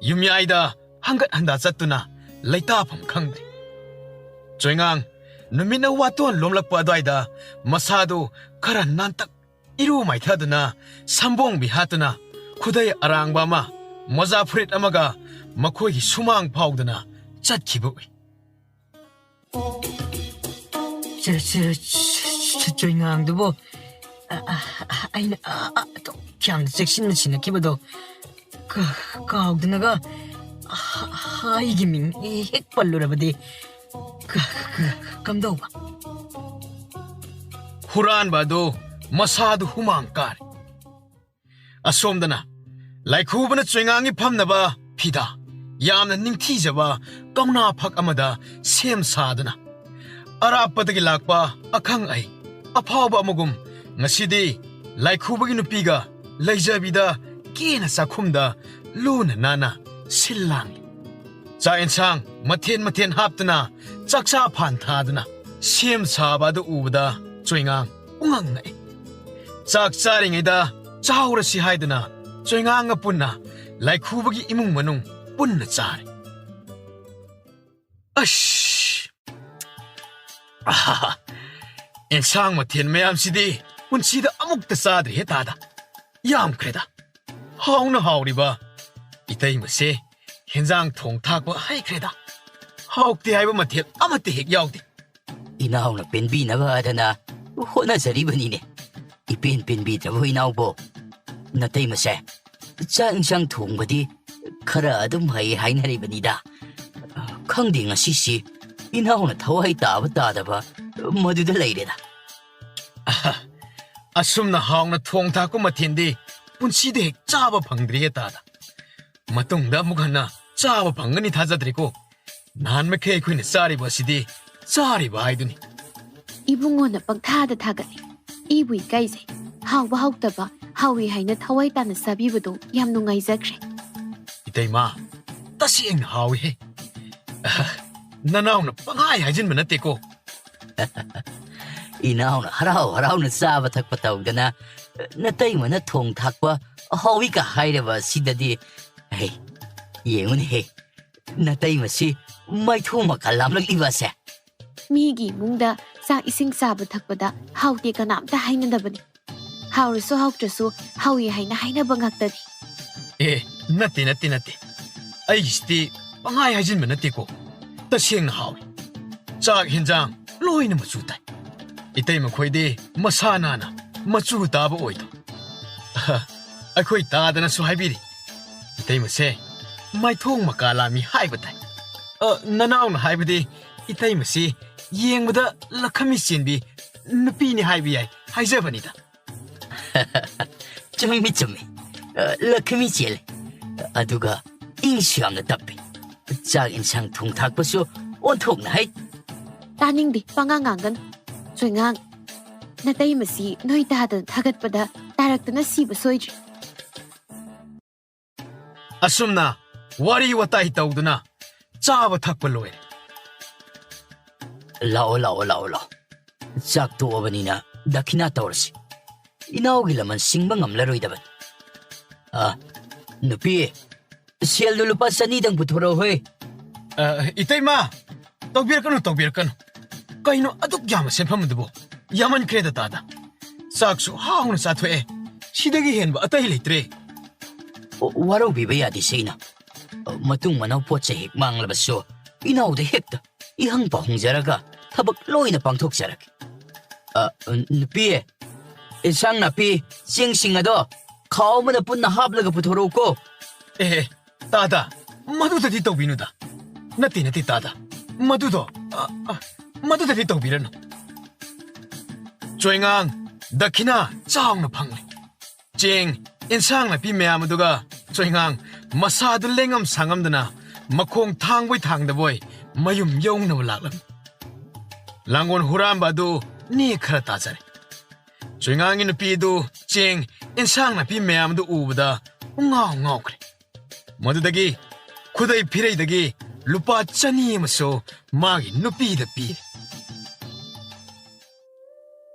ꯌꯨꯝꯌꯥꯏꯗ ꯍꯪꯒꯠ ꯍꯟꯗ ꯆꯠꯇꯨꯅ ꯂꯩꯇꯥꯐꯝ ꯈꯪꯗ꯭ꯔꯤ꯫ ꯆꯣꯏꯉꯥꯡ ꯅꯨꯃꯤꯠꯅ ꯋꯥꯇꯣꯟ ꯂꯣꯝꯂꯛꯄ ꯑꯗꯨꯋꯥꯏꯗ ꯃꯁꯥꯗꯨ ꯈꯔ ꯅꯥꯟꯇꯛ ꯏꯔꯨ ꯃꯥꯏꯊꯗꯨꯅ ꯁꯝꯕꯣꯡꯕꯤ ꯍꯥꯠꯇꯨꯅ ꯈꯨꯗꯩ ꯑꯔꯥꯡꯕ ꯑꯃ, ꯃꯣꯖꯥ ꯐꯨꯔꯤꯠ ꯑꯃꯒ ꯃꯈꯣꯏꯒꯤ ꯁꯨꯃꯥꯡ ꯐꯥꯎꯗꯨꯅ ꯆꯠꯈꯤꯕ ꯎꯏ꯫ ꯆ-, ꯆ-, ꯆ-, ꯆꯣꯏꯉꯥꯡꯗꯨꯕꯨ, ꯑ, ꯑ, ꯑ, ꯑꯩꯅ, ꯑ, ꯑ, ꯑꯗꯨꯛ ꯌꯥꯝꯅ ꯆꯦꯛꯁꯤꯟꯅ ꯁꯤꯟꯅꯈꯤꯕꯗꯣ ꯀ-, ꯀꯥꯎꯗꯅꯒ ꯍ-, ꯍꯥꯏꯒꯤ ꯃꯤꯡ ꯍꯦꯛ ꯄꯜꯂꯨꯔꯕꯗꯤ ꯀ-, ꯀ-, ꯀꯝꯗꯧꯕ? ꯍꯨꯔꯥꯟꯕ ꯑꯗꯨ ꯃꯁꯥꯗꯨ ꯍꯨꯃꯥꯡ ꯀꯥꯔꯦ꯫ ꯑꯁꯣꯝꯗꯅ ꯂꯥꯏꯈꯨꯕꯅ ꯆꯣꯏꯉꯥꯡꯒꯤ ꯐꯝꯅꯕ ꯐꯤꯗꯥ ꯌꯥꯝꯅ ꯅꯤꯡꯊꯤꯖꯕ ꯀꯧꯅꯥ ꯐꯛ ꯑꯃꯗ ꯁꯦꯝ ꯁꯥꯗꯨꯅ, ꯑꯔꯥꯞꯄꯗꯒꯤ ꯂꯥꯛꯄ ꯑꯈꯪ ꯑꯍꯩ ꯑꯐꯥꯎꯕ ꯑꯃꯒꯨꯝ ꯉꯁꯤꯗꯤ ꯂꯥꯏꯈꯨꯕꯒꯤ ꯅꯨꯄꯤꯒ ꯂꯩꯖꯕꯤꯗ ꯀꯦꯅ ꯆꯥꯛꯈꯨꯝꯗ ꯂꯨꯅ ꯅꯥꯟꯅ ꯁꯤꯜ ꯂꯥꯡꯂꯤ꯫ ꯆꯥꯛ ꯑꯦꯟꯁꯥꯡ ꯃꯊꯦꯜ ꯃꯊꯦꯜ ꯍꯥꯞꯇꯨꯅ ꯆꯥꯛꯆꯥ ꯐꯥꯟ ꯊꯥꯗꯨꯅ ꯁꯦꯝ ꯁꯥꯕ ꯑꯗꯨ ꯎꯕꯗ ꯆꯣꯏꯉꯥꯡ ꯄꯨꯡꯉꯛ ꯉꯛꯏ꯫ ꯆꯥꯛ ꯆꯥꯔꯤꯉꯩꯗ ꯆꯥꯍꯧꯔꯁꯤ ꯍꯥꯏꯗꯨꯅ ꯆꯣꯏꯉꯥꯡꯒ ꯄꯨꯟꯅ ꯂꯥꯏꯈꯨꯕꯒꯤ ꯏꯃꯨꯡ ꯃꯅꯨꯡ ꯄꯨꯟꯅ ꯆꯥꯔꯦ꯫ ꯑꯁ! ꯑꯍꯥꯍꯥ! ꯑꯦꯟꯁꯥꯡ ꯃꯊꯦꯜ ꯃꯌꯥꯝꯁꯤꯗꯤ ꯄꯨꯟꯁꯤꯗ ꯑꯃꯨꯛꯇ ꯆꯥꯗ꯭ꯔꯤꯍꯦ ꯇꯥꯗ꯫ ꯌꯥꯝꯈ꯭ꯔꯦꯗ꯫ ꯍꯥꯎꯅ ꯍꯥꯎꯔꯤꯕ ꯏꯇꯩꯃꯁꯦ ꯍꯦꯟꯖꯥꯡ ꯊꯣꯡ ꯊꯥꯛꯄ ꯍꯩꯈ꯭ꯔꯦꯗ꯫ ꯍꯥꯎꯇꯦ ꯍꯥꯏꯕ ꯃꯊꯦꯜ ꯑꯃꯠꯇ ꯍꯦꯛ ꯌꯥꯎꯗꯦ꯫ ꯏꯅꯥꯎꯅ ꯄꯦꯟꯕꯤꯅꯕ ꯍꯥꯏꯗꯅ ꯍꯣꯠꯅꯖꯔꯤꯕꯅꯤꯅꯦ꯫ ꯏꯄꯦꯟ ꯄꯦꯟꯕꯤꯗ꯭ꯔꯕꯣ ꯏꯅꯥꯎꯕꯣ? ꯅꯇꯩꯃꯁꯦ ꯆꯥꯛ ꯏꯟꯁꯥꯡ ꯊꯣꯡꯕꯗꯤ ꯈꯔ ꯑꯗꯨꯝ ꯍꯩ ꯍꯥꯏꯅꯔꯤꯕꯅꯤꯗ꯫ ꯈꯪꯗꯦ ꯉꯁꯤꯁꯤ ꯏꯅꯥꯎꯅ ꯊꯋꯥꯏ ꯇꯥꯕ ꯇꯥꯗꯕ ꯃꯗꯨꯗ ꯂꯩꯔꯦꯗ꯫ ꯑꯍ, ꯑꯁꯨꯝꯅ ꯍꯥꯎꯅ ꯊꯣꯡ ꯊꯥꯛꯄ ꯃꯊꯦꯜꯗꯤ ꯄꯨꯟꯁꯤꯗ ꯍꯦꯛ ꯆꯥꯕ ꯐꯪꯗ꯭ꯔꯤꯌꯦ ꯇꯥꯗ꯫ ꯃꯇꯨꯡꯗ ꯑꯃꯨꯛ ꯍꯟꯅ ꯆꯥꯕ ꯐꯪꯒꯅꯤ ꯊꯥꯖꯗ꯭ꯔꯦꯀꯣ꯫ ꯅꯍꯥꯟ ꯃꯈꯩ ꯑꯩꯈꯣꯏꯅ ꯆꯥꯔꯤꯕ ꯑꯁꯤꯗꯤ ꯆꯥꯔꯤꯕ ꯍꯥꯏꯗꯨꯅꯤ꯫ ꯏꯕꯨꯡꯉꯣꯅ ꯄꯪꯊꯥꯗ ꯊꯥꯒꯠꯂꯤ꯫ ꯏꯕꯨ ꯏꯀꯥꯏꯖꯩ꯫ ꯍꯥꯎꯕ ꯍꯥꯎꯇꯕ ꯍꯥꯎꯏ ꯍꯥꯏꯅ ꯊꯋꯥꯏ ꯇꯥꯅ ꯆꯥꯕꯤꯕꯗꯨ ꯌꯥꯝ ꯅꯨꯡꯉꯥꯏꯖꯈ꯭ꯔꯦ꯫ ꯏꯇꯩꯃ, ꯇꯁꯦꯡꯅ ꯍꯥꯎꯏꯍꯦ꯫ ꯑꯍ, ꯅꯅꯥꯎꯅ ꯄꯪꯍꯥꯏ ꯍꯥꯏꯖꯤꯟꯕ ꯅꯠꯇꯦꯀꯣ꯫ ꯏꯅꯥꯎꯅ ꯍꯔꯥꯎ ꯍꯔꯥꯎꯅ ꯆꯥꯕ ꯊꯛꯄ ꯇꯧꯗꯅ ꯅꯇꯩꯃꯅ ꯊꯣꯡ ꯊꯥꯛꯄ ꯍꯥꯎꯏꯒ ꯍꯥꯏꯔꯕ ꯑꯁꯤꯗꯗꯤ, ꯍꯩ, ꯌꯦꯡꯉꯨꯅꯦꯍꯦ, ꯅꯇꯩꯃꯁꯤ ꯃꯩꯊꯣꯡ ꯃꯀꯥ ꯂꯥꯝꯂꯛꯂꯤꯕ ꯑꯁꯦ꯫ ꯃꯤꯒꯤ ꯏꯃꯨꯡꯗ ꯆꯥꯛ ꯏꯁꯤꯡ ꯆꯥꯕ ꯊꯛꯄꯗ ꯍꯥꯎꯇꯦ ꯀꯅꯥꯝꯇ ꯍꯥꯏꯅꯗꯕꯅꯤ꯫ ꯍꯥꯎꯔꯁꯨ ꯍꯥꯎꯇ꯭ꯔꯁꯨ ꯍꯥꯎꯏ ꯍꯥꯏꯅ ꯍꯥꯏꯅꯕ ꯉꯥꯛꯇꯅꯤ꯫ ꯑꯦ, ꯅꯠꯇꯦ, ꯅꯠꯇꯦ, ꯅꯠꯇꯦ꯫ ꯑꯩꯒꯤꯁꯤꯗꯤ ꯄꯪꯍꯥꯏ ꯍꯥꯏꯖꯤꯟꯕ ꯅꯠꯇꯦꯀꯣ꯫ ꯇꯁꯦꯡꯅ ꯍꯥꯎꯏ꯫ ꯆꯥꯛ ꯍꯦꯟꯖꯥꯡ ꯂꯣꯏꯅ ꯃꯆꯨ ꯇꯥꯏ꯫ ꯏꯇꯩꯃ ꯈꯣꯏꯗꯤ ꯃꯁꯥ ꯅꯥꯟꯅ ꯃꯆꯨ ꯇꯥꯕ ꯑꯣꯏꯗꯣ꯫ ꯑꯍ, ꯑꯩꯈꯣꯏ ꯇꯥꯗꯅꯁꯨ ꯍꯥꯏꯕꯤꯔꯤ꯫ ꯏꯇꯩꯃꯁꯦ ꯃꯥꯏꯊꯣꯡ ꯃꯀꯥ ꯂꯥꯝꯃꯤ ꯍꯥꯏꯕ ꯇꯥꯏ꯫ ꯑ, ꯅꯅꯥꯎꯅ ꯍꯥꯏꯕꯗꯤ ꯏꯇꯩꯃꯁꯤ ꯌꯦꯡꯕꯗ ꯂꯈꯃꯤ ꯆꯦꯟꯕꯤ ꯅꯨꯄꯤꯅꯤ ꯍꯥꯏꯕ ꯌꯥꯏ ꯍꯥꯏꯖꯕꯅꯤꯗ꯫ ꯆꯨꯝꯃꯤ, ꯆꯨꯝꯃꯤ꯫ ꯑ, ꯂꯛꯈꯃꯤ ꯆꯦꯜꯂꯦ꯫ ꯑꯗꯨꯒ ꯏꯪꯁꯨ ꯌꯥꯝꯅ ꯇꯞꯄꯤ꯫ ꯆꯥꯛ ꯏꯟꯁꯥꯡ ꯊꯣꯡ ꯊꯥꯛꯄꯁꯨ ꯑꯣꯟꯊꯣꯛꯅ ꯍꯩ꯫ ꯇꯥꯅꯤꯡꯗꯦ, ꯄꯉꯥꯡ ꯉꯥꯡꯒꯅꯨ꯫ ꯆꯣꯏꯉꯥꯡ, ꯅꯇꯩꯃꯁꯤ ꯅꯣꯏ ꯇꯥꯗꯅ ꯊꯥꯒꯠꯄꯗ ꯇꯥꯔꯛꯇꯅ ꯁꯤꯕ ꯁꯣꯏꯗ꯭ꯔꯦ꯫ ꯑꯁꯨꯝꯅ ꯋꯥꯔꯤ ꯋꯥꯇꯥꯏ ꯇꯧꯗꯨꯅ ꯆꯥꯕ ꯊꯛꯄ ꯂꯣꯏꯔꯦ꯫ ꯂꯥꯛꯑꯣ, ꯂꯥꯛꯑꯣ, ꯂꯥꯛꯑꯣ, ꯂꯥꯛꯑꯣ꯫ ꯆꯥꯛ ꯇꯣꯛꯑꯕꯅꯤꯅ ꯗꯈꯤꯅꯥ ꯇꯧꯔꯁꯤ꯫ ꯏꯅꯥꯎꯒꯤ ꯂꯃꯟ ꯁꯤꯡꯕ ꯉꯝꯂꯔꯣꯏꯗꯕꯅꯤ꯫ ꯑ, ꯅꯨꯄꯤ, ꯁꯦꯜꯗꯨ ꯂꯨꯄꯥ ꯆꯅꯤꯗꯪ ꯄꯨꯊꯣꯔꯛꯑꯣ ꯍꯣꯏ꯫ ꯑ, ꯏꯇꯩꯃ, ꯇꯧꯕꯤꯔꯛꯀꯅꯨ, ꯇꯧꯕꯤꯔꯛꯀꯅꯨ꯫ ꯀꯩꯅꯣ ꯑꯗꯨꯛ ꯌꯥꯝꯕ ꯁꯦꯟꯐꯝ ꯑꯗꯨꯕꯨ? ꯌꯥꯝꯃꯟꯈ꯭ꯔꯦꯗ ꯇꯥꯗ꯫ ꯆꯥꯛꯁꯨ ꯍꯥꯎꯅ ꯆꯥꯊꯣꯛꯑꯦ꯫ ꯁꯤꯗꯒꯤ ꯍꯦꯟꯕ ꯑꯇꯩ ꯂꯩꯇ꯭ꯔꯦ꯫ ꯋꯥꯔꯧꯕꯤꯕ ꯌꯥꯗꯦ ꯁꯦ ꯏꯅꯥꯎ꯫ ꯃꯇꯨꯡ ꯃꯅꯥꯎ ꯄꯣꯠ ꯆꯩ ꯍꯦꯛ ꯃꯥꯡꯂꯕꯁꯨ ꯏꯅꯥꯎꯗ ꯍꯦꯛꯇ ꯏꯍꯪ ꯄꯥꯎꯍꯪꯖꯔꯒ ꯊꯕꯛ ꯂꯣꯏꯅ ꯄꯥꯡꯊꯣꯛꯆꯔꯒꯦ꯫ ꯑ, ꯅꯨꯄꯤ, ꯏꯟꯁꯥꯡ ꯅꯥꯄꯤ, ꯆꯦꯡꯁꯤꯡ ꯑꯗꯣ ꯈꯥꯎ ꯑꯃꯗ ꯄꯨꯟꯅ ꯍꯥꯞꯂꯒ ꯄꯨꯊꯣꯔꯛꯎꯀꯣ꯫ ꯑꯦ, ꯇꯥꯗ, ꯃꯗꯨꯗꯗꯤ ꯇꯧꯕꯤꯅꯨꯗ꯫ ꯅꯠꯇꯦ, ꯅꯠꯇꯦ, ꯇꯥꯗ꯫ ꯃꯗꯨꯗꯣ, ꯑ, ꯑ, ꯃꯗꯨꯗꯗꯤ ꯇꯧꯕꯤꯔꯅꯨ꯫ ꯆꯣꯏꯉꯥꯡ ꯗꯈꯤꯅꯥ ꯆꯥꯎꯅ ꯐꯪꯂꯦ꯫ ꯆꯦꯡ, ꯏꯟꯁꯥꯡ ꯅꯥꯄꯤ ꯃꯌꯥꯝ ꯑꯗꯨꯒ ꯆꯣꯏꯉꯥꯡ ꯃꯁꯥꯗꯨ ꯂꯦꯡꯉꯝ ꯁꯥꯡꯉꯝꯗꯅ ꯃꯈꯣꯡ ꯊꯥꯡꯕꯣꯏ ꯊꯥꯡꯗꯕꯣꯏ ꯃꯌꯨꯝ ꯌꯧꯅꯕ ꯂꯥꯛꯂꯝꯃꯤ꯫ ꯂꯥꯡꯒꯣꯜ ꯍꯨꯔꯥꯟꯕ ꯑꯗꯨ ꯅꯦ ꯈꯔ ꯇꯥꯖꯔꯦ꯫ ꯆꯣꯏꯉꯥꯡꯒꯤ ꯅꯨꯄꯤ ꯑꯗꯨ ꯆꯦꯡ ꯏꯟꯁꯥꯡ ꯅꯥꯄꯤ ꯃꯌꯥꯝꯗꯨ ꯎꯕꯗ ꯄꯨꯡꯉꯥꯎ ꯉꯥꯎꯈ꯭ꯔꯦ꯫ ꯃꯗꯨꯗꯒꯤ ꯈꯨꯗꯩ ꯐꯤꯔꯩꯗꯒꯤ ꯂꯨꯄꯥ ꯆꯅꯤ ꯑꯃꯁꯨ ꯃꯥꯒꯤ ꯅꯨꯄꯤꯗ ꯄꯤꯔꯦ꯫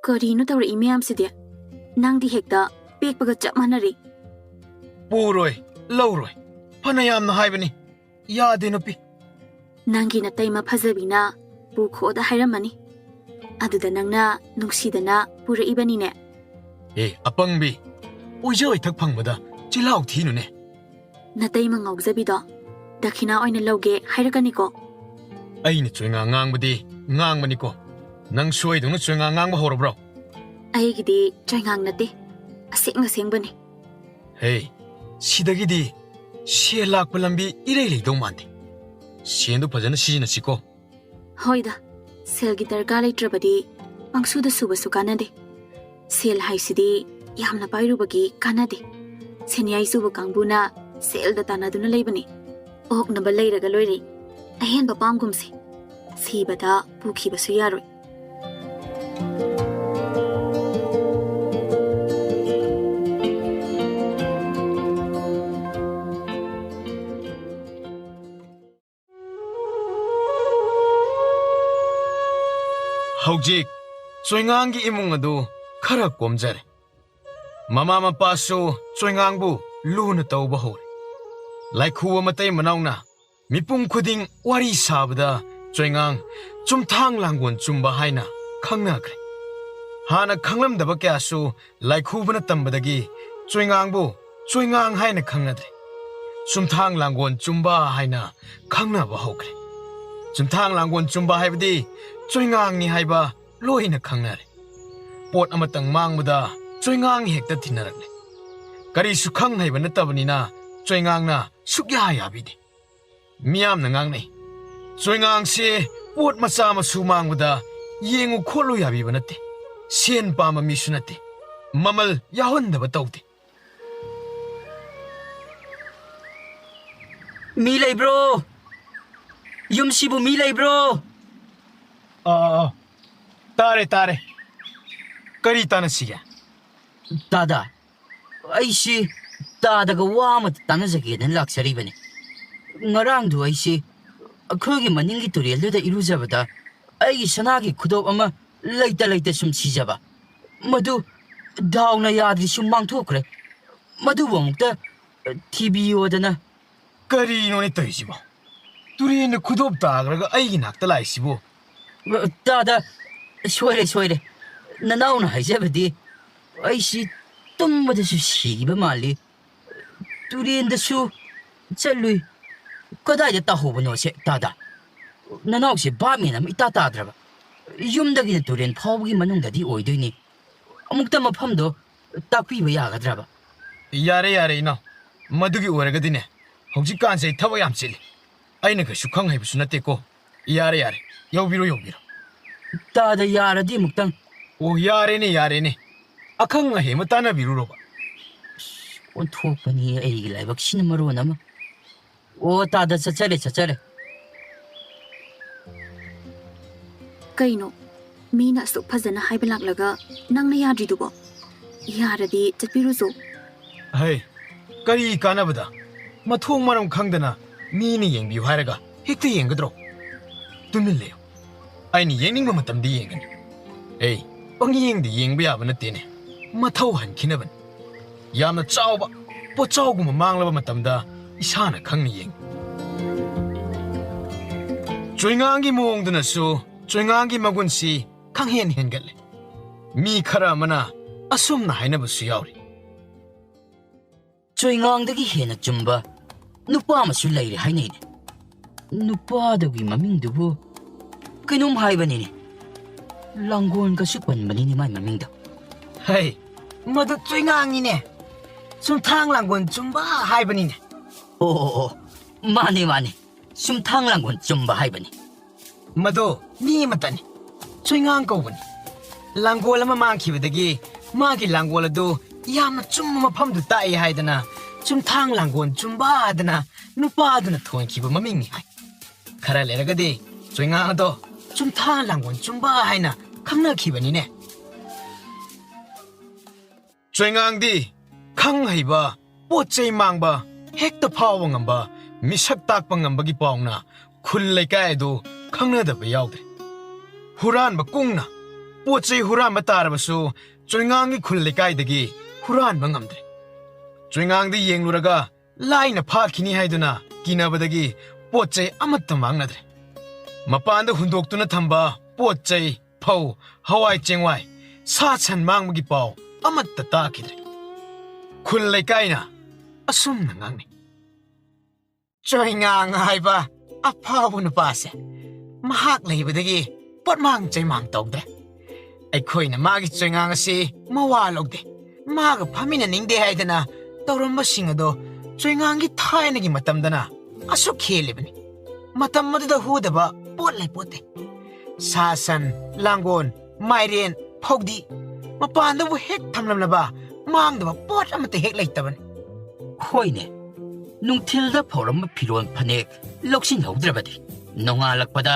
ꯀꯔꯤꯅꯣ ꯇꯧꯔꯛꯏ ꯃꯌꯥꯝꯁꯤꯗꯤ? ꯅꯪꯗꯤ ꯍꯦꯛꯇ ꯄꯦꯛꯄꯒ ꯆꯞ ꯃꯥꯟꯅꯔꯦ꯫ ꯄꯨꯔꯣꯏ, ꯂꯧꯔꯣꯏ, ꯐꯅ ꯌꯥꯝꯅ ꯍꯥꯏꯕꯅꯤ, ꯌꯥꯗꯦ ꯅꯨꯄꯤ꯫ ꯅꯪꯒꯤ ꯅꯇꯩꯃ ꯐꯖꯕꯤꯅ ꯄꯨꯈꯣꯗ ꯍꯥꯏꯔꯝꯃꯅꯤ꯫ ꯑꯗꯨꯗ ꯅꯪꯅ ꯅꯨꯡꯁꯤꯗꯅ ꯄꯨꯔꯛꯏꯕꯅꯤꯅꯦ꯫ ꯑꯦ, ꯑꯄꯪꯕꯤ, ꯑꯣꯏꯖ ꯑꯣꯏꯊꯛ ꯐꯪꯕꯗ ꯆꯤꯜꯍꯥꯎ ꯊꯤꯅꯨꯅꯦ꯫ ꯅꯇꯩꯃ ꯉꯥꯎꯖꯕꯤꯗꯣ ꯗꯈꯤꯅꯥ ꯑꯣꯏꯅ ꯂꯧꯒꯦ ꯍꯥꯏꯔꯛꯀꯅꯤꯀꯣ꯫ ꯑꯩꯅ ꯆꯣꯏꯉꯥꯡ ꯉꯥꯡꯕꯗꯤ ꯉꯥꯡꯕꯅꯤꯀꯣ꯫ ꯅꯪ ꯁꯣꯏꯗꯧꯅ ꯆꯣꯏꯉꯥꯡ ꯉꯥꯡꯕ ꯍꯧꯔꯕ꯭ꯔꯣ? ꯑꯩꯒꯤꯗꯤ ꯆꯣꯏꯉꯥꯡ ꯅꯠꯇꯦ, ꯑꯁꯦꯡ ꯑꯁꯦꯡꯕꯅꯤ꯫ ꯍꯦ, ꯁꯤꯗꯒꯤꯗꯤ ꯁꯦꯜ ꯂꯥꯛꯄ ꯂꯝꯕꯤ ꯏꯔꯩ ꯂꯩꯗꯧ ꯃꯥꯟꯗꯦ꯫ ꯁꯦꯟꯗꯨ ꯐꯖꯅ ꯁꯤꯖꯤꯟꯅꯁꯤꯀꯣ꯫ ꯍꯣꯏꯗ, ꯁꯦꯜꯒꯤ ꯗꯔꯀꯥꯔ ꯂꯩꯇ꯭ꯔꯕꯗꯤ ꯄꯪꯁꯨꯗ ꯁꯨꯕꯁꯨ ꯀꯥꯟꯅꯗꯦ꯫ ꯁꯦꯜ ꯍꯥꯏꯁꯤꯗꯤ ꯌꯥꯝꯅ ꯄꯥꯏꯔꯨꯕꯒꯤ ꯀꯥꯟꯅꯗꯦ꯫ ꯁꯦꯟꯌꯥꯏ ꯆꯨꯕ ꯀꯥꯡꯕꯨꯅ ꯁꯦꯜꯗ ꯇꯥꯟꯅꯗꯨꯅ ꯂꯩꯕꯅꯤ꯫ ꯑꯣꯛꯅꯕ ꯂꯩꯔꯒ ꯂꯣꯏꯔꯦ꯫ ꯑꯍꯦꯟꯕ ꯄꯥꯝꯒꯨꯝꯁꯤ꯫ ꯁꯤꯕꯗ ꯄꯨꯈꯤꯕꯁꯨ ꯌꯥꯔꯣꯏ꯫ ꯍꯧꯖꯤꯛ ꯆꯣꯏꯉꯥꯡꯒꯤ ꯏꯃꯨꯡ ꯑꯗꯨ ꯈꯔ ꯀꯣꯝꯖꯔꯦ꯫ ꯃꯃꯥ ꯃꯄꯥꯁꯨ ꯆꯣꯏꯉꯥꯡꯕꯨ ꯂꯨꯅ ꯇꯧꯕ ꯍꯧꯔꯦ꯫ ꯂꯥꯏꯈꯨꯕ ꯃꯇꯩ ꯃꯅꯥꯎꯅ ꯃꯤꯄꯨꯝ ꯈꯨꯗꯤꯡ ꯋꯥꯔꯤ ꯁꯥꯕꯗ ꯆꯣꯏꯉꯥꯡ ꯆꯨꯝꯊꯥꯡ ꯂꯥꯡꯒꯣꯟ ꯆꯨꯝꯕ ꯍꯥꯏꯅ ꯈꯪꯅꯈ꯭ꯔꯦ꯫ ꯍꯥꯟꯅ ꯈꯪꯂꯝꯗꯕ ꯀꯌꯥꯁꯨ ꯂꯥꯏꯈꯨꯕꯅ ꯇꯝꯕꯗꯒꯤ ꯆꯣꯏꯉꯥꯡꯕꯨ ꯆꯣꯏꯉꯥꯡ ꯍꯥꯏꯅ ꯈꯪꯅꯗ꯭ꯔꯦ꯫ ꯆꯨꯝꯊꯥꯡ ꯂꯥꯡꯒꯣꯟ ꯆꯨꯝꯕ ꯍꯥꯏꯅ ꯈꯪꯅꯕ ꯍꯧꯈ꯭ꯔꯦ꯫ ꯆꯨꯝꯊꯥꯡ ꯂꯥꯡꯒꯣꯟ ꯆꯨꯝꯕ ꯍꯥꯏꯕꯗꯤ ꯆꯣꯏꯉꯥꯡꯅꯤ ꯍꯥꯏꯕ ꯂꯣꯏꯅ ꯈꯪꯅꯔꯦ꯫ ꯄꯣꯠ ꯑꯃꯇꯪ ꯃꯥꯡꯕꯗ ꯆꯣꯏꯉꯥꯡ ꯍꯦꯛꯇ ꯊꯤꯟꯅꯔꯛꯂꯦ꯫ ꯀꯔꯤꯁꯨ ꯈꯪ ꯍꯩꯕ ꯅꯠꯇꯕꯅꯤꯅ ꯆꯣꯏꯉꯥꯡꯅ ꯁꯨꯛꯌꯥ ꯌꯥꯕꯤꯗꯦ꯫ ꯃꯤꯌꯥꯝꯅ ꯉꯥꯡꯅꯩ, "ꯆꯣꯏꯉꯥꯡꯁꯦ ꯄꯣꯠ ꯃꯆꯥ ꯃꯁꯨ ꯃꯥꯡꯕꯗ ꯌꯦꯡꯉꯨ ꯈꯣꯠꯂꯨ ꯌꯥꯕꯤꯕ ꯅꯠꯇꯦ, ꯁꯦꯟ ꯄꯥꯝꯕ ꯃꯤꯁꯨ ꯅꯠꯇꯦ, ꯃꯃꯜ ꯌꯥꯎꯍꯟꯗꯕ ꯇꯧꯗꯦ"꯫ ꯃꯤ ꯂꯩꯕ꯭ꯔꯣ? ꯌꯨꯝꯁꯤꯕꯨ ꯃꯤ ꯂꯩꯕ꯭ꯔꯣ? ꯑꯥ, ꯑꯥ, ꯑꯥ꯫ ꯇꯥꯔꯦ, ꯇꯥꯔꯦ꯫ ꯀꯔꯤ ꯇꯥꯟꯅꯁꯤꯒꯦ? ꯗꯥꯗꯥ, ꯑꯩꯁꯤ ꯇꯥꯗꯒ ꯋꯥ ꯑꯃ ꯇꯥꯟꯅꯖꯒꯦꯗꯅ ꯂꯥꯛꯆꯔꯤꯕꯅꯤ꯫ ꯉꯔꯥꯡꯗꯨ ꯑꯩꯁꯤ ꯑꯩꯈꯣꯏꯒꯤ ꯃꯅꯤꯡꯒꯤ ꯇꯨꯔꯦꯜꯗꯨꯗ ꯏꯔꯨꯖꯕꯗ ꯑꯩꯒꯤ ꯁꯅꯥꯒꯤ ꯈꯨꯗꯣꯞ ꯑꯃ ꯂꯩꯇ ꯂꯩꯇ ꯁꯨꯝ ꯁꯤꯖꯕ꯫ ꯃꯗꯨ ꯗꯥꯎꯅ ꯌꯥꯗ꯭ꯔꯤ ꯁꯨꯝ ꯃꯥꯡꯊꯣꯛꯈ꯭ꯔꯦ꯫ ꯃꯗꯨꯕꯨ ꯑꯃꯨꯛꯇ ꯊꯤꯕꯤꯌꯣꯗꯅ꯫ ꯀꯔꯤꯅꯣꯅꯦ ꯇꯧꯔꯤꯁꯤꯕꯣ? ꯇꯨꯔꯦꯟꯗ ꯈꯨꯗꯣꯞ ꯇꯥꯈ꯭ꯔꯒ ꯑꯩꯒꯤ ꯅꯥꯛꯇ ꯂꯥꯛꯏꯁꯤꯕꯨ? ꯇꯥꯗ, ꯁꯣꯏꯔꯦ, ꯁꯣꯏꯔꯦ꯫ ꯅꯅꯥꯎꯅ ꯍꯥꯏꯖꯕꯗꯤ ꯑꯩꯁꯤ ꯇꯨꯝꯕꯗꯁꯨ ꯁꯤꯈꯤꯕ ꯃꯥꯜꯂꯤ꯫ ꯇꯨꯔꯦꯟꯗꯁꯨ ꯆꯠꯂꯨꯏ꯫ ꯀꯗꯥꯏꯗ ꯇꯥꯍꯧꯕꯅꯣꯁꯦ, ꯇꯥꯗ? ꯅꯅꯥꯎꯁꯦ ꯚꯥꯞ ꯃꯦꯟ ꯑꯃ ꯏꯇꯥ ꯇꯥꯗ꯭ꯔꯕ꯫ ꯌꯨꯝꯗꯒꯤꯅ ꯇꯨꯔꯦꯟ ꯐꯥꯎꯕꯒꯤ ꯃꯅꯨꯡꯗꯗꯤ ꯑꯣꯏꯗꯣꯏꯅꯤ꯫ ꯑꯃꯨꯛꯇ ꯃꯐꯝꯗꯣ ꯇꯥꯛꯄꯤꯕ ꯌꯥꯒꯗ꯭ꯔꯕ? ꯌꯥꯔꯦ, ꯌꯥꯔꯦ, ꯏꯅꯥꯎ꯫ ꯃꯗꯨꯒꯤ ꯑꯣꯏꯔꯒꯗꯤꯅꯦ, ꯍꯧꯖꯤꯛꯀꯥꯟꯁꯦ ꯑꯩ ꯊꯕꯛ ꯌꯥꯝ ꯆꯤꯜꯂꯤ꯫ ꯑꯩꯅ ꯀꯩꯁꯨ ꯈꯪ ꯍꯩꯕꯁꯨ ꯅꯠꯇꯦꯀꯣ꯫ ꯌꯥꯔꯦ, ꯌꯥꯔꯦ꯫ ꯌꯧꯕꯤꯔꯣ, ꯌꯧꯕꯤꯔꯣ꯫ ꯇꯥꯗ, ꯌꯥꯔꯗꯤ ꯑꯃꯨꯛꯇꯪ꯫ ꯑꯣ, ꯌꯥꯔꯦꯅꯦ, ꯌꯥꯔꯦꯅꯦ꯫ ꯑꯈꯪ ꯑꯍꯩ ꯑꯃ ꯇꯥꯟꯅꯕꯤꯔꯨꯔꯣꯕ꯫ ꯑꯣꯟꯊꯣꯛꯄꯅꯤ ꯑꯩꯒꯤ ꯂꯥꯏꯕꯛꯁꯤꯅ ꯃꯔꯣꯟ ꯑꯃ꯫ ꯑꯣ, ꯇꯥꯗ, ꯆꯠꯆꯔꯦ, ꯆꯠꯆꯔꯦ꯫ ꯀꯩꯅꯣ? ꯃꯤꯅ ꯑꯁꯨꯛ ꯐꯖꯅ ꯍꯥꯏꯕ ꯂꯥꯛꯂꯒ ꯅꯪꯅ ꯌꯥꯗ꯭ꯔꯤꯗꯨꯕꯣ? ꯌꯥꯔꯗꯤ ꯆꯠꯄꯤꯔꯨꯆꯣ꯫ ꯍꯩ, ꯀꯔꯤ ꯀꯥꯟꯅꯕꯗ? ꯃꯊꯣꯡ ꯃꯔꯝ ꯈꯪꯗꯅ ꯃꯤꯅ ꯌꯦꯡꯕꯤꯌꯨ ꯍꯥꯏꯔꯒ ꯍꯦꯛꯇ ꯌꯦꯡꯒꯗ꯭ꯔꯣ? ꯇꯨꯃꯤꯟ ꯂꯩꯌꯨ꯫ ꯑꯩꯅ ꯌꯦꯡꯅꯤꯡꯕ ꯃꯇꯝꯗ ꯌꯦꯡꯒꯅꯤ꯫ ꯑꯦ, ꯄꯪꯌꯦꯡꯗ ꯌꯦꯡꯕ ꯌꯥꯕ ꯅꯠꯇꯦꯅꯦ꯫ ꯃꯊꯧ ꯍꯟꯈꯤꯅꯕꯅꯤ꯫ ꯌꯥꯝꯅ ꯆꯥꯎꯕ ꯄꯣꯠꯆꯥꯎꯒꯨꯝꯕ ꯃꯥꯡꯂꯕ ꯃꯇꯝꯗ ꯏꯁꯥꯅ ꯈꯪꯅ ꯌꯦꯡꯉꯤ꯫ ꯆꯣꯏꯉꯥꯡꯒꯤ ꯃꯑꯣꯡꯗꯨꯅꯁꯨ ꯆꯣꯏꯉꯥꯡꯒꯤ ꯃꯒꯨꯟꯁꯤ ꯈꯪꯍꯦꯟ ꯍꯦꯟꯒꯠꯂꯦ꯫ ꯃꯤ ꯈꯔ ꯑꯃꯅ ꯑꯁꯨꯝꯅ ꯍꯥꯏꯅꯕꯁꯨ ꯌꯥꯎꯔꯤ꯫ ꯆꯣꯏꯉꯥꯡꯗꯒꯤ ꯍꯦꯟꯅ ꯆꯨꯝꯕ ꯅꯨꯄꯥ ꯑꯃꯁꯨ ꯂꯩꯔꯦ ꯍꯥꯏꯅꯩꯅꯦ꯫ ꯅꯨꯄꯥꯗꯨꯒꯤ ꯃꯃꯤꯡꯗꯨꯕꯨ ꯀꯩꯅꯣꯝ ꯍꯥꯏꯕꯅꯤꯅꯦ꯫ ꯂꯥꯡꯒꯣꯜꯒꯁꯨ ꯄꯟꯕꯅꯤꯅꯦ ꯃꯥꯏ ꯃꯃꯤꯡꯗꯣ꯫ ꯍꯩ, ꯃꯗꯨ ꯆꯣꯏꯉꯥꯡꯅꯤꯅꯦ꯫ ꯆꯨꯝꯊꯥꯡ ꯂꯥꯡꯒꯣꯜ ꯆꯨꯝꯕ ꯍꯥꯏꯕꯅꯤꯅꯦ꯫ ꯑꯣ, ꯑꯣ, ꯑꯣ, ꯃꯥꯅꯦ, ꯃꯥꯅꯦ꯫ ꯆꯨꯝꯊꯥꯡ ꯂꯥꯡꯒꯣꯜ ꯆꯨꯝꯕ ꯍꯥꯏꯕꯅꯤ꯫ ꯃꯗꯣ ꯃꯤ ꯑꯃꯠꯇꯅꯤ꯫ ꯆꯣꯏꯉꯥꯡ ꯀꯧꯕꯅꯤ꯫ ꯂꯥꯡꯒꯣꯜ ꯑꯃ ꯃꯥꯡꯈꯤꯕꯗꯒꯤ ꯃꯥꯒꯤ ꯂꯥꯡꯒꯣꯜ ꯑꯗꯨ ꯌꯥꯝꯅ ꯆꯨꯝꯕ ꯃꯐꯝꯗꯨ ꯇꯥꯛꯏ ꯍꯥꯏꯗꯅ ꯆꯨꯝꯊꯥꯡ ꯂꯥꯡꯒꯣꯜ ꯆꯨꯝꯕ ꯍꯥꯏꯗꯅ ꯅꯨꯄꯥ ꯑꯗꯨꯅ ꯊꯣꯟꯈꯤꯕ ꯃꯃꯤꯡꯅꯤ ꯍꯥꯏ꯫ ꯈꯔ ꯂꯩꯔꯒꯗꯤ ꯆꯣꯏꯉꯥꯡ ꯑꯗꯣ ꯆꯨꯝꯊꯥꯡ ꯂꯥꯡꯒꯣꯜ ꯆꯨꯝꯕ ꯍꯥꯏꯅ ꯈꯪꯅꯈꯤꯕꯅꯤꯅꯦ꯫ ꯆꯣꯏꯉꯥꯡꯗꯤ ꯑꯈꯪ ꯍꯩꯕ, ꯄꯣꯠ ꯆꯩ ꯃꯥꯡꯕ ꯍꯦꯛꯇ ꯐꯥꯎꯕ ꯉꯝꯕ, ꯃꯤꯁꯛ ꯇꯥꯛꯄ ꯉꯝꯕꯒꯤ ꯄꯥꯎꯅ ꯈꯨꯜ ꯂꯩꯀꯥꯏ ꯑꯗꯨ ꯈꯪꯅꯗꯕ ꯌꯥꯎꯗꯦ꯫ ꯍꯨꯔꯥꯟꯕ ꯀꯨꯡꯅ ꯄꯣꯠ ꯆꯩ ꯍꯨꯔꯥꯟꯕ ꯇꯥꯔꯕꯁꯨ, ꯆꯣꯏꯉꯥꯡꯒꯤ ꯈꯨꯜ ꯂꯩꯀꯥꯏꯗꯒꯤ ꯍꯨꯔꯥꯟꯕ ꯉꯝꯗ꯭ꯔꯦ꯫ ꯆꯣꯏꯉꯥꯡꯗ ꯌꯦꯡꯂꯨꯔꯒ ꯂꯥꯏꯅ ꯐꯥꯈꯤꯅꯤ ꯍꯥꯏꯗꯨꯅ ꯀꯤꯅꯕꯗꯒꯤ ꯄꯣꯠ ꯆꯩ ꯑꯃꯠꯇ ꯃꯥꯡꯅꯗ꯭ꯔꯦ꯫ ꯃꯄꯥꯟꯗ ꯍꯨꯟꯗꯣꯛꯇꯨꯅ ꯊꯝꯕ ꯄꯣꯠ ꯆꯩ, ꯐꯧ, ꯍꯋꯥꯏ ꯆꯦꯡꯋꯥꯏ, ꯁꯥ ꯁꯟ ꯃꯥꯡꯕꯒꯤ ꯄꯥꯎ ꯑꯃꯠꯇ ꯇꯥꯈꯤꯗ꯭ꯔꯦ꯫ ꯈꯨꯜ ꯂꯩꯀꯥꯏꯅ ꯑꯁꯨꯝꯅ ꯉꯥꯡꯅꯩ꯫ ꯆꯣꯏꯉꯥꯡ ꯍꯥꯏꯕ ꯑꯐꯥꯎꯕ ꯅꯨꯄꯥꯁꯦ, ꯃꯍꯥꯛ ꯂꯩꯕꯗꯒꯤ ꯄꯣꯠꯃꯥꯡ ꯆꯩꯃꯥꯡ ꯇꯧꯗ꯭ꯔꯦ꯫ ꯑꯩꯈꯣꯏꯅ ꯃꯥꯒꯤ ꯆꯣꯏꯉꯥꯡ ꯑꯁꯤ ꯃꯋꯥ ꯂꯧꯗꯦ꯫ ꯃꯥꯒ ꯐꯝꯃꯤꯟꯅꯅꯤꯡꯗꯦ ꯍꯥꯏꯗꯅ ꯇꯧꯔꯝꯕꯁꯤꯡ ꯑꯗꯣ ꯆꯣꯏꯉꯥꯡꯒꯤ ꯊꯥꯏꯅꯒꯤ ꯃꯇꯝꯗꯅ ꯑꯁꯨꯛ ꯍꯦꯜꯂꯤꯕꯅꯤ꯫ ꯃꯇꯝ ꯑꯗꯨꯗ ꯍꯨꯗꯕ ꯄꯣꯠ ꯂꯩꯄꯣꯠꯇꯦ꯫ ꯁꯥ ꯁꯟ, ꯂꯥꯡꯒꯣꯜ, ꯃꯥꯏꯔꯦꯟ, ꯐꯧꯗꯤ, ꯃꯄꯥꯟꯗꯕꯨ ꯍꯦꯛ ꯊꯝꯂꯝꯂꯕ ꯃꯥꯡꯗꯕ ꯄꯣꯠ ꯑꯃꯠꯇ ꯍꯦꯛ ꯂꯩꯇꯕꯅꯤ꯫ ꯍꯣꯏꯅꯦ, ꯅꯨꯡꯊꯤꯜꯗ ꯐꯧꯔꯝꯕ ꯐꯤꯔꯣꯜ ꯐꯅꯦꯛ ꯂꯧꯁꯤꯟꯍꯧꯗ꯭ꯔꯕꯗꯤ ꯅꯣꯡꯉꯥꯜꯂꯛꯄꯗ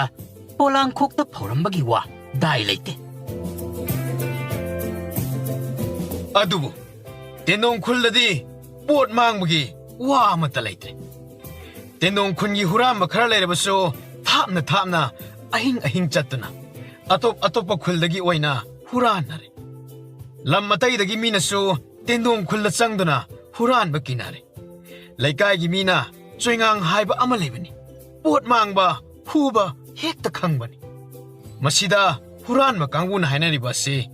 ꯄꯣꯂꯥꯡꯈꯣꯛꯇ ꯐꯧꯔꯝꯕꯒꯤ ꯋꯥ ꯗꯥꯏ ꯂꯩꯇꯦ꯫ ꯑꯗꯨꯕꯨ ꯇꯦꯟꯗꯣꯡ ꯈꯨꯜꯗꯗꯤ ꯄꯣꯠ ꯃꯥꯡꯕꯒꯤ ꯋꯥ ꯑꯃꯠꯇ ꯂꯩꯇ꯭ꯔꯦ꯫ ꯇꯦꯟꯗꯣꯡ ꯈꯨꯟꯒꯤ ꯍꯨꯔꯥꯟꯕ ꯈꯔ ꯂꯩꯔꯕꯁꯨ, ꯊꯥꯞꯅ ꯊꯥꯞꯅ ꯑꯍꯤꯡ ꯑꯍꯤꯡ ꯆꯠꯇꯨꯅ ꯑꯇꯣꯞ ꯑꯇꯣꯞꯄ ꯈꯨꯜꯗꯒꯤ ꯑꯣꯏꯅ ꯍꯨꯔꯥꯟꯅꯔꯦ꯫ ꯂꯝ ꯑꯇꯩꯗꯒꯤ ꯃꯤꯅꯁꯨ ꯇꯦꯟꯗꯣꯡ ꯈꯨꯜꯗ ꯆꯪꯗꯨꯅ ꯍꯨꯔꯥꯟꯕ ꯀꯤꯅꯔꯦ꯫ ꯂꯩꯀꯥꯏꯒꯤ ꯃꯤꯅ ꯆꯣꯏꯉꯥꯡ ꯍꯥꯏꯕ ꯑꯃ ꯂꯩꯕꯅꯤ꯫ ꯄꯣꯠ ꯃꯥꯡꯕ, ꯍꯨꯕ ꯍꯦꯛꯇ ꯈꯪꯕꯅꯤ꯫ ꯃꯁꯤꯗ ꯍꯨꯔꯥꯟꯕ ꯀꯥꯡꯕꯨꯅ ꯍꯥꯏꯅꯔꯤꯕ ꯑꯁꯤ,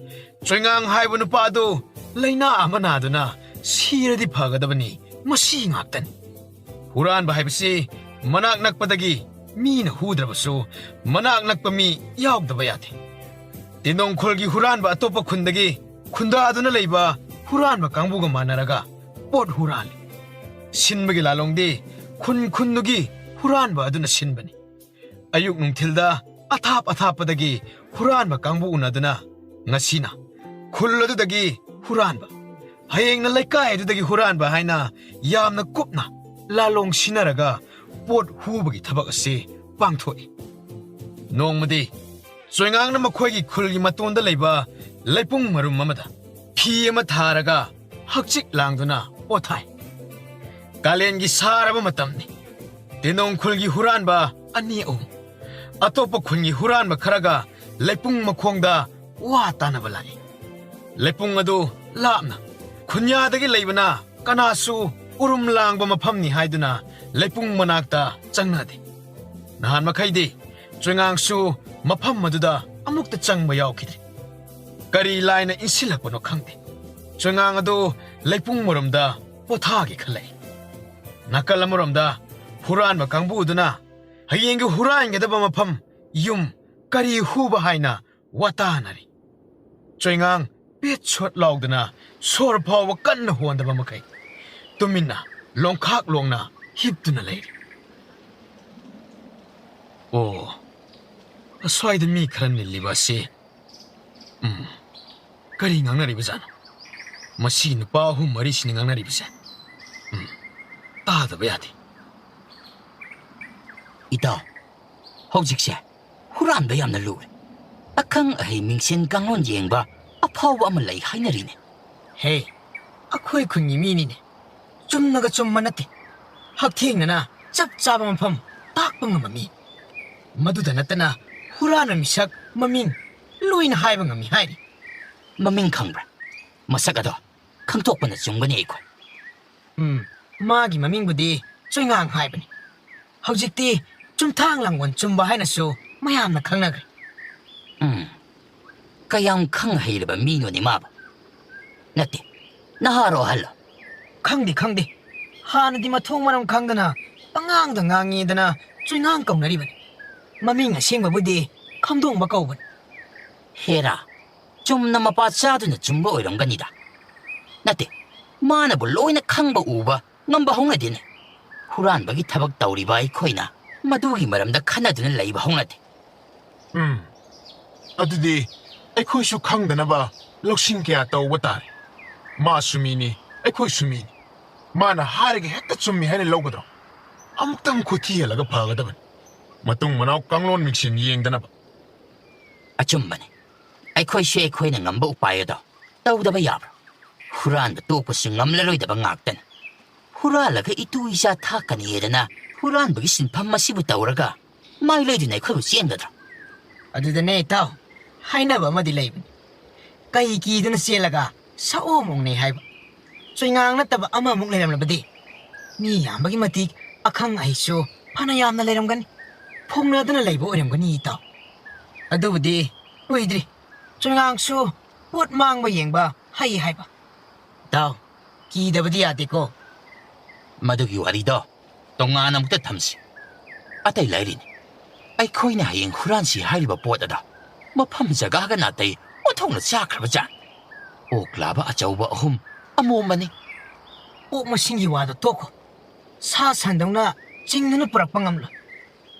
ꯆꯣꯏꯉꯥꯡ ꯍꯥꯏꯕ ꯅꯨꯄꯥ ꯑꯗꯨ ꯂꯥꯏꯅꯥ ꯑꯃ ꯅꯥꯗꯨꯅ ꯁꯤꯔꯗꯤ ꯐꯒꯗꯕꯅꯤ, ꯃꯁꯤ ꯉꯥꯛꯇꯅꯤ꯫ ꯍꯨꯔꯥꯟꯕ ꯍꯥꯏꯕꯁꯤ ꯃꯅꯥꯛ ꯅꯛꯄꯗꯒꯤ ꯃꯤꯅ ꯍꯨꯗ꯭ꯔꯕꯁꯨ, ꯃꯅꯥꯛ ꯅꯛꯄ ꯃꯤ ꯌꯥꯎꯗꯕ ꯌꯥꯗꯦ꯫ ꯇꯦꯟꯗꯣꯡ ꯈꯨꯜꯒꯤ ꯍꯨꯔꯥꯟꯕ ꯑꯇꯣꯞꯄ ꯈꯨꯟꯗꯒꯤ ꯈꯨꯟꯗꯥꯗꯨꯅ ꯂꯩꯕ ꯍꯨꯔꯥꯟꯕ ꯀꯥꯡꯕꯨꯒ ꯃꯥꯟꯅꯔꯒ ꯄꯣꯠ ꯍꯨꯔꯥꯜꯂꯤ꯫ ꯁꯤꯟꯕꯒꯤ ꯂꯥꯂꯣꯡꯗꯤ ꯈꯨꯟ ꯈꯨꯟꯗꯨꯒꯤ ꯍꯨꯔꯥꯟꯕ ꯑꯗꯨꯅ ꯁꯤꯟꯕꯅꯤ꯫ ꯑꯌꯨꯛ ꯅꯨꯡꯊꯤꯜꯗ ꯑꯊꯥꯞ ꯑꯊꯥꯞꯄꯗꯒꯤ ꯍꯨꯔꯥꯟꯕ ꯀꯥꯡꯕꯨ ꯎꯅꯗꯨꯅ, ꯉꯁꯤꯅ ꯈꯨꯜ ꯑꯗꯨꯗꯒꯤ ꯍꯨꯔꯥꯟꯕ, ꯍꯌꯦꯡꯅ ꯂꯩꯀꯥꯏ ꯑꯗꯨꯗꯒꯤ ꯍꯨꯔꯥꯟꯕ ꯍꯥꯏꯅ ꯌꯥꯝꯅ ꯀꯨꯞꯅ ꯂꯥꯂꯣꯡ ꯁꯤꯟꯅꯔꯒ ꯄꯣꯠ ꯍꯨꯕꯒꯤ ꯊꯕꯛ ꯑꯁꯤ ꯄꯥꯡꯊꯣꯛꯏ꯫ ꯅꯣꯡꯃꯗꯤ ꯆꯣꯏꯉꯥꯡꯅ ꯃꯈꯣꯏꯒꯤ ꯈꯨꯜꯒꯤ ꯃꯇꯣꯟꯗ ꯂꯩꯕ ꯂꯩꯄꯨꯡ ꯃꯔꯨꯝ ꯑꯃꯗ ꯐꯤ ꯑꯃ ꯊꯥꯔꯒ ꯍꯛꯆꯤꯛ ꯂꯥꯡꯗꯨꯅ ꯄꯣꯊꯥꯏ꯫ ꯀꯥꯂꯦꯟꯒꯤ ꯁꯥꯔꯕ ꯃꯇꯝꯅꯤ꯫ ꯇꯦꯅꯣꯡ ꯈꯨꯜꯒꯤ ꯍꯨꯔꯥꯟꯕ ꯑꯅꯤ ꯑꯍꯨꯝ, ꯑꯇꯣꯞꯄ ꯈꯨꯟꯒꯤ ꯍꯨꯔꯥꯟꯕ ꯈꯔꯒ ꯂꯩꯄꯨꯡ ꯃꯈꯣꯡꯗ ꯋꯥ ꯇꯥꯅꯕ ꯂꯥꯛꯏ꯫ ꯂꯩꯄꯨꯡ ꯑꯗꯨ ꯂꯥꯞꯅ, ꯈꯨꯟꯌꯥꯗꯒꯤ ꯂꯩꯕꯅ ꯀꯅꯥꯁꯨ ꯎꯔꯨꯝ ꯂꯥꯡꯕ ꯃꯐꯝꯅꯤ ꯍꯥꯏꯗꯨꯅ ꯂꯩꯄꯨꯡ ꯃꯅꯥꯛꯇ ꯆꯪꯅꯗꯦ꯫ ꯅꯍꯥꯟ ꯃꯈꯩꯗꯤ ꯆꯣꯏꯉꯥꯡꯁꯨ ꯃꯐꯝ ꯑꯗꯨꯗ ꯑꯃꯨꯛꯇ ꯆꯪꯕ ꯌꯥꯎꯈꯤꯗ꯭ꯔꯤ꯫ ꯀꯔꯤ ꯂꯥꯏꯅ ꯏꯟꯁꯤꯜꯂꯛꯄꯅꯣ ꯈꯪꯗꯦ꯫ ꯆꯣꯏꯉꯥꯡ ꯑꯗꯨ ꯂꯩꯄꯨꯡ ꯃꯔꯨꯝꯗ ꯄꯣꯊꯥꯒꯦ ꯈꯜꯂꯛꯏ꯫ ꯅꯥꯀꯜ ꯑꯃꯔꯣꯝꯗ ꯍꯨꯔꯥꯟꯕ ꯀꯥꯡꯕꯨꯗꯨꯅ ꯍꯌꯦꯡꯒꯤ ꯍꯨꯔꯥꯟꯒꯗꯕ ꯃꯐꯝ, ꯌꯨꯝ, ꯀꯔꯤ ꯍꯨꯕ ꯍꯥꯏꯅ ꯋꯥꯇꯥꯅꯔꯤ꯫ ꯆꯣꯏꯉꯥꯡ ꯄꯦꯠ ꯁꯣꯠ ꯂꯥꯎꯗꯅ ꯁꯣꯔ ꯐꯥꯎꯕ ꯀꯟꯅ ꯍꯣꯟꯗꯕ ꯃꯈꯩ ꯇꯨꯃꯤꯟꯅ ꯂꯣꯡꯈꯥꯛ ꯂꯣꯡꯅ ꯍꯤꯞꯇꯨꯅ ꯂꯩꯔꯤ꯫ ꯑꯣ, ꯑꯁ꯭ꯋꯥꯏꯗ ꯃꯤ ꯈꯔ ꯅꯤꯜꯂꯤꯕ ꯑꯁꯤ, ꯎꯝ, ꯀꯔꯤ ꯉꯥꯡꯅꯔꯤꯕꯖꯥꯠꯅꯣ? ꯃꯁꯤ ꯅꯨꯄꯥ ꯑꯍꯨꯝ ꯃꯔꯤꯁꯤꯅ ꯉꯥꯡꯅꯔꯤꯕꯁꯦ, ꯎꯝ, ꯇꯥꯗꯕ ꯌꯥꯗꯦ꯫ ꯏꯇꯥꯎ, ꯍꯧꯖꯤꯛꯁꯦ ꯍꯨꯔꯥꯟꯕ ꯌꯥꯝꯅ ꯂꯨꯔꯦ꯫ ꯑꯈꯪ ꯑꯍꯩ ꯃꯤꯡꯁꯦꯟ ꯀꯥꯡꯂꯣꯟ ꯌꯦꯡꯕ ꯑꯐꯥꯎꯕ ꯑꯃ ꯂꯩ ꯍꯥꯏꯅꯔꯤꯅꯦ꯫ ꯍꯦ, ꯑꯩꯈꯣꯏ ꯈꯨꯟꯒꯤ ꯃꯤꯅꯤꯅꯦ꯫ ꯆꯨꯝꯅꯒ ꯆꯨꯝꯕ ꯅꯠꯇꯦ꯫ ꯍꯛꯊꯦꯡꯅꯅ ꯆꯞ ꯆꯥꯕ ꯃꯐꯝ ꯇꯥꯛꯄ ꯉꯝꯕ ꯃꯤ꯫ ꯃꯗꯨꯗ ꯅꯠꯇꯅ ꯍꯨꯔꯥꯟꯕ ꯃꯤꯁꯛ ꯃꯃꯤꯡ ꯂꯣꯏꯅ ꯍꯥꯏꯕ ꯉꯝꯃꯤ ꯍꯥꯏꯔꯤ꯫ ꯃꯃꯤꯡ ꯈꯪꯕ꯭ꯔꯥ? ꯃꯁꯛ ꯑꯗꯣ ꯈꯪꯗꯣꯛꯄꯅ ꯆꯨꯝꯒꯅꯤ ꯑꯩꯈꯣꯏ꯫ ꯎꯝ, ꯃꯥꯒꯤ ꯃꯃꯤꯡꯕꯨꯗꯤ ꯆꯣꯏꯉꯥꯡ ꯍꯥꯏꯕꯅꯤ꯫ ꯍꯧꯖꯤꯛꯇꯤ ꯆꯨꯝꯊꯥꯡ ꯂꯥꯡꯒꯣꯜ ꯆꯨꯝꯕ ꯍꯥꯏꯅꯁꯨ ꯃꯌꯥꯝꯅ ꯈꯪꯅꯈ꯭ꯔꯦ꯫ ꯎꯝ, ꯀꯌꯥꯝ ꯈꯪ ꯍꯩꯔꯕ ꯃꯤꯅꯣꯅꯦ ꯃꯥꯕꯨ? ꯅꯠꯇꯦ, ꯅꯍꯥꯔꯣ ꯑꯍꯜꯂꯣ? ꯈꯪꯗꯦ, ꯈꯪꯗꯦ꯫ ꯍꯥꯟꯅꯗꯤ ꯃꯊꯣꯡ ꯃꯔꯝ ꯈꯪꯗꯅ ꯄꯉꯥꯡꯗ ꯉꯥꯡꯉꯤꯗꯅ ꯆꯣꯏꯉꯥꯡ ꯀꯧꯅꯔꯤꯕꯅꯤ꯫ ꯃꯃꯤꯡ ꯑꯁꯦꯡꯕꯕꯨꯗꯤ ꯈꯝꯗꯣꯡꯕ ꯀꯧꯕꯅꯤ꯫ ꯍꯦꯔꯥ, ꯆꯨꯝꯅ ꯃꯄꯥ ꯆꯥꯗꯨꯅ ꯆꯨꯝꯕ ꯑꯣꯏꯔꯝꯒꯅꯤꯗ꯫ ꯅꯠꯇꯦ, ꯃꯥꯅꯕꯨ ꯂꯣꯏꯅ ꯈꯪꯕ ꯎꯕ ꯉꯝꯕ ꯍꯧꯅꯗꯦꯅꯦ꯫ ꯍꯨꯔꯥꯟꯕꯒꯤ ꯊꯕꯛ ꯇꯧꯔꯤꯕ ꯑꯩꯈꯣꯏꯅ ꯃꯗꯨꯒꯤ ꯃꯔꯝꯗ ꯈꯟꯅꯗꯨꯅ ꯂꯩꯕ ꯍꯧꯅꯗꯦ꯫ ꯎꯝ, ꯑꯗꯨꯗꯤ ꯑꯩꯈꯣꯏꯁꯨ ꯈꯪꯗꯅꯕ ꯂꯧꯁꯤꯡ ꯀꯌꯥ ꯇꯧꯕ ꯇꯥꯔꯦ꯫ ꯃꯥꯁꯨ ꯃꯤꯅꯤ, ꯑꯩꯈꯣꯏꯁꯨ ꯃꯤꯅꯤ꯫ ꯃꯥꯅ ꯍꯥꯏꯔꯒ ꯍꯦꯛꯇ ꯆꯨꯝꯃꯤ ꯍꯥꯏꯅ ꯂꯧꯒꯗ꯭ꯔꯣ? ꯑꯃꯨꯛꯇꯪ ꯈꯨꯠꯊꯤꯍꯜꯂꯒ ꯐꯒꯗꯕꯅꯤ꯫ ꯃꯇꯨꯡ ꯃꯅꯥꯎ ꯀꯥꯡꯂꯣꯟ ꯃꯤꯡꯁꯦꯟ ꯌꯦꯡꯗꯅꯕ꯫ ꯑꯆꯨꯝꯕꯅꯤ꯫ ꯑꯩꯈꯣꯏꯁꯨ ꯑꯩꯈꯣꯏꯅ ꯉꯝꯕ ꯎꯄꯥꯏ ꯑꯗꯣ ꯇꯧꯗꯕ ꯌꯥꯕ꯭ꯔꯥ? ꯍꯨꯔꯥꯟꯕ ꯇꯣꯛꯄꯁꯨ ꯉꯝꯂꯔꯣꯏꯗꯕ ꯉꯥꯛꯇꯅꯤ꯫ ꯍꯨꯔꯥꯜꯂꯒ ꯏꯇꯨ ꯏꯆꯥ ꯊꯥꯛꯀꯅꯤꯗꯅ ꯍꯨꯔꯥꯟꯕꯒꯤ ꯁꯤꯟꯐꯝ ꯑꯁꯤꯕꯨ ꯇꯧꯔꯒ ꯃꯥꯏ ꯂꯩꯗꯨꯅ ꯑꯩꯈꯣꯏꯕꯨ ꯆꯦꯟꯒꯗ꯭ꯔꯥ? ꯑꯗꯨꯗꯅꯦ ꯏꯇꯥꯎ, ꯍꯥꯏꯅꯕ ꯑꯃꯗꯤ ꯂꯩꯕꯅꯤ꯫ ꯀꯩ ꯀꯤꯗꯨꯅ ꯆꯦꯜꯂꯒ ꯁꯛꯑꯣꯝ ꯑꯣꯡꯅꯩ ꯍꯥꯏꯕ꯫ ꯆꯣꯏꯉꯥꯡ ꯅꯠꯇꯕ ꯑꯃꯃꯨꯛ ꯂꯩꯔꯝꯂꯕꯗꯤ ꯃꯤ ꯌꯥꯝꯕꯒꯤ ꯃꯇꯤꯛ ꯑꯈꯪ ꯑꯍꯩꯁꯨ ꯐꯅ ꯌꯥꯝꯅ ꯂꯩꯔꯝꯒꯅꯤ꯫ ꯐꯣꯡꯅꯗꯨꯅ ꯂꯩꯕ ꯑꯣꯏꯔꯝꯒꯅꯤ ꯏꯇꯥꯎ꯫ ꯑꯗꯨꯕꯨꯗꯤ ꯀꯨꯏꯗ꯭ꯔꯤ꯫ ꯆꯣꯏꯉꯥꯡꯁꯨ ꯄꯣꯠ ꯃꯥꯡꯕ ꯌꯦꯡꯕ ꯍꯩ ꯍꯥꯏꯕ꯫ ꯏꯇꯥꯎ, ꯀꯤꯗꯕꯗꯤ ꯌꯥꯗꯦꯀꯣ꯫ ꯃꯗꯨꯒꯤ ꯋꯥꯔꯤꯗꯣ ꯇꯣꯉꯥꯟꯅ ꯑꯃꯨꯛꯇ ꯊꯝꯁꯤ꯫ ꯑꯇꯩ ꯂꯥꯏꯔꯤꯅꯤ, ꯑꯩꯈꯣꯏꯅ ꯍꯌꯦꯡ ꯍꯨꯔꯥꯟꯁꯤ ꯍꯥꯏꯔꯤꯕ ꯄꯣꯠ ꯑꯗꯣ ꯃꯐꯝ ꯖꯒꯥꯒ ꯅꯥꯇꯩ ꯑꯣꯟꯊꯣꯛꯅ ꯆꯥꯈ꯭ꯔꯕ ꯖꯥꯠꯅꯤ꯫ ꯑꯣꯛ ꯂꯥꯕ ꯑꯆꯧꯕ ꯑꯍꯨꯝ ꯑꯃꯣꯝ ꯑꯅꯤ꯫ ꯑꯣꯛ ꯃꯁꯤꯡꯒꯤ ꯋꯥꯗꯣ ꯇꯣꯛꯈꯣ꯫ ꯁꯥ ꯁꯟꯗꯧꯅ ꯆꯤꯡꯗꯨꯅ ꯄꯨꯔꯛꯄ ꯉꯝꯂꯣꯏ꯫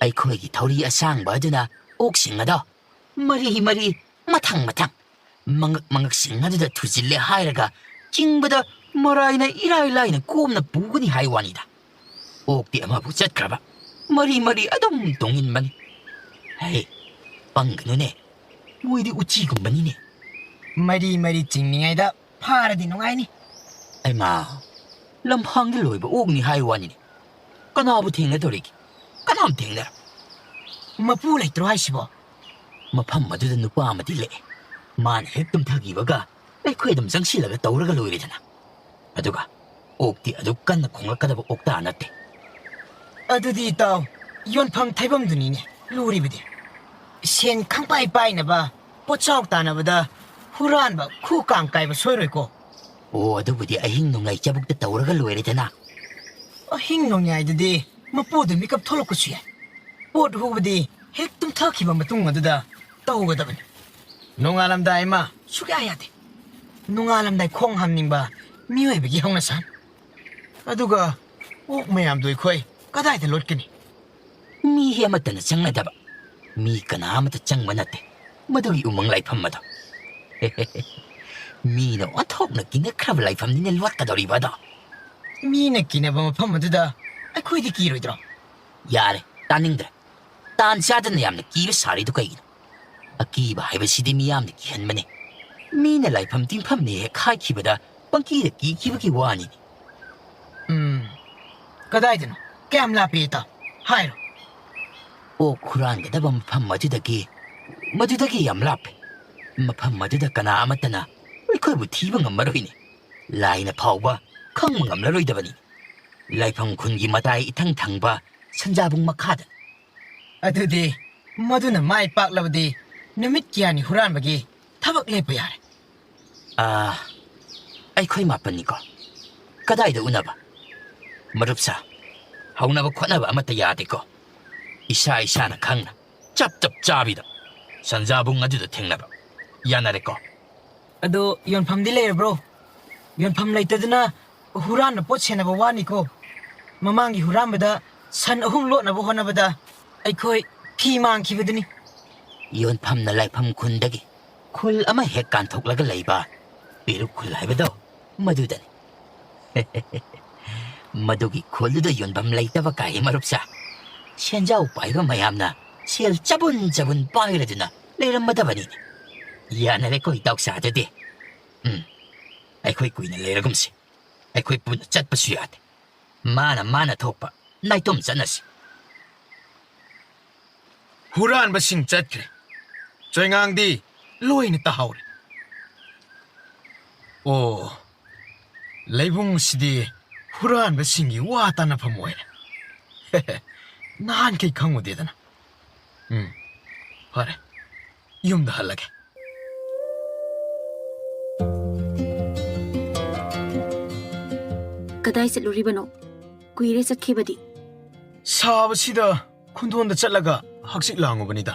ꯑꯩꯈꯣꯏꯒꯤ ꯊꯧꯔꯤ ꯑꯁꯥꯡꯕ ꯑꯗꯨꯅ ꯑꯣꯛꯁꯤꯡ ꯑꯗꯣ ꯃꯔꯤ ꯃꯔꯤ, ꯃꯊꯪ ꯃꯊꯪ, ꯃꯉꯛ ꯃꯉꯛꯁꯤꯡ ꯑꯗꯨꯗ ꯊꯨꯖꯤꯜꯂꯦ ꯍꯥꯏꯔꯒ ꯆꯤꯡꯕꯗ ꯃꯔꯥꯏꯅ ꯏꯔꯥꯏ ꯂꯥꯏꯅ ꯀꯣꯝꯅ ꯄꯨꯒꯅꯤ ꯍꯥꯏ ꯋꯥꯅꯤꯗ꯫ ꯑꯣꯛꯇꯤ ꯑꯃꯕꯨ ꯆꯠꯈ꯭ꯔꯕ ꯃꯔꯤ ꯃꯔꯤ ꯑꯗꯨꯝ ꯇꯣꯡꯏꯟꯕꯅꯤ꯫ ꯍꯦ, ꯄꯪꯒꯅꯨꯅꯦ, ꯃꯣꯏꯗꯤ ꯎꯆꯤꯒꯨꯝꯕꯅꯤꯅꯦ꯫ ꯃꯔꯤ ꯃꯔꯤ ꯆꯤꯡꯂꯤꯉꯩꯗ ꯐꯥꯔꯗꯤ ꯅꯨꯡꯉꯥꯏꯅꯤ꯫ ꯑꯩꯃꯥ, ꯂꯝꯍꯥꯡꯗ ꯂꯣꯏꯕ ꯑꯣꯛꯅꯤ ꯍꯥꯏ ꯋꯥꯅꯤꯅꯦ꯫ ꯀꯅꯥꯕꯨ ꯊꯦꯡꯅꯗꯧꯔꯤꯒꯦ? ꯀꯅꯥꯝ ꯊꯦꯡꯅꯔꯣꯏ꯫ ꯃꯄꯨ ꯂꯩꯇ꯭ꯔꯣ ꯍꯥꯏꯁꯤꯕꯣ? ꯃꯐꯝ ꯑꯗꯨꯗ ꯅꯨꯄꯥ ꯑꯃꯗꯤ ꯂꯦꯛꯑꯦ꯫ ꯃꯥꯅ ꯍꯦꯛ ꯇꯨꯝꯊꯈꯤꯕꯒ ꯑꯩꯈꯣꯏ ꯑꯗꯨꯝ ꯆꯪꯁꯤꯜꯂꯒ ꯇꯧꯔꯒ ꯂꯣꯏꯔꯦꯗꯅ꯫ ꯑꯗꯨꯒ ꯑꯣꯛꯇꯤ ꯑꯗꯨꯛ ꯀꯟꯅ ꯈꯣꯡꯂꯛꯀꯗꯕ ꯑꯣꯛꯇꯥ ꯅꯠꯇꯦ꯫ ꯑꯗꯨꯗꯤ ꯏꯇꯥꯎ, ꯌꯣꯟꯐꯝ ꯊꯩꯐꯝꯗꯨꯅꯤꯅꯦ ꯂꯨꯔꯤꯕꯗꯤ꯫ ꯁꯦꯟ ꯈꯪꯄꯥꯏ ꯄꯥꯏꯅꯕ, ꯄꯣꯠꯆꯥꯎ ꯇꯥꯅꯕꯗ ꯍꯨꯔꯥꯟꯕ ꯈꯨ ꯀꯥꯡ ꯀꯥꯏꯕ ꯁꯣꯏꯔꯣꯏꯀꯣ꯫ ꯑꯣ, ꯑꯗꯨꯕꯨꯗꯤ ꯑꯍꯤꯡ ꯅꯣꯡꯌꯥꯏ ꯆꯕꯨꯛꯇ ꯇꯧꯔꯒ ꯂꯣꯏꯔꯦꯗꯅ꯫ ꯑꯍꯤꯡ ꯅꯣꯡꯌꯥꯏꯗꯗꯤ ꯃꯄꯨꯗꯨ ꯃꯤꯀꯞ ꯊꯣꯛꯂꯛꯄꯁꯨ ꯌꯥꯏ꯫ ꯄꯣꯠ ꯍꯨꯕꯗꯤ ꯍꯦꯛ ꯇꯨꯝꯊꯈꯤꯕ ꯃꯇꯨꯡ ꯑꯗꯨꯗ ꯇꯧꯒꯗꯕꯅꯤ꯫ ꯅꯣꯡꯉꯥꯜꯂꯝꯗꯥꯏ ꯑꯃ ꯁꯨꯛꯌꯥ ꯌꯥꯗꯦ꯫ ꯅꯣꯡꯉꯥꯜꯂꯝꯗꯥꯏ ꯈꯣꯡ ꯍꯥꯝꯅꯤꯡꯕ ꯃꯤꯑꯣꯏꯕꯒꯤ ꯍꯧꯅꯁꯥꯅꯤ꯫ ꯑꯗꯨꯒ ꯑꯣꯛ ꯃꯌꯥꯝꯗꯨ ꯑꯩꯈꯣꯏ ꯀꯗꯥꯏꯗ ꯂꯣꯠꯀꯅꯤ? ꯃꯤ ꯑꯃꯠꯇꯅ ꯆꯪꯅꯗꯕ, ꯃꯤ ꯀꯅꯥ ꯑꯃꯠꯇ ꯆꯪꯕ ꯅꯠꯇꯦ ꯃꯗꯨꯒꯤ ꯎꯃꯪ ꯂꯥꯏꯐꯝ ꯑꯗꯣ꯫ ꯃꯤꯅ ꯑꯣꯟꯊꯣꯛꯅ ꯀꯤꯅꯈ꯭ꯔꯕ ꯂꯥꯏꯐꯝꯅꯤꯅꯦ ꯂꯣꯠꯀꯗꯧꯔꯤꯕ ꯑꯗꯣ꯫ ꯃꯤꯅ ꯀꯤꯅꯕ ꯃꯐꯝ ꯑꯗꯨꯗ ꯑꯩꯈꯣꯏꯗꯤ ꯀꯤꯔꯣꯏꯗ꯭ꯔꯣ? ꯌꯥꯔꯦ, ꯇꯥꯅꯤꯡꯗ꯭ꯔꯦ꯫ ꯇꯥꯟ ꯆꯥꯗꯅ ꯌꯥꯝꯅ ꯀꯤꯕ ꯁꯥꯔꯤꯗꯨ ꯀꯩꯒꯤꯅꯣ? ꯑꯀꯤꯕ ꯍꯥꯏꯕꯁꯤꯗꯤ ꯃꯤꯌꯥꯝꯅ ꯀꯤꯍꯟꯕꯅꯤ꯫ ꯃꯤꯅ ꯂꯥꯏꯐꯝ ꯇꯤꯟꯐꯝꯅꯤ ꯍꯦꯛ ꯍꯥꯏꯈꯤꯕꯗ ꯄꯪꯀꯤꯗ ꯀꯤꯈꯤꯕꯒꯤ ꯋꯥꯅꯤꯅꯦ꯫ ꯎꯝ, ꯀꯗꯥꯏꯗꯅꯣ? ꯀꯌꯥꯝ ꯂꯥꯞꯄꯤ, ꯏꯇꯥꯎ? ꯍꯥꯏꯔꯣ꯫ ꯑꯣꯛ ꯍꯨꯔꯥꯟꯒꯗꯕ ꯃꯐꯝ ꯑꯗꯨꯗꯒꯤ, ꯃꯗꯨꯗꯒꯤ ꯌꯥꯝ ꯂꯥꯞꯄꯦ꯫ ꯃꯐꯝ ꯑꯗꯨꯗ ꯀꯅꯥ ꯑꯃꯠꯇꯅ ꯑꯩꯈꯣꯏꯕꯨ ꯊꯤꯕ ꯉꯝꯃꯔꯣꯏꯅꯦ꯫ ꯂꯥꯏꯅ ꯐꯥꯎꯕ ꯈꯪꯕ ꯉꯝꯂꯔꯣꯏꯗꯕꯅꯤ꯫ ꯂꯥꯏꯐꯝ ꯈꯨꯟꯒꯤ ꯃꯇꯥꯏ ꯏꯊꯪ ꯊꯪꯕ ꯁꯟꯖꯥꯕꯨꯡ ꯃꯈꯥꯗ꯫ ꯑꯗꯨꯗꯤ ꯃꯗꯨꯅ ꯃꯥꯏ ꯄꯥꯛꯂꯕꯗꯤ ꯅꯨꯃꯤꯠ ꯀꯌꯥꯅꯤ ꯍꯨꯔꯥꯟꯕꯒꯤ ꯊꯕꯛ ꯂꯦꯞꯄ ꯌꯥꯔꯦ꯫ ꯑꯥ, ꯑꯩꯈꯣꯏ ꯃꯥꯄꯟꯅꯤꯀꯣ꯫ ꯀꯗꯥꯏꯗ ꯎꯅꯕ? ꯃꯔꯨꯞꯁꯥ, ꯍꯧꯅꯕ ꯈꯣꯠꯅꯕ ꯑꯃꯠꯇ ꯌꯥꯗꯦꯀꯣ꯫ ꯏꯁꯥ ꯏꯁꯥꯅ ꯈꯪꯅ ꯆꯞ ꯆꯞ ꯆꯥꯕꯤꯗ ꯁꯟꯖꯥꯕꯨꯡ ꯑꯗꯨꯗ ꯊꯦꯡꯅꯕ꯫ ꯌꯥꯅꯔꯦꯀꯣ? ꯑꯗꯣ ꯌꯣꯟꯐꯝꯗꯤ ꯂꯩꯔꯕ꯭ꯔꯣ? ꯌꯣꯟꯐꯝ ꯂꯩꯇꯗꯅ ꯍꯨꯔꯥꯟꯕ ꯄꯣꯠ ꯁꯦꯟꯅꯕ ꯋꯥꯅꯤꯀꯣ꯫ ꯃꯃꯥꯡꯒꯤ ꯍꯨꯔꯥꯟꯕꯗ ꯁꯟ ꯑꯍꯨꯝ ꯂꯣꯠꯅꯕ ꯍꯣꯠꯅꯕꯗ ꯑꯩꯈꯣꯏ ꯐꯤ ꯃꯥꯡꯈꯤꯕꯗꯨꯅꯤ꯫ ꯌꯣꯟꯐꯝꯅ ꯂꯥꯏꯐꯝ ꯈꯨꯟꯗꯒꯤ ꯈꯨꯜ ꯑꯃ ꯍꯦꯛ ꯀꯥꯟꯊꯣꯛꯂꯒ ꯂꯩꯕ ꯄꯦꯔꯨꯛ ꯈꯨꯜ ꯍꯥꯏꯕꯗꯣ ꯃꯗꯨꯗꯅꯤ꯫ ꯃꯗꯨꯒꯤ ꯈꯨꯜꯗꯨꯗ ꯌꯣꯟꯐꯝ ꯂꯩꯇꯕ ꯀꯥꯏ, ꯃꯔꯨꯞꯁꯥ꯫ ꯁꯦꯟꯖꯥꯎ ꯄꯥꯏꯕ ꯃꯌꯥꯝꯅ ꯁꯦꯜ ꯆꯕꯨꯟ ꯆꯕꯨꯟ ꯄꯥꯏꯔꯗꯨꯅ ꯂꯩꯔꯝꯃꯗꯕꯅꯤꯅꯦ꯫ ꯌꯥꯅꯔꯦꯀꯣ, ꯏꯇꯥꯎꯁꯥ, ꯑꯗꯨꯗꯤ꯫ ꯎꯝ, ꯑꯩꯈꯣꯏ ꯀꯨꯏꯅ ꯂꯩꯔꯒꯨꯝꯁꯤ꯫ ꯑꯩꯈꯣꯏ ꯄꯨꯟꯅ ꯆꯠꯄꯁꯨ ꯌꯥꯗꯦ꯫ ꯃꯥꯅ ꯃꯥꯅ ꯊꯣꯛꯄ ꯅꯥꯏꯇꯣꯝ ꯆꯠꯅꯁꯤ꯫ ꯍꯨꯔꯥꯟꯕꯁꯤꯡ ꯆꯠꯈ꯭ꯔꯦ꯫ ꯆꯣꯏꯉꯥꯡꯗꯤ ꯂꯣꯏꯅ ꯇꯥꯍꯧꯔꯦ꯫ ꯑꯣ, ꯂꯩꯕꯨꯡ ꯑꯁꯤꯗꯤ ꯍꯨꯔꯥꯟꯕꯁꯤꯡꯒꯤ ꯋꯥ ꯇꯥꯅꯐꯝ ꯑꯣꯏꯔꯦ꯫ ꯅꯍꯥꯟꯈꯩ ꯈꯪꯉꯨꯗꯦꯗꯅ꯫ ꯎꯝ, ꯐꯔꯦ, ꯌꯨꯝꯗ ꯍꯜꯂꯒꯦ꯫ ꯀꯗꯥꯏ ꯆꯠꯂꯨꯔꯤꯕꯅꯣ? ꯀꯨꯏꯔꯦ ꯆꯠꯈꯤꯕꯗꯤ꯫ ꯁꯥꯕꯁꯤꯗ ꯈꯨꯟꯗꯣꯟꯗ ꯆꯠꯂꯒ ꯍꯛꯆꯤꯠ ꯂꯥꯡꯉꯨꯕꯅꯤꯗ꯫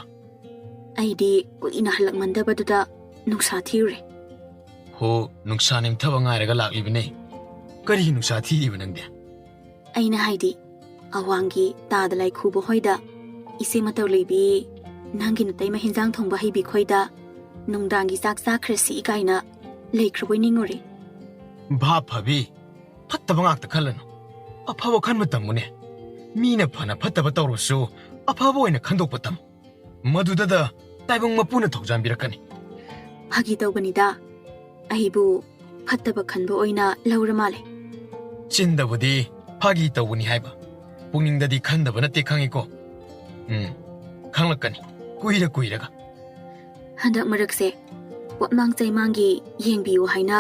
ꯑꯩꯗꯤ ꯀꯨꯏꯅ ꯍꯜꯂꯛꯃꯟꯗꯕꯗꯨꯗ ꯅꯨꯡꯁꯥ ꯊꯤꯔꯨꯔꯦ꯫ ꯍꯣ, ꯅꯨꯡꯁꯥ ꯅꯦꯝꯊꯕ ꯉꯥꯏꯔꯒ ꯂꯥꯛꯂꯤꯕꯅꯦ꯫ ꯀꯔꯤꯒꯤ ꯅꯨꯡꯁꯥ ꯊꯤꯔꯤꯕ ꯅꯪꯗꯤ? ꯑꯩꯅ ꯍꯥꯏꯗꯤ, ꯑꯋꯥꯡꯒꯤ ꯇꯥꯗ ꯂꯥꯏꯈꯨꯕ ꯍꯣꯏꯗ ꯏꯆꯦ ꯃꯇꯧ ꯂꯩꯕꯤ, ꯅꯪꯒꯤ ꯅꯇꯩꯃ ꯍꯤꯟꯖꯥꯡ ꯊꯣꯡꯕ ꯍꯩꯕꯤ ꯈꯣꯏꯗ ꯅꯨꯡꯗꯥꯡꯒꯤ ꯆꯥꯛ ꯆꯥꯈ꯭ꯔꯁꯤ ꯀꯥꯏꯅ ꯂꯩꯈ꯭ꯔꯕꯣꯏ ꯅꯤꯡꯉꯨꯔꯦ꯫ ꯚꯥꯞ ꯐꯕꯤ, ꯐꯠꯇꯕ ꯉꯥꯛꯇ ꯈꯜꯂꯅꯨ꯫ ꯑꯐꯕ ꯈꯟꯕ ꯇꯝꯃꯨꯅꯦ꯫ ꯃꯤꯅ ꯐꯅ ꯐꯠꯇꯕ ꯇꯧꯔꯁꯨ ꯑꯐꯕ ꯑꯣꯏꯅ ꯈꯟꯗꯣꯛꯄ ꯇꯝꯃꯨ꯫ ꯃꯗꯨꯗꯗ ꯇꯥꯏꯕꯪ ꯃꯄꯨꯅ ꯊꯧꯖꯥꯟꯕꯤꯔꯛꯀꯅꯤ꯫ ꯐꯥꯒꯤ ꯇꯧꯕꯅꯤꯗ꯫ ꯑꯩꯕꯨ ꯐꯠꯇꯕ ꯈꯟꯕ ꯑꯣꯏꯅ ꯂꯧꯔ ꯃꯥꯜꯂꯦ꯫ ꯆꯤꯟꯗꯕꯨꯗꯤ ꯐꯥꯒꯤ ꯇꯧꯕꯅꯤ ꯍꯥꯏꯕ, ꯄꯨꯛꯅꯤꯡꯗꯗꯤ ꯈꯟꯗꯕ ꯅꯠꯇꯦ ꯈꯪꯉꯤꯀꯣ꯫ ꯎꯝ, ꯈꯪꯂꯛꯀꯅꯤ ꯀꯨꯏꯔ ꯀꯨꯏꯔꯒ꯫ ꯍꯟꯗꯛ ꯃꯔꯛꯁꯦ ꯄꯣꯠꯃꯥꯡ ꯆꯩꯃꯥꯡꯒꯤ ꯌꯦꯡꯕꯤꯌꯨ ꯍꯥꯏꯅ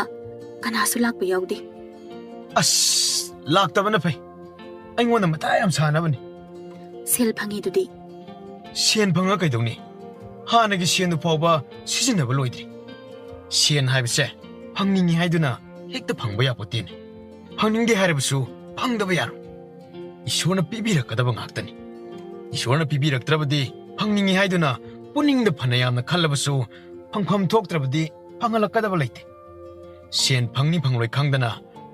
ꯀꯅꯥꯁꯨ ꯂꯥꯛꯄ ꯌꯥꯎꯗꯦ꯫ ꯑꯁ, ꯂꯥꯛꯇꯕꯅ ꯐꯩ꯫ ꯑꯩꯉꯣꯟꯗ ꯃꯊꯥ ꯌꯥꯝ ꯁꯥꯅꯕꯅꯤ꯫ ꯁꯦꯜ ꯐꯪꯉꯤꯗꯨꯗꯤ? ꯁꯦꯟ ꯐꯪꯉ ꯀꯩꯗꯧꯅꯤ? ꯍꯥꯟꯅꯒꯤ ꯁꯦꯟꯗꯨ ꯐꯥꯎꯕ ꯁꯤꯖꯤꯟꯅꯕ ꯂꯣꯏꯗ꯭ꯔꯤ꯫ ꯁꯦꯟ ꯍꯥꯏꯕꯁꯦ ꯐꯪꯅꯤꯡꯉꯤ ꯍꯥꯏꯗꯨꯅ ꯍꯦꯛꯇ ꯐꯪꯕ ꯌꯥꯄꯣꯠꯇꯦꯅꯦ꯫ ꯐꯪꯅꯤꯡꯗꯦ ꯍꯥꯏꯔꯕꯁꯨ ꯐꯪꯗꯕ ꯌꯥꯔꯣꯏ꯫ ꯏꯁꯣꯔꯅ ꯄꯤꯕꯤꯔꯛꯀꯗꯕ ꯉꯥꯛꯇꯅꯤ꯫ ꯏꯁꯣꯔꯅ ꯄꯤꯕꯤꯔꯛꯇ꯭ꯔꯕꯗꯤ ꯐꯪꯅꯤꯡꯉꯤ ꯍꯥꯏꯗꯨꯅ ꯄꯨꯛꯅꯤꯡꯗ ꯐꯅ ꯌꯥꯝꯅ ꯈꯜꯂꯕꯁꯨ ꯐꯪꯐꯝ ꯊꯣꯛꯇ꯭ꯔꯕꯗꯤ ꯐꯪꯍꯜꯂꯛꯀꯗꯕ ꯂꯩꯇꯦ꯫ ꯁꯦꯟ ꯐꯪꯅꯤ ꯐꯪꯂꯣꯏ ꯈꯪꯗꯅ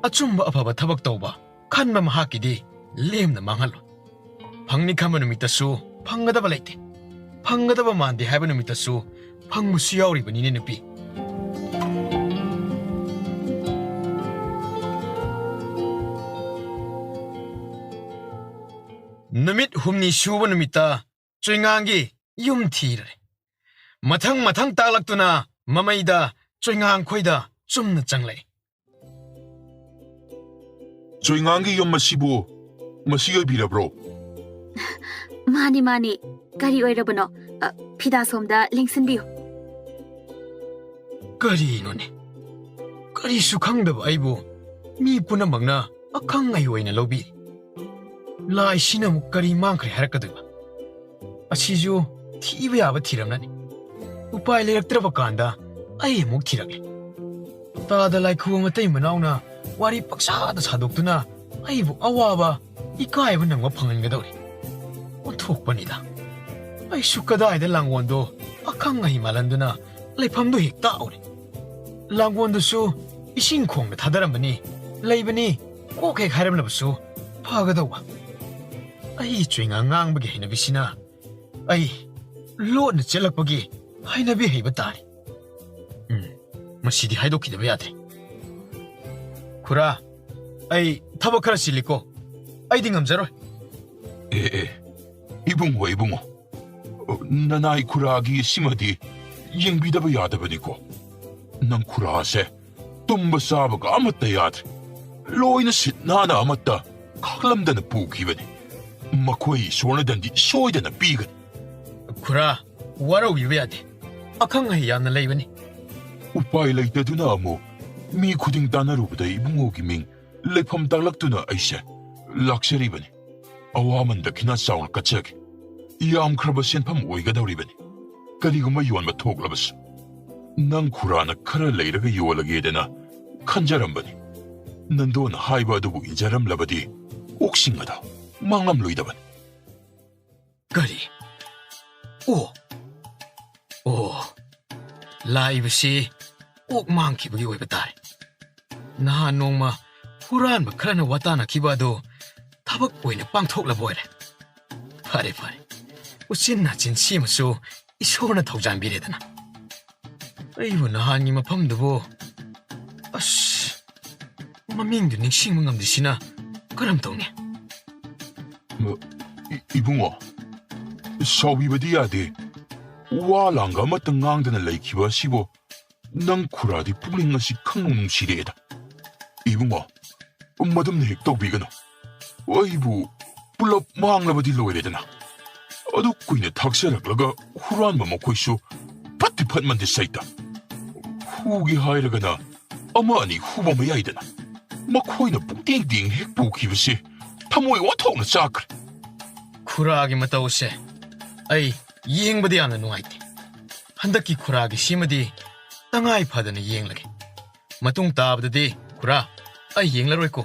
ꯑꯆꯨꯝꯕ ꯑꯐꯕ ꯊꯕꯛ ꯇꯧꯕ ꯈꯟꯕ ꯃꯍꯥꯛꯀꯤꯗꯤ ꯂꯦꯝꯅ ꯃꯥꯡꯍꯜꯂꯣꯏ꯫ ꯐꯪꯅꯤ ꯈꯟꯕ ꯅꯨꯃꯤꯠꯇꯁꯨ ꯐꯪꯒꯗꯕ ꯂꯩꯇꯦ꯫ ꯐꯪꯒꯗꯕ ꯃꯥꯟꯗꯦ ꯍꯥꯏꯕ ꯅꯨꯃꯤꯠꯇꯁꯨ ꯐꯪꯕꯁꯨ ꯌꯥꯎꯔꯤꯕꯅꯤꯅꯦ ꯅꯨꯄꯤ꯫ ꯅꯨꯃꯤꯠ ꯍꯨꯝꯅꯤ ꯁꯨꯕ ꯅꯨꯃꯤꯠꯇ ꯆꯣꯏꯉꯥꯡꯒꯤ ꯌꯨꯝ ꯊꯤꯔꯦ꯫ ꯃꯊꯪ ꯃꯊꯪ ꯇꯥꯛꯂꯛꯇꯨꯅ ꯃꯃꯩꯗ ꯆꯣꯏꯉꯥꯡ ꯈꯣꯏꯗ ꯆꯨꯝꯅ ꯆꯪꯂꯛꯏ꯫ ꯆꯣꯏꯉꯥꯡꯒꯤ ꯌꯨꯝ ꯑꯁꯤꯕꯨ ꯃꯁꯤ ꯑꯣꯏꯕꯤꯔꯕ꯭ꯔꯣ? ꯃꯥꯅꯤ, ꯃꯥꯅꯤ꯫ ꯀꯔꯤ ꯑꯣꯏꯔꯕꯅꯣ? ꯑ, ꯐꯤꯗꯥ ꯁꯣꯝꯗ ꯂꯦꯡꯁꯤꯟꯕꯤꯌꯨ꯫ ꯀꯔꯤꯅꯣꯅꯦ? ꯀꯔꯤꯁꯨ ꯈꯪꯗꯕ ꯑꯩꯕꯨ ꯃꯤ ꯄꯨꯝꯅꯃꯛꯅ ꯑꯈꯪ ꯑꯍꯩ ꯑꯣꯏꯅ ꯂꯧꯕꯤꯔꯤ꯫ ꯂꯥꯏꯁꯤꯅ ꯑꯃꯨꯛ ꯀꯔꯤ ꯃꯥꯡꯈ꯭ꯔꯦ ꯍꯥꯏꯔꯛꯀꯗꯣꯏꯕ? ꯑꯁꯤꯁꯨ ꯊꯤꯕ ꯌꯥꯕ ꯊꯤꯔꯝꯂꯅꯤ꯫ ꯎꯄꯥꯏ ꯂꯩꯔꯛꯇ꯭ꯔꯕ ꯀꯥꯟꯗ ꯑꯩ ꯑꯃꯨꯛ ꯊꯤꯔꯛꯂꯦ꯫ ꯇꯥꯗ ꯂꯥꯏꯈꯨꯕ ꯃꯇꯩ ꯃꯅꯥꯎꯅ ꯋꯥꯔꯤ ꯄꯛꯁꯥꯗ ꯁꯥꯗꯣꯛꯇꯨꯅ ꯑꯩꯕꯨ ꯑꯋꯥꯕ, ꯏꯀꯥꯏꯕ ꯅꯪꯕ ꯐꯪꯍꯟꯒꯗꯧꯔꯤ꯫ ꯑꯣꯟꯊꯣꯛꯄꯅꯤꯗ꯫ ꯑꯩꯁꯨ ꯀꯗꯥꯏꯗ ꯂꯥꯡꯒꯣꯜꯗꯣ ꯑꯈꯪ ꯑꯍꯩ ꯃꯥꯜꯍꯟꯗꯨꯅ ꯂꯩꯐꯝꯗꯨ ꯍꯦꯛ ꯇꯥꯛꯎꯔꯦ꯫ ꯂꯥꯡꯒꯣꯜꯗꯨꯁꯨ ꯏꯁꯤꯡ ꯈꯣꯡꯗ ꯊꯥꯗꯔꯝꯕꯅꯤ, ꯂꯩꯕꯅꯤ, ꯀꯣꯛ ꯍꯦꯛ ꯍꯥꯏꯔꯝꯂꯕꯁꯨ ꯐꯒꯗꯧꯕ꯫ ꯑꯩ ꯆꯣꯏꯉꯥ ꯉꯥꯡꯕꯒꯤ ꯍꯩꯅꯕꯤꯁꯤꯅ ꯑꯩ ꯂꯣꯠꯅ ꯆꯦꯜꯂꯛꯄꯒꯤ ꯍꯩꯅꯕꯤ ꯍꯩꯕ ꯇꯥꯔꯦ꯫ ꯎꯝ, ꯃꯁꯤꯗꯤ ꯍꯥꯏꯗꯣꯛꯈꯤꯗꯕ ꯌꯥꯗ꯭ꯔꯦ꯫ ꯈꯨꯔꯥ, ꯑꯩ ꯊꯕꯛ ꯈꯔ ꯆꯤꯜꯂꯤꯀꯣ, ꯑꯩꯗꯤ ꯉꯝꯖꯔꯣꯏ꯫ ꯑꯦ, ꯑꯦ, ꯏꯕꯨꯡꯉꯣ, ꯏꯕꯨꯡꯉꯣ, ꯅꯅꯥꯏ ꯈꯨꯔꯥꯒꯤ ꯁꯤꯃꯗꯤ ꯌꯦꯡꯕꯤꯗꯕ ꯌꯥꯗꯕꯅꯤꯀꯣ꯫ ꯅꯪ ꯈꯨꯔꯥꯁꯦ ꯇꯨꯝꯕ ꯆꯥꯕꯒ ꯑꯃꯠꯇ ꯌꯥꯗ꯭ꯔꯦ꯫ ꯂꯣꯏꯅ ꯁꯤꯠ ꯅꯥꯟꯅ ꯑꯃꯠꯇ ꯈꯥꯛꯂꯝꯗꯅ ꯄꯨꯈꯤꯕꯅꯤ꯫ ꯃꯈꯣꯏ ꯏꯁꯣꯔꯅ ꯗꯟꯗꯤ ꯁꯣꯏꯗꯅ ꯄꯤꯒꯅꯤ꯫ ꯈꯨꯔꯥ, ꯋꯥꯔꯧꯕꯤꯕ ꯌꯥꯗꯦ꯫ ꯑꯈꯪ ꯑꯍꯩ ꯌꯥꯝꯅ ꯂꯩꯕꯅꯤ꯫ ꯎꯄꯥꯏ ꯂꯩꯇꯗꯨꯅ ꯑꯃꯨꯛ ꯃꯤ ꯈꯨꯗꯤꯡ ꯇꯥꯟꯅꯔꯨꯕꯗ ꯏꯕꯨꯡꯉꯣꯒꯤ ꯃꯤꯡ ꯂꯩꯐꯝ ꯇꯥꯛꯂꯛꯇꯨꯅ ꯑꯩꯁꯦ ꯂꯥꯛꯆꯔꯤꯕꯅꯤ꯫ ꯑꯋꯥꯃꯟ ꯗꯈꯤꯅꯥ ꯆꯥꯎꯅ ꯀꯠꯆꯒꯦ꯫ ꯌꯥꯝꯈ꯭ꯔꯕ ꯁꯦꯟꯐꯝ ꯑꯣꯏꯒꯗꯧꯔꯤꯕꯅꯤ꯫ ꯀꯔꯤꯒꯨꯝꯕ ꯌꯣꯟꯕ ꯊꯣꯛꯂꯕꯁꯨ ꯅꯪ ꯈꯨꯔꯥꯅ ꯈꯔ ꯂꯩꯔꯒ ꯌꯣꯜꯂꯒꯦꯗꯅ ꯈꯟꯖꯔꯝꯕꯅꯤ꯫ ꯅꯟꯗꯣꯅ ꯍꯥꯏꯕ ꯑꯗꯨꯕꯨ ꯏꯟꯖꯔꯝꯂꯕꯗꯤ ꯑꯣꯛꯁꯤꯡ ꯑꯗꯣ ꯃꯥꯡꯂꯝꯂꯣꯏꯗꯕꯅꯤ꯫ ꯀꯔꯤ? ꯑꯣ, ꯑꯣ, ꯂꯥꯛꯏꯕꯁꯤ ꯑꯣꯛ ꯃꯥꯡꯈꯤꯕꯒꯤ ꯑꯣꯏꯕ ꯇꯥꯔꯦ꯫ ꯅꯍꯥꯟ ꯅꯣꯡꯃ ꯍꯨꯔꯥꯟꯕ ꯈꯔꯅ ꯋꯥꯇꯥꯅꯈꯤꯕ ꯑꯗꯨ ꯊꯕꯛ ꯑꯣꯏꯅ ꯄꯥꯡꯊꯣꯛꯂꯕ ꯑꯣꯏꯔꯦ꯫ ꯐꯔꯦ, ꯐꯔꯦ, ꯎꯆꯤꯟ ꯅꯥꯆꯤꯟ ꯁꯤꯃꯁꯨ ꯏꯁꯣꯔꯅ ꯊꯧꯖꯥꯟꯕꯤꯔꯦꯗꯅ꯫ ꯑꯩꯕꯨ ꯅꯍꯥꯟꯒꯤ ꯃꯐꯝꯗꯨꯕꯨ, ꯑꯁ, ꯃꯃꯤꯡꯗꯨ ꯅꯤꯡꯁꯤꯡꯕ ꯉꯝꯗ꯭ꯔꯤꯁꯤꯅ ꯀꯔꯝ ꯇꯧꯅꯤ? ꯏ-, ꯏꯕꯨꯡꯉꯣ, ꯁꯥꯎꯕꯤꯕꯗꯤ ꯌꯥꯗꯦ꯫ ꯋꯥ ꯂꯥꯡꯒ ꯑꯃꯠꯇ ꯉꯥꯡꯗꯅ ꯂꯩꯈꯤꯕ ꯑꯁꯤꯕꯨ ꯅꯪ ꯈꯨꯔꯥꯗꯤ ꯄꯨꯛꯅꯤꯡ ꯑꯁꯤ ꯈꯪꯅꯨꯡ ꯅꯨꯡꯁꯤꯔꯛꯑꯦꯗ꯫ ꯏꯕꯨꯡꯉꯣ, ꯃꯗꯨꯝꯅ ꯍꯦꯛ ꯇꯧꯕꯤꯒꯅꯨ꯫ ꯑꯩꯕꯨ ꯄꯨꯂꯞ ꯃꯥꯡꯂꯕꯗꯤ ꯂꯣꯏꯔꯦꯗꯅ꯫ ꯑꯗꯨ ꯀꯨꯏꯅ ꯊꯥꯛꯆꯔꯛꯂꯒ ꯍꯨꯔꯥꯟꯕ ꯃꯈꯣꯏꯁꯨ ꯐꯠꯇꯤ ꯐꯠꯃꯟꯗꯦ ꯁꯩꯇ꯫ ꯍꯨꯒꯦ ꯍꯥꯏꯔꯒꯅ ꯑꯃ ꯑꯅꯤ ꯍꯨꯕ ꯃꯌꯥꯏꯗꯅ ꯃꯈꯣꯏꯅ ꯄꯨꯛꯇꯦꯡ ꯇꯦꯡ ꯍꯦꯛ ꯄꯨꯈꯤꯕꯁꯦ ꯊꯃꯣꯏ ꯋꯥꯊꯣꯛꯅ ꯆꯥꯛꯈ꯭ꯔꯦ꯫ ꯈꯨꯔꯥꯒꯤ ꯃꯇꯧꯁꯦ ꯑꯩ ꯌꯦꯡꯕꯗ ꯌꯥꯝꯅ ꯅꯨꯡꯉꯥꯏꯇꯦ꯫ ꯍꯟꯗꯛꯀꯤ ꯈꯨꯔꯥꯒꯤ ꯁꯤꯃꯗꯤ ꯇꯉꯥꯏ ꯐꯗꯅ ꯌꯦꯡꯂꯒꯦ꯫ ꯃꯇꯨꯡ ꯇꯥꯕꯗꯗꯤ ꯈꯨꯔꯥ, ꯑꯩ ꯌꯦꯡꯂꯔꯣꯏꯀꯣ꯫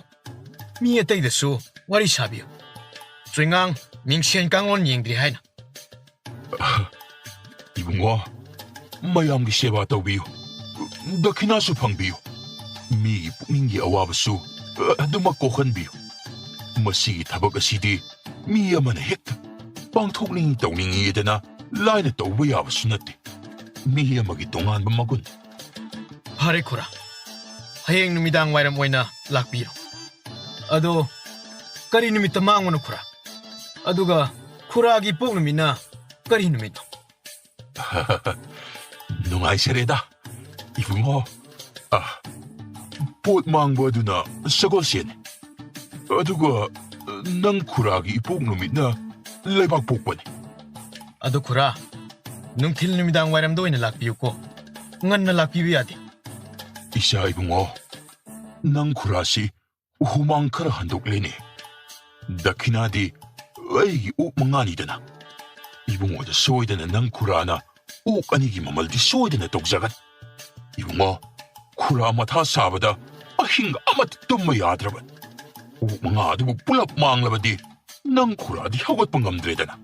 ꯃꯤ ꯑꯇꯩꯗꯁꯨ ꯋꯥꯔꯤ ꯁꯥꯕꯤꯌꯨ꯫ ꯆꯨꯏꯉꯥꯡ ꯃꯤꯡꯁꯦꯟ ꯀꯥꯡꯂꯣꯟ ꯌꯦꯡꯗ꯭ꯔꯤ ꯍꯥꯏꯅ꯫ ꯏꯕꯨꯡꯉꯣ, ꯃꯌꯥꯝꯒꯤ ꯁꯦꯕꯥ ꯇꯧꯕꯤꯌꯨ, ꯗꯈꯤꯅꯥꯁꯨ ꯐꯪꯕꯤꯌꯨ, ꯃꯤꯒꯤ ꯄꯨꯛꯅꯤꯡꯒꯤ ꯑꯋꯥꯕꯁꯨ ꯑꯗꯨꯃꯛ ꯀꯣꯛꯍꯟꯕꯤꯌꯨ꯫ ꯃꯁꯤꯒꯤ ꯊꯕꯛ ꯑꯁꯤꯗꯤ ꯃꯤ ꯑꯃꯅ ꯍꯦꯛꯇ ꯄꯥꯡꯊꯣꯛꯅꯤꯡ ꯇꯧꯅꯤꯡꯉꯤꯗꯅ ꯂꯥꯏꯅ ꯇꯧꯕ ꯌꯥꯕꯁꯨ ꯅꯠꯇꯦ꯫ ꯃꯤ ꯑꯃꯒꯤ ꯇꯣꯉꯥꯟꯕ ꯃꯒꯨꯟ꯫ ꯐꯔꯦ ꯈꯨꯔꯥ, ꯍꯌꯦꯡ ꯅꯨꯃꯤꯗꯥꯡ ꯋꯥꯏꯔꯝ ꯑꯣꯏꯅ ꯂꯥꯛꯄꯤꯔꯣ꯫ ꯑꯗꯣ ꯀꯔꯤ ꯅꯨꯃꯤꯠꯇ ꯃꯥꯡꯕꯅꯣ ꯈꯨꯔꯥ? ꯑꯗꯨꯒ ꯈꯨꯔꯥꯒꯤ ꯄꯣꯛ ꯅꯨꯃꯤꯠꯅ ꯀꯔꯤ ꯅꯨꯃꯤꯠꯅꯣ? ꯅꯨꯡꯉꯥꯏꯖꯔꯦꯗ, ꯏꯕꯨꯡꯉꯣ꯫ ꯑ, ꯄꯣꯠ ꯃꯥꯡꯕ ꯑꯗꯨꯅ ꯁꯒꯣꯜꯁꯦꯟꯅꯤ꯫ ꯑꯗꯨꯒ ꯅꯪ ꯈꯨꯔꯥꯒꯤ ꯏꯄꯣꯛ ꯅꯨꯃꯤꯠꯅ ꯂꯩꯕꯥꯛ ꯄꯣꯛꯄꯅꯤ꯫ ꯑꯗꯨ ꯈꯨꯔꯥ, ꯅꯨꯡꯊꯤꯜ ꯅꯨꯃꯤꯗꯥꯡ ꯋꯥꯏꯔꯝꯗ ꯑꯣꯏꯅ ꯂꯥꯛꯄꯤꯌꯨꯀꯣ꯫ ꯉꯟꯅ ꯂꯥꯛꯄꯤꯕ ꯌꯥꯗꯦ꯫ ꯏꯆꯥ ꯏꯕꯨꯡꯉꯣ, ꯅꯪ ꯈꯨꯔꯥꯁꯤ ꯍꯨꯃꯥꯡ ꯈꯔ ꯍꯟꯗꯣꯛꯂꯦꯅꯦ꯫ ꯗꯈꯤꯅꯥꯗꯤ ꯑꯩꯒꯤ ꯑꯣꯛ ꯃꯉꯥꯅꯤꯗꯅ꯫ ꯏꯕꯨꯡꯉꯣꯗ ꯁꯣꯏꯗꯅ ꯅꯪ ꯈꯨꯔꯥꯅ ꯑꯣꯛ ꯑꯅꯤꯒꯤ ꯃꯃꯜꯗꯤ ꯁꯣꯏꯗꯅ ꯇꯧꯖꯒꯅꯤ꯫ ꯏꯕꯨꯡꯉꯣ, ꯈꯨꯔꯥ ꯃꯊꯥ ꯁꯥꯕꯗ ꯑꯍꯤꯡ ꯑꯃꯠꯇ ꯇꯨꯝꯕ ꯌꯥꯗ꯭ꯔꯕꯅꯤ꯫ ꯑꯣꯛ ꯃꯉꯥ ꯑꯗꯨꯕꯨ ꯄꯨꯂꯞ ꯃꯥꯡꯂꯕꯗꯤ ꯅꯪ ꯈꯨꯔꯥꯗꯤ ꯍꯧꯒꯠꯄ ꯉꯝꯗ꯭ꯔꯦꯗꯅ꯫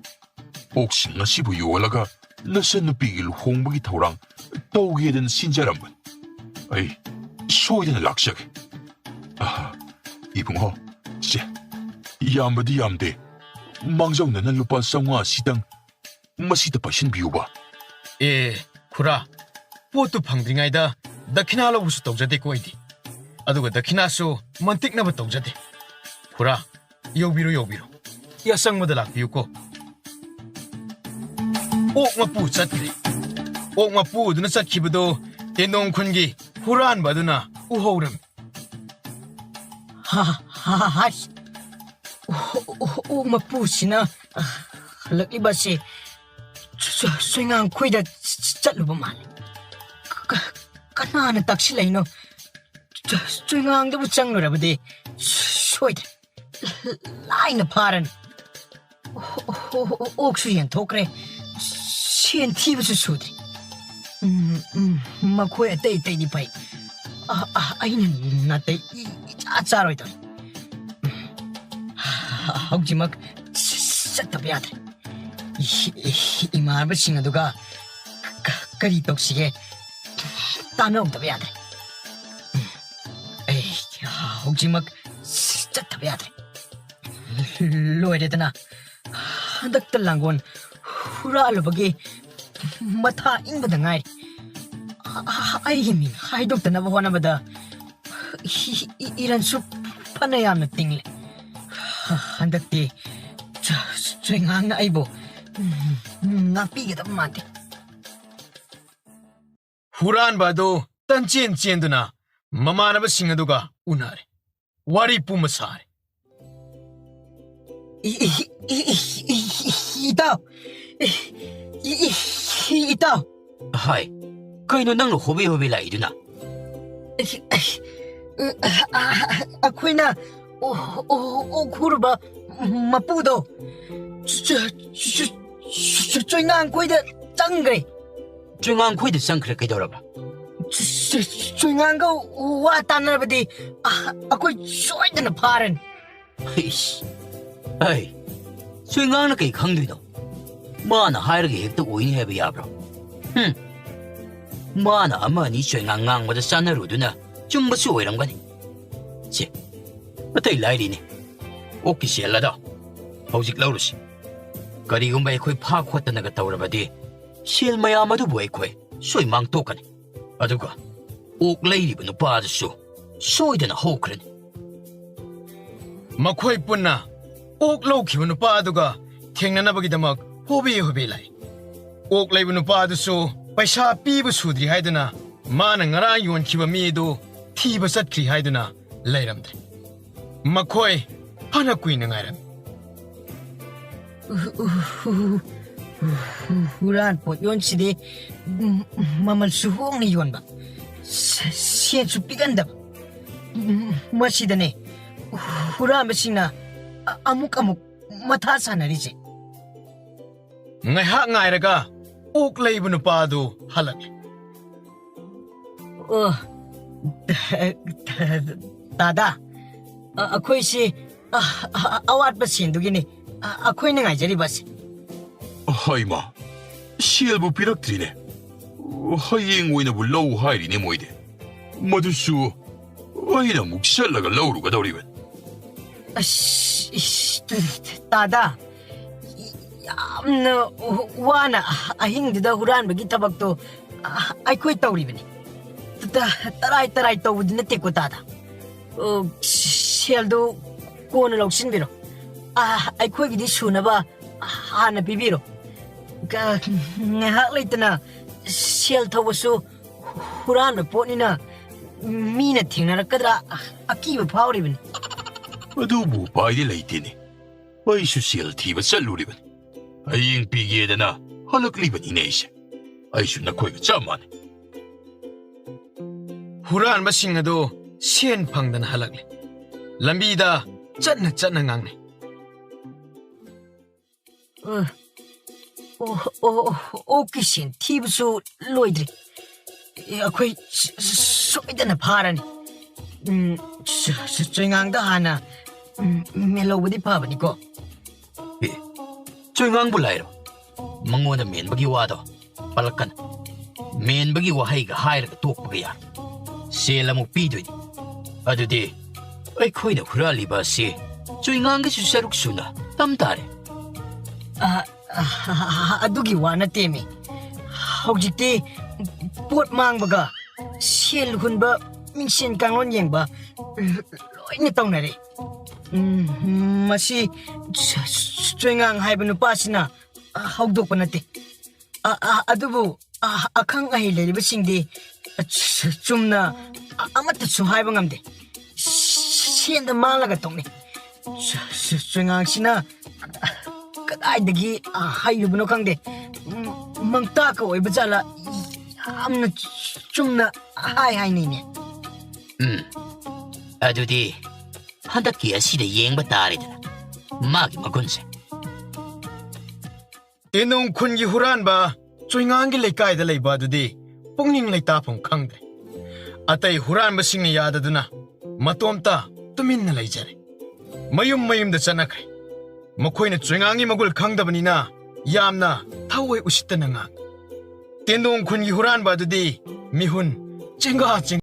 ꯑꯣꯛꯁꯤꯡ ꯑꯁꯤꯕꯨ ꯌꯣꯜꯂꯒ ꯅꯆꯟꯅꯨꯄꯤꯒꯤ ꯂꯨꯍꯣꯡꯕꯒꯤ ꯊꯧꯔꯥꯡ ꯇꯧꯒꯦꯗꯅ ꯁꯤꯟꯖꯔꯝꯕꯅꯤ꯫ ꯑꯩ ꯁꯣꯏꯗꯅ ꯂꯥꯛꯆꯒꯦ꯫ ꯑꯍꯥ, ꯏꯕꯨꯡꯉꯣ, ꯁꯦ, ꯌꯥꯝꯕꯗꯤ ꯌꯥꯝꯗꯦ꯫ ꯃꯥꯡꯖꯧꯅꯅ ꯂꯨꯄꯥ ꯆꯥꯝꯃꯉꯥ ꯁꯤꯇꯪ ꯃꯁꯤꯗ ꯄꯥꯏꯁꯤꯟꯕꯤꯌꯨꯕ꯫ ꯑꯦ, ꯈꯨꯔꯥ, ꯄꯣꯠꯇꯨ ꯐꯪꯗ꯭ꯔꯤꯉꯩꯗ ꯗꯈꯤꯅꯥ ꯂꯧꯕꯁꯨ ꯇꯧꯖꯗꯦꯀꯣ ꯑꯩꯗꯤ꯫ ꯑꯗꯨꯒ ꯗꯈꯤꯅꯥꯁꯨ ꯃꯟꯇꯤꯛꯅꯕ ꯇꯧꯖꯗꯦ꯫ ꯈꯨꯔꯥ, ꯌꯧꯕꯤꯔꯣ, ꯌꯧꯕꯤꯔꯣ꯫ ꯌꯥꯆꯪꯕꯗ ꯂꯥꯛꯄꯤꯌꯨꯀꯣ꯫ ꯑꯣꯛ ꯃꯄꯨ ꯆꯠꯈ꯭ꯔꯦ꯫ ꯑꯣꯛ ꯃꯄꯨ ꯑꯗꯨꯅ ꯆꯠꯈꯤꯕꯗꯣ ꯇꯦꯟꯗꯣꯡ ꯈꯨꯟꯒꯤ ꯍꯨꯔꯥꯟꯕ ꯑꯗꯨꯅ ꯎꯍꯧꯔꯝꯃꯤ꯫ ꯍꯥ, ꯍꯥ, ꯍꯥ, ꯍꯥꯏ꯫ ꯑꯣ, ꯑꯣ, ꯑꯣ, ꯑꯣꯛ ꯃꯄꯨꯁꯤꯅ, ꯑ, ꯍꯜꯂꯛꯂꯤꯕ ꯑꯁꯤ ꯆ-, ꯆ-, ꯆꯣꯏꯉꯥꯡꯈꯨꯏꯗ ꯆ-, ꯆ-, ꯆꯠꯂꯨꯕ ꯃꯥꯜꯂꯤ꯫ ꯀ-, ꯀꯅꯥꯅ ꯇꯛꯁꯤꯜꯂꯛꯏꯅꯣ? ꯆ-, ꯆꯣꯏꯉꯥꯡꯗꯕꯨ ꯆꯪꯂꯨꯔꯕꯗꯤ ꯁꯣꯏꯗ꯭ꯔꯦ꯫ ꯂꯥꯏꯅ ꯐꯥꯔꯅꯤ꯫ ꯑꯣ, ꯑꯣ, ꯑꯣ, ꯑꯣꯛꯁꯨ ꯌꯦꯟꯊꯣꯛꯈ꯭ꯔꯦ꯫ ꯁꯦꯟ ꯊꯤꯕꯁꯨ ꯁꯨꯗ꯭ꯔꯤ꯫ ꯎꯝ, ꯎꯝ, ꯃꯈꯣꯏ ꯑꯇꯩ ꯑꯇꯩꯗꯤ ꯐꯩ꯫ ꯑ, ꯑ, ꯑꯩꯅ ꯅꯥꯇꯩ ꯏ-, ꯏꯆꯥ ꯆꯥꯔꯣꯏꯗꯧꯔꯤ꯫ ꯎꯝ, ꯍꯧꯖꯤꯛꯃꯛ ꯆꯠꯇꯕ ꯌꯥꯗ꯭ꯔꯦ꯫ ꯏ-, ꯏ-, ꯏꯃꯥꯟꯅꯕꯁꯤꯡ ꯑꯗꯨꯒ ꯀ-, ꯀꯔꯤ ꯇꯧꯁꯤꯒꯦ? ꯇꯥꯟꯅꯍꯧꯗꯕ ꯌꯥꯗ꯭ꯔꯦ꯫ ꯎꯝ, ꯑꯩ ꯍꯧꯖꯤꯛꯃꯛ ꯆꯠꯇꯕ ꯌꯥꯗ꯭ꯔꯦ꯫ ꯂꯣꯏꯔꯦꯗꯅ, ꯍꯟꯗꯛꯇ ꯂꯥꯡꯒꯣꯜ ꯍꯨꯔꯥꯜꯂꯨꯕꯒꯤ ꯃꯊꯥ ꯏꯪꯕꯗ ꯉꯥꯏꯔꯤ꯫ ꯑ-, ꯑ-, ꯑꯩꯒꯤ ꯃꯤꯡ ꯍꯥꯏꯗꯣꯛꯇꯅꯕ ꯍꯣꯠꯅꯕꯗ ꯏ-, ꯏ-, ꯏꯔꯟꯁꯨ ꯐꯅ ꯌꯥꯝꯅ ꯇꯤꯡꯂꯦ꯫ ꯍꯟꯗꯛꯇꯤ ꯆ-, ꯆꯣꯏꯉꯥꯡꯅ ꯑꯩꯕꯨ ꯉꯥꯛꯄꯤꯒꯗꯕ ꯃꯥꯟꯗꯦ꯫ ꯍꯨꯔꯥꯟꯕ ꯑꯗꯨ ꯇꯟꯆꯦꯟ ꯆꯦꯟꯗꯨꯅ ꯃꯃꯥꯟꯅꯕꯁꯤꯡ ꯑꯗꯨꯒ ꯎꯅꯔꯦ꯫ ꯋꯥꯔꯤ ꯄꯨꯝꯕ ꯁꯥꯔꯦ꯫ E-, E-, E-, E-, E-, E-, ꯏꯇꯥꯎ! ꯏ-, ꯏ-, ꯏ-, ꯏꯇꯥꯎ! ꯍꯥꯏ, ꯀꯩꯅꯣ ꯅꯪꯅ ꯍꯣꯕꯦ ꯍꯣꯕꯦ ꯂꯥꯛꯏꯗꯨꯅ? ꯑꯩ-, ꯑꯩ-, ꯑ-, ꯑ-, ꯑ-, ꯑꯩꯈꯣꯏꯅ ꯑꯣ-, ꯑꯣ-, ꯑꯣꯛꯍꯨꯔꯕ ꯃꯄꯨꯗꯣ ꯆꯨ-, ꯆꯨ-, ꯆꯨ-, ꯆꯨ-, ꯆꯨꯏꯉꯥꯡꯈꯣꯏꯗ ꯆꯪꯈ꯭ꯔꯦ꯫ ꯆꯨꯏꯉꯥꯡꯈꯣꯏꯗ ꯆꯪꯈ꯭ꯔꯦ ꯀꯩꯗꯧꯔꯕ? ꯆꯨ-, ꯆꯨ-, ꯆꯨꯏꯉꯥꯡꯒ ꯋꯥ ꯇꯥꯅꯔꯕꯗꯤ ꯑ-, ꯑꯩꯈꯣꯏ ꯁꯣꯏꯗꯅ ꯐꯥꯔꯅꯤ꯫ ꯏꯁ! ꯑꯩ, ꯆꯨꯏꯉꯥꯡꯅ ꯀꯩ ꯈꯪꯗꯣꯏꯅꯣ? ꯃꯥꯅ ꯍꯥꯏꯔꯒ ꯍꯦꯛꯇ ꯑꯣꯏꯅꯤ ꯍꯥꯏꯕ ꯌꯥꯕ꯭ꯔꯣ? ꯍꯨꯝ! ꯃꯥꯅ ꯑꯃ ꯑꯅꯤ ꯆꯨꯏꯉꯥꯡ ꯉꯥꯡꯕꯗ ꯆꯥꯟꯅꯔꯨꯗꯨꯅ ꯆꯨꯝꯕꯁꯨ ꯑꯣꯏꯔꯝꯒꯅꯤ꯫ ꯁꯦ, ꯑꯇꯩ ꯂꯥꯏꯔꯤꯅꯦ꯫ ꯑꯣꯛꯀꯤ ꯁꯦꯜ ꯑꯗꯣ ꯍꯧꯖꯤꯛ ꯂꯧꯔꯨꯁꯤ꯫ ꯀꯔꯤꯒꯨꯝꯕ ꯑꯩꯈꯣꯏ ꯐꯥ ꯈꯣꯠꯇꯅꯒ ꯇꯧꯔꯕꯗꯤ, ꯁꯦꯜ ꯃꯌꯥꯝ ꯑꯗꯨꯕꯨ ꯑꯩꯈꯣꯏ ꯁꯣꯏ ꯃꯥꯡꯊꯣꯛꯀꯅꯤ꯫ ꯑꯗꯨꯒ ꯑꯣꯛ ꯂꯩꯔꯤꯕ ꯅꯨꯄꯥ ꯑꯗꯨꯁꯨ ꯁꯣꯏꯗꯅ ꯍꯧꯈ꯭ꯔꯅꯤ꯫ ꯃꯈꯣꯏ ꯄꯨꯟꯅ ꯑꯣꯛ ꯂꯧꯈꯤꯕ ꯅꯨꯄꯥ ꯑꯗꯨꯒ ꯊꯦꯡꯅꯅꯕꯒꯤꯗꯃꯛ ꯍꯣꯕꯦ ꯍꯣꯕꯦ ꯂꯥꯛꯏ꯫ ꯑꯣꯛ ꯂꯩꯕ ꯅꯨꯄꯥ ꯑꯗꯨꯁꯨ ꯄꯩꯁꯥ ꯄꯤꯕ ꯁꯨꯗ꯭ꯔꯤ ꯍꯥꯏꯗꯨꯅ, ꯃꯥꯅ ꯉꯔꯥꯡ ꯌꯣꯟꯈꯤꯕ ꯃꯤ ꯑꯗꯨ ꯊꯤꯕ ꯆꯠꯈ꯭ꯔꯤ ꯍꯥꯏꯗꯨꯅ ꯂꯩꯔꯝꯗ꯭ꯔꯦ꯫ ꯃꯈꯣꯏ ꯐꯅ ꯀꯨꯏꯅ ꯉꯥꯏꯔꯝꯃꯤ꯫ ꯎ-, ꯎ-, ꯎ-, ꯎ-, ꯍꯨꯔꯥꯟ ꯄꯣꯠ ꯌꯣꯟꯁꯤꯗꯤ, ꯎꯝ, ꯃꯃꯜꯁꯨ ꯍꯣꯡꯅ ꯌꯣꯟꯕ, ꯁ-, ꯁꯦꯟꯁꯨ ꯄꯤꯛꯍꯟꯗꯕ꯫ ꯎꯝ, ꯃꯁꯤꯗꯅꯦ ꯍꯨꯔꯥꯟꯕꯁꯤꯡꯅ ꯑ-, ꯑꯃꯨꯛ ꯑꯃꯨꯛ ꯃꯊꯥ ꯁꯥꯟꯅꯔꯤꯁꯦ꯫ ꯉꯥꯏꯍꯥꯛ ꯉꯥꯏꯔꯒ ꯑꯣꯛ ꯂꯩꯕ ꯅꯨꯄꯥ ꯑꯗꯨ ꯍꯜꯂꯛꯂꯦ꯫ ꯑꯣ, ꯇꯥꯗꯥ, ꯑ-, ꯑꯩꯈꯣꯏꯁꯤ, ꯑ-, ꯑ-, ꯑꯋꯥꯠꯄ ꯁꯦꯟꯗꯨꯒꯤꯅꯤ, ꯑ-, ꯑꯩꯈꯣꯏꯅ ꯉꯥꯏꯖꯔꯤꯕꯁꯦ꯫ ꯍꯩꯃꯥ, ꯁꯦꯜꯕꯨ ꯄꯤꯔꯛꯇ꯭ꯔꯤꯅꯦ꯫ ꯍꯌꯦꯡ ꯑꯣꯏꯅꯕꯨ ꯂꯧ ꯍꯥꯏꯔꯤꯅꯦ ꯃꯣꯏꯗꯤ꯫ ꯃꯗꯨꯁꯨ ꯑꯩꯅ ꯑꯃꯨꯛ ꯆꯠꯂꯒ ꯂꯧꯔꯨꯒꯗꯧꯔꯤꯕꯅꯤ꯫ ꯑꯁ, ꯏꯁ, ꯇꯥꯗꯥ, ꯌꯥꯝꯅ ꯋꯥꯅ ꯑꯍꯤꯡꯗꯨꯗ ꯍꯨꯔꯥꯟꯕꯒꯤ ꯊꯕꯛꯇꯣ ꯑꯩꯈꯣꯏ ꯇꯧꯔꯤꯕꯅꯤ꯫ ꯇ-, ꯇꯔꯥꯏ ꯇꯔꯥꯏ ꯇꯧꯕꯗꯤ ꯅꯠꯇꯦꯀꯣ, ꯇꯥꯗꯥ꯫ ꯑꯣ, ꯁꯦꯜꯗꯨ ꯀꯣꯟꯅ ꯂꯧꯁꯤꯟꯕꯤꯔꯣ꯫ ꯑ, ꯑꯩꯈꯣꯏꯒꯤꯗꯤ ꯁꯨꯅꯕ ꯍꯥꯟꯅ ꯄꯤꯕꯤꯔꯣ꯫ ꯀ-, ꯉꯥꯏꯍꯥꯛ ꯂꯩꯇꯅ ꯁꯦꯜ ꯊꯧꯕꯁꯨ ꯍꯨꯔꯥꯟꯕ ꯄꯣꯠꯅꯤꯅ ꯃꯤꯅ ꯊꯦꯡꯅꯔꯛꯀꯗ꯭ꯔꯥ ꯑꯀꯤꯕ ꯐꯥꯎꯔꯤꯕꯅꯤ꯫ ꯑꯗꯨꯕꯨ ꯎꯄꯥꯏꯗꯤ ꯂꯩꯇꯦꯅꯦ꯫ ꯑꯩꯁꯨ ꯁꯦꯜ ꯊꯤꯕ ꯆꯠꯂꯨꯔꯤꯕꯅꯤ꯫ ꯍꯌꯦꯡ ꯄꯤꯒꯦꯗꯅ ꯍꯜꯂꯛꯂꯤꯕꯅꯤꯅꯦ ꯑꯩꯁꯦ꯫ ꯑꯩꯁꯨ ꯅꯈꯣꯏꯒ ꯆꯞ ꯃꯥꯟꯅꯩ꯫ ꯍꯨꯔꯥꯟꯕꯁꯤꯡ ꯑꯗꯨ ꯁꯦꯟ ꯐꯪꯗꯅ ꯍꯜꯂꯛꯂꯦ꯫ ꯂꯝꯕꯤꯗ ꯆꯠꯅ ꯆꯠꯅ ꯉꯥꯡꯅꯩ꯫ ꯑ, ꯑꯣ, ꯑꯣ, ꯑꯣ, ꯑꯣꯛꯀꯤ ꯁꯦꯟ ꯊꯤꯕꯁꯨ ꯂꯣꯏꯗ꯭ꯔꯤ꯫ ꯑꯦ, ꯑꯩꯈꯣꯏ ꯁ-, ꯁ-, ꯁꯣꯏꯗꯅ ꯐꯥꯔꯅꯤ꯫ ꯎꯝ, ꯁ-, ꯁ-, ꯆꯣꯏꯉꯥꯡꯗ ꯍꯥꯟꯅ, ꯎꯝ, ꯃꯦꯜꯍꯧꯕꯗꯤ ꯐꯕꯅꯤꯀꯣ꯫ ꯑꯦ, ꯆꯣꯏꯉꯥꯡꯕꯨ ꯂꯥꯏꯔꯣ? ꯃꯉꯣꯟꯗ ꯃꯦꯟꯕꯒꯤ ꯋꯥꯗꯣ ꯄꯜꯂꯛꯀꯅꯨ꯫ ꯃꯦꯟꯕꯒꯤ ꯋꯥꯍꯩꯒ ꯍꯥꯏꯔꯒ ꯇꯣꯛꯄꯒ ꯌꯥꯔꯣꯏ꯫ ꯁꯦꯜ ꯑꯃꯨꯛ ꯄꯤꯗꯣꯏꯅꯤ꯫ ꯑꯗꯨꯗꯤ ꯑꯩꯈꯣꯏꯅ ꯍꯨꯔꯥꯜꯂꯤꯕ ꯑꯁꯤ ꯆꯣꯏꯉꯥꯡꯒꯤꯁꯨ ꯁꯔꯨꯛ ꯁꯨꯅ ꯇꯝ ꯇꯥꯔꯦ꯫ ꯑ, ꯑ, ꯑ, ꯑꯗꯨꯒꯤ ꯋꯥ ꯅꯠꯇꯦꯃꯤ꯫ ꯍꯧꯖꯤꯛꯇꯤ ꯄꯣꯠ ꯃꯥꯡꯕꯒ ꯁꯦꯜ ꯍꯨꯟꯕ, ꯃꯤꯡꯁꯦꯟ ꯀꯥꯡꯂꯣꯟ ꯌꯦꯡꯕ ꯂꯣꯏꯅ ꯇꯧꯅꯔꯦ꯫ ꯎꯝ, ꯃꯁꯤ ꯆ-, ꯆ-, ꯆꯣꯏꯉꯥꯡ ꯍꯥꯏꯕ ꯅꯨꯄꯥꯁꯤꯅ ꯍꯧꯗꯣꯛꯄ ꯅꯠꯇꯦ꯫ ꯑ, ꯑ, ꯑꯗꯨꯕꯨ, ꯑ, ꯑꯈꯪ ꯑꯍꯩ ꯂꯩꯔꯤꯕꯁꯤꯡꯗꯤ, ꯑ, ꯆ-, ꯆꯨꯝꯅ, ꯑ, ꯑꯃꯠꯇꯁꯨ ꯍꯥꯏꯕ ꯉꯝꯗꯦ꯫ ꯁ-, ꯁꯦꯟꯗ ꯃꯥꯡꯂꯒ ꯇꯣꯛꯅꯩ꯫ ꯆ-, ꯆ-, ꯆꯣꯏꯉꯥꯡꯁꯤꯅ ꯀꯗꯥꯏꯗꯒꯤ, ꯑ, ꯍꯩꯔꯨꯕꯅꯣ ꯈꯪꯗꯦ꯫ ꯎꯝ, ꯃꯪꯇꯥꯛꯀ ꯑꯣꯏꯕ ꯖꯥꯠꯂ? ꯌꯥꯝꯅ ꯆꯨꯝꯅ ꯍꯥꯏ ꯍꯥꯏꯅꯩꯅꯦ꯫ ꯎꯝ, ꯑꯗꯨꯗꯤ ꯍꯟꯗꯛꯀꯤ ꯑꯁꯤꯗ ꯌꯦꯡꯕ ꯇꯥꯔꯦꯗꯅ, ꯃꯥꯒꯤ ꯃꯒꯨꯟꯁꯦ꯫ ꯇꯦꯟꯗꯣꯡ ꯈꯨꯟꯒꯤ ꯍꯨꯔꯥꯟꯕ ꯆꯣꯏꯉꯥꯡꯒꯤ ꯂꯩꯀꯥꯏꯗ ꯂꯩꯕ ꯑꯗꯨꯗꯤ ꯄꯨꯛꯅꯤꯡ ꯂꯩꯇꯥꯐꯝ ꯈꯪꯗ꯭ꯔꯦ꯫ ꯑꯇꯩ ꯍꯨꯔꯥꯟꯕꯁꯤꯡꯅ ꯌꯥꯗꯗꯨꯅ ꯃꯇꯣꯝꯇ ꯇꯨꯃꯤꯟꯅ ꯂꯩꯖꯔꯦ꯫ ꯃꯌꯨꯝ ꯃꯌꯨꯝꯗ ꯆꯠꯅꯈ꯭ꯔꯦ꯫ ꯃꯈꯣꯏꯅ ꯆꯣꯏꯉꯥꯡꯒꯤ ꯃꯒꯨꯜ ꯈꯪꯗꯕꯅꯤꯅ ꯌꯥꯝꯅ ꯊꯑꯣꯏ ꯎꯁꯤꯠꯇꯅ ꯉꯥꯡꯏ꯫ ꯇꯦꯟꯗꯣꯡ ꯈꯨꯟꯒꯤ ꯍꯨꯔꯥꯟꯕ ꯑꯗꯨꯗꯤ ꯃꯤꯍꯨꯟ ꯆꯦꯡꯒꯥ ꯆꯦꯡ